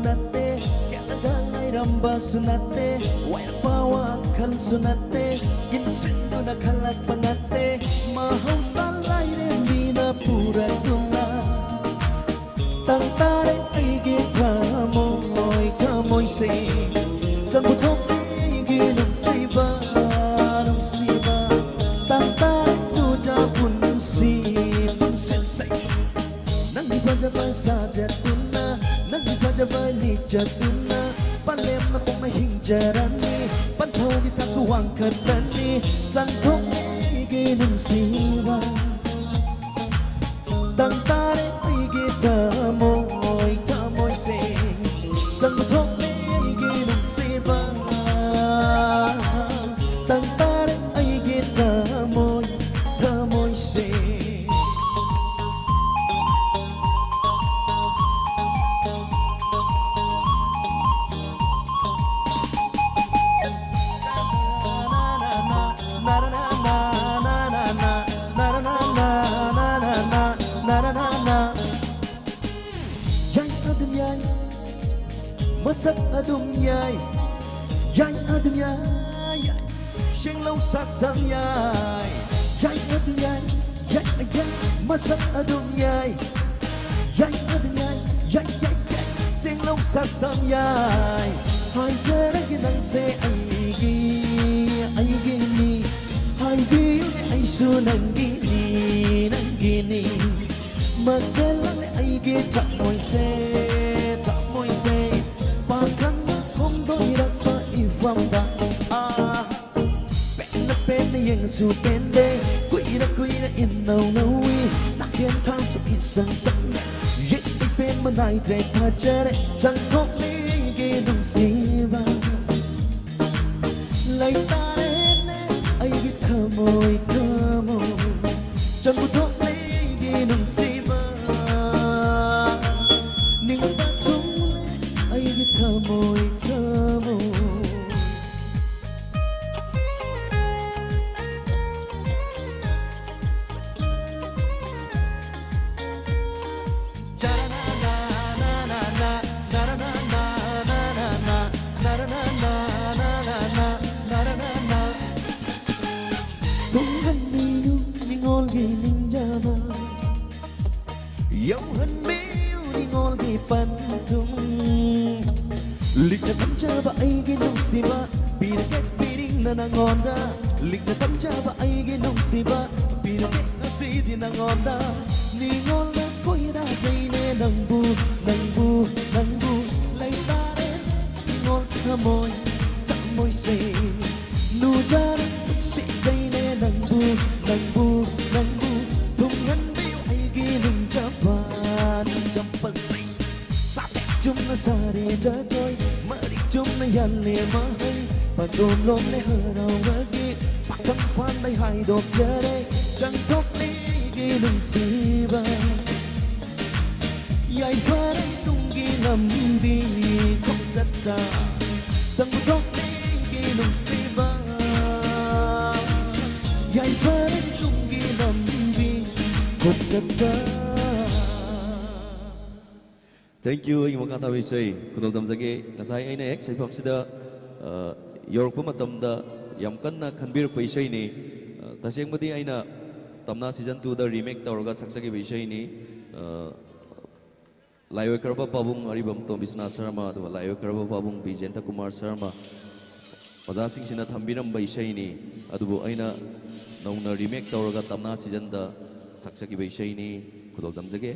ꯅꯠꯇꯦ, ꯀꯦꯜꯂꯒ ꯂꯩꯔꯝꯕꯁꯨ ꯅꯠꯇꯦ, ꯋꯥꯏꯔꯛꯄ ꯋꯥꯈꯜꯁꯨ ꯅꯠꯇꯦ, ꯏꯟꯁꯤꯟꯗꯨꯅ ꯈꯜꯂꯛꯄ ꯅꯠꯇꯦ, ꯃꯍꯧꯁꯥ ꯂꯥꯏꯔꯦꯝꯕꯤꯅ ꯄꯨꯔꯛꯇꯨꯅ ꯇꯥꯡ ꯇꯥꯔꯦ ꯑꯩꯒꯤ ꯊꯃꯣꯏ, ꯊꯃꯣꯏꯁꯦ꯫ ꯆꯪꯕ ꯊꯣꯛꯂꯦ ꯑꯩꯒꯤ ꯅꯨꯡꯁꯤꯕ, ꯅꯨꯡꯁꯤꯕ꯫ ꯇꯥꯡ ꯇꯥꯔꯦ ꯇꯨꯖ ꯄꯨꯟꯁꯤ, ꯄꯨꯟꯁꯤꯁꯦ꯫ ꯅꯪꯒꯤ ꯐꯖꯕ ꯁꯥꯖꯠꯇꯨꯅ, ꯅꯪꯒꯤ ꯐꯖꯕ ꯂꯤꯆꯠꯇꯨꯅ, ꯄꯂꯦꯝꯅ ꯄꯣꯛꯅ ꯍꯤꯡꯖꯔꯅꯤ, ꯄꯟꯊꯧꯒꯤ ꯊꯥꯛꯁꯨ ꯋꯥꯡꯈꯠꯂꯅꯤ꯫ ꯆꯪꯊꯣꯛꯂꯦ ꯑꯩꯒꯤ ꯅꯨꯡꯁꯤꯕ, ꯇꯥꯡ ꯇꯥꯔꯦ ꯑꯩꯒꯤ ꯊꯃꯣꯏ, ꯊꯃꯣꯏꯁꯦ꯫ ꯆꯪꯊꯣꯛꯂꯦ ꯑꯩꯒꯤ ꯅꯨꯡꯁꯤꯕ, ꯇꯥꯡ ꯇꯥꯔꯦ ꯑꯩꯒꯤ ꯊꯃꯣꯏ, ꯊꯃꯣꯏꯁꯦ꯫ ꯌꯥꯏ ꯑꯗꯨꯝ ꯌꯥꯏ, ꯃꯁꯛ ꯑꯗꯨꯝ ꯌꯥꯏ, ꯌꯥꯏ ꯑꯗꯨꯝ ꯌꯥꯏ, ꯌꯥꯏ꯫ ꯁꯦꯡꯂꯧ ꯁꯛꯇꯝ ꯌꯥꯏ, ꯌꯥꯏ ꯑꯗꯨꯝ ꯌꯥꯏ, ꯌꯥꯏ, ꯌꯥꯏ꯫ ꯃꯁꯛ ꯑꯗꯨꯝ ꯌꯥꯏ, ꯌꯥꯏ ꯑꯗꯨꯝ ꯌꯥꯏ, ꯌꯥꯏ, ꯌꯥꯏ, ꯌꯥꯏ꯫ ꯁꯦꯡꯂꯧ ꯁꯛꯇꯝ ꯌꯥꯏ꯫ ꯍꯥꯏꯖꯔꯒꯦ ꯅꯪꯁꯦ ꯑꯩꯒꯤ, ꯑꯩꯒꯤꯅꯤ꯫ ꯍꯥꯏꯕꯤꯌꯨꯅꯦ ꯑꯩꯁꯨ ꯅꯪꯒꯤꯅꯤ, ꯅꯪꯒꯤꯅꯤ꯫ ꯃꯈꯜ ꯑꯃꯅꯦ ꯑꯩꯒꯤ ꯊꯃꯣꯏꯁꯦ, ꯊꯃꯣꯏꯁꯦ꯫ ꯄꯥꯈꯪꯅ ꯐꯣꯡꯗꯣꯏꯔꯛꯄ ꯏꯐꯝꯗ, ꯑꯥ, ꯄꯦꯟꯅ ꯄꯦꯟꯅ ꯌꯦꯡꯉꯁꯨ ꯄꯦꯟꯗꯦ꯫ ꯀꯨꯏꯅ ꯀꯨꯏꯅ ꯏꯟꯅꯧ ꯅꯧꯏ꯫ ꯅꯥꯀꯦꯟ ꯊꯥꯡꯁꯨ ꯏꯁꯪ ꯁꯪꯉꯦ꯫ ꯌꯦꯡꯕ ꯄꯦꯟꯕ ꯅꯥꯏꯗ꯭ꯔꯦ ꯐꯖꯔꯦ꯫ ꯆꯪꯊꯣꯛꯂꯤꯒꯤ ꯅꯨꯡꯁꯤꯕ꯫ ꯂꯩꯇꯥꯔꯦꯅꯦ ꯑꯩꯒꯤ ꯊꯃꯣꯏ, ꯊꯃꯣꯏ꯫ ꯆꯪꯕ ꯊꯣꯛꯂꯤꯒꯤ ꯅꯨꯡꯁꯤꯕ꯫ ꯅꯤꯡꯕ ꯊꯨꯡꯂꯦ ꯑꯩꯒꯤ ꯊꯃꯣꯏ, ꯊꯃꯣꯏ꯫ ꯂꯤꯛꯅ ꯇꯝꯖꯕ ꯑꯩꯒꯤ ꯅꯨꯡꯁꯤꯕ, ꯄꯤꯔꯒꯦ ꯄꯤꯔꯤꯡꯅ ꯅꯪꯉꯣꯟꯗ. ꯂꯤꯛꯅ ꯇꯝꯖꯕ ꯑꯩꯒꯤ ꯅꯨꯡꯁꯤꯕ, ꯄꯤꯔꯒꯦ ꯉꯁꯤꯗꯤ ꯅꯪꯉꯣꯟꯗ. ꯅꯤꯉꯣꯜꯅ ꯀꯣꯏꯔꯥꯖꯩꯅꯦ ꯅꯪꯕꯨ, ꯅꯪꯕꯨ, ꯅꯪꯕꯨ. ꯂꯩꯇꯥꯔꯦ ꯅꯤꯉꯣꯜ ꯊꯃꯣꯏ, ꯊꯃꯣꯏꯁꯦ. ꯅꯨꯖꯔ ꯅꯨꯡꯁꯤꯖꯩꯅꯦ ꯅꯪꯕꯨ, ꯅꯪꯕꯨ, ꯅꯪꯕꯨ. ꯊꯨꯡꯍꯟꯕꯤꯌꯨ ꯑꯩꯒꯤ ꯅꯤꯡꯖꯕ, ꯅꯤꯡꯖꯕꯁꯦ. ꯁꯥꯊꯦꯛ ꯆꯨꯝꯅ ꯁꯥꯔꯦ ꯖꯒꯣꯏ, ꯃꯔꯤꯛ ꯆꯨꯝꯅ ꯌꯥꯜꯂꯦ ꯃꯍꯩ. ꯄꯟꯊꯨꯡꯂꯣꯝꯂꯦ ꯍꯔꯥꯎꯔꯒꯦ, ꯄꯥꯈꯪ ꯐꯥꯟꯕꯩ ꯍꯥꯏꯗꯣꯛꯆꯔꯦ. ꯆꯪꯊꯣꯛꯂꯦ ꯑꯩꯒꯤ ꯅꯨꯡꯁꯤꯕ, ꯌꯥꯏꯐꯔꯦ ꯇꯨꯡꯒꯤ ꯂꯝꯕꯤ ꯈꯣꯡꯆꯠꯇ. ꯆꯪꯊꯣꯛꯂꯦ ꯑꯩꯒꯤ ꯅꯨꯡꯁꯤꯕ, ꯌꯥꯏꯐꯔꯦ ꯇꯨꯡꯒꯤ ꯂꯝꯕꯤ ꯈꯣꯡꯆꯠꯇ. Thank you. ꯑꯩꯒꯤ ꯃꯈꯥ ꯇꯥꯕ ꯏꯁꯩ ꯈꯨꯗꯣꯜ ꯇꯝꯖꯒꯦ꯫ ꯉꯁꯥꯏ ꯑꯩꯅ ꯍꯦꯛ ꯁꯩꯐꯝꯁꯤꯗ, ꯑ, ꯌꯧꯔꯛꯄ ꯃꯇꯝꯗ ꯌꯥꯝ ꯀꯟꯅ ꯈꯟꯕꯤꯔꯛꯄ ꯏꯁꯩꯅꯤ꯫ ꯑ, ꯇꯁꯦꯡꯕꯗꯤ ꯑꯩꯅ ꯇꯝꯅꯥ season two ꯗ remake ꯇꯧꯔꯒ ꯁꯛꯆꯈꯤꯕ ꯏꯁꯩꯅꯤ꯫ ꯑ, ꯂꯥꯏꯑꯣꯏꯈ꯭ꯔꯕ ꯄꯥꯕꯨꯡ ꯑꯔꯤꯕꯝ ꯇꯣꯝꯕꯤꯁꯅꯥ ꯁꯔꯃ, ꯑꯗꯨꯒ ꯂꯥꯏꯑꯣꯏꯈ꯭ꯔꯕ ꯄꯥꯕꯨꯡ ꯕꯤꯖꯦꯟꯇ ꯀꯨꯃꯥꯔ ꯁꯔꯃ ꯑꯣꯖꯥꯁꯤꯡꯁꯤꯅ ꯊꯝꯕꯤꯔꯝꯕ ꯏꯁꯩꯅꯤ꯫ ꯑꯗꯨꯕꯨ ꯑꯩꯅ ꯅꯧꯅ remake ꯇꯧꯔꯒ ꯇꯝꯅꯥ season ꯗ ꯁꯛꯆꯈꯤꯕ ꯏꯁꯩꯅꯤ꯫ ꯈꯨꯗꯣꯜ ꯇꯝꯖꯒꯦ꯫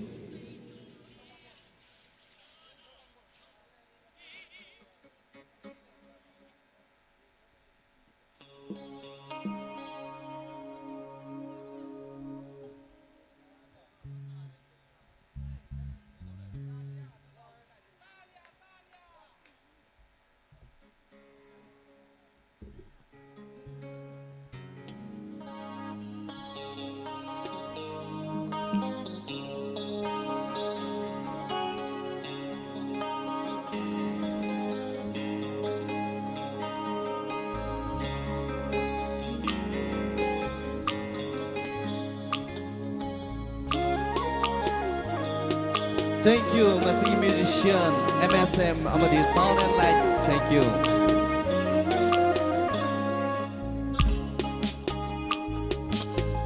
Thank you, ꯉꯁꯤꯒꯤ musician, M S M ꯑꯃꯗꯤ sound and light. Thank you.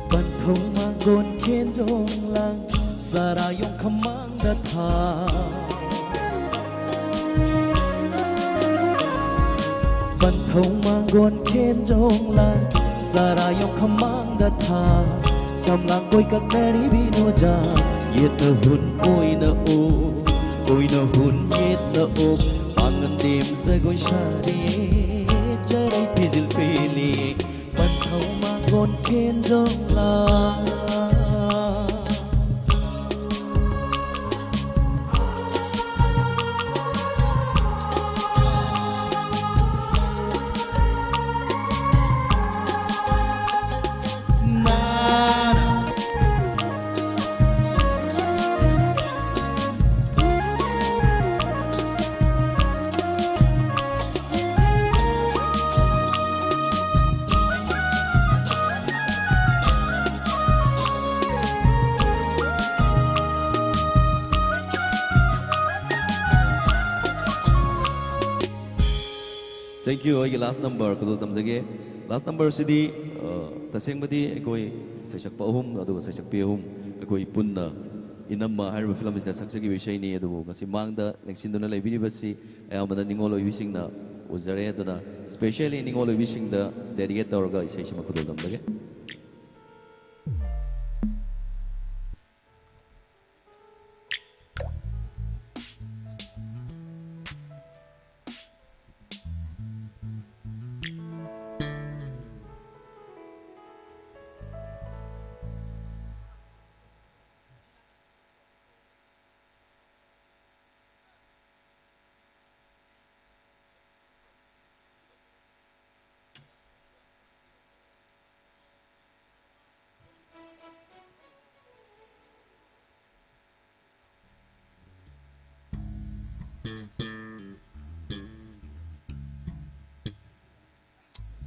ꯄꯟꯊꯧ ꯃꯥꯡꯒꯣꯟ ꯈꯦꯟꯖꯣꯡ ꯂꯥꯡ ꯆꯔꯥ ꯌꯣꯡꯈꯝ ꯃꯥꯡꯗ ꯊꯥ꯫ ꯄꯟꯊꯧ ꯃꯥꯡꯒꯣꯟ ꯈꯦꯟꯖꯣꯡ ꯂꯥꯡ, ꯆꯔꯥ ꯌꯣꯡꯈꯝ ꯃꯥꯡꯗ ꯊꯥ, ꯁꯝꯂꯥꯡ ꯀꯣꯏ ꯀꯛꯅꯔꯤꯕꯤ ꯅꯣꯖꯥ, ꯌꯦꯠꯅ ꯍꯨꯟ ꯑꯣꯏꯅ ꯎꯞ, ꯑꯣꯏꯅ ꯍꯨꯟ ꯌꯦꯠꯅ ꯎꯞ, ꯄꯥꯡꯒꯟꯗꯦꯝ ꯖꯒꯣꯏ ꯁꯥꯔꯤ, ꯆꯔꯩ ꯐꯤꯖꯤꯜ ꯐꯤꯂꯤ, ꯄꯟꯊꯧ ꯃꯥꯡꯒꯣꯟ ꯈꯦꯟꯖꯣꯡ ꯂꯥꯡ꯫ Thank you. ꯑꯩꯒꯤ last number ꯈꯨꯗꯣꯜ ꯇꯝꯖꯒꯦ꯫ Last number ꯁꯤꯗꯤ, ꯑ, ꯇꯁꯦꯡꯕꯗꯤ ꯑꯩꯈꯣꯏ ꯁꯩꯁꯛꯄ ꯑꯍꯨꯝ ꯑꯗꯨꯒ ꯁꯩꯁꯛꯄꯤ ꯑꯍꯨꯝ ꯑꯩꯈꯣꯏ ꯄꯨꯟꯅ ꯏꯅꯝꯃ ꯍꯥꯏꯔꯤꯕ film ꯑꯁꯤꯗ ꯁꯛꯆꯈꯤꯕ ꯏꯁꯩꯅꯤ꯫ ꯑꯗꯨꯕꯨ ꯉꯁꯤ ꯃꯥꯡꯗ ꯂꯦꯡꯁꯤꯟꯗꯨꯅ ꯂꯩꯕꯤꯔꯤꯕꯁꯤ ꯑꯌꯥꯝꯕꯅ ꯅꯤꯡꯉꯣꯜ ꯑꯣꯏꯕꯤꯁꯤꯡꯅ ꯎꯖꯔꯦ꯫ ꯑꯗꯨꯅ specially ꯅꯤꯡꯉꯣꯜ ꯑꯣꯏꯕꯤꯁꯤꯡꯗ dedicate ꯇꯧꯔꯒ ꯏꯁꯩꯁꯤꯃ ꯈꯨꯗꯣꯜ ꯇꯝꯖꯒꯦ꯫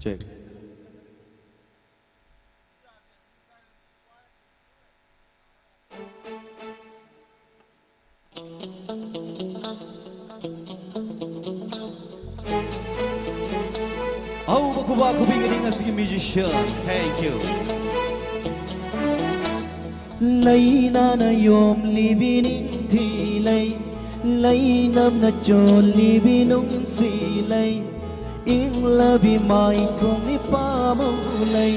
Check. ꯑꯍꯧꯕ ꯈꯨꯕꯥꯛ ꯈꯨꯕꯤꯒꯅꯤ ꯉꯁꯤꯒꯤ musician꯫ Thank you꯫ ꯂꯩꯅꯥꯅ ꯌꯣꯝꯂꯤꯕꯤ ꯅꯤꯡꯊꯤ ꯂꯩ, ꯂꯩꯅꯝꯅ ꯆꯣꯜꯂꯤꯕꯤ ꯅꯨꯡꯁꯤ ꯂꯩ, ꯏꯪꯂꯕꯤ ꯃꯥꯏꯊꯣꯡꯅꯤ ꯄꯥꯝꯕꯧ ꯂꯩ,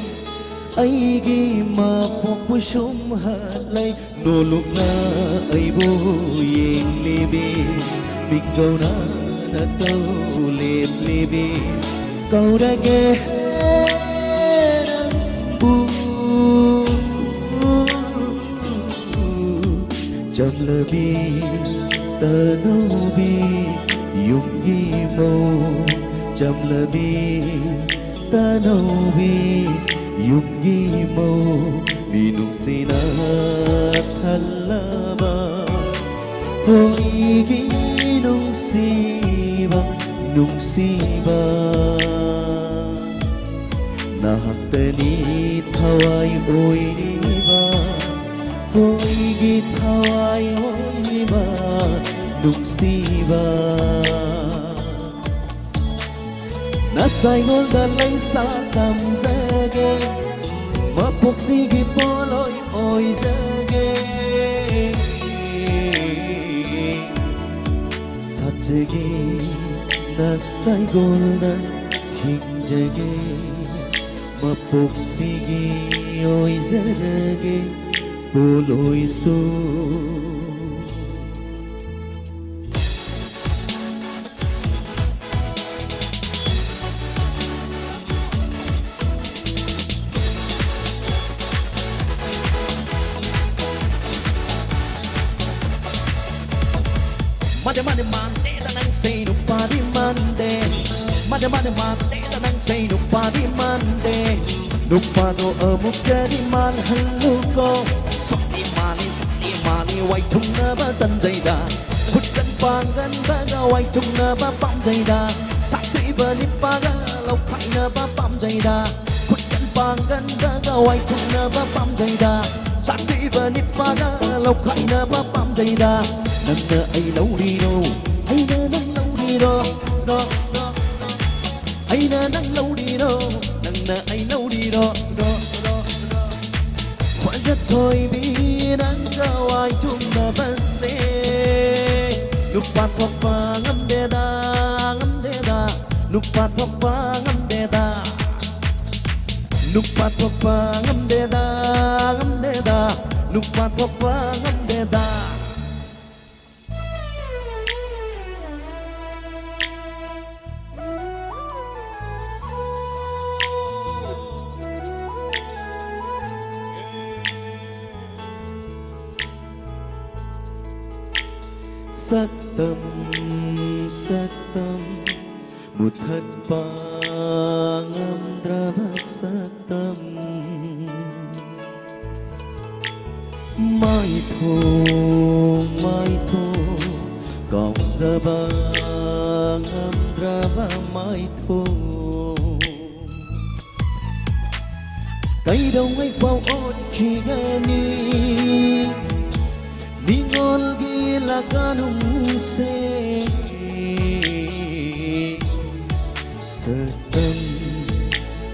ꯑꯩꯒꯤ ꯃꯄꯣꯛꯄꯨ ꯁꯨꯝ ꯍꯜꯂꯩ꯫ ꯅꯣꯂꯨꯛꯅ ꯑꯩꯕꯨ ꯌꯦꯡꯂꯤꯕꯤ, ꯃꯤꯀꯧꯅ ꯅꯇꯧ ꯂꯦꯞꯂꯤꯕꯤ, ꯀꯧꯔꯒꯦ ꯅꯪꯕꯨ꯫ ꯆꯝꯂꯕꯤ ꯇꯅꯧꯕꯤ ꯌꯨꯝꯒꯤ ꯃꯧ, ꯆꯝꯂꯕꯤ ꯇꯅꯧꯕꯤ ꯌꯨꯝꯒꯤ ꯃꯧ, ꯃꯤꯅꯨꯡꯁꯤꯅ ꯊꯜꯂꯕ ꯍꯣꯏꯒꯤ ꯅꯨꯡꯁꯤꯕ, ꯅꯨꯡꯁꯤꯕ꯫ ꯅꯍꯥꯛꯇꯅꯤ ꯊꯋꯥꯏ ꯑꯣꯏꯔꯤꯕ, ꯍꯣꯏꯒꯤ ꯊꯋꯥꯏ ꯑꯣꯏꯔꯤꯕ ꯅꯨꯡꯁꯤꯕ꯫ ꯅꯁꯥꯏꯉꯣꯟꯗ ꯂꯩꯁꯥ ꯇꯝꯖꯒꯦ, ꯃꯄꯣꯛꯁꯤꯒꯤ ꯄꯣꯠꯂꯣꯏ ꯑꯣꯏꯖꯒꯦ꯫ ꯁꯥꯠꯆꯒꯦ, ꯅꯁꯥꯏꯒꯣꯜꯗ ꯍꯤꯡꯖꯒꯦ, ꯃꯄꯣꯛꯁꯤꯒꯤ ꯑꯣꯏꯖꯔꯒꯦ ꯄꯣꯠꯂꯣꯏꯁꯨ꯫ ꯃꯥꯅꯦ ꯃꯥꯅꯦ ꯃꯥꯟꯗꯦꯗ ꯅꯪꯁꯦ ꯅꯨꯄꯥꯗꯤ ꯃꯥꯟꯗꯦ꯫ ꯃꯥꯅꯦ ꯃꯥꯅꯦ ꯃꯥꯟꯗꯦꯗ ꯅꯪꯁꯦ ꯅꯨꯄꯥꯗꯤ ꯃꯥꯟꯗꯦ꯫ ꯅꯨꯄꯥꯗꯣ ꯑꯃꯨꯛꯇꯗꯤ ꯃꯥꯜꯍꯜꯂꯨꯀꯣ꯫ ꯁꯛꯇꯤ ꯃꯥꯜꯂꯤ ꯁꯛꯇꯤ ꯃꯥꯜꯂꯤ ꯋꯥꯏꯊꯨꯡꯅꯕ ꯇꯟꯖꯩꯗ꯫ ꯈꯨꯠꯀꯟ ꯄꯥꯡꯒꯟꯕꯒ ꯋꯥꯏꯊꯨꯡꯅꯕ ꯄꯥꯝꯖꯩꯗ꯫ ꯁꯥꯊꯤꯕ ꯅꯤꯄꯥꯒ ꯂꯧꯈꯥꯏꯅꯕ ꯄꯥꯝꯖꯩꯗ꯫ ꯈꯨꯠꯀꯟ ꯄꯥꯡꯒꯟꯕꯒ ꯋꯥꯏꯊꯨꯡꯅꯕ ꯄꯥꯝꯖꯩꯗ꯫ ꯁꯥꯊꯤꯕ ꯅꯤꯄꯥꯒ ꯂꯧꯈꯥꯏꯅꯕ ꯄꯥꯝꯖꯩꯗ꯫ ꯅꯪꯅ ꯑꯩ ꯂꯧꯔꯤꯔꯣ? ꯑꯩꯅ ꯅꯪ ꯂꯧꯔꯤꯔꯣ? ꯔꯣ, ꯔꯣ, ꯔꯣ꯫ ꯑꯩꯅ ꯅꯪ ꯂꯧꯔꯤꯔꯣ? ꯅꯪꯅ ꯑꯩ ꯂꯧꯔꯤꯔꯣ? ꯔꯣ, ꯔꯣ, ꯔꯣ꯫ ꯈ꯭ꯋꯥꯏꯖꯠ ꯊꯣꯏꯕꯤ ꯅꯪꯒ ꯋꯥꯏꯊꯨꯡꯅꯕꯁꯦ ꯅꯨꯄꯥ ꯊꯣꯛꯄ ꯉꯝꯗꯦꯗ, ꯉꯝꯗꯦꯗ꯫ ꯅꯨꯄꯥ ꯊꯣꯛꯄ ꯉꯝꯗꯦꯗ, ꯅꯨꯄꯥ ꯊꯣꯛꯄ ꯉꯝꯗꯦꯗ, ꯉꯝꯗꯦꯗ, ꯅꯨꯄꯥ ꯊꯣꯛꯄ ꯉꯝꯗꯦꯗ꯫ ꯁꯛꯇꯝ, ꯁꯛꯇꯝ, ꯃꯨꯊꯠꯄ ꯉꯝꯗ꯭ꯔꯕ ꯁꯛꯇꯝ꯫ ꯃꯥꯏꯊꯣꯡ, ꯃꯥꯏꯊꯣꯡ, ꯀꯥꯎꯖꯕ ꯉꯝꯗ꯭ꯔꯕ ꯃꯥꯏꯊꯣꯡ꯫ ꯀꯩꯗꯧꯉꯩ ꯐꯥꯎ ꯑꯣꯠꯈꯤꯒꯅꯤ ꯃꯤꯉꯣꯜꯒꯤ ꯂꯥꯛꯀꯅꯨꯡꯁꯦ꯫ ꯁꯛꯇꯝ,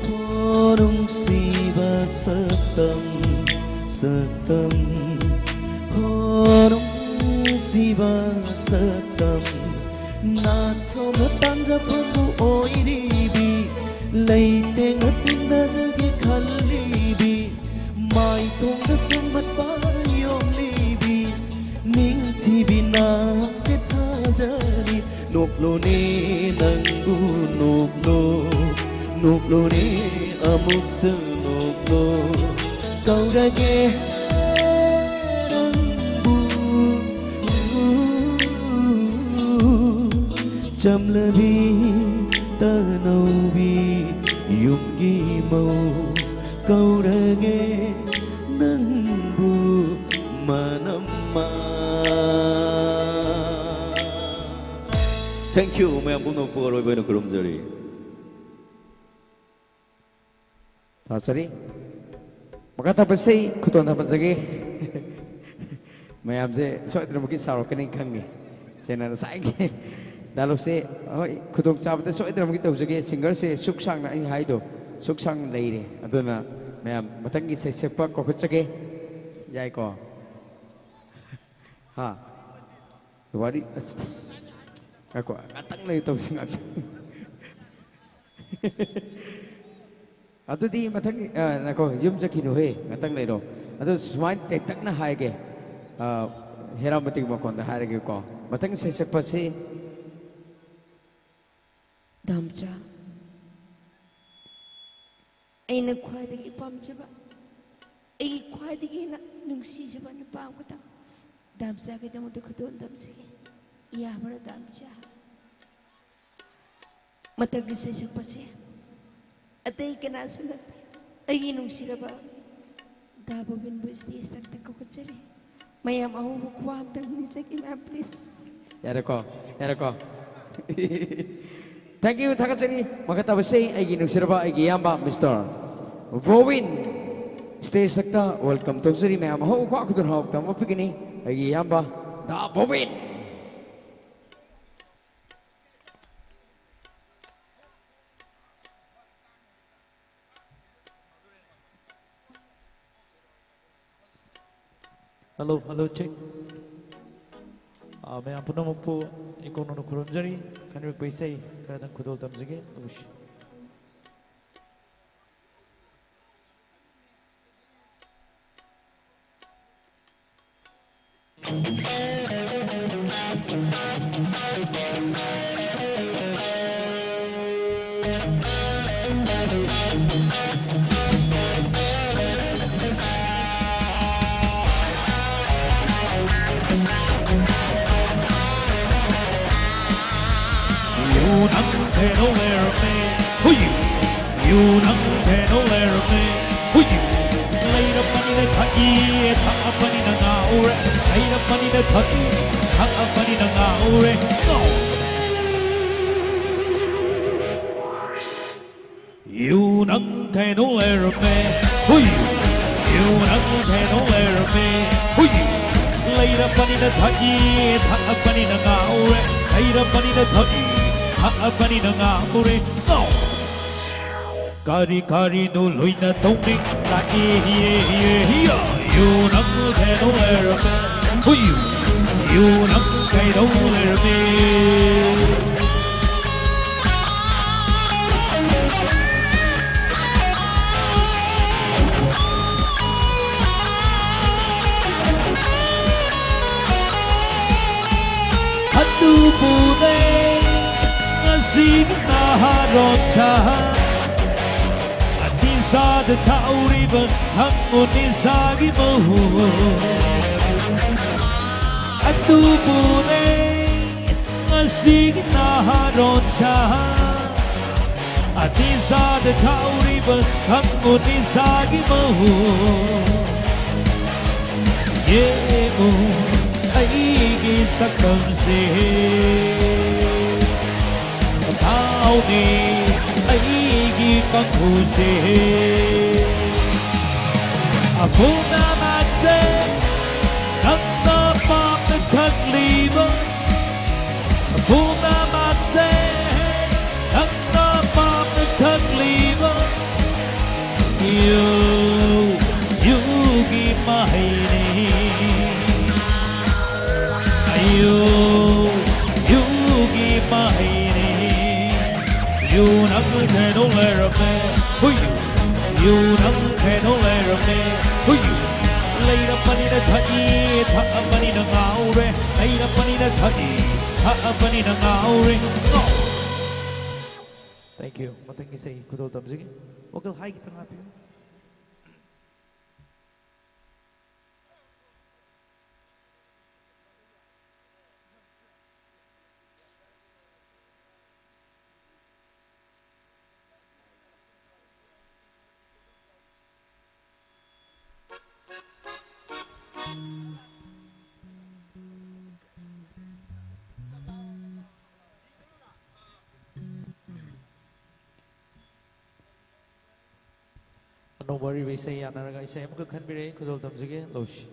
ꯍꯣ ꯅꯨꯡꯁꯤꯕ ꯁꯛꯇꯝ, ꯁꯛꯇꯝ, ꯍꯣ ꯅꯨꯡꯁꯤꯕ ꯁꯛꯇꯝ꯫ ꯅꯥꯠ ꯁꯣꯝꯅ ꯇꯥꯟꯖꯐꯝꯕꯨ ꯑꯣꯏꯔꯤꯕꯤ, ꯂꯩꯇꯦꯡꯅ ꯇꯤꯟꯅꯖꯒꯦ ꯈꯜꯂꯤꯕꯤ, ꯃꯥꯏꯊꯣꯡꯗ ꯁꯦꯝꯕ ꯄꯥꯌꯣꯝꯂꯤꯕꯤ, ꯅꯤꯡꯊꯤꯕꯤ ꯅꯍꯥꯛꯁꯦ ꯊꯥꯖꯔꯤ꯫ ꯅꯣꯛꯂꯣꯅꯦ ꯅꯪꯕꯨ ꯅꯣꯛꯂꯣ, ꯅꯣꯛꯂꯣꯅꯦ ꯑꯃꯨꯛꯇ ꯅꯣꯛꯂꯣ꯫ ꯀꯧꯔꯒꯦ ꯅꯪꯕꯨ ꯆꯝꯂꯕꯤ ꯇꯅꯧꯕꯤ ꯌꯨꯝꯒꯤ ꯃꯧ ꯀꯧꯔꯒꯦ ꯅꯪꯕꯨ ꯃꯅꯝꯃ꯫ Thank you, ꯃꯌꯥꯝ ꯄꯨꯝꯅꯃꯛꯄꯨ ꯑꯔꯣꯏꯕ ꯑꯣꯏꯅ ꯈꯨꯔꯨꯝꯖꯔꯤ꯫ ꯊꯥꯖꯔꯤ꯫ ꯃꯈꯥ ꯇꯥꯕꯁꯤ ꯈꯨꯇꯣꯟ ꯊꯝꯖꯒꯦ꯫ ꯃꯌꯥꯝꯁꯦ ꯁꯣꯏꯗꯅꯃꯛꯀꯤ ꯁꯥꯎꯔꯛꯀꯅꯤ ꯈꯪꯉꯤ꯫ ꯁꯦꯅ ꯉꯁꯥꯏꯒꯤ dialogue ꯁꯦ, ꯍꯣꯏ, ꯈꯨꯗꯣꯡꯆꯥꯕꯗ ꯁꯣꯏꯗꯅꯃꯛꯀꯤ ꯇꯧꯖꯒꯦ꯫ Singer ꯁꯦ ꯁꯨꯛ ꯁꯥꯡꯅ ꯑꯩ ꯍꯥꯏꯗꯣ ꯁꯨꯛ ꯁꯥꯡꯅ ꯂꯩꯔꯦ꯫ ꯑꯗꯨꯅ ꯃꯌꯥꯝ ꯃꯊꯪꯒꯤ ꯁꯩꯁꯛꯄ ꯀꯧꯈꯠꯆꯒꯦ꯫ ꯌꯥꯏꯀꯣ? ꯍꯥ? ꯋꯥꯔꯤ, ꯑꯁ, ꯑꯁ꯫ ꯉꯥꯏꯈꯣ, ꯉꯥꯛꯇꯪ ꯂꯩ ꯇꯧꯁꯤ, ꯉꯥꯛꯇꯪ꯫ ꯑꯗꯨꯗꯤ ꯃꯊꯪ, ꯑ, ꯉꯥꯏꯈꯣ, ꯌꯨꯝ ꯆꯠꯈꯤꯅꯨꯍꯦ, ꯉꯥꯛꯇꯪ ꯂꯩꯔꯣ꯫ ꯑꯗꯨ ꯁꯨꯃꯥꯏꯅ ꯇꯦꯟꯇꯛꯅ ꯍꯥꯏꯒꯦ, ꯑ, ꯍꯦꯔꯥꯃꯣꯇꯤꯒꯤ ꯃꯈꯣꯟꯗ ꯍꯥꯏꯔꯒꯦꯀꯣ꯫ ꯃꯊꯪ ꯁꯩꯁꯛꯄꯁꯤ ꯗꯥꯝꯆꯥ, ꯑꯩꯅ ꯈ꯭ꯋꯥꯏꯗꯒꯤ ꯄꯥꯝꯖꯕ, ꯑꯩꯒꯤ ꯈ꯭ꯋꯥꯏꯗꯒꯤ ꯍꯦꯟꯅ ꯅꯨꯡꯁꯤꯖꯕ ꯅꯨꯄꯥ ꯑꯃꯈꯛꯇꯪ ꯗꯥꯝꯆꯥꯒꯤꯗꯃꯛꯇ ꯈꯨꯗꯣꯜ ꯇꯝꯖꯒꯦ꯫ ꯌꯥꯕ꯭ꯔꯥ ꯗꯥꯝꯆꯥ? ꯃꯊꯪꯒꯤ ꯁꯩꯁꯛꯄꯁꯦ ꯑꯇꯩ ꯀꯅꯥꯁꯨ ꯅꯠꯇꯦ, ꯑꯩꯒꯤ ꯅꯨꯡꯁꯤꯔꯕ ꯗꯥ ꯕꯣꯕꯤꯟꯕꯨ stage ꯇ ꯀꯧꯈꯠꯆꯔꯤ꯫ ꯃꯌꯥꯝ ꯑꯍꯧꯕ ꯈꯨꯋꯥ ꯑꯝꯇꯪ ꯅꯤꯖꯒꯦ, ꯃꯌꯥꯝ, please꯫ ꯌꯥꯔꯦꯀꯣ, ꯌꯥꯔꯦꯀꯣ꯫ Thank you, ꯊꯥꯒꯠꯆꯔꯤ꯫ ꯃꯈꯥ ꯇꯥꯕꯁꯤ ꯑꯩꯒꯤ ꯅꯨꯡꯁꯤꯔꯕ ꯑꯩꯒꯤ ꯏꯌꯥꯝꯕ ꯃꯤꯁꯇꯔ ꯕꯣꯕꯤꯟ, stage ꯇ welcome ꯇꯧꯖꯔꯤ꯫ ꯃꯌꯥꯝ ꯑꯍꯧꯕ ꯈꯨꯋꯥ ꯈꯨꯗꯣꯜ ꯍꯥꯎ ꯇꯝꯕ ꯄꯤꯒꯅꯤ ꯑꯩꯒꯤ ꯏꯌꯥꯝꯕ ꯗꯥ ꯕꯣꯕꯤꯟ꯫ Hello, hello, check. ꯑꯥ, ꯃꯌꯥꯝ ꯄꯨꯝꯅꯃꯛꯄꯨ ꯏꯀꯣꯟ ꯅꯧꯅ ꯈꯨꯔꯨꯝꯖꯔꯤ꯫ ꯈꯟꯕꯤꯔꯛꯄ ꯏꯁꯩ ꯈꯔꯗꯪ ꯈꯨꯗꯣꯜ ꯇꯝꯖꯒꯦ꯫ ꯇꯧꯁꯤ꯫ You ꯅꯪ ꯊꯦꯡꯅꯧ ꯂꯩꯔꯝꯃꯦ, ꯍꯨꯏ꯫ You ꯅꯪ ꯊꯦꯡꯅꯧ ꯂꯩꯔꯝꯃꯦ, ꯍꯨꯏ꯫ ꯂꯩꯔꯕꯅꯤꯅ ꯊꯛꯏ, ꯊꯛꯑꯕꯅꯤꯅ ꯉꯥꯎꯔꯦ꯫ ꯂꯩꯔꯕꯅꯤꯅ ꯊꯛꯏ, ꯊꯛꯑꯕꯅꯤꯅ ꯉꯥꯎꯔꯦ꯫ ꯉꯥꯎ꯫ You ꯅꯪ ꯊꯦꯡꯅꯧ ꯂꯩꯔꯝꯃꯦ, ꯍꯨꯏ꯫ You ꯅꯪ ꯊꯦꯡꯅꯧ ꯂꯩꯔꯝꯃꯦ, ꯍꯨꯏ꯫ ꯂꯩꯔꯕꯅꯤꯅ ꯊꯛꯏ, ꯊꯛꯑꯕꯅꯤꯅ ꯉꯥꯎꯔꯦ꯫ ꯂꯩꯔꯕꯅꯤꯅ ꯊꯛꯏ, ꯊꯛꯑꯕꯅꯤꯅ ꯉꯥꯎꯔꯦ꯫ ꯉꯥꯎ꯫ ꯀꯔꯤ ꯀꯔꯤꯅꯣ ꯂꯣꯏꯅ ꯇꯧꯅꯤꯡ ꯂꯥꯛꯑꯦ, ꯍꯤꯌꯦ, ꯍꯤꯌꯦ, ꯍꯤꯌꯥ꯫ You ꯅꯪ ꯊꯦꯡꯅꯧ ꯂꯩꯔꯝꯃꯦ, ꯍꯨꯏ꯫ You ꯅꯪ ꯊꯦꯡꯅꯧ ꯂꯩꯔꯝꯃꯦ꯫ ꯔꯣꯟꯁꯥ, ꯅꯤꯁꯥꯗ ꯊꯥꯛꯎꯔꯤꯕ ꯈꯪꯉꯨ ꯅꯤꯁꯥꯒꯤ ꯃꯍꯨꯠ꯫ ꯑꯗꯨꯕꯨꯅꯦ ꯉꯁꯤꯒꯤ ꯅꯍꯥꯔꯣꯟꯁꯥ, ꯅꯤꯁꯥꯗ ꯊꯥꯛꯎꯔꯤꯕ ꯈꯪꯉꯨ ꯅꯤꯁꯥꯒꯤ ꯃꯍꯨꯠ꯫ ꯌꯦꯡꯉꯨ ꯑꯩꯒꯤ ꯁꯛꯇꯝꯁꯦ꯫ ꯊꯥꯎꯅꯤ ꯑꯩꯒꯤ ꯀꯥꯡꯈꯨꯁꯦ꯫ ꯄꯨꯝꯅꯃꯛꯁꯦ ꯅꯪꯅ ꯄꯥꯝꯅ ꯊꯛꯂꯤꯕ, ꯄꯨꯝꯅꯃꯛꯁꯦ ꯅꯪꯅ ꯄꯥꯝꯅ ꯊꯛꯂꯤꯕ ꯌꯨ, ꯌꯨꯒꯤ ꯃꯍꯩꯅꯤ꯫ ꯌꯨ, ꯌꯨꯒꯤ ꯃꯍꯩꯅꯤ꯫ ꯌꯨ ꯅꯪ ꯈꯦꯅꯧ ꯂꯩꯔꯝꯃꯦ꯫ ꯍꯨꯏ꯫ ꯌꯨ ꯅꯪ ꯈꯦꯅꯧ ꯂꯩꯔꯝꯃꯦ꯫ ꯍꯨꯏ꯫ ꯂꯩꯔꯕꯅꯤꯅ ꯊꯛꯏ, ꯊꯛꯑꯕꯅꯤꯅ ꯉꯥꯎꯔꯦ꯫ ꯂꯩꯔꯕꯅꯤꯅ ꯊꯛꯏ, ꯊꯛꯑꯕꯅꯤꯅ ꯉꯥꯎꯔꯦ꯫ ꯉꯥꯎ-, Thank you꯫ ꯃꯊꯪꯒꯤ ꯏꯁꯩ ꯈꯨꯗꯣꯜ ꯇꯝꯖꯒꯦ꯫ Vocal high ꯈꯤꯇꯪ ꯍꯥꯞꯄꯤꯌꯨ꯫ ꯑꯅꯧꯕ ꯑꯔꯤꯕ ꯏꯁꯩ ꯌꯥꯅꯔꯒ ꯏꯁꯩ ꯑꯃꯈꯛ ꯈꯟꯕꯤꯔꯛꯏ, ꯈꯨꯗꯣꯜ ꯇꯝꯖꯒꯦ, ꯂꯧꯁꯤ꯫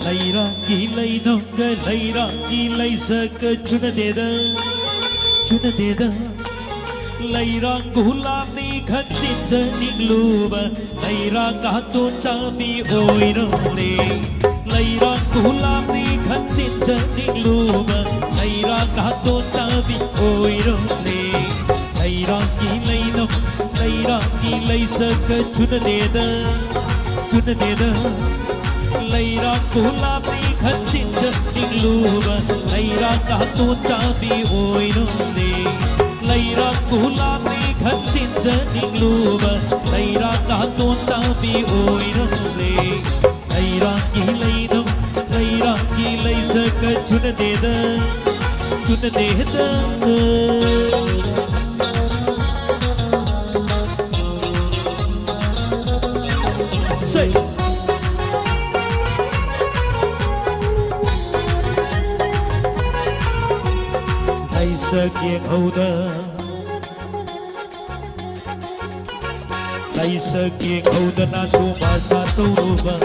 ꯂꯩꯔꯥꯡꯒꯤ ꯂꯩꯅꯨꯡꯒ ꯂꯩꯔꯥꯡꯒꯤ ꯂꯩꯁꯛꯀ ꯆꯨꯅꯗꯦꯗ꯫ ꯆꯨꯅꯗꯦꯗ꯫ ꯂꯩꯔꯥꯡ ꯒꯨꯂꯥꯞꯅꯤ ꯈꯟꯁꯤꯟꯖꯅꯤꯡꯂꯨꯕ, ꯂꯩꯔꯥꯡ ꯅꯥꯇꯣꯟ ꯆꯥꯕꯤ ꯑꯣꯏꯔꯝꯂꯦ꯫ ꯂꯩꯔꯥꯡ ꯒꯨꯂꯥꯞꯅꯤ ꯈꯟꯁꯤꯟꯖꯅꯤꯡꯂꯨꯕ, ꯂꯩꯔꯥꯡ ꯅꯥꯇꯣꯟ ꯆꯥꯕꯤ ꯑꯣꯏꯔꯝꯂꯦ꯫ ꯂꯩꯔꯥꯡꯒꯤ ꯂꯩꯅꯝ, ꯂꯩꯔꯥꯡꯒꯤ ꯂꯩꯁꯛꯀ ꯆꯨꯅꯗꯦꯗ, ꯆꯨꯅꯗꯦꯗ꯫ ꯂꯩꯔꯥꯡ ꯒꯨꯂꯥꯞꯅꯤ ꯈꯟꯁꯤꯟꯖꯅꯤꯡꯂꯨꯕ, ꯂꯩꯔꯥꯡ ꯅꯥꯇꯣꯟ ꯆꯥꯕꯤ ꯑꯣꯏꯔꯝꯂꯦ꯫ ꯂꯩꯔꯥꯡ ꯒꯨꯂꯥꯞꯅꯤ ꯈꯟꯁꯤꯟꯖꯅꯤꯡꯂꯨꯕ, ꯂꯩꯔꯥꯡ ꯅꯥꯇꯣꯟ ꯆꯥꯕꯤ ꯑꯣꯏꯔꯝꯂꯦ꯫ ꯂꯩꯔꯥꯡꯒꯤ ꯂꯩꯅꯝ, ꯂꯩꯔꯥꯡꯒꯤ ꯂꯩꯁꯛꯀ ꯆꯨꯅꯗꯦꯗ, ꯆꯨꯅꯗꯦꯗ꯫ Say. ꯂꯩꯁꯛ ꯌꯦꯡꯍꯧꯗ, ꯂꯩꯁꯛ ꯌꯦꯡꯍꯧꯗꯅꯁꯨ ꯃꯁꯥ ꯇꯧꯔꯨꯕ,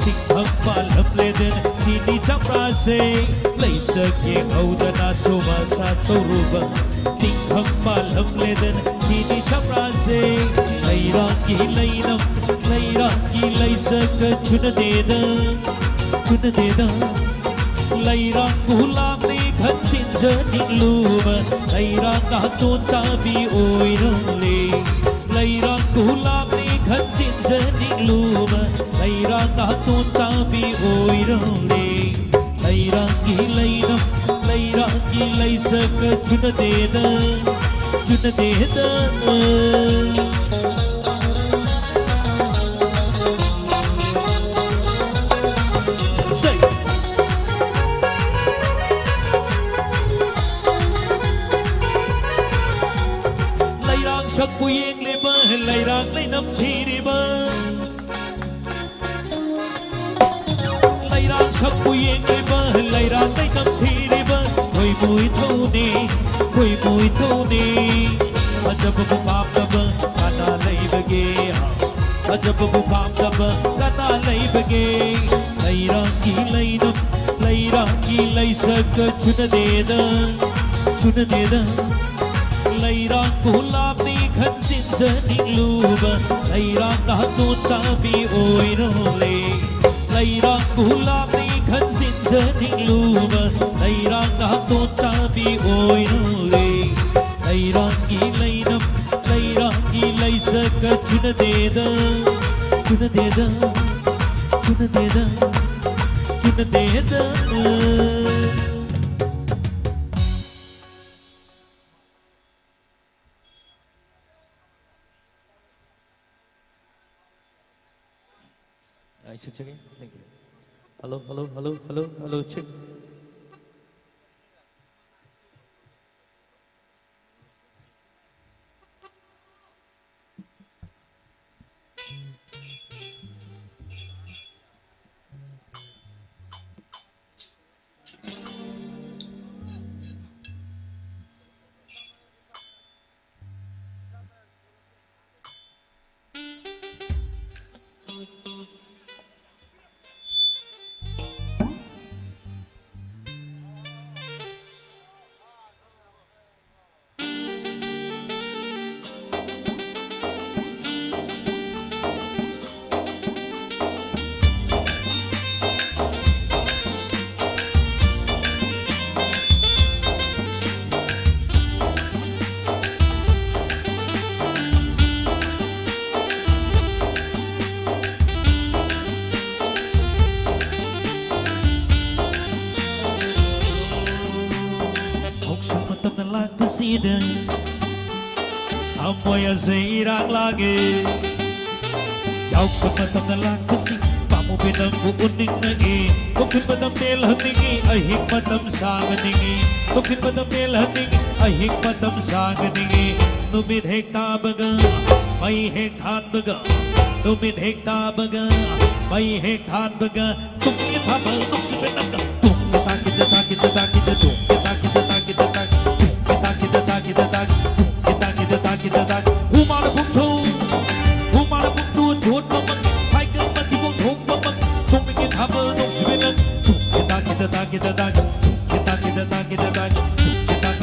ꯇꯤꯡꯈꯪ ꯄꯥꯜꯂꯝꯂꯦꯗꯅ ꯁꯤꯅꯤ ꯆꯝꯄ꯭ꯔꯥꯁꯦ꯫ ꯂꯩꯁꯛ ꯌꯦꯡꯍꯧꯗꯅꯁꯨ ꯃꯁꯥ ꯇꯧꯔꯨꯕ, ꯇꯤꯡꯈꯪ ꯄꯥꯜꯂꯝꯂꯦꯗꯅ ꯁꯤꯅꯤ ꯆꯝꯄ꯭ꯔꯥꯁꯦ꯫ ꯂꯩꯔꯥꯡꯒꯤ ꯂꯩꯅꯝ, ꯂꯩꯔꯥꯡꯒꯤ ꯂꯩꯁꯛꯀ ꯆꯨꯅꯗꯦꯗ, ꯆꯨꯅꯗꯦꯗ꯫ ꯂꯩꯔꯥꯡ ꯒꯨꯂꯥꯞꯅꯤ ꯈꯟꯁꯤꯟꯖꯅꯤꯡꯂꯨꯕ, ꯂꯩꯔꯥꯡ ꯅꯥꯇꯣꯟ ꯆꯥꯕꯤ ꯑꯣꯏꯔꯝꯂꯦ꯫ ꯂꯩꯔꯥꯡ ꯒꯨꯂꯥꯞꯅꯤ ꯈꯟꯁꯤꯟꯖꯅꯤꯡꯂꯨꯕ, ꯂꯩꯔꯥꯡ ꯅꯥꯇꯣꯟ ꯆꯥꯕꯤ ꯑꯣꯏꯔꯝꯂꯦ꯫ ꯂꯩꯔꯥꯡꯒꯤ ꯂꯩꯅꯝ, ꯂꯩꯔꯥꯡꯒꯤ ꯂꯩꯁꯛꯀ ꯆꯨꯅꯗꯦꯗ, ꯆꯨꯅꯗꯦꯗ꯫ Say. ꯂꯩꯔꯥꯡ ꯁꯛꯄꯨ ꯌꯦꯡꯂꯤꯕ, ꯂꯩꯔꯥꯡ ꯂꯩꯅꯝ ꯊꯤꯔꯤꯕ꯫ ꯂꯩꯔꯥꯡ ꯁꯛꯄꯨ ꯌꯦꯡꯂꯤꯕ, ꯂꯩꯔꯥꯡ ꯂꯩꯅꯝ ꯊꯤꯔꯤꯕ, ꯈꯣꯏꯕꯨ ꯏꯊꯧꯅꯤ, ꯈꯣꯏꯕꯨ ꯏꯊꯧꯅꯤ꯫ ꯐꯖꯕꯕꯨ ꯄꯥꯝꯗꯕ ꯀꯅꯥ ꯂꯩꯕꯒꯦ? ꯐꯖꯕꯕꯨ ꯄꯥꯝꯗꯕ ꯀꯅꯥ ꯂꯩꯕꯒꯦ? ꯂꯩꯔꯥꯡꯒꯤ ꯂꯩꯅꯝ, ꯂꯩꯔꯥꯡꯒꯤ ꯂꯩꯁꯛꯀ ꯆꯨꯅꯗꯦꯗ, ꯆꯨꯅꯗꯦꯗ꯫ ꯂꯩꯔꯥꯡ ꯈꯨꯂꯥꯞꯅꯤ ꯈꯟꯖꯤꯟꯖꯅꯤꯡꯂꯨꯕ, ꯂꯩꯔꯥꯡ ꯅꯍꯥꯛꯇꯣ ꯆꯥꯕꯤ ꯑꯣꯏꯔꯣꯂꯦ꯫ ꯂꯩꯔꯥꯡ ꯈꯨꯂꯥꯞꯅꯤ ꯈꯟꯖꯤꯟꯖꯅꯤꯡꯂꯨꯕ, ꯂꯩꯔꯥꯡ ꯅꯍꯥꯛꯇꯣ ꯆꯥꯕꯤ ꯑꯣꯏꯔꯣꯂꯦ꯫ ꯂꯩꯔꯥꯡꯒꯤ ꯂꯩꯅꯝ, ꯂꯩꯔꯥꯡꯒꯤ ꯂꯩꯁꯛꯀ ꯆꯨꯅꯗꯦꯗ, ꯆꯨꯅꯗꯦꯗ, ꯆꯨꯅꯗꯦꯗ, ꯆꯨꯅꯗꯦꯗ꯫ I should check in. Thank you. Hello, hello, hello, hello, hello, check. ꯍꯧꯈꯤꯕ ꯃꯇꯝꯅ ꯂꯥꯛꯄꯁꯤꯗ ꯊꯃꯣꯏ ꯑꯁꯦ ꯏꯔꯥꯛ ꯂꯥꯛꯑꯦ꯫ ꯌꯥꯎꯁꯪ ꯃꯇꯝꯗ ꯂꯥꯛꯄꯁꯤ ꯄꯥꯝꯃꯨꯕꯤ ꯅꯪꯕꯨ ꯎꯅꯤꯡꯂꯛꯏ꯫ ꯅꯨꯡꯊꯤꯜ ꯃꯇꯝ ꯇꯦꯜꯍꯟꯅꯤꯡꯏ, ꯑꯍꯤꯡ ꯃꯇꯝ ꯁꯥꯡꯍꯟꯅꯤꯡꯏ꯫ ꯅꯨꯡꯊꯤꯜ ꯃꯇꯝ ꯇꯦꯜꯍꯟꯅꯤꯡꯏ, ꯑꯍꯤꯡ ꯃꯇꯝ ꯁꯥꯡꯍꯟꯅꯤꯡꯏ꯫ ꯅꯨꯃꯤꯠ ꯍꯦꯛ ꯇꯥꯕꯒ ꯃꯩ ꯍꯦꯛ ꯊꯥꯟꯕꯒ, ꯅꯨꯃꯤꯠ ꯍꯦꯛ ꯇꯥꯕꯒ ꯃꯩ ꯍꯦꯛ ꯊꯥꯟꯕꯒ, ꯆꯨꯝꯅꯒꯤ ꯊꯥꯕꯜ ꯅꯨꯡꯁꯤꯕ ꯅꯪꯅ꯫ ꯇꯨꯝꯒꯤ ꯇꯥꯛꯀꯤꯗ ꯇꯥꯛꯀꯤꯗ ꯇꯥꯛꯀꯤꯗ ꯇꯨꯝꯒꯤ ꯇꯥꯛꯀꯤꯗ ꯇꯥꯛꯀꯤꯗ ꯇꯥꯛ ꯇꯨꯝꯒꯤ ꯇꯥꯛꯀꯤꯗ ꯇꯥꯛꯀꯤꯗ ꯇꯥꯛ ꯇꯨꯝꯒꯤ ꯇꯥꯛꯀꯤꯗ ꯇꯥꯛꯀꯤꯗ ꯇꯥꯛ ꯍꯨꯃꯥꯡꯅ ꯄꯨꯝꯊꯨ ꯍꯨꯃꯥꯡꯅ ꯄꯨꯝꯊꯨ ꯊꯣꯠꯄꯃꯛ ꯍꯥꯏꯒꯟꯕ ꯊꯤꯕꯣꯡ ꯊꯣꯛꯄꯃꯛ ꯆꯨꯝꯅꯒꯤ ꯊꯥꯕꯜ ꯅꯨꯡꯁꯤꯕ ꯅꯪ꯫ ꯇꯨꯝꯒꯤ ꯇꯥꯛꯀꯤꯗ ꯇꯥꯛꯀꯤꯗ ꯇꯥꯛ ꯇꯨꯝꯒꯤ ꯇꯥꯛꯀꯤꯗ ꯇꯥꯛꯀꯤꯗ ꯇꯥꯛ ꯇꯨꯝꯒꯤ ꯇꯥꯛꯀꯤꯗ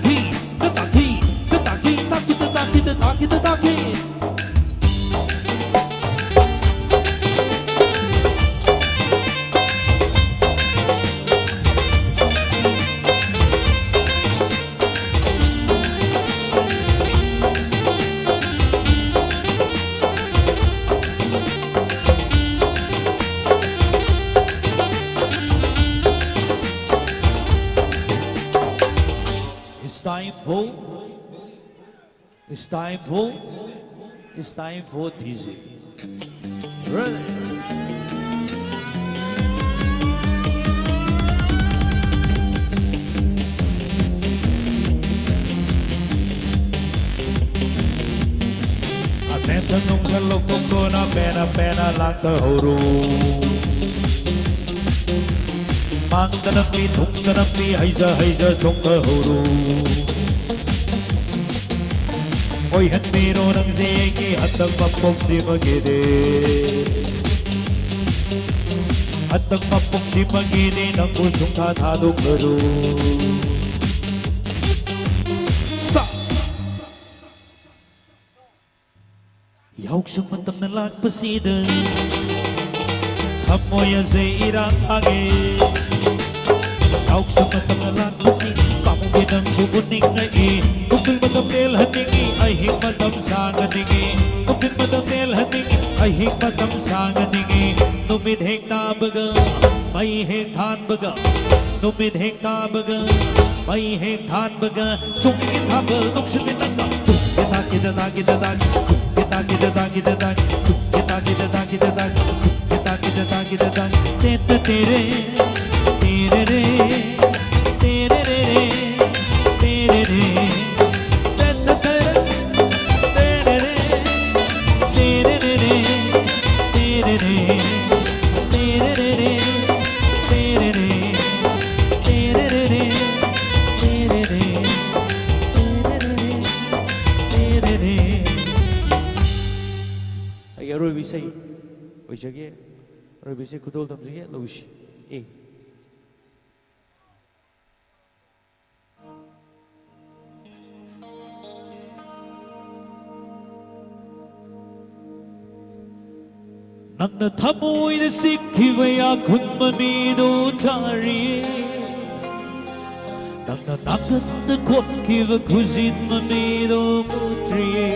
ꯇꯇꯥꯀꯤ, ꯇꯇꯥꯀꯤ, ꯇꯇꯥꯀꯤ, ꯇꯥꯀꯤ, ꯇꯇꯥꯀꯤ, ꯇꯇꯥꯀꯤ, ꯇꯇꯥꯀꯤ꯫ It's time for, it's time for, it's time for D J. Ready? Attention ꯅꯨꯡꯁꯟ ꯂꯧꯊꯣꯛꯇꯨꯅ ꯄꯦꯟꯅ ꯄꯦꯟꯅ ꯂꯥꯛꯊꯍꯧꯔꯣ꯫ ꯃꯥꯡꯗ ꯅꯝꯕꯤ ꯊꯨꯡꯗ ꯅꯝꯕꯤ ꯍꯩꯖ ꯍꯩꯖ ꯆꯣꯡꯊꯍꯧꯔꯣ꯫ ꯑꯣꯏꯍꯟꯕꯤꯔꯣ ꯅꯪꯁꯦ ꯑꯩꯒꯤ ꯍꯟꯗꯛ ꯃꯄꯣꯛꯁꯤꯃꯒꯤꯗꯤ꯫ ꯍꯟꯗꯛ ꯃꯄꯣꯛꯁꯤꯃꯒꯤꯗꯤ ꯅꯪꯕꯨ ꯁꯨꯡꯊꯥ ꯊꯥꯗꯣꯛꯂꯔꯣꯏ꯫ Stop! ꯌꯥꯎꯁꯪ ꯃꯇꯝꯅ ꯂꯥꯛꯄꯁꯤꯗ ꯊꯃꯣꯏ ꯑꯁꯦ ꯏꯔꯥꯡ ꯂꯥꯡꯉꯦ꯫ ꯌꯥꯎꯁꯪ ꯃꯇꯝꯅ ꯂꯥꯛꯄꯁꯤ ꯄꯥꯃꯨꯡꯒꯤ ꯅꯪꯕꯨ ꯎꯅꯤꯡꯉꯛꯏ꯫ ꯅꯨꯡꯊꯤꯜ ꯃꯇꯝ ꯇꯦꯜꯍꯟꯅꯤꯡꯉꯤ, ꯑꯍꯤꯡ ꯃꯇꯝ ꯁꯥꯡꯍꯟꯅꯤꯡꯉꯤ꯫ ꯅꯨꯡꯊꯤꯜ ꯃꯇꯝ ꯇꯦꯜꯍꯟꯅꯤꯡꯉꯤ, ꯑꯍꯤꯡ ꯃꯇꯝ ꯁꯥꯡꯍꯟꯅꯤꯡꯉꯤ꯫ ꯅꯨꯃꯤꯠ ꯍꯦꯛ ꯇꯥꯕꯒ, ꯃꯩ ꯍꯦꯛ ꯊꯥꯟꯕꯒ, ꯅꯨꯃꯤꯠ ꯍꯦꯛ ꯇꯥꯕꯒ, ꯃꯩ ꯍꯦꯛ ꯊꯥꯟꯕꯒ, ꯆꯨꯝꯃꯤ ꯊꯥꯕꯜ ꯅꯨꯡꯁꯤꯠ ꯃꯤꯇꯪꯒ꯫ ꯇꯨꯝꯒꯦ ꯇꯥꯒꯦꯗ ꯇꯥꯒꯦꯗ ꯇꯥꯒꯦ, ꯇꯨꯝꯒꯦ ꯇꯥꯒꯦꯗ ꯇꯥꯒꯦꯗ ꯇꯥꯒꯦ, ꯇꯨꯝꯒꯦ ꯇꯥꯒꯦꯗ ꯇꯥꯒꯦꯗ ꯇꯥꯒꯦ, ꯇꯨꯝꯒꯦ ꯇꯥꯒꯦꯗ ꯇꯥꯒꯦꯗ ꯇꯥꯒꯦ꯫ ꯇꯦꯠꯇ ꯇꯦꯔꯦ, ꯇꯦꯔꯦꯔꯦ, ꯇꯦꯔꯦꯔꯦꯔꯦ, ꯇꯦꯔꯦꯔꯦ꯫ ꯇꯦꯠꯇ ꯇꯦꯔꯦ, ꯇꯦꯔꯦꯔꯦ, ꯇꯦꯔꯦꯔꯦꯔꯦ, ꯇꯦꯔꯦꯔꯦ, ꯇꯦꯔꯦꯔꯦ, ꯇꯦꯔꯦꯔꯦ, ꯇꯦꯔꯦꯔꯦ, ꯇꯦꯔꯦꯔꯦ, ꯇꯦꯔꯦꯔꯦ, ꯇꯦꯔꯦꯔꯦ꯫ ꯑꯩꯒꯤ ꯑꯔꯣꯏꯕ ꯏꯁꯩ ꯑꯣꯏꯖꯒꯦ꯫ ꯑꯔꯣꯏꯕ ꯏꯁꯩ ꯈꯨꯗꯣꯜ ꯇꯝꯖꯒꯦ꯫ ꯂꯧꯁꯤ꯫ ꯑꯦ꯫ ꯅꯪꯅ ꯊꯃꯣꯏꯗ ꯁꯤꯈꯤꯕ ꯌꯥꯈꯨꯟ ꯃꯃꯤꯗꯨ ꯇꯥꯔꯤ꯫ ꯅꯪꯅ ꯅꯥꯀꯟꯗ ꯈꯣꯠꯈꯤꯕ ꯈꯨꯖꯤꯟ ꯃꯃꯤꯗꯨ ꯃꯨꯠꯇ꯭ꯔꯤꯌꯦ꯫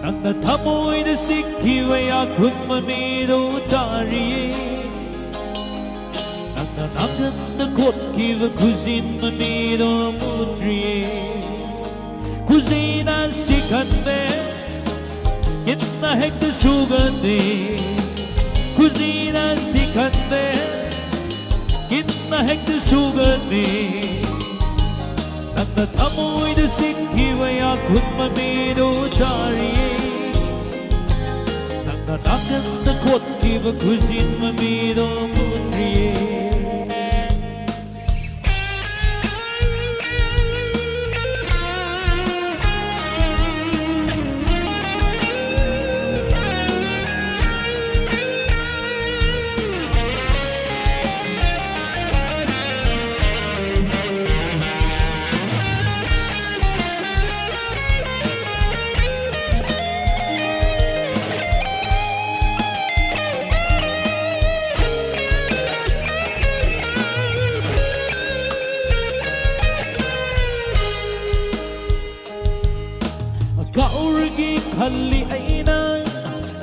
ꯅꯪꯅ ꯊꯃꯣꯏꯗ ꯁꯤꯈꯤꯕ ꯌꯥꯈꯨꯟ ꯃꯃꯤꯗꯨ ꯇꯥꯔꯤꯌꯦ꯫ ꯅꯪꯅ ꯅꯥꯀꯟꯗ ꯈꯣꯠꯈꯤꯕ ꯈꯨꯖꯤꯟ ꯃꯃꯤꯗꯣ ꯃꯨꯠꯇ꯭ꯔꯤꯌꯦ꯫ ꯈꯨꯖꯤꯅ ꯁꯤꯈꯟꯕꯦ, ꯀꯤꯟꯅ ꯍꯦꯛꯇ ꯁꯨꯒꯅꯤ꯫ ꯈꯨꯖꯤꯅ ꯁꯤꯈꯟꯕꯦ, ꯀꯤꯟꯅ ꯍꯦꯛꯇ ꯁꯨꯒꯅꯤ꯫ ꯅꯪꯅ ꯊꯃꯣꯏꯗ ꯁꯤꯈꯤꯕ ꯌꯥꯈꯨꯟ ꯃꯃꯤꯗꯣ ꯇꯥꯔꯤꯌꯦ꯫ ꯅꯪꯅ ꯅꯥꯀꯟꯗ ꯈꯣꯠꯈꯤꯕ ꯈꯨꯖꯤꯟ ꯃꯃꯤꯗꯣ ꯃꯨꯠꯇ꯭ꯔꯤꯌꯦ꯫ ꯀꯥꯎꯔꯒꯦ ꯈꯜꯂꯤ ꯑꯩꯅ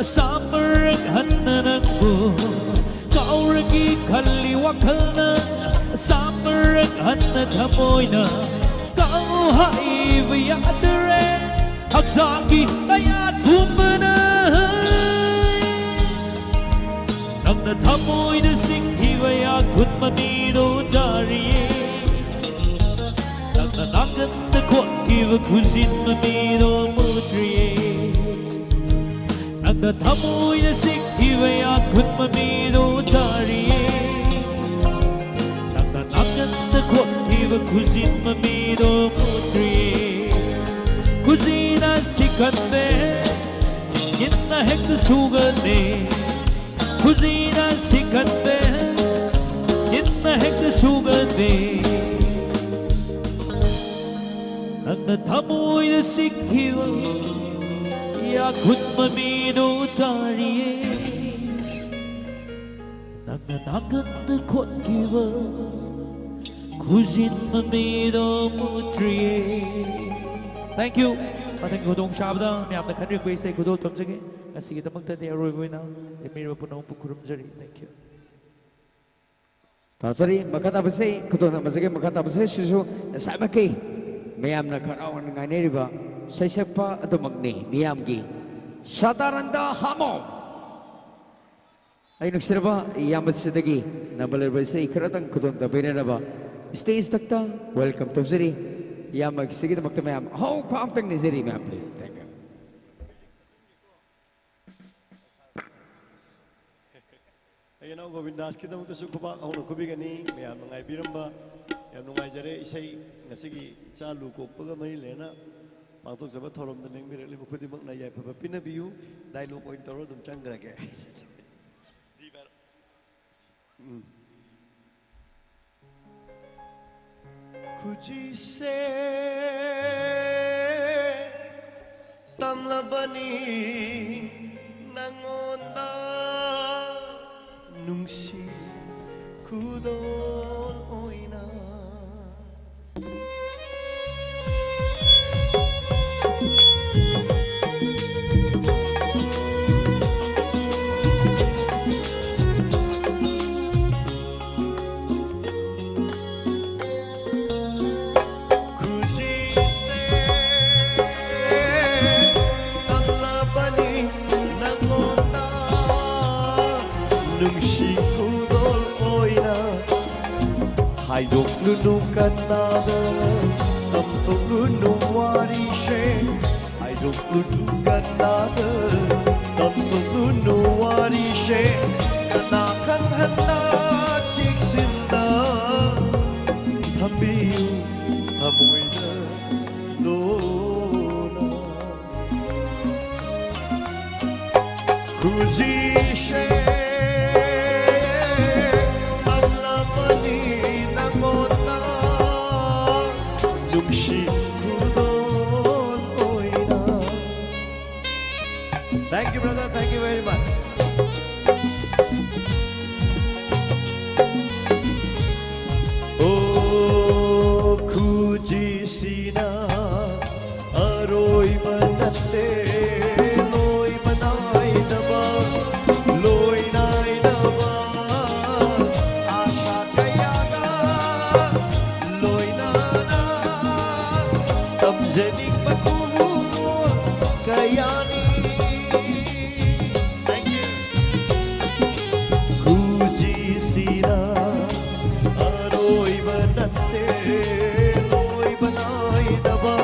ꯑꯁꯥꯃꯔꯛ ꯍꯟꯅ ꯅꯪꯕꯨ, ꯀꯥꯎꯔꯒꯦ ꯈꯜꯂꯤ ꯋꯥꯈꯜꯅ ꯑꯁꯥꯃꯔꯛ ꯍꯟꯅ ꯊꯃꯣꯏꯅ ꯀꯥꯎ ꯍꯥꯏꯕ ꯌꯥꯗ꯭ꯔꯦ꯫ ꯍꯛꯆꯥꯡꯒꯤ ꯀꯌꯥꯠ ꯄꯨꯝꯕꯅ ꯅꯪꯅ ꯊꯃꯣꯏꯗ ꯁꯤꯡꯈꯤꯕ ꯌꯥꯈꯨꯠ ꯃꯃꯤꯗꯣ ꯇꯥꯔꯤꯌꯦ꯫ ꯅꯪꯅ ꯅꯥꯀꯟꯗ ꯈꯣꯠꯈꯤꯕ ꯈꯨꯖꯤꯟ ꯃꯃꯤꯗꯣ ꯃꯨꯠꯇ꯭ꯔꯤꯌꯦ꯫ ꯅꯪꯅ ꯊꯃꯣꯏꯗ ꯁꯤꯡꯈꯤꯕ ꯌꯥꯈꯨꯠ ꯃꯃꯤꯗꯣ ꯇꯥꯔꯤꯌꯦ꯫ ꯅꯪꯅ ꯅꯥꯀꯟꯗ ꯈꯣꯠꯈꯤꯕ ꯈꯨꯖꯤꯟ ꯃꯃꯤꯗꯣ ꯃꯨꯠꯇ꯭ꯔꯤꯌꯦ꯫ ꯈꯨꯖꯤꯅ ꯁꯤꯀꯟꯗꯦ, ꯈꯨꯖꯤꯟꯅ ꯍꯦꯛꯇ ꯁꯨꯒꯟꯗꯦ꯫ ꯈꯨꯖꯤꯅ ꯁꯤꯀꯟꯗꯦ, ꯈꯨꯖꯤꯟꯅ ꯍꯦꯛꯇ ꯁꯨꯒꯟꯗꯦ꯫ ꯅꯪꯅ ꯊꯃꯣꯏꯗ ꯁꯤꯡꯈꯤꯕ ꯌꯥꯈꯨꯠ ꯃꯃꯤꯗꯣ ꯇꯥꯔꯤꯌꯦ꯫ ꯅꯪꯅ ꯅꯥꯀꯟꯗ ꯈꯣꯠꯈꯤꯕ ꯈꯨꯖꯤꯟ ꯃꯃꯤꯗꯣ ꯃꯨꯠꯇ꯭ꯔꯤꯌꯦ꯫ Thank you꯫ ꯃꯊꯪꯒꯤ ꯈꯨꯗꯣꯡꯆꯥꯕꯗ ꯃꯌꯥꯝꯅ ꯈꯟꯕꯤꯔꯛꯄ ꯏꯁꯩ ꯈꯨꯗꯣꯜ ꯇꯝꯖꯒꯦ꯫ ꯉꯁꯤꯒꯤꯗꯃꯛꯇꯗꯤ ꯑꯔꯣꯏꯕ ꯑꯣꯏꯅ ꯂꯦꯝꯕꯤꯔꯕ ꯄꯨꯝꯅꯃꯛꯄꯨ ꯈꯨꯔꯨꯝꯖꯔꯤ꯫ Thank you꯫ ꯊꯥꯖꯔꯤ꯫ ꯃꯈꯥ ꯇꯥꯕꯁꯦ ꯈꯨꯗꯣꯜ ꯇꯝꯖꯒꯦ꯫ ꯃꯈꯥ ꯇꯥꯕꯁꯦ ꯁꯤꯁꯨ ꯉꯁꯥꯏꯃꯛꯀꯤ ꯃꯌꯥꯝꯅ ꯈꯔꯥꯎꯅ ꯉꯥꯏꯅꯔꯤꯕ ꯁꯩꯁꯛꯄ ꯑꯗꯨꯃꯛꯅꯤ꯫ ꯃꯤꯌꯥꯝꯒꯤ ꯁꯗꯥꯅꯟꯗ ꯍꯥꯃꯣ꯫ ꯑꯩ ꯅꯨꯡꯁꯤꯔꯕ ꯏꯌꯥꯝꯕꯁꯤꯗꯒꯤ ꯅꯝꯕ ꯂꯩꯔꯕ ꯏꯁꯩ ꯈꯔꯇꯪ ꯈꯨꯗꯣꯜ ꯇꯝꯕꯤꯅꯅꯕ stage ꯊꯛꯇ welcome ꯇꯧꯖꯔꯤ꯫ ꯏꯌꯥꯝꯕꯁꯤꯒꯤꯗꯃꯛꯇ ꯃꯌꯥꯝ ꯑꯍꯧꯕ ꯑꯝꯇꯪ ꯅꯤꯖꯔꯤ ꯃꯌꯥꯝ, please꯫ Thank you꯫ ꯑꯩ ꯏꯅꯥꯎ ꯒꯣꯕꯤꯟꯗꯥꯁꯀꯤꯗꯃꯛꯇꯁꯨ ꯈꯨꯕꯥꯛ ꯍꯧꯅ ꯈꯨꯕꯤꯒꯅꯤ꯫ ꯃꯌꯥꯝꯅ ꯉꯥꯏꯕꯤꯔꯝꯕ ꯌꯥꯝ ꯅꯨꯡꯉꯥꯏꯖꯔꯦ꯫ ꯏꯁꯩ ꯉꯁꯤꯒꯤ ꯏꯆꯥ ꯂꯨ ꯀꯣꯛꯄꯒ ꯃꯔꯤ ꯂꯩꯅꯅ ꯄꯥꯡꯊꯣꯛꯆꯕ ꯊꯧꯔꯝꯗ ꯂꯦꯡꯕꯤꯔꯛꯂꯤꯕ ꯈꯨꯗꯤꯡꯃꯛꯅ ꯌꯥꯏꯐꯕ ꯄꯤꯅꯕꯤꯌꯨ꯫ Dialogue ꯑꯣꯏꯅ ꯇꯧꯔ ꯑꯗꯨꯝ ꯆꯪꯈ꯭ꯔꯒꯦ꯫ ꯎꯝ꯫ ꯈꯨꯖꯤꯁꯦ ꯇꯝꯂꯕꯅꯤ ꯅꯪꯉꯣꯟꯗ ꯅꯨꯡꯁꯤ ꯈꯨꯗꯣꯜ ꯑꯣꯏꯅ꯫ ꯀꯅꯥꯗ ꯇꯝꯊꯣꯛꯂꯨꯅꯨ ꯋꯥꯔꯤꯁꯦ, ꯍꯥꯏꯗꯣꯛꯂꯨꯅꯨ ꯀꯅꯥꯗ ꯇꯝꯊꯣꯛꯂꯨꯅꯨ ꯋꯥꯔꯤꯁꯦ, ꯀꯅꯥ ꯈꯪꯍꯟꯅ ꯆꯦꯛꯁꯤꯟꯅ ꯊꯝꯕꯤꯌꯨ ꯊꯃꯣꯏꯗ ꯂꯣꯅ꯫ ꯈꯨꯖꯤꯁꯦ ꯃꯝꯂꯕꯅꯤ ꯅꯉꯣꯟꯗ ꯅꯨꯡꯁꯤ ꯈꯨꯗꯣꯜ ꯑꯣꯏꯅ꯫ Thank you, brother. Thank you very much. ꯑꯣ, ꯈꯨꯖꯤꯁꯤꯅ ꯑꯔꯣꯏꯕ ꯅꯠꯇꯦ, ꯂꯣꯏꯕ ꯅꯥꯏꯗꯕ, ꯂꯣꯏ ꯅꯥꯏꯗꯕ, ꯑꯥꯁꯥ ꯀꯌꯥꯒ ꯂꯣꯏꯅꯅ ꯇꯝꯖꯅꯤꯡꯕ ꯈꯨꯗꯣꯜ ꯀꯌꯥꯅꯤ꯫ Thank you. ꯈꯨꯖꯤꯁꯤꯅ ꯑꯔꯣꯏꯕ ꯅꯠꯇꯦ, ꯂꯣꯏꯕ ꯅꯥꯏꯗꯕ,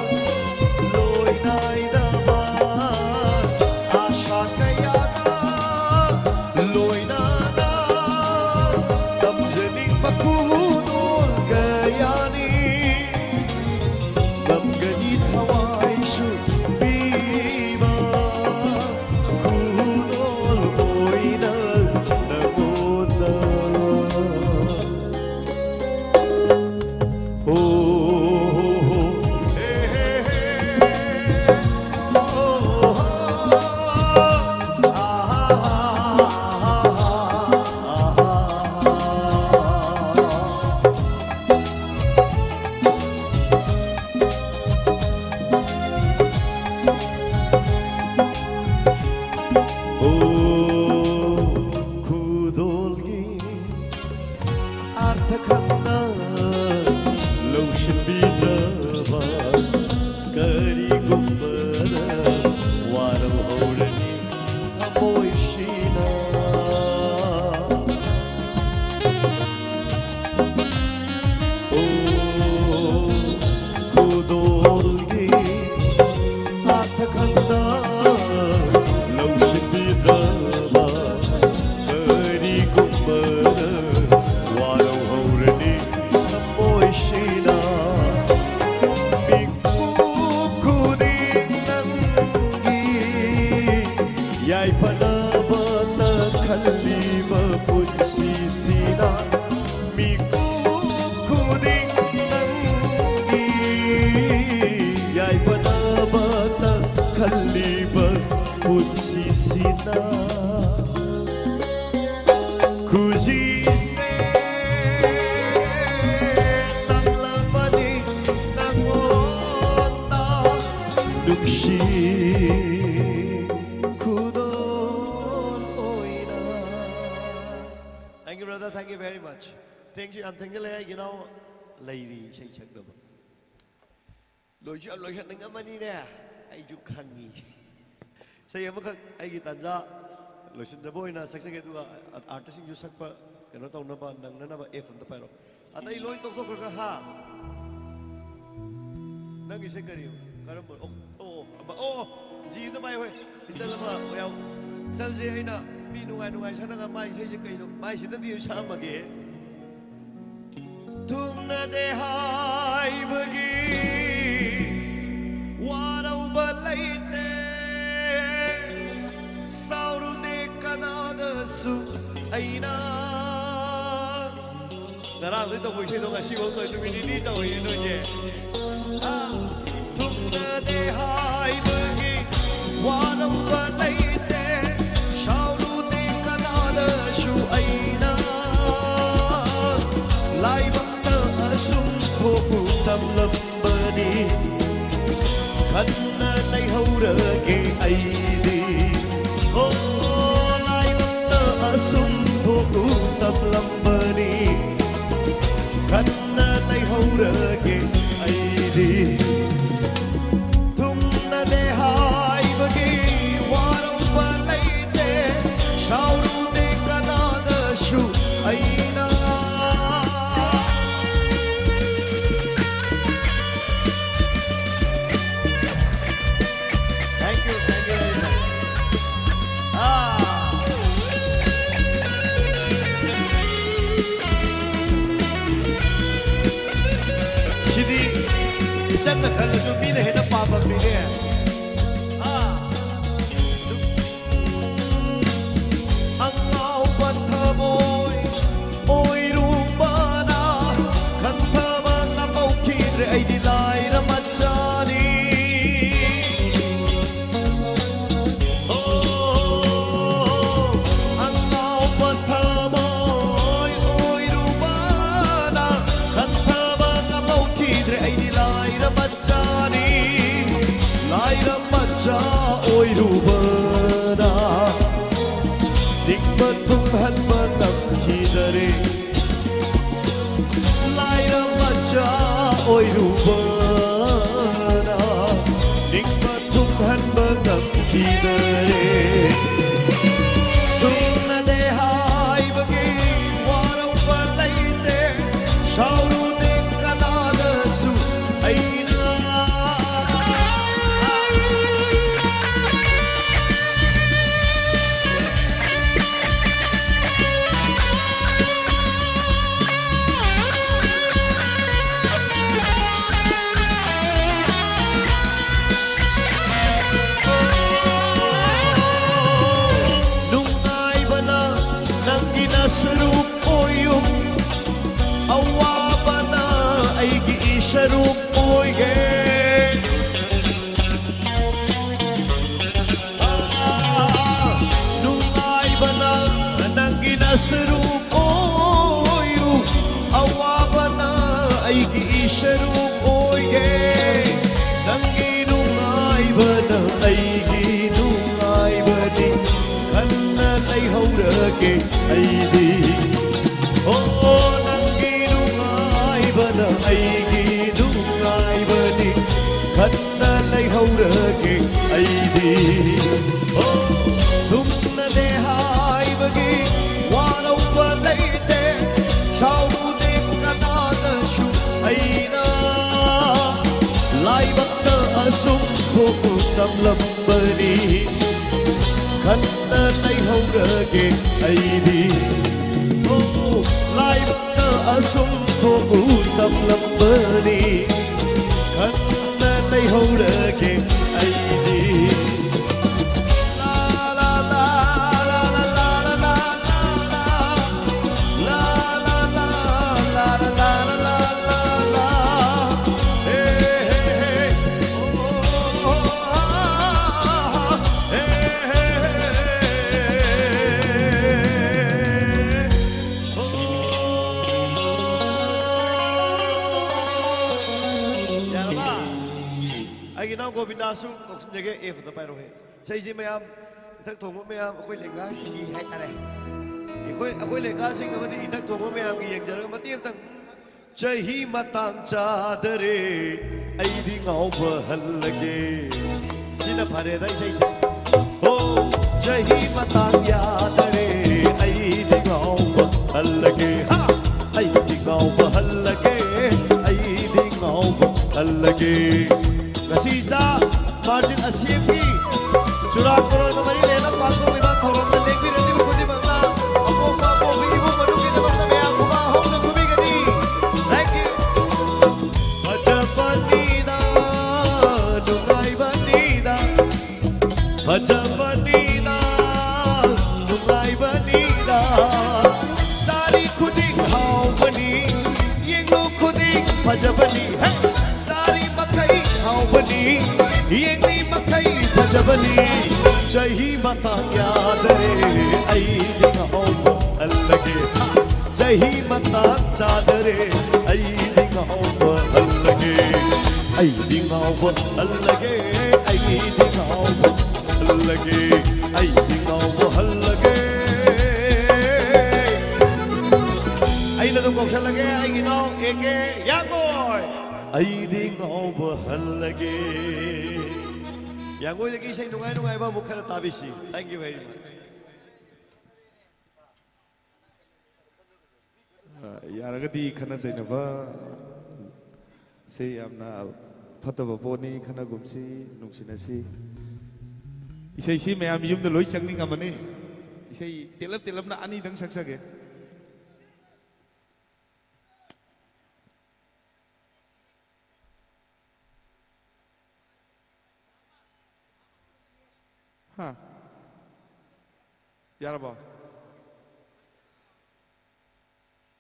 ꯂꯣꯏ ꯅꯥꯏꯗꯕ, ꯑꯥꯁꯥ ꯀꯌꯥꯒ ꯂꯣꯏꯅꯅ ꯇꯝꯖꯅꯤꯡꯕ ꯈꯨꯗꯣꯜ ꯀꯌꯥꯅꯤ꯫ ꯉꯝꯒꯅꯤ ꯊꯋꯥꯏꯁꯨ ꯄꯤꯕ ꯈꯨꯗꯣꯜ ꯑꯣꯏꯅ ꯅꯉꯣꯟꯗ꯫ ꯍꯣ, ꯍꯣ, ꯍꯣ, ꯍꯦ, ꯍꯦ, ꯍꯦ꯫ ꯍꯣ, ꯍꯣ, ꯍꯣ꯫ ꯑꯥ, ꯑꯥ, ꯑꯥ, ꯑꯥ꯫ ꯑꯣ, ꯈꯨꯗꯣꯜꯒꯤ ꯑꯔꯊ ꯈꯪꯅ ꯂꯧꯁꯤꯟꯕꯤꯗ꯭ꯔꯕ ꯀꯔꯤꯒꯨꯝꯕꯗ ꯋꯥꯔꯧꯍꯧꯔꯅꯤ ꯊꯃꯣꯏꯁꯤꯅ꯫ ꯑꯣ, ꯅꯨꯡꯁꯤ ꯈꯨꯗꯣꯜ ꯑꯣꯏꯅ꯫ Thank you, brother. Thank you very much. Thank you. ꯌꯥꯝ ꯊꯦꯡꯖꯤꯜꯂꯦ, ꯑꯩꯒꯤ ꯏꯅꯥꯎ ꯂꯩꯔꯤ ꯏꯁꯩ ꯁꯛꯅꯕ꯫ ꯂꯣꯏꯁꯨ ꯌꯥꯝ ꯂꯣꯏꯁꯟꯅꯤꯡꯉꯝꯃꯅꯤꯅꯦ, ꯑꯩꯁꯨ ꯈꯪꯉꯤ꯫ ꯏꯁꯩ ꯑꯃꯈꯛ ꯑꯩꯒꯤ ꯇꯥꯟꯖꯥ ꯂꯣꯏꯁꯤꯟꯖꯕ ꯑꯣꯏꯅ ꯁꯛꯆꯒꯦ, ꯑꯗꯨꯒ ꯑꯥꯔꯇꯤꯁꯁꯤꯡꯁꯨ ꯁꯛꯄ ꯀꯩꯅꯣ ꯇꯧꯅꯕ, ꯅꯪꯅꯅꯕ ꯑꯦꯐ ꯑꯝꯇ ꯄꯥꯏꯔꯣ꯫ ꯑꯇꯩ ꯂꯣꯏ ꯇꯣꯛꯊꯣꯛꯈ꯭ꯔꯒ, ꯍꯥ? ꯅꯪꯒꯤꯁꯦ ꯀꯔꯤ? ꯀꯔꯝꯕ? ꯑꯣ, ꯑꯣ, ꯑꯃ, ꯑꯣ, ꯖꯤ ꯑꯝꯇ ꯄꯥꯏꯌꯨ ꯍꯣꯏ꯫ ꯏꯆꯜ ꯑꯃ ꯌꯥꯎ꯫ ꯏꯆꯜꯁꯦ ꯑꯩꯅ ꯃꯤ ꯅꯨꯡꯉꯥꯏ ꯅꯨꯡꯉꯥꯏ ꯁꯛꯅꯒ ꯃꯥꯏ ꯏꯁꯩꯁꯦ ꯀꯩꯅꯣ? ꯃꯥꯏꯁꯤꯗꯗꯤ ꯁꯛꯑꯝꯃꯒꯦ꯫ ꯊꯨꯡꯅꯗꯦ ꯍꯥꯏꯕꯒꯤ ꯋꯥꯔꯧꯕ ꯂꯩꯇꯦ, ꯁꯥꯎꯔꯨꯗꯦ ꯀꯅꯥꯗꯁꯨ ꯑꯩꯅ꯫ ꯉꯔꯥꯡꯗꯩ ꯇꯧꯕ ꯏꯁꯩꯗꯣ ꯉꯁꯤꯐꯥꯎ ꯇꯧꯔꯤ, ꯅꯨꯃꯤꯠ ꯅꯤꯅꯤ ꯇꯧꯔꯤꯅꯦ ꯅꯣꯏꯁꯦ꯫ ꯑꯥ, ꯊꯨꯡꯅꯗꯦ ꯍꯥꯏꯕꯒꯤ ꯋꯥꯔꯧꯕ ꯂꯩꯇꯦ, ꯁꯥꯎꯔꯨꯗꯦ ꯀꯅꯥꯗꯁꯨ ꯑꯩꯅ꯫ ꯂꯥꯏꯕꯛꯇ ꯑꯁꯨꯝ ꯊꯣꯛꯎ ꯇꯝꯂꯝꯕꯅꯤ, ꯈꯟꯅ ꯂꯩꯍꯧꯔꯒꯦ ꯑꯩꯗꯤ꯫ ꯑꯣ, ꯂꯥꯏꯕꯛꯇ ꯑꯁꯨꯝ ꯊꯣꯛꯎ ꯇꯝꯂꯝꯕꯅꯤ, ꯈꯟꯅ ꯂꯩꯍꯧꯔꯒꯦ ꯑꯩꯗꯤ꯫ ꯊꯨꯡꯅꯗꯦ ꯍꯥꯏꯕꯒꯤ ꯋꯥꯔꯧꯕ ꯂꯩꯇꯦ, ꯁꯥꯎꯔꯨꯗꯦ ꯀꯅꯥꯗꯁꯨ ꯑꯩꯅ꯫ Thank you, thank you very much. ꯑꯥ꯫ ꯁꯤꯗꯤ ꯏꯆꯝꯅ ꯈꯜꯂꯁꯨ ꯃꯤꯅ ꯍꯦꯟꯅ ꯄꯥꯝꯃꯝꯃꯤꯅꯦ꯫ ꯑꯥ꯫ ꯑꯉꯥꯎꯕ ꯊꯃꯣꯏ ꯑꯣꯏꯔꯨꯕꯅ ꯈꯟꯊꯕ ꯉꯝꯍꯧꯈꯤꯗ꯭ꯔꯦ, ꯑꯩꯗꯤ ꯂꯥꯏꯔ ꯃꯆꯥꯅꯤ꯫ ꯑꯣ, ꯑꯉꯥꯎꯕ ꯊꯃꯣꯏ ꯑꯣꯏꯔꯨꯕꯅ ꯈꯟꯊꯕ ꯉꯝꯍꯧꯈꯤꯗ꯭ꯔꯦ, ꯑꯩꯗꯤ ꯂꯥꯏꯔ ꯃꯆꯥꯅꯤ꯫ ꯂꯥꯏ ꯂꯩꯔꯨꯕꯅ ꯅꯤꯡꯕ ꯊꯨꯡꯍꯟꯕ ꯉꯝꯈꯤꯗꯔꯦ꯫ ꯊꯨꯡꯅꯗꯦ ꯍꯥꯏꯕꯒꯤ ꯋꯥꯔꯧꯕ ꯂꯩꯇꯦ, ꯁꯥꯎꯔꯨꯗꯦ ꯀꯅꯥꯗꯁꯨ ꯑꯩꯅ꯫ ꯅꯨꯡꯉꯥꯏꯕꯅ ꯅꯪꯒꯤ ꯅꯁꯔꯨꯛ ꯑꯣꯏꯌꯨ, ꯑꯋꯥꯕꯅ ꯑꯩꯒꯤ ꯏꯁꯔꯨꯛ ꯑꯣꯏꯒꯦ꯫ ꯅꯨꯡꯉꯥꯏꯕꯅ ꯅꯪꯒꯤ ꯅꯁꯔꯨꯛ ꯑꯣꯏꯌꯨ, ꯑꯋꯥꯕꯅ ꯑꯩꯒꯤ ꯏꯁꯔꯨꯛ ꯑꯣꯏꯒꯦ꯫ ꯅꯪꯒꯤ ꯅꯨꯡꯉꯥꯏꯕꯅ ꯑꯩꯒꯤ ꯅꯨꯡꯉꯥꯏꯕꯅꯤ, ꯈꯟꯅ ꯂꯩꯍꯧꯔꯒꯦ ꯑꯩꯗꯤ꯫ ꯑꯣ, ꯅꯪꯒꯤ ꯅꯨꯡꯉꯥꯏꯕꯅ ꯑꯩꯒꯤ ꯅꯨꯡꯉꯥꯏꯕꯅꯤ, ꯈꯟꯅ ꯂꯩꯍꯧꯔꯒꯦ ꯑꯩꯗꯤ꯫ ꯑꯣ, ꯊꯨꯡꯅꯗꯦ ꯍꯥꯏꯕꯒꯤ ꯋꯥꯔꯧꯕ ꯂꯩꯇꯦ, ꯁꯥꯎꯔꯨꯗꯦ ꯀꯅꯥꯗꯁꯨ ꯑꯩꯅ꯫ ꯂꯥꯏꯕꯛꯇ ꯑꯁꯨꯝ ꯊꯣꯛꯎ ꯇꯝꯂꯝꯕꯅꯤ, ꯈꯟꯅ ꯂꯩꯍꯧꯔꯒꯦ ꯑꯩꯗꯤ꯫ ꯑꯣ, ꯂꯥꯏꯕꯛꯇ ꯑꯁꯨꯝ ꯊꯣꯛꯎ ꯇꯝꯂꯝꯕꯅꯤ, ꯈꯟꯅ ꯂꯩꯍꯧꯔꯒꯦ ꯑꯩꯗꯤ꯫ ꯌꯥꯔꯕ? ꯑꯩꯒꯤ ꯏꯅꯥꯎ ꯒꯣꯕꯤꯟꯗꯥꯁꯨ ꯀꯧꯁꯤꯟꯖꯒꯦ, ꯑꯦꯐꯇ ꯄꯥꯏꯔꯛꯑꯣꯍꯦ꯫ ꯏꯁꯩꯁꯤ ꯃꯌꯥꯝ, ꯏꯊꯛ ꯊꯣꯡꯕ ꯃꯌꯥꯝ, ꯑꯩꯈꯣꯏ ꯂꯦꯡꯒꯥꯁꯤꯡꯒꯤ ꯍꯥꯏꯇꯥꯔꯦ꯫ ꯑꯩꯈꯣꯏ, ꯑꯩꯈꯣꯏ ꯂꯦꯡꯒꯥꯁꯤꯡ ꯑꯃꯗꯤ ꯏꯊꯛ ꯊꯣꯡꯕ ꯃꯌꯥꯝꯒꯤ ꯌꯦꯡꯖꯔꯒ ꯃꯇꯦꯛ ꯑꯃꯇꯪ ꯆꯍꯤ ꯃꯇꯥꯡ ꯆꯥꯗꯔꯦ, ꯑꯩꯗꯤ ꯉꯥꯎꯕ ꯍꯜꯂꯒꯦ꯫ ꯁꯤꯅ ꯐꯔꯦꯗ ꯏꯁꯩꯁꯦ꯫ ꯍꯣ, ꯆꯍꯤ ꯃꯇꯥꯡ ꯌꯥꯗꯔꯦ, ꯑꯩꯗꯤ ꯉꯥꯎꯕ ꯍꯜꯂꯒꯦ꯫ ꯍꯥ! ꯑꯩꯗꯤ ꯉꯥꯎꯕ ꯍꯜꯂꯒꯦ, ꯑꯩꯗꯤ ꯉꯥꯎꯕ ꯍꯜꯂꯒꯦ꯫ ꯉꯁꯤ ꯏꯆꯥ ꯃꯥꯔꯇꯤꯟ ꯑꯁꯦꯝꯒꯤ ꯆꯨꯔꯥꯀꯣꯔꯣꯟꯒ ꯃꯔꯤ ꯂꯩꯅꯅ ꯄꯥꯡꯊꯣꯛꯂꯤꯕ ꯊꯧꯔꯝꯗ ꯂꯦꯡꯕꯤꯔꯛꯂꯤꯕ ꯈꯨꯗꯤꯡꯃꯛꯅ ꯑꯄꯣꯛꯄ ꯑꯄꯣꯛꯄ ꯏꯃꯨꯡ ꯃꯅꯨꯡꯒꯤꯗꯃꯛꯇ ꯃꯌꯥꯝ ꯈꯨꯕꯥꯛ ꯍꯧꯅ ꯈꯨꯕꯤꯒꯅꯤ꯫ Thank you. ꯐꯖꯕꯅꯤꯗ, ꯅꯨꯡꯉꯥꯏꯕꯅꯤꯗ, ꯐꯖꯕꯅꯤꯗ, ꯅꯨꯡꯉꯥꯏꯕꯅꯤꯗ꯫ ꯁꯥꯔꯤ ꯈꯨꯗꯤꯡ ꯍꯥꯎꯕꯅꯤ, ꯌꯦꯡꯂꯨ ꯈꯨꯗꯤꯡ ꯐꯖꯕꯅꯤ꯫ ꯍꯦ! ꯁꯥꯔꯤ ꯃꯈꯩ ꯍꯥꯎꯕꯅꯤ, ꯌꯦꯡꯂꯤ ꯃꯈꯩ ꯐꯖꯕꯅꯤ꯫ ꯆꯍꯤ ꯃꯇꯥꯡ ꯌꯥꯗꯔꯦ, ꯑꯩꯗꯤ ꯉꯥꯎꯕ ꯍꯜꯂꯒꯦ꯫ ꯆꯍꯤ ꯃꯇꯥꯡ ꯆꯥꯗꯔꯦ, ꯑꯩꯗꯤ ꯉꯥꯎꯕ ꯍꯜꯂꯒꯦ꯫ ꯑꯩꯗꯤ ꯉꯥꯎꯕ ꯍꯜꯂꯒꯦ, ꯑꯩꯗꯤ ꯉꯥꯎꯕ ꯍꯜꯂꯒꯦ, ꯑꯩꯗꯤ ꯉꯥꯎꯕ ꯍꯜꯂꯒꯦ꯫ ꯑꯩꯅ ꯑꯗꯨꯝ ꯀꯧꯁꯜꯂꯒꯦ, ꯑꯩꯒꯤ ꯏꯅꯥꯎ ꯑꯦ ꯀꯦ ꯌꯥꯡꯒꯣꯏ꯫ ꯑꯩꯗꯤ ꯉꯥꯎꯕ ꯍꯜꯂꯒꯦ꯫ ꯌꯥꯡꯒꯣꯏꯗꯒꯤ ꯏꯁꯩ ꯅꯨꯡꯉꯥꯏ ꯅꯨꯡꯉꯥꯏꯕ ꯑꯃꯨꯛ ꯈꯔ ꯇꯥꯕꯤꯁꯤ꯫ Thank you very much. ꯑ, ꯌꯥꯔꯒꯗꯤ ꯈꯠꯅ ꯆꯩꯅꯕ ꯁꯤ ꯌꯥꯝꯅ ꯐꯠꯇꯕ ꯄꯣꯠꯅꯤ, ꯈꯠꯅꯒꯨꯝꯁꯤ, ꯅꯨꯡꯁꯤꯅꯁꯤ꯫ ꯏꯁꯩꯁꯤ ꯃꯌꯥꯝ ꯌꯨꯝꯗ ꯂꯣꯏ ꯆꯪꯅꯤꯡꯉꯝꯃꯅꯤ꯫ ꯏꯁꯩ ꯇꯦꯜꯂꯞ ꯇꯦꯜꯂꯞꯅ ꯑꯅꯤꯗꯪ ꯁꯛꯆꯒꯦ꯫ ꯍꯥ? ꯌꯥꯔꯕꯣ?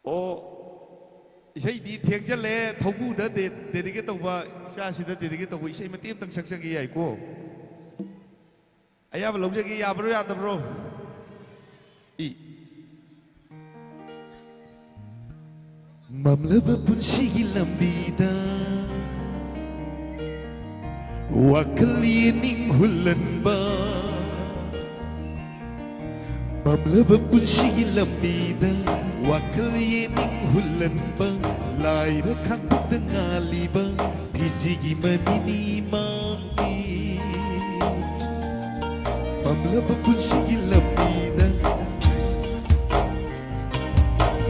ꯑꯣ, ꯏꯁꯩꯗꯤ ꯊꯦꯡꯖꯜꯂꯦ꯫ ꯊꯧꯕꯨꯗ ꯗꯦ-, dedicate ꯇꯧꯕ, ꯏꯆꯥꯁꯤꯗ dedicate ꯇꯧꯕ ꯏꯁꯩ ꯃꯇꯦꯛ ꯑꯃꯇꯪ ꯁꯛꯆꯒꯦ, ꯌꯥꯏꯀꯣ? ꯑꯌꯥꯕ ꯂꯧꯖꯒꯦ, ꯌꯥꯕ꯭ꯔꯣ, ꯌꯥꯗꯕ꯭ꯔꯣ? ꯏ꯫ ꯃꯝꯂꯕ ꯄꯨꯟꯁꯤꯒꯤ ꯂꯝꯕꯤꯗ ꯋꯥꯈꯜ ꯌꯦꯅꯤꯡ ꯍꯨꯜꯍꯟꯕ, ꯃꯝꯂꯕ ꯄꯨꯟꯁꯤꯒꯤ ꯂꯝꯕꯤꯗ ꯋꯥꯈꯜ ꯌꯦꯅꯤꯡ ꯍꯨꯜꯍꯟꯕ, ꯂꯥꯏꯔ ꯈꯥꯡꯕꯗ ꯉꯥꯜꯂꯤꯕ ꯐꯤꯖꯤꯒꯤ ꯃꯅꯤꯅꯤ ꯃꯥꯒꯤ꯫ ꯃꯝꯂꯕ ꯄꯨꯟꯁꯤꯒꯤ ꯂꯝꯕꯤꯗ,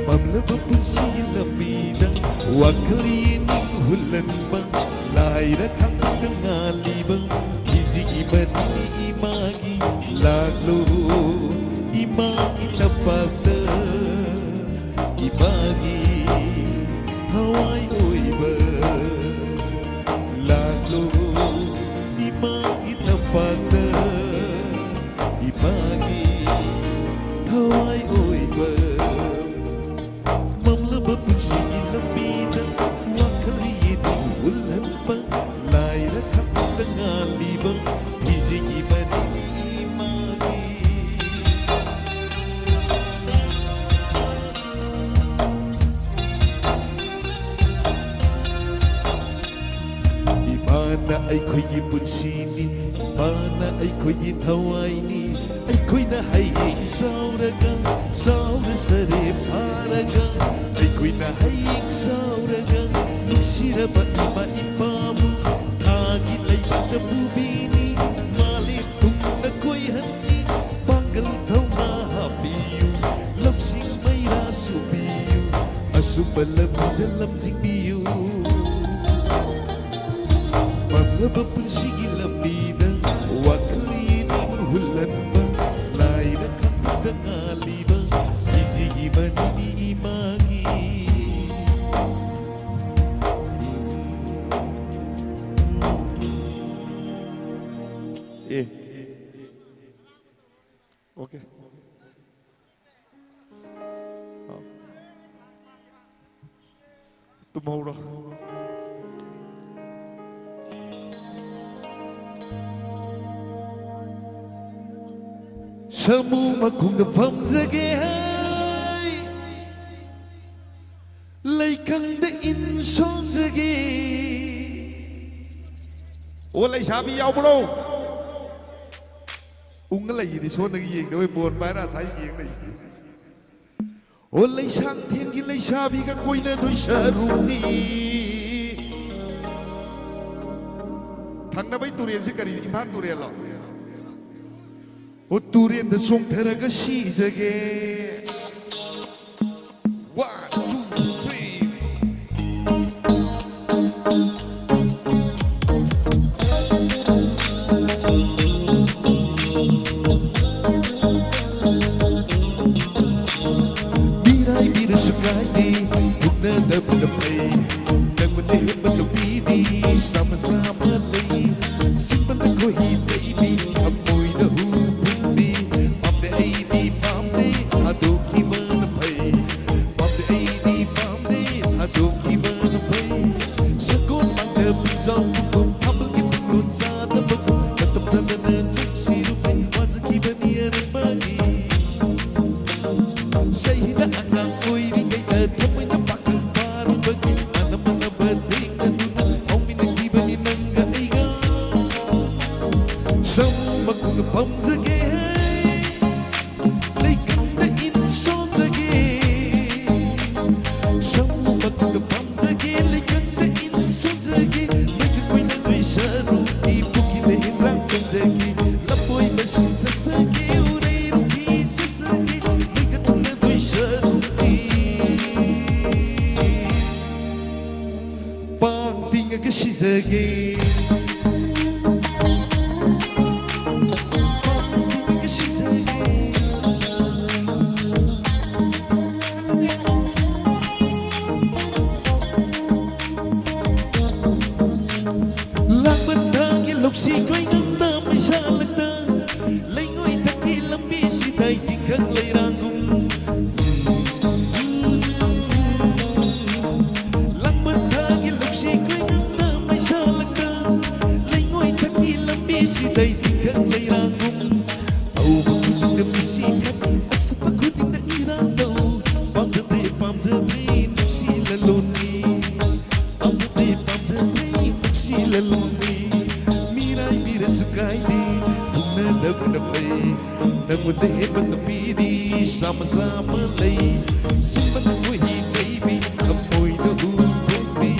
ꯃꯝꯂꯕ ꯄꯨꯟꯁꯤꯒꯤ ꯂꯝꯕꯤꯗ ꯋꯥꯈꯜ ꯌꯦꯅꯤꯡ ꯍꯨꯜꯍꯟꯕ, ꯂꯥꯏꯔ ꯈꯥꯡꯕꯗ ꯉꯥꯜꯂꯤꯕ ꯐꯤꯖꯤꯒꯤ ꯃꯅꯤꯅꯤ ꯏꯃꯥꯒꯤ꯫ ꯂꯥꯛꯂꯣ ꯏꯃꯥꯒꯤ ꯇꯝꯄꯥꯛꯇ, ꯏꯃꯥꯒꯤ ꯊꯋꯥꯏ ꯑꯣꯏꯕ꯫ ꯂꯥꯛꯂꯣ ꯏꯃꯥꯒꯤ ꯇꯝꯄꯥꯛꯇ, ꯏꯃꯥꯒꯤ ꯊꯋꯥꯏ ꯑꯣꯏꯕ꯫ ꯃꯝꯂꯕ ꯄꯨꯟꯁꯤꯒꯤ ꯂꯝꯕꯤꯗ ꯋꯥꯈꯜ ꯌꯦꯅꯤꯡ ꯎꯠꯍꯟꯕ, ꯂꯥꯏꯔ ꯊꯥꯛꯇ ꯉꯥꯜꯂꯤꯕ ꯐꯤꯖꯤꯒꯤ ꯃꯅꯤꯅꯤ ꯏꯃꯥꯒꯤ꯫ ꯏꯃꯥꯅ ꯑꯩꯈꯣꯏꯒꯤ ꯄꯨꯟꯁꯤꯅꯤ, ꯏꯃꯥꯅ ꯑꯩꯈꯣꯏꯒꯤ ꯊꯋꯥꯏꯅꯤ꯫ ꯑꯩꯈꯣꯏꯅ ꯍꯌꯦꯡ ꯆꯥꯎꯔꯒ, ꯆꯥꯎꯔ ꯁꯔꯦ ꯐꯥꯔꯒ, ꯑꯩꯈꯣꯏꯅ ꯍꯌꯦꯡ ꯆꯥꯎꯔꯒ ꯅꯨꯡꯁꯤꯔꯕ ꯏꯃꯥ ꯏꯄꯥꯕꯨ ꯊꯥꯒꯤ ꯂꯩꯕꯥꯛꯇ ꯄꯨꯕꯤꯅꯤ꯫ ꯃꯥꯂꯦꯝ ꯊꯨꯡꯅ ꯀꯣꯏꯍꯟꯅꯤ꯫ ꯄꯥꯡꯒꯜ ꯊꯧꯅꯥ ꯍꯥꯞꯄꯤꯌꯨ, ꯂꯧꯁꯤꯡ ꯃꯩꯔꯥ ꯁꯨꯕꯤꯌꯨ, ꯑꯆꯨꯝꯕ ꯂꯝꯕꯤꯗ ꯂꯝꯖꯤꯡꯕꯤꯌꯨ꯫ ꯃꯝꯂꯕ ꯄꯨꯟꯁꯤꯒꯤ ꯂꯝꯕꯤꯗ ꯋꯥꯈꯜ ꯌꯦꯅꯤꯡ ꯍꯨꯜꯍꯟꯕ, ꯂꯥꯏꯔ ꯈꯥꯡꯕꯗ ꯉꯥꯜꯂꯤꯕ ꯐꯤꯖꯤꯒꯤ ꯃꯅꯤꯅꯤ ꯏꯃꯥꯒꯤ꯫ ꯑꯦ꯫ ꯑꯣꯀꯦ꯫ ꯑꯥ꯫ ꯇꯨꯝꯍꯧꯔꯣ꯫ ꯁꯥꯃꯨ ꯃꯈꯣꯡꯗ ꯐꯝꯖꯒꯦ ꯍꯥꯏ, ꯂꯩꯀꯪꯗ ꯏꯟ ꯁꯣꯟꯖꯒꯦ꯫ ꯑꯣ, ꯂꯩꯁꯥꯕꯤ ꯌꯥꯎꯕ꯭ꯔꯣ? ꯎꯪꯉ ꯂꯩꯁꯤꯗꯤ, ꯁꯣꯝꯗꯒꯤ ꯌꯦꯡꯗꯕꯩ ꯕꯣꯟ ꯄꯥꯏꯔ ꯑꯁꯥꯏ ꯌꯦꯡ ꯂꯩꯁꯤꯗꯤ꯫ ꯑꯣ, ꯂꯩꯁꯥꯡꯊꯦꯝꯒꯤ ꯂꯩꯁꯥꯕꯤꯒ ꯀꯣꯏꯅꯗꯣꯏ ꯁꯔꯨꯛꯇꯤ꯫ ꯊꯪꯅꯕꯩ ꯇꯨꯔꯦꯜꯁꯤ ꯀꯔꯤ, ꯏꯝꯐꯥꯜ ꯇꯨꯔꯦꯜꯂꯣ? ꯑꯣ, ꯇꯨꯔꯦꯜꯗ ꯆꯣꯡꯊꯔꯒ ꯁꯤꯖꯒꯦ꯫ One, two, three. ꯃꯤꯔꯥꯏꯕꯤꯔꯁꯨ ꯀꯥꯏꯗꯦ, ꯄꯨꯛꯅꯗꯕꯅ ꯐꯩ꯫ ꯅꯪꯕꯨ ꯅꯦꯝꯕ ꯅꯨꯄꯤꯗꯤ ꯆꯥꯝꯃ ꯆꯥꯝꯃ ꯂꯩ꯫ ꯁꯤꯄꯟꯗ ꯈꯣꯏꯍꯤ ꯇꯩꯕꯤ, ꯊꯃꯣꯏꯗ ꯍꯨ ꯐꯨꯝꯕꯤ꯫ ꯄꯥꯝꯗꯦ, ꯑꯩꯗꯤ ꯄꯥꯝꯗꯦ, ꯊꯥꯗꯣꯛꯈꯤꯕꯅ ꯐꯩ꯫ ꯄꯥꯝꯗꯦ, ꯑꯩꯗꯤ ꯄꯥꯝꯗꯦ, ꯊꯥꯗꯣꯛꯈꯤꯕꯅ ꯐꯩ꯫ ꯁꯒꯣꯜ ꯃꯥꯡꯗ ꯄꯨꯡꯖꯥꯎ ꯄꯨꯡꯐꯝ, ꯊꯥꯕꯜꯒꯤ ꯄꯨꯡꯂꯣꯟ ꯆꯥꯗꯕꯒꯨꯝ, ꯃꯇꯝ ꯆꯥꯗꯅ ꯅꯨꯡꯁꯤꯔꯨꯕꯩ ꯋꯥꯖꯈꯤꯕꯅꯤ ꯑꯔꯦꯝꯕꯒꯤ꯫ ꯆꯍꯤꯗ ꯑꯉꯥꯡ ꯑꯣꯏꯔꯤꯉꯩꯗ ꯊꯃꯣꯏꯅ ꯄꯥꯈꯪ ꯐꯥꯔꯨꯕꯒꯤ, ꯃꯥꯟꯅ ꯃꯥꯟꯅꯕ ꯊꯦꯡꯅꯗꯨꯅ ꯍꯧꯃꯤꯟꯅꯈꯤꯕꯅꯤ ꯅꯪꯒ ꯑꯩꯒ꯫ ꯁꯝ ꯃꯈꯣꯡꯗ ꯄꯥꯝꯖꯒꯦ꯫ ꯂꯩꯀꯪꯗ ꯏꯟ ꯁꯣꯟꯖꯒꯦ꯫ ꯁꯃꯨ ꯃꯇꯨꯡꯗ ꯄꯥꯝꯖꯒꯦ꯫ ꯂꯩꯀꯪꯗ ꯏꯟ ꯁꯣꯟꯖꯒꯦ꯫ ꯃꯩꯒ ꯀꯣꯏꯅꯗꯣꯏ ꯁꯔꯨꯛꯇꯤ ꯄꯨꯈ꯭ꯔꯤꯗ ꯍꯦꯟꯖꯥꯡ ꯊꯣꯡꯖꯒꯦ꯫ ꯂꯐꯣꯏ ꯃꯁꯤꯡ ꯆꯠꯆꯒꯦ꯫ ꯎꯔꯩ ꯔꯨꯈꯤ ꯆꯠꯆꯒꯦ꯫ ꯃꯩꯒ ꯇꯨꯡꯅꯗꯣꯏ ꯁꯔꯨꯛꯇꯤ ꯄꯥꯡ ꯇꯤꯡꯉꯒ ꯁꯤꯖꯒꯦ꯫ ꯄꯥꯡ ꯇꯤꯡꯉꯒ ꯁꯤꯖꯒꯦ꯫ ꯂꯥꯡꯕꯟ ꯊꯥꯒꯤ ꯂꯧꯁꯤ ꯈꯣꯏꯅꯨꯡꯗ ꯃꯩꯁꯥ ꯂꯛꯇ ꯂꯩꯉꯣꯏ ꯊꯛꯀꯤ ꯂꯝꯕꯤꯁꯤꯗ ꯏꯪꯈꯪ ꯂꯩꯔꯥꯡꯒꯨꯝ꯫ ꯂꯥꯡꯕꯟ ꯊꯥꯒꯤ ꯂꯧꯁꯤ ꯈꯣꯏꯅꯨꯡꯗ ꯃꯩꯁꯥ ꯂꯛꯇ ꯂꯩꯉꯣꯏ ꯊꯛꯀꯤ ꯂꯝꯕꯤꯁꯤꯗ ꯏꯪꯈꯪ ꯂꯩꯔꯥꯡꯒꯨꯝ꯫ ꯍꯧꯕ ꯈꯨꯗꯤꯡꯗ ꯃꯤꯁꯤ ꯈꯠ, ꯑꯁꯠꯄ ꯈꯨꯗꯤꯡꯗ ꯏꯔꯥꯡ ꯇꯧ꯫ ꯄꯥꯝꯖꯗꯦ, ꯄꯥꯝꯖꯗꯦ, ꯅꯨꯡꯁꯤ ꯂꯂꯣꯟꯅꯤ꯫ ꯄꯥꯝꯖꯗꯦ, ꯄꯥꯝꯖꯗꯦ, ꯅꯨꯡꯁꯤ ꯂꯂꯣꯟꯅꯤ꯫ ꯃꯤꯔꯥꯏꯕꯤꯔꯁꯨ ꯀꯥꯏꯗꯦ, ꯄꯨꯛꯅ ꯅꯪꯕꯨꯅ ꯐꯩ, ꯅꯪꯕꯨ ꯇꯦꯛꯍꯦꯟꯕ ꯅꯨꯄꯤꯗꯤ ꯆꯥꯝꯃ ꯆꯥꯝꯃ ꯂꯩ꯫ ꯁꯤꯃꯟ ꯃꯣꯏꯒꯤ ꯂꯩꯕꯤ, ꯊꯃꯣꯏꯗ ꯍꯨ ꯊꯣꯛꯄꯤ꯫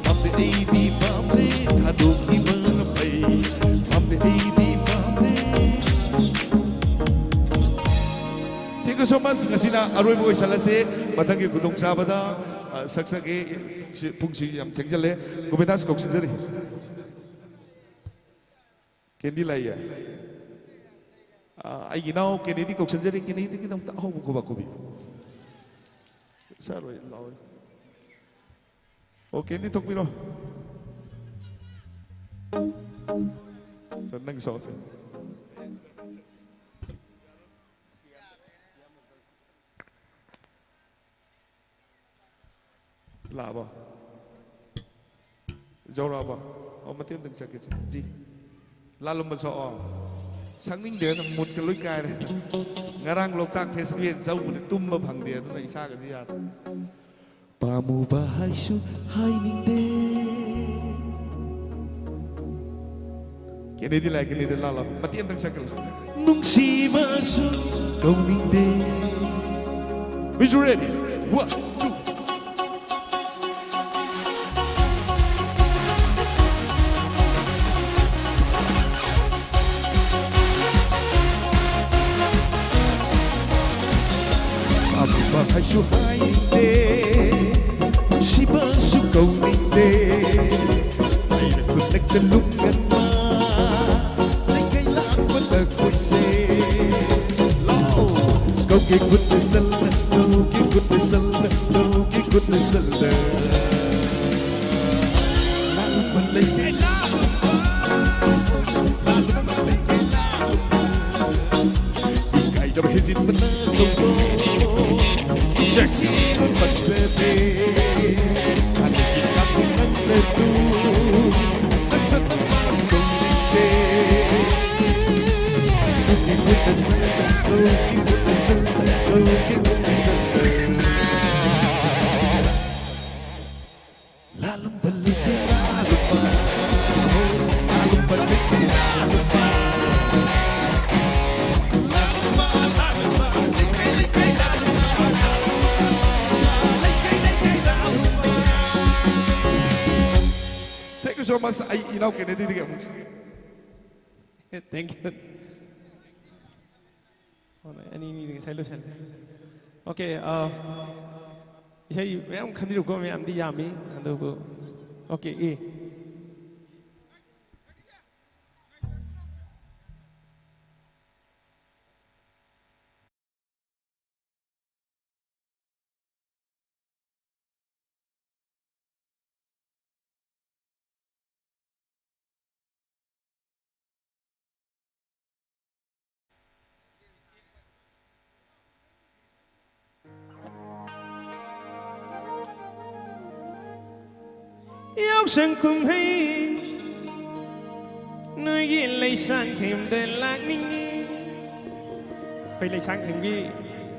ꯄꯥꯝꯗꯦ ꯑꯩꯗꯤ ꯄꯥꯝꯗꯦ, ꯊꯥꯗꯣꯛꯈꯤꯕꯅ ꯐꯩ꯫ ꯄꯥꯝꯗꯦ ꯑꯩꯗꯤ ꯄꯥꯝꯗꯦ꯫ Thank you so much꯫ ꯉꯁꯤꯅ ꯑꯔꯣꯏꯕ ꯑꯣꯏꯁꯜꯂꯁꯦ꯫ ꯃꯊꯪꯒꯤ ꯈꯨꯗꯣꯡꯆꯥꯕꯗ, ꯑ, ꯁꯛꯆꯒꯦ꯫ ꯁꯤ, ꯄꯨꯡꯁꯤ ꯌꯥꯝ ꯊꯦꯡꯖꯜꯂꯦ꯫ ꯒꯣꯕꯤꯟꯗꯥꯁ ꯀꯧꯁꯤꯟꯖꯔꯤ꯫ ꯀꯦꯟꯗꯤ ꯂꯥꯛꯏꯌꯦ꯫ ꯑ, ꯑꯩꯒꯤ ꯏꯅꯥꯎ ꯀꯦꯅꯦꯗꯤ ꯀꯧꯁꯤꯟꯖꯔꯤ꯫ ꯀꯦꯅꯦꯗꯤꯒꯤꯗꯃꯛꯇ ꯑꯍꯧꯕ ꯈꯨꯕꯥꯛ ꯈꯨꯕꯤ꯫ ꯁꯥꯔꯣꯏ, ꯂꯥꯛꯑꯣ꯫ ꯑꯣ, ꯀꯦꯟꯗꯤ ꯊꯣꯛꯄꯤꯔꯣ꯫ ꯁꯥꯔ, ꯅꯪ ꯁꯣꯛꯁꯦ꯫ ꯂꯥꯛꯑꯕꯣ? ꯌꯧꯔꯛꯑꯕꯣ? ꯑꯣ, ꯃꯇꯦꯛ ꯑꯃꯇꯪ ꯆꯠꯀꯦ, ꯆꯠ-, ꯖꯤ꯫ ꯂꯥꯜꯂꯝꯕ ꯁꯣꯛꯑꯣ꯫ ꯁꯛꯅꯤꯡꯗꯦ, ꯑꯗꯨꯝ ꯃꯨꯠꯀ ꯂꯣꯏ ꯀꯥꯏꯔꯦ꯫ ꯉꯔꯥꯡ ꯂꯣꯛꯇꯥꯛ ꯐꯦꯁꯇꯤꯚꯦꯜ ꯆꯧꯕꯗ ꯇꯨꯝꯕ ꯐꯪꯗꯦ, ꯑꯗꯨꯅ ꯏꯁꯥꯒꯁꯤ ꯌꯥꯗ꯭ꯔꯦ꯫ ꯄꯥꯝꯃꯨꯕ ꯍꯥꯏꯁꯨ ꯍꯥꯏꯅꯤꯡꯗꯦ꯫ ꯀꯦꯅꯦꯗꯤ ꯂꯥꯛꯑꯦ, ꯀꯦꯅꯦꯗꯤ ꯂꯥꯜꯂꯣ꯫ ꯃꯇꯦꯛ ꯑꯃꯇꯪ ꯁꯛꯀꯦ꯫ ꯅꯨꯡꯁꯤꯕꯁꯨ ꯀꯧꯅꯤꯡꯗꯦ꯫ Is you ready? One, two. ꯄꯥꯝꯃꯨꯕ ꯍꯥꯏꯁꯨ ꯍꯥꯏꯅꯤꯡꯗꯦ, ꯅꯨꯡꯁꯤꯕꯁꯨ ꯀꯧꯅꯤꯡꯗꯦ꯫ ꯑꯩꯅ ꯈꯨꯗꯛꯇ ꯂꯨꯝꯒꯟꯕ, ꯂꯩꯀꯩ ꯂꯥꯡꯕꯗ ꯀꯣꯏꯁꯦ꯫ ꯂꯥꯎ! ꯀꯧꯒꯦ ꯈꯨꯠꯅ ꯆꯜꯂ, ꯀꯧꯒꯦ ꯈꯨꯠꯅ ꯆꯜꯂ, ꯀꯧꯒꯦ ꯈꯨꯠꯅ ꯆꯜꯂ꯫ ꯂꯥꯜꯂꯝꯕ ꯂꯩꯀꯩ ꯂꯥꯜꯂꯝꯕ, ꯂꯥꯜꯂꯝꯕ ꯂꯩꯀꯩ ꯂꯥꯜꯂꯝꯕ꯫ ꯏꯀꯥꯏꯗꯕ ꯍꯦꯟꯖꯤꯟꯕꯅ ꯇꯧꯕ꯫ ꯁꯛꯁꯤ ꯐꯖꯗꯦ꯫ ꯍꯥꯟꯅꯒꯤ ꯀꯥꯡꯕꯨ ꯅꯪꯅ ꯇꯨ꯫ ꯅꯪꯁꯛ ꯅꯪ ꯃꯥꯁꯨ ꯇꯧꯅꯤꯡꯗꯦ꯫ ꯀꯨꯀꯤ ꯀꯨꯠꯇ ꯁꯛ, ꯀꯨꯀꯤ ꯀꯨꯠꯇ ꯁꯛ, ꯀꯨꯀꯤ ꯀꯨꯠꯇ ꯁꯛ꯫ ꯂꯥꯜꯂꯝꯕ ꯂꯩꯇꯦ, ꯂꯥꯜꯂꯝꯕ, ꯂꯥꯜꯂꯝꯕ ꯂꯩꯇꯦ, ꯂꯥꯜꯂꯝꯕ꯫ So much. ꯑꯩ ꯏꯅꯥꯎ ꯀꯦꯅꯦꯗꯤꯗꯒꯤ ꯑꯃꯨꯛ꯫ Thank you. ꯑꯣ, ꯑꯅꯤ ꯑꯅꯤꯗꯤ ꯉꯁꯥꯏ ꯂꯣꯏꯁꯜꯂꯦ꯫ Okay, ꯑ, ꯏꯁꯩ ꯃꯌꯥꯝ ꯈꯟꯕꯤꯔꯨꯀꯣ, ꯃꯌꯥꯝꯗꯤ ꯌꯥꯝꯃꯤ, ꯑꯗꯨꯕꯨ, okay, ꯑꯦ꯫ ꯌꯥꯎꯁꯪ ꯀꯨꯝꯍꯩ ꯅꯣꯏꯒꯤ ꯂꯩꯁꯥꯡꯊꯦꯝꯗ ꯂꯥꯛꯅꯤꯡꯉꯤ꯫ ꯑꯩꯈꯣꯏ ꯂꯩꯁꯥꯡꯊꯦꯝꯒꯤ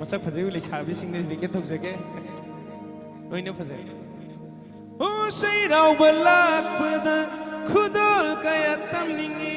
ꯃꯁꯛ ꯐꯖꯕ ꯂꯩꯁꯥꯕꯤꯁꯤꯡꯅ ꯍꯧꯖꯤꯛꯀꯤ ꯇꯧꯖꯒꯦ꯫ ꯂꯣꯏꯅ ꯐꯖꯩ꯫ ꯑꯣ, ꯆꯩꯔꯥꯎꯕ ꯂꯥꯛꯄꯗ ꯈꯨꯗꯣꯜ ꯀꯌꯥ ꯇꯝꯅꯤꯡꯉꯤ꯫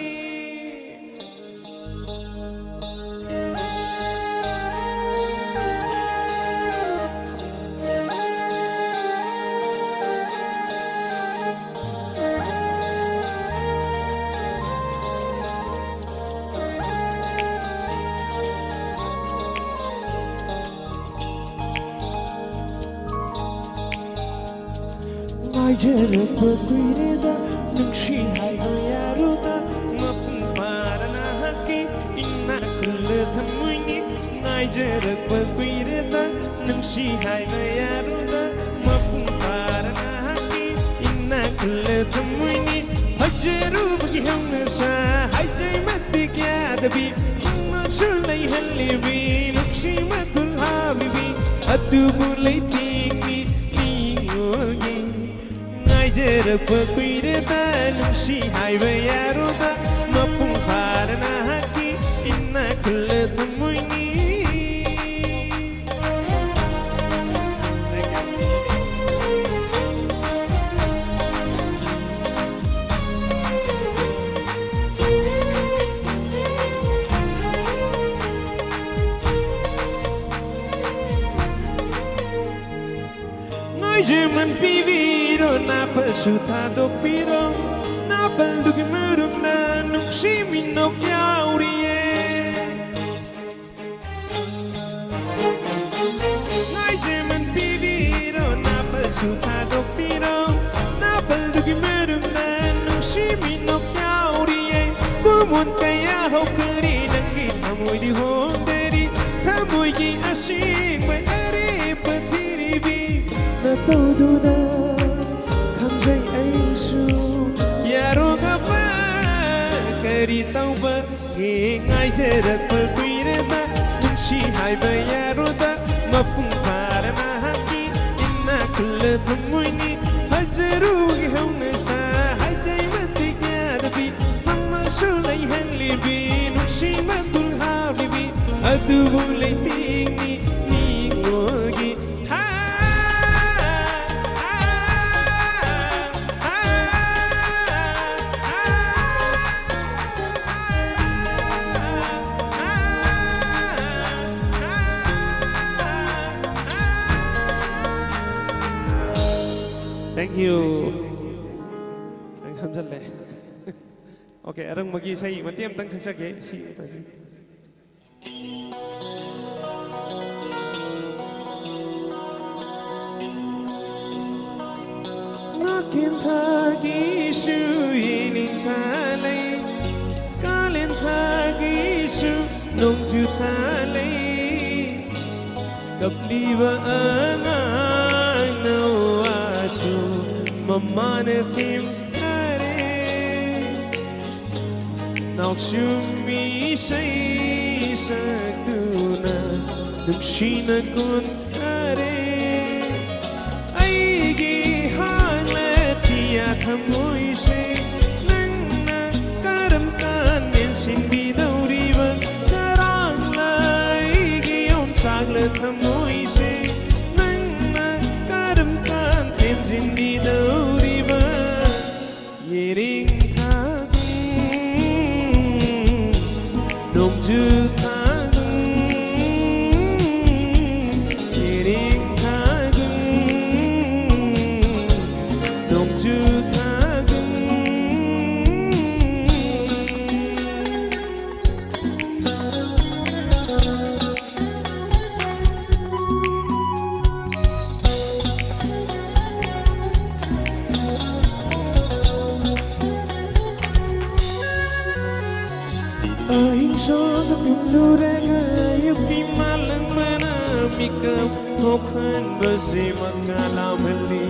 ꯉꯥꯏꯖꯔꯛꯄ ꯀꯨꯏꯔꯦꯗ, ꯅꯨꯡꯁꯤ ꯍꯥꯏꯕ ꯌꯥꯔꯨꯗ, ꯃꯄꯨꯡ ꯐꯥꯔ ꯅꯍꯥꯛꯀꯤ ꯏꯅꯥꯛ ꯈꯨꯜꯂ ꯊꯝꯃꯣꯏꯅꯤ꯫ ꯉꯥꯏꯖꯔꯛꯄ ꯀꯨꯏꯔꯦꯗ, ꯅꯨꯡꯁꯤ ꯍꯥꯏꯕ ꯌꯥꯔꯨꯗ, ꯃꯄꯨꯡ ꯐꯥꯔ ꯅꯍꯥꯛꯀꯤ ꯏꯅꯥꯛ ꯈꯨꯜꯂ ꯊꯝꯃꯣꯏꯅꯤ꯫ ꯐꯖꯔꯨꯕꯒꯤ ꯍꯧꯅꯁꯥ ꯍꯥꯏꯖꯩ ꯃꯇꯤꯛ ꯌꯥꯗꯕꯤ, ꯃꯁꯨ ꯂꯩꯍꯜꯂꯤꯕꯤ ꯅꯨꯡꯁꯤ ꯃꯒꯨꯟ ꯍꯥꯕꯤꯕꯤ, ꯑꯗꯨꯕꯨ ꯂꯩꯇꯦꯡꯉꯤ ꯃꯤꯑꯣꯏꯒꯤ꯫ ꯉꯥꯏꯖꯔꯛꯄ ꯀꯨꯏꯔꯦꯗ, ꯅꯨꯡꯁꯤ ꯍꯥꯏꯕ ꯌꯥꯔꯨꯗ, ꯃꯄꯨꯡ ꯐꯥꯔ ꯅꯍꯥꯛꯀꯤ ꯏꯅꯥꯛ ꯈꯨꯜꯂ ꯊꯝꯃꯣꯏꯅꯤ꯫ ꯅꯣꯏꯁꯨ ꯃꯟ ꯄꯤꯕꯤꯔꯣ, ꯅꯥꯄꯁꯨ ꯊꯥꯗꯣꯛꯄꯤꯔꯣ, ꯃꯔꯨꯞꯅ ꯅꯨꯡꯁꯤꯃꯤꯟꯅꯣꯛ ꯌꯥꯎꯔꯤꯌꯦ꯫ ꯉꯥꯏꯖꯃꯟ ꯄꯤꯕꯤꯔꯣ, ꯅꯥꯄꯜꯁꯨ ꯊꯥꯗꯣꯛꯄꯤꯔꯣ꯫ ꯅꯥꯄꯜꯗꯨꯒꯤ ꯃꯔꯨꯞꯅ ꯅꯨꯡꯁꯤꯃꯤꯟꯅꯣꯛ ꯌꯥꯎꯔꯤꯌꯦ꯫ ꯀꯨꯃꯣꯟ ꯀꯌꯥ ꯍꯧꯈ꯭ꯔꯦ, ꯅꯪꯒꯤ ꯊꯃꯣꯏꯗꯤ ꯍꯣꯡꯗꯔꯤ꯫ ꯊꯃꯣꯏꯒꯤ ꯑꯁꯦꯡꯕ ꯑꯔꯦꯞꯄ ꯊꯤꯔꯤꯕꯤ ꯅꯇꯧꯗꯨꯗ ꯈꯪꯖꯩ ꯑꯩꯁꯨ꯫ ꯌꯥꯔꯣꯒꯕ ꯀꯔꯤ ꯇꯧꯕꯒꯦ? ꯉꯥꯏꯖꯔꯛꯄ ꯀꯨꯏꯔꯕ ꯅꯨꯡꯁꯤ ꯍꯥꯏꯕ ꯌꯥꯔꯣꯗ ꯃꯄꯨꯡ ꯐꯥꯔ ꯅꯍꯥꯛꯀꯤ ꯏꯅꯥꯛ ꯈꯨꯜꯂ ꯊꯝꯃꯣꯏꯅꯤ꯫ ꯐꯖꯔꯨꯒꯤ ꯍꯧꯅꯁꯥ ꯍꯥꯏꯖꯩ ꯃꯇꯤꯛ ꯌꯥꯗꯕꯤ ꯃꯃꯜꯁꯨ ꯂꯩꯍꯜꯂꯤꯕꯤ ꯅꯨꯡꯁꯤ ꯃꯇꯨꯜ ꯍꯥꯎꯔꯤꯕꯤ ꯑꯗꯨꯕꯨ ꯂꯩꯇꯦꯡꯅꯤ ꯅꯤꯡꯉꯣꯜꯒꯤ꯫ ꯍꯥ, ꯍꯥ, ꯍꯥ, ꯍꯥ, ꯍꯥ, ꯍꯥ, ꯍꯥ꯫ Thank you. ꯈꯤꯇꯪ ꯁꯝꯖꯜꯂꯦ꯫ Okay, ꯑꯔꯪꯕꯒꯤ ꯏꯁꯩ ꯃꯇꯦꯛ ꯑꯃꯇꯪ ꯁꯛꯆꯒꯦ꯫ ꯁꯤ ꯑꯃꯇꯪ꯫ ꯅꯥꯀꯦꯟꯊꯥꯒꯤꯁꯨ ꯌꯦꯅꯤꯡꯊꯥ ꯂꯩ, ꯀꯥꯂꯦꯟꯊꯥꯒꯤꯁꯨ ꯅꯣꯡꯖꯨ ꯊꯥ ꯂꯩ꯫ ꯀꯞꯂꯤꯕ ꯑꯉꯥꯡꯅ ꯋꯥꯁꯨ ꯃꯃꯥꯅ ꯊꯦꯝꯈꯔꯦ꯫ ꯅꯥꯎꯁꯨꯝ ꯏꯁꯩ ꯁꯛꯇꯨꯅ ꯅꯨꯡꯁꯤꯅ ꯀꯨꯟꯈꯔꯦ꯫ ꯑꯩꯒꯤ ꯍꯥꯡꯂ ꯊꯤꯌꯥ ꯊꯃꯣꯏꯁꯦ ꯅꯪꯅ ꯀꯔꯝ ꯀꯥꯟ ꯃꯦꯟꯁꯤꯟꯕꯤꯗꯧꯔꯤꯕ? ꯆꯔꯥꯡꯂ ꯑꯩꯒꯤ ꯌꯣꯝꯆꯥꯛꯂ ꯊꯃꯣꯏꯁꯦ ꯅꯪꯅ ꯀꯔꯝ ꯀꯥꯟ ꯊꯦꯝꯖꯤꯟꯕꯤꯗꯧꯔꯤꯕ? ꯌꯦꯔꯤꯡ ꯊꯥꯒꯨꯝ, ꯅꯣꯡꯖꯨ ꯊꯥꯒꯨꯝ, ꯌꯦꯔꯤꯡ ꯊꯥꯒꯨꯝ, ꯅꯣꯡꯖꯨ ꯊꯥꯒꯨꯝ, ꯑꯍꯤꯡ ꯁꯣꯛꯅ ꯇꯨꯝꯂꯨꯔꯒ ꯑꯌꯨꯛꯀꯤ ꯃꯥꯂꯪꯕꯅ ꯃꯤꯀꯞ ꯊꯣꯛꯍꯟꯕꯁꯤꯃꯛꯅ ꯂꯥꯎꯍꯜꯂꯤ꯫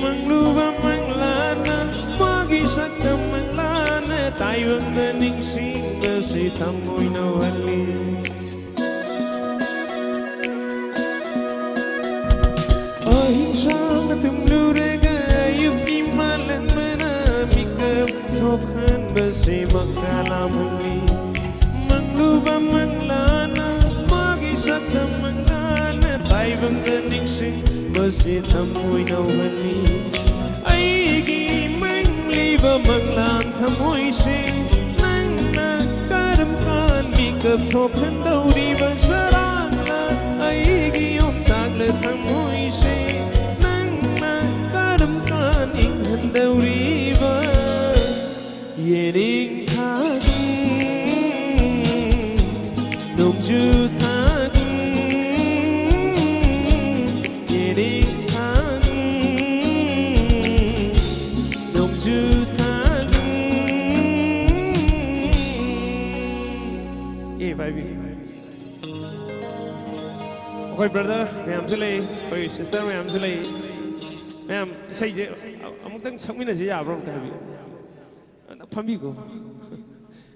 ꯃꯪꯂꯨꯕ ꯃꯪꯂꯥꯅ ꯃꯥꯒꯤ ꯁꯛꯇꯝ ꯃꯪꯂꯥꯅ ꯇꯥꯏꯕꯪꯗ ꯅꯤꯡꯁꯤꯡꯕꯁꯤ ꯊꯃꯣꯏ ꯅꯧꯍꯜꯂꯤ꯫ ꯑꯍꯤꯡ ꯁꯥꯡꯅ ꯇꯨꯝꯂꯨꯔꯒ ꯑꯌꯨꯛꯀꯤ ꯃꯥꯂꯪꯕꯅ ꯃꯤꯀꯞ ꯊꯣꯛꯍꯟꯕꯁꯤꯃꯛꯇ ꯂꯥꯝꯍꯜꯂꯤ꯫ ꯃꯪꯂꯨꯕ ꯃꯪꯂꯥꯅ ꯃꯥꯒꯤ ꯁꯛꯇꯝ ꯃꯪꯂꯥꯅ ꯇꯥꯏꯕꯪꯗ ꯅꯤꯡꯁꯤꯡꯕꯁꯤ ꯊꯃꯣꯏ ꯅꯧꯍꯜꯂꯤ꯫ ꯑꯩꯒꯤ ꯃꯪꯂꯤꯕ ꯃꯪꯂꯥꯟ ꯊꯃꯣꯏꯁꯦ ꯅꯪꯅ ꯀꯔꯝ ꯀꯥꯟ ꯃꯤꯀꯞ ꯊꯣꯛꯍꯟꯗꯧꯔꯤꯕ? ꯁꯔꯥꯡꯅ ꯑꯩꯒꯤ ꯌꯣꯡꯆꯥꯛꯂ ꯊꯃꯣꯏꯁꯦ ꯅꯪꯅ ꯀꯔꯝ ꯀꯥꯟ ꯏꯪꯍꯟꯗꯧꯔꯤꯕ? ꯌꯦꯅꯤꯡꯊꯥꯒꯤ ꯅꯣꯡꯖꯨ ꯊꯥꯒꯤ ꯌꯦꯅꯤꯡꯊꯥꯒꯤ ꯅꯣꯡꯖꯨ ꯊꯥꯒꯤ꯫ ꯑꯦ, ꯄꯥꯏꯕꯤꯌꯨ꯫ ꯑꯩꯈꯣꯏ ꯕ꯭ꯔꯗꯔ ꯃꯌꯥꯝꯁꯨ ꯂꯩ, ꯑꯩꯈꯣꯏ ꯁꯤꯁꯇꯔ ꯃꯌꯥꯝꯁꯨ ꯂꯩ꯫ ꯃꯌꯥꯝ ꯏꯁꯩꯁꯦ ꯑꯃꯨꯛꯇꯪ ꯁꯛꯃꯤꯟꯅꯁꯤ ꯌꯥꯕ꯭ꯔꯣ? ꯑꯝꯇ ꯍꯥꯏꯕꯤꯌꯨ꯫ ꯑꯝꯇ ꯐꯝꯕꯤꯈꯣ꯫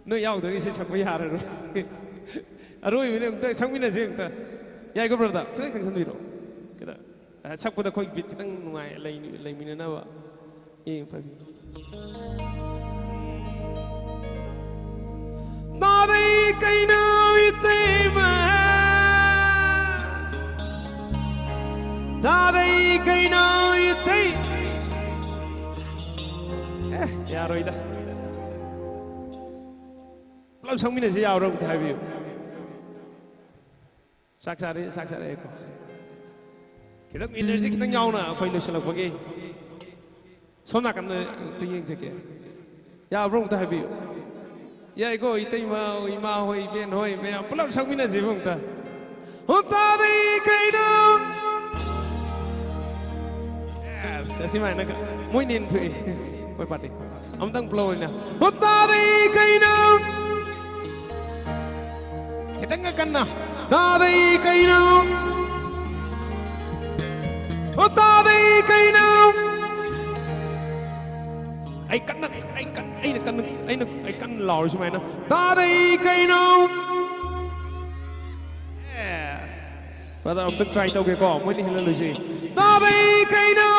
ꯅꯣꯏ ꯌꯥꯎꯗ꯭ꯔꯗꯤ ꯏꯁꯩ ꯁꯛꯄ ꯌꯥꯔꯔꯣꯏ꯫ ꯑꯔꯣꯏꯕꯅꯦ, ꯑꯃꯨꯛꯇ ꯁꯛꯃꯤꯟꯅꯁꯦ ꯑꯃꯨꯛꯇ꯫ ꯌꯥꯏꯀꯣ ꯕ꯭ꯔꯗꯔ? ꯈꯤꯇꯪ ꯆꯪꯁꯤꯟꯕꯤꯔꯣ꯫ ꯈꯤꯇꯪ, ꯑ, ꯁꯛꯄꯗ ꯑꯩꯈꯣꯏ ꯕꯤꯠ ꯈꯤꯇꯪ ꯅꯨꯡꯉꯥꯏ, ꯂꯩ-, ꯂꯩꯃꯤꯟꯅꯅꯕ꯫ ꯌꯦꯡ ꯐꯕꯤ꯫ ꯇꯥꯔꯩ ꯀꯩꯅꯣ ꯏꯇꯩꯃ꯫ ꯇꯥꯔꯩ ꯀꯩꯅꯣ ꯏꯇꯩ-, ꯑꯦ, ꯌꯥꯔꯣꯏꯗ꯫ ꯄꯨꯂꯞ ꯁꯛꯃꯤꯟꯅꯁꯤ ꯌꯥꯕ꯭ꯔꯥ ꯑꯝꯇ ꯍꯥꯏꯕꯤꯌꯨ꯫ ꯆꯥꯛ ꯆꯥꯔꯦ, ꯆꯥꯛ ꯆꯥꯔꯦꯀꯣ꯫ ꯈꯤꯇꯪ ꯏꯅꯔꯖꯤ ꯈꯤꯇꯪ ꯌꯥꯎꯅ ꯑꯩꯈꯣꯏ ꯂꯣꯏꯁꯤꯜꯂꯛꯄꯒꯤ꯫ ꯁꯣꯝ ꯅꯥꯀꯟꯗ ꯑꯝꯇ ꯌꯦꯡꯖꯒꯦ꯫ ꯌꯥꯕ꯭ꯔꯣ ꯑꯝꯇ ꯍꯥꯏꯕꯤꯌꯨ꯫ ꯌꯥꯏꯀꯣ, ꯏꯇꯩꯃ, ꯏꯃꯥ ꯍꯣꯏ, ꯏꯕꯦꯟ ꯍꯣꯏ, ꯃꯌꯥꯝ ꯄꯨꯂꯞ ꯁꯛꯃꯤꯟꯅꯁꯦꯕ ꯑꯝꯇ꯫ ꯍꯣ ꯇꯥꯔꯤ ꯀꯩꯅꯣ꯫ Yes, ꯑꯁꯤꯃꯥꯏꯅ ꯀ-, ꯃꯣꯏ ꯅꯦꯟ ꯊꯣꯛꯑꯦ꯫ ꯑꯩꯈꯣꯏ ꯄꯥꯔꯇꯤ꯫ ꯑꯝꯇꯪ ꯄꯨꯂꯞ ꯑꯣꯏꯅ꯫ ꯍꯣ ꯇꯥꯔꯤ ꯀꯩꯅꯣ꯫ ꯈꯤꯇꯪꯒ ꯀꯟꯅ꯫ ꯇꯥꯗꯩ ꯀꯩꯅꯣ? ꯑꯣ, ꯇꯥꯗꯩ ꯀꯩꯅꯣ? ꯑꯩ ꯀꯟꯅ, ꯑꯩ ꯀꯟ-, ꯑꯩꯅ ꯀꯟꯅ, ꯑꯩꯅ, ꯑꯩ ꯀꯟꯅ ꯂꯥꯎꯔꯦ ꯁꯨꯃꯥꯏꯅ꯫ ꯇꯥꯗꯩ ꯀꯩꯅꯣ? ꯑꯦ꯫ Brother, ꯑꯝꯇꯪ try ꯇꯧꯒꯦꯀꯣ, ꯃꯣꯏꯅ ꯍꯦꯜꯍꯜꯂꯣꯏꯁꯦ꯫ ꯇꯥꯗꯩ ꯀꯩꯅꯣ?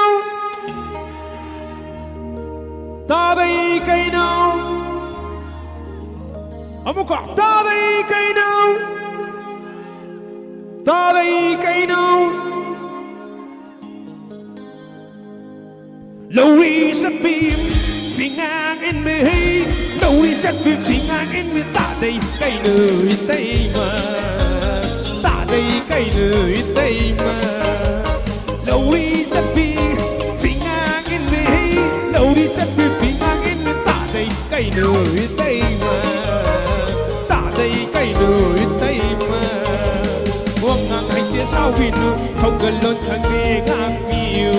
ꯇꯥꯗꯩ ꯀꯩꯅꯣ? ꯑꯃꯨꯛꯀ, ꯇꯥꯗꯩ ꯀꯩꯅꯣ? ꯇꯥꯗꯩ ꯀꯩꯅꯣ? ꯂꯧꯔꯤ ꯆꯠꯄꯤ ꯐꯤꯉꯥꯡ ꯏꯟꯕꯤ, ꯂꯧꯔꯤ ꯆꯠꯄꯤ ꯐꯤꯉꯥꯡ ꯏꯟꯕꯤ, ꯇꯥꯗꯩ ꯀꯩꯅꯣ ꯏꯇꯩꯃ? ꯇꯥꯗꯩ ꯀꯩꯅꯣ ꯏꯇꯩꯃ? ꯂꯧꯔꯤ ꯆꯠꯄꯤ ꯐꯤꯉꯥꯡ ꯏꯟꯕꯤ, ꯂꯧꯔꯤ ꯆꯠꯄꯤ ꯐꯤꯉꯥꯡ ꯏꯟꯕꯤ, ꯇꯥꯗꯩ ꯀꯩꯅꯣ ꯏꯇꯩꯃ? ꯇꯥꯗꯩ ꯀꯩꯅꯣ ꯏꯇꯩꯃ? ꯋꯥꯉꯥꯡ ꯍꯩꯇꯦ ꯁꯥꯎꯕꯤꯅꯨ, ꯊꯧꯒꯜꯂꯣꯟ ꯈꯪꯗꯦ ꯉꯥꯛꯄꯤꯌꯨ꯫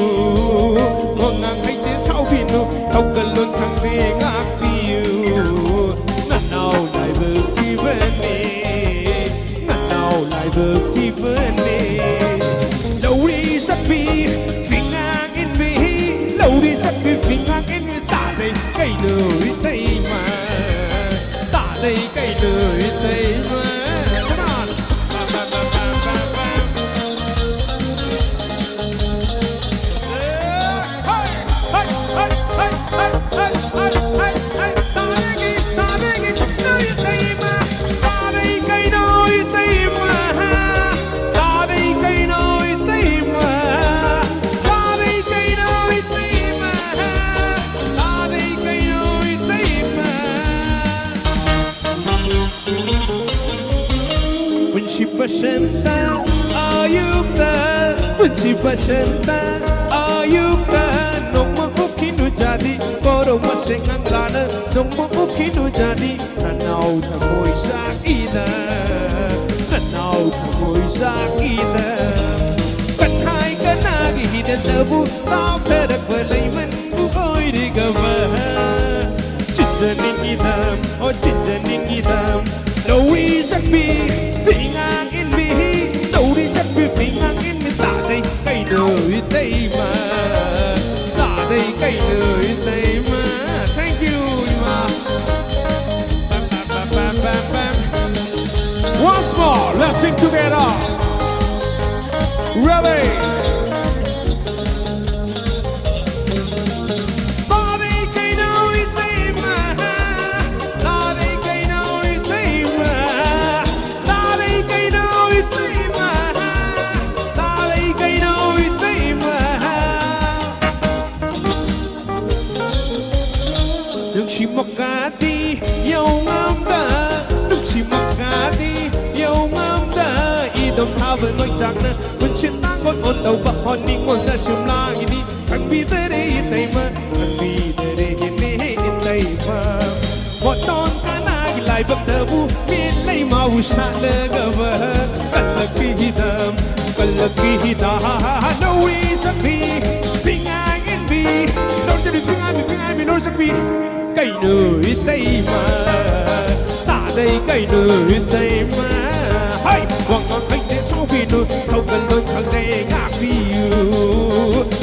ꯋꯥꯉꯥꯡ ꯍꯩꯇꯦ ꯁꯥꯎꯕꯤꯅꯨ, ꯊꯧꯒꯜꯂꯣꯟ ꯈꯪꯗꯦ ꯉꯥꯛꯄꯤꯌꯨ꯫ ꯅꯅꯥꯎ ꯂꯥꯏꯕꯛ ꯊꯤꯕꯅꯦ, ꯅꯅꯥꯎ ꯂꯥꯏꯕꯛ ꯊꯤꯕꯅꯦ꯫ ꯂꯧꯔꯤ ꯆꯠꯄꯤ ꯐꯤꯉꯥꯡ ꯏꯟꯕꯤ, ꯂꯧꯔꯤ ꯆꯠꯄꯤ ꯐꯤꯉꯥꯡ ꯏꯟꯕꯤ, ꯇꯥꯗꯩ ꯀꯩꯅꯣ ꯏꯇꯩꯃ? ꯇꯥꯗꯩ ꯀꯩꯅꯣ ꯏꯇꯩꯃ? Come on! ꯄꯨꯟꯁꯤ ꯕꯁꯟꯇ ꯑꯌꯨꯛꯇ, ꯄꯨꯟꯁꯤ ꯕꯁꯟꯇ ꯑꯌꯨꯛꯇ, ꯅꯣꯡꯃ ꯀꯣꯛꯈꯤꯅꯨ ꯖꯥꯗꯤ, ꯀꯣꯔꯧ ꯃꯁꯦꯡ ꯑꯉꯥꯡꯅ, ꯅꯣꯡꯃ ꯀꯣꯛꯈꯤꯅꯨ ꯖꯥꯗꯤ, ꯅꯅꯥꯎ ꯊꯃꯣꯏ ꯆꯥꯛꯏꯗ, ꯅꯅꯥꯎ ꯊꯃꯣꯏ ꯆꯥꯛꯏꯗ꯫ ꯀꯊꯥꯏ ꯀꯅꯥꯒꯤ ꯍꯤꯗꯦꯟꯗꯕꯨ ꯇꯥꯎꯊꯔꯛꯄ ꯂꯩꯃꯟꯕꯨ ꯑꯣꯏꯔꯤꯒꯕ? ꯆꯤꯟꯖꯅꯤꯡꯉꯤꯗ, ꯑꯣ ꯆꯤꯟꯖꯅꯤꯡꯉꯤꯗ, ꯂꯧꯏ ꯆꯠ ꯄꯤ, ꯄꯤꯉꯥꯡ ꯏꯟꯕꯤ, ꯇꯧꯔꯤ ꯆꯠꯄꯤ, ꯄꯤꯉꯥꯡ ꯏꯟꯕꯤ, ꯇꯥꯗꯩ ꯀꯩꯅꯣ ꯏꯇꯩꯃ, ꯇꯥꯗꯩ ꯀꯩꯅꯣ ꯏꯇꯩꯃ꯫ Thank you, ꯏꯃꯥ꯫ Once more, let's sing together. Ready? ꯇꯥꯗꯩ ꯀꯩꯅꯣ ꯏꯇꯩꯃ, ꯇꯥꯗꯩ ꯀꯩꯅꯣ ꯏꯇꯩꯃ, ꯇꯥꯗꯩ ꯀꯩꯅꯣ ꯏꯇꯩꯃ, ꯇꯥꯗꯩ ꯀꯩꯅꯣ ꯏꯇꯩꯃ꯫ ꯅꯨꯡꯁꯤ ꯃꯀꯥꯗꯤ ꯌꯧꯉꯝꯗ, ꯅꯨꯡꯁꯤ ꯃꯀꯥꯗꯤ ꯌꯧꯉꯝꯗ, ꯏꯗꯣꯝ ꯊꯥꯕ ꯃꯩꯆꯥꯛꯅ ꯄꯨꯟꯁꯤ ꯇꯥꯡꯕ ꯑꯣꯟꯗꯧꯕ ꯍꯣꯠꯅꯤꯡꯉꯣꯟꯗ ꯁꯨꯝ ꯂꯥꯡꯉꯤꯅꯤ꯫ ꯈꯪꯕꯤꯗꯔꯦ ꯏꯇꯩꯃ, ꯈꯪꯕꯤꯗꯔꯦ ꯏꯅꯦ ꯏꯇꯩꯃ꯫ ꯃꯣꯇꯣꯟ ꯀꯅꯥꯒꯤ ꯂꯥꯏꯕꯛꯇꯕꯨ ꯃꯤꯠ ꯂꯩꯃꯥꯕꯨ ꯁꯥꯠꯂꯒꯕ ꯀꯜꯂꯛꯈꯤꯗꯝ, ꯀꯜꯂꯛꯈꯤꯗ ꯅꯧꯔꯤ ꯁꯛꯄꯤ, ꯄꯤꯉꯥꯡ ꯏꯟꯕꯤ, ꯅꯣꯔ ꯆꯠꯄꯤ, ꯄꯤꯉꯥꯡꯕꯤ, ꯄꯤꯉꯥꯡꯕꯤ, ꯅꯣꯔ ꯆꯠꯄꯤ꯫ ꯀꯩꯅꯣ ꯏꯇꯩꯃ, ꯇꯥꯗꯩ ꯀꯩꯅꯣ ꯏꯇꯩꯃ꯫ ꯍꯩ! ꯋꯥꯉꯥꯡ ꯍꯩꯇꯦ ꯁꯥꯎꯕꯤꯅꯨ, ꯊꯧꯒꯜꯂꯣꯟ ꯈꯪꯗꯦ ꯉꯥꯛꯄꯤꯌꯨ꯫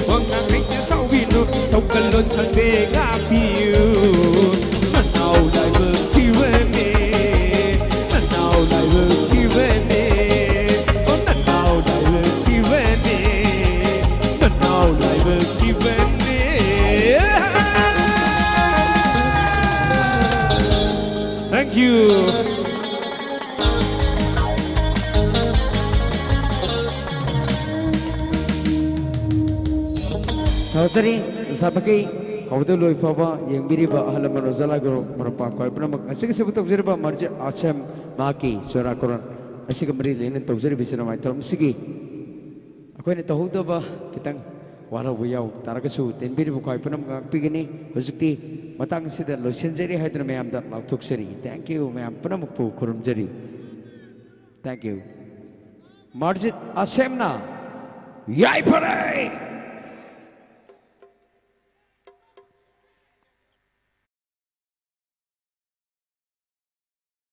ꯋꯥꯉꯥꯡ ꯍꯩꯇꯦ ꯁꯥꯎꯕꯤꯅꯨ, ꯊꯧꯒꯜꯂꯣꯟ ꯈꯪꯗꯦ ꯉꯥꯛꯄꯤꯌꯨ꯫ ꯅꯅꯥꯎ ꯂꯥꯏꯕꯛ ꯊꯤꯕꯅꯦ, ꯅꯅꯥꯎ ꯂꯥꯏꯕꯛ ꯊꯤꯕꯅꯦ, ꯑꯣ ꯅꯅꯥꯎ ꯂꯥꯏꯕꯛ ꯊꯤꯕꯅꯦ, ꯅꯅꯥꯎ ꯂꯥꯏꯕꯛ ꯊꯤꯕꯅꯦ꯫ Thank you. ꯊꯥꯒꯠꯆꯔꯤ꯫ ꯉꯁꯥꯏꯃꯛꯀꯤ ꯍꯧꯕꯗ ꯂꯣꯏ ꯐꯥꯎꯕ ꯌꯦꯡꯕꯤꯔꯤꯕ ꯑꯍꯜ ꯂꯃꯟ, ꯑꯣꯖꯥ ꯂꯥꯏꯒꯨꯔꯨ, ꯃꯔꯨꯞ ꯃꯄꯥꯡ ꯈ꯭ꯋꯥꯏ ꯄꯨꯝꯅꯃꯛ꯫ ꯉꯁꯤꯒꯤ ꯁꯤꯕꯨ ꯇꯧꯖꯔꯤꯕ ꯃꯥꯔꯖꯤꯠ ꯑꯁꯦꯝ ꯃꯍꯥꯛꯀꯤ ꯆꯨꯔꯥꯀꯣꯔꯣꯟ ꯑꯁꯤꯒ ꯃꯔꯤ ꯂꯩꯅꯅ ꯇꯧꯖꯔꯤꯕ ꯏꯆꯤꯟ ꯏꯅꯥꯎ ꯊꯧꯔꯝ ꯑꯁꯤꯒꯤ ꯑꯩꯈꯣꯏꯅ ꯇꯧꯍꯧꯗꯕ ꯈꯤꯇꯪ ꯋꯥꯠꯍꯧꯕ ꯌꯥꯎ ꯇꯥꯔꯒꯁꯨ ꯇꯦꯟꯕꯤꯔꯤꯕ ꯈ꯭ꯋꯥꯏ ꯄꯨꯝꯅꯃꯛ ꯉꯥꯛꯄꯤꯒꯅꯤ꯫ ꯍꯧꯖꯤꯛꯇꯤ ꯃꯇꯥꯡ ꯑꯁꯤꯗ ꯂꯣꯏꯁꯤꯟꯖꯔꯤ ꯍꯥꯏꯗꯨꯅ ꯃꯌꯥꯝꯗ ꯂꯥꯎꯊꯣꯛꯆꯔꯤ꯫ Thank you, ꯃꯌꯥꯝ ꯄꯨꯝꯅꯃꯛꯄꯨ ꯈꯨꯔꯨꯝꯖꯔꯤ꯫ Thank you꯫ ꯃꯥꯔꯖꯤꯠ ꯑꯁꯦꯝꯅ ꯌꯥꯏꯐꯔꯦ꯫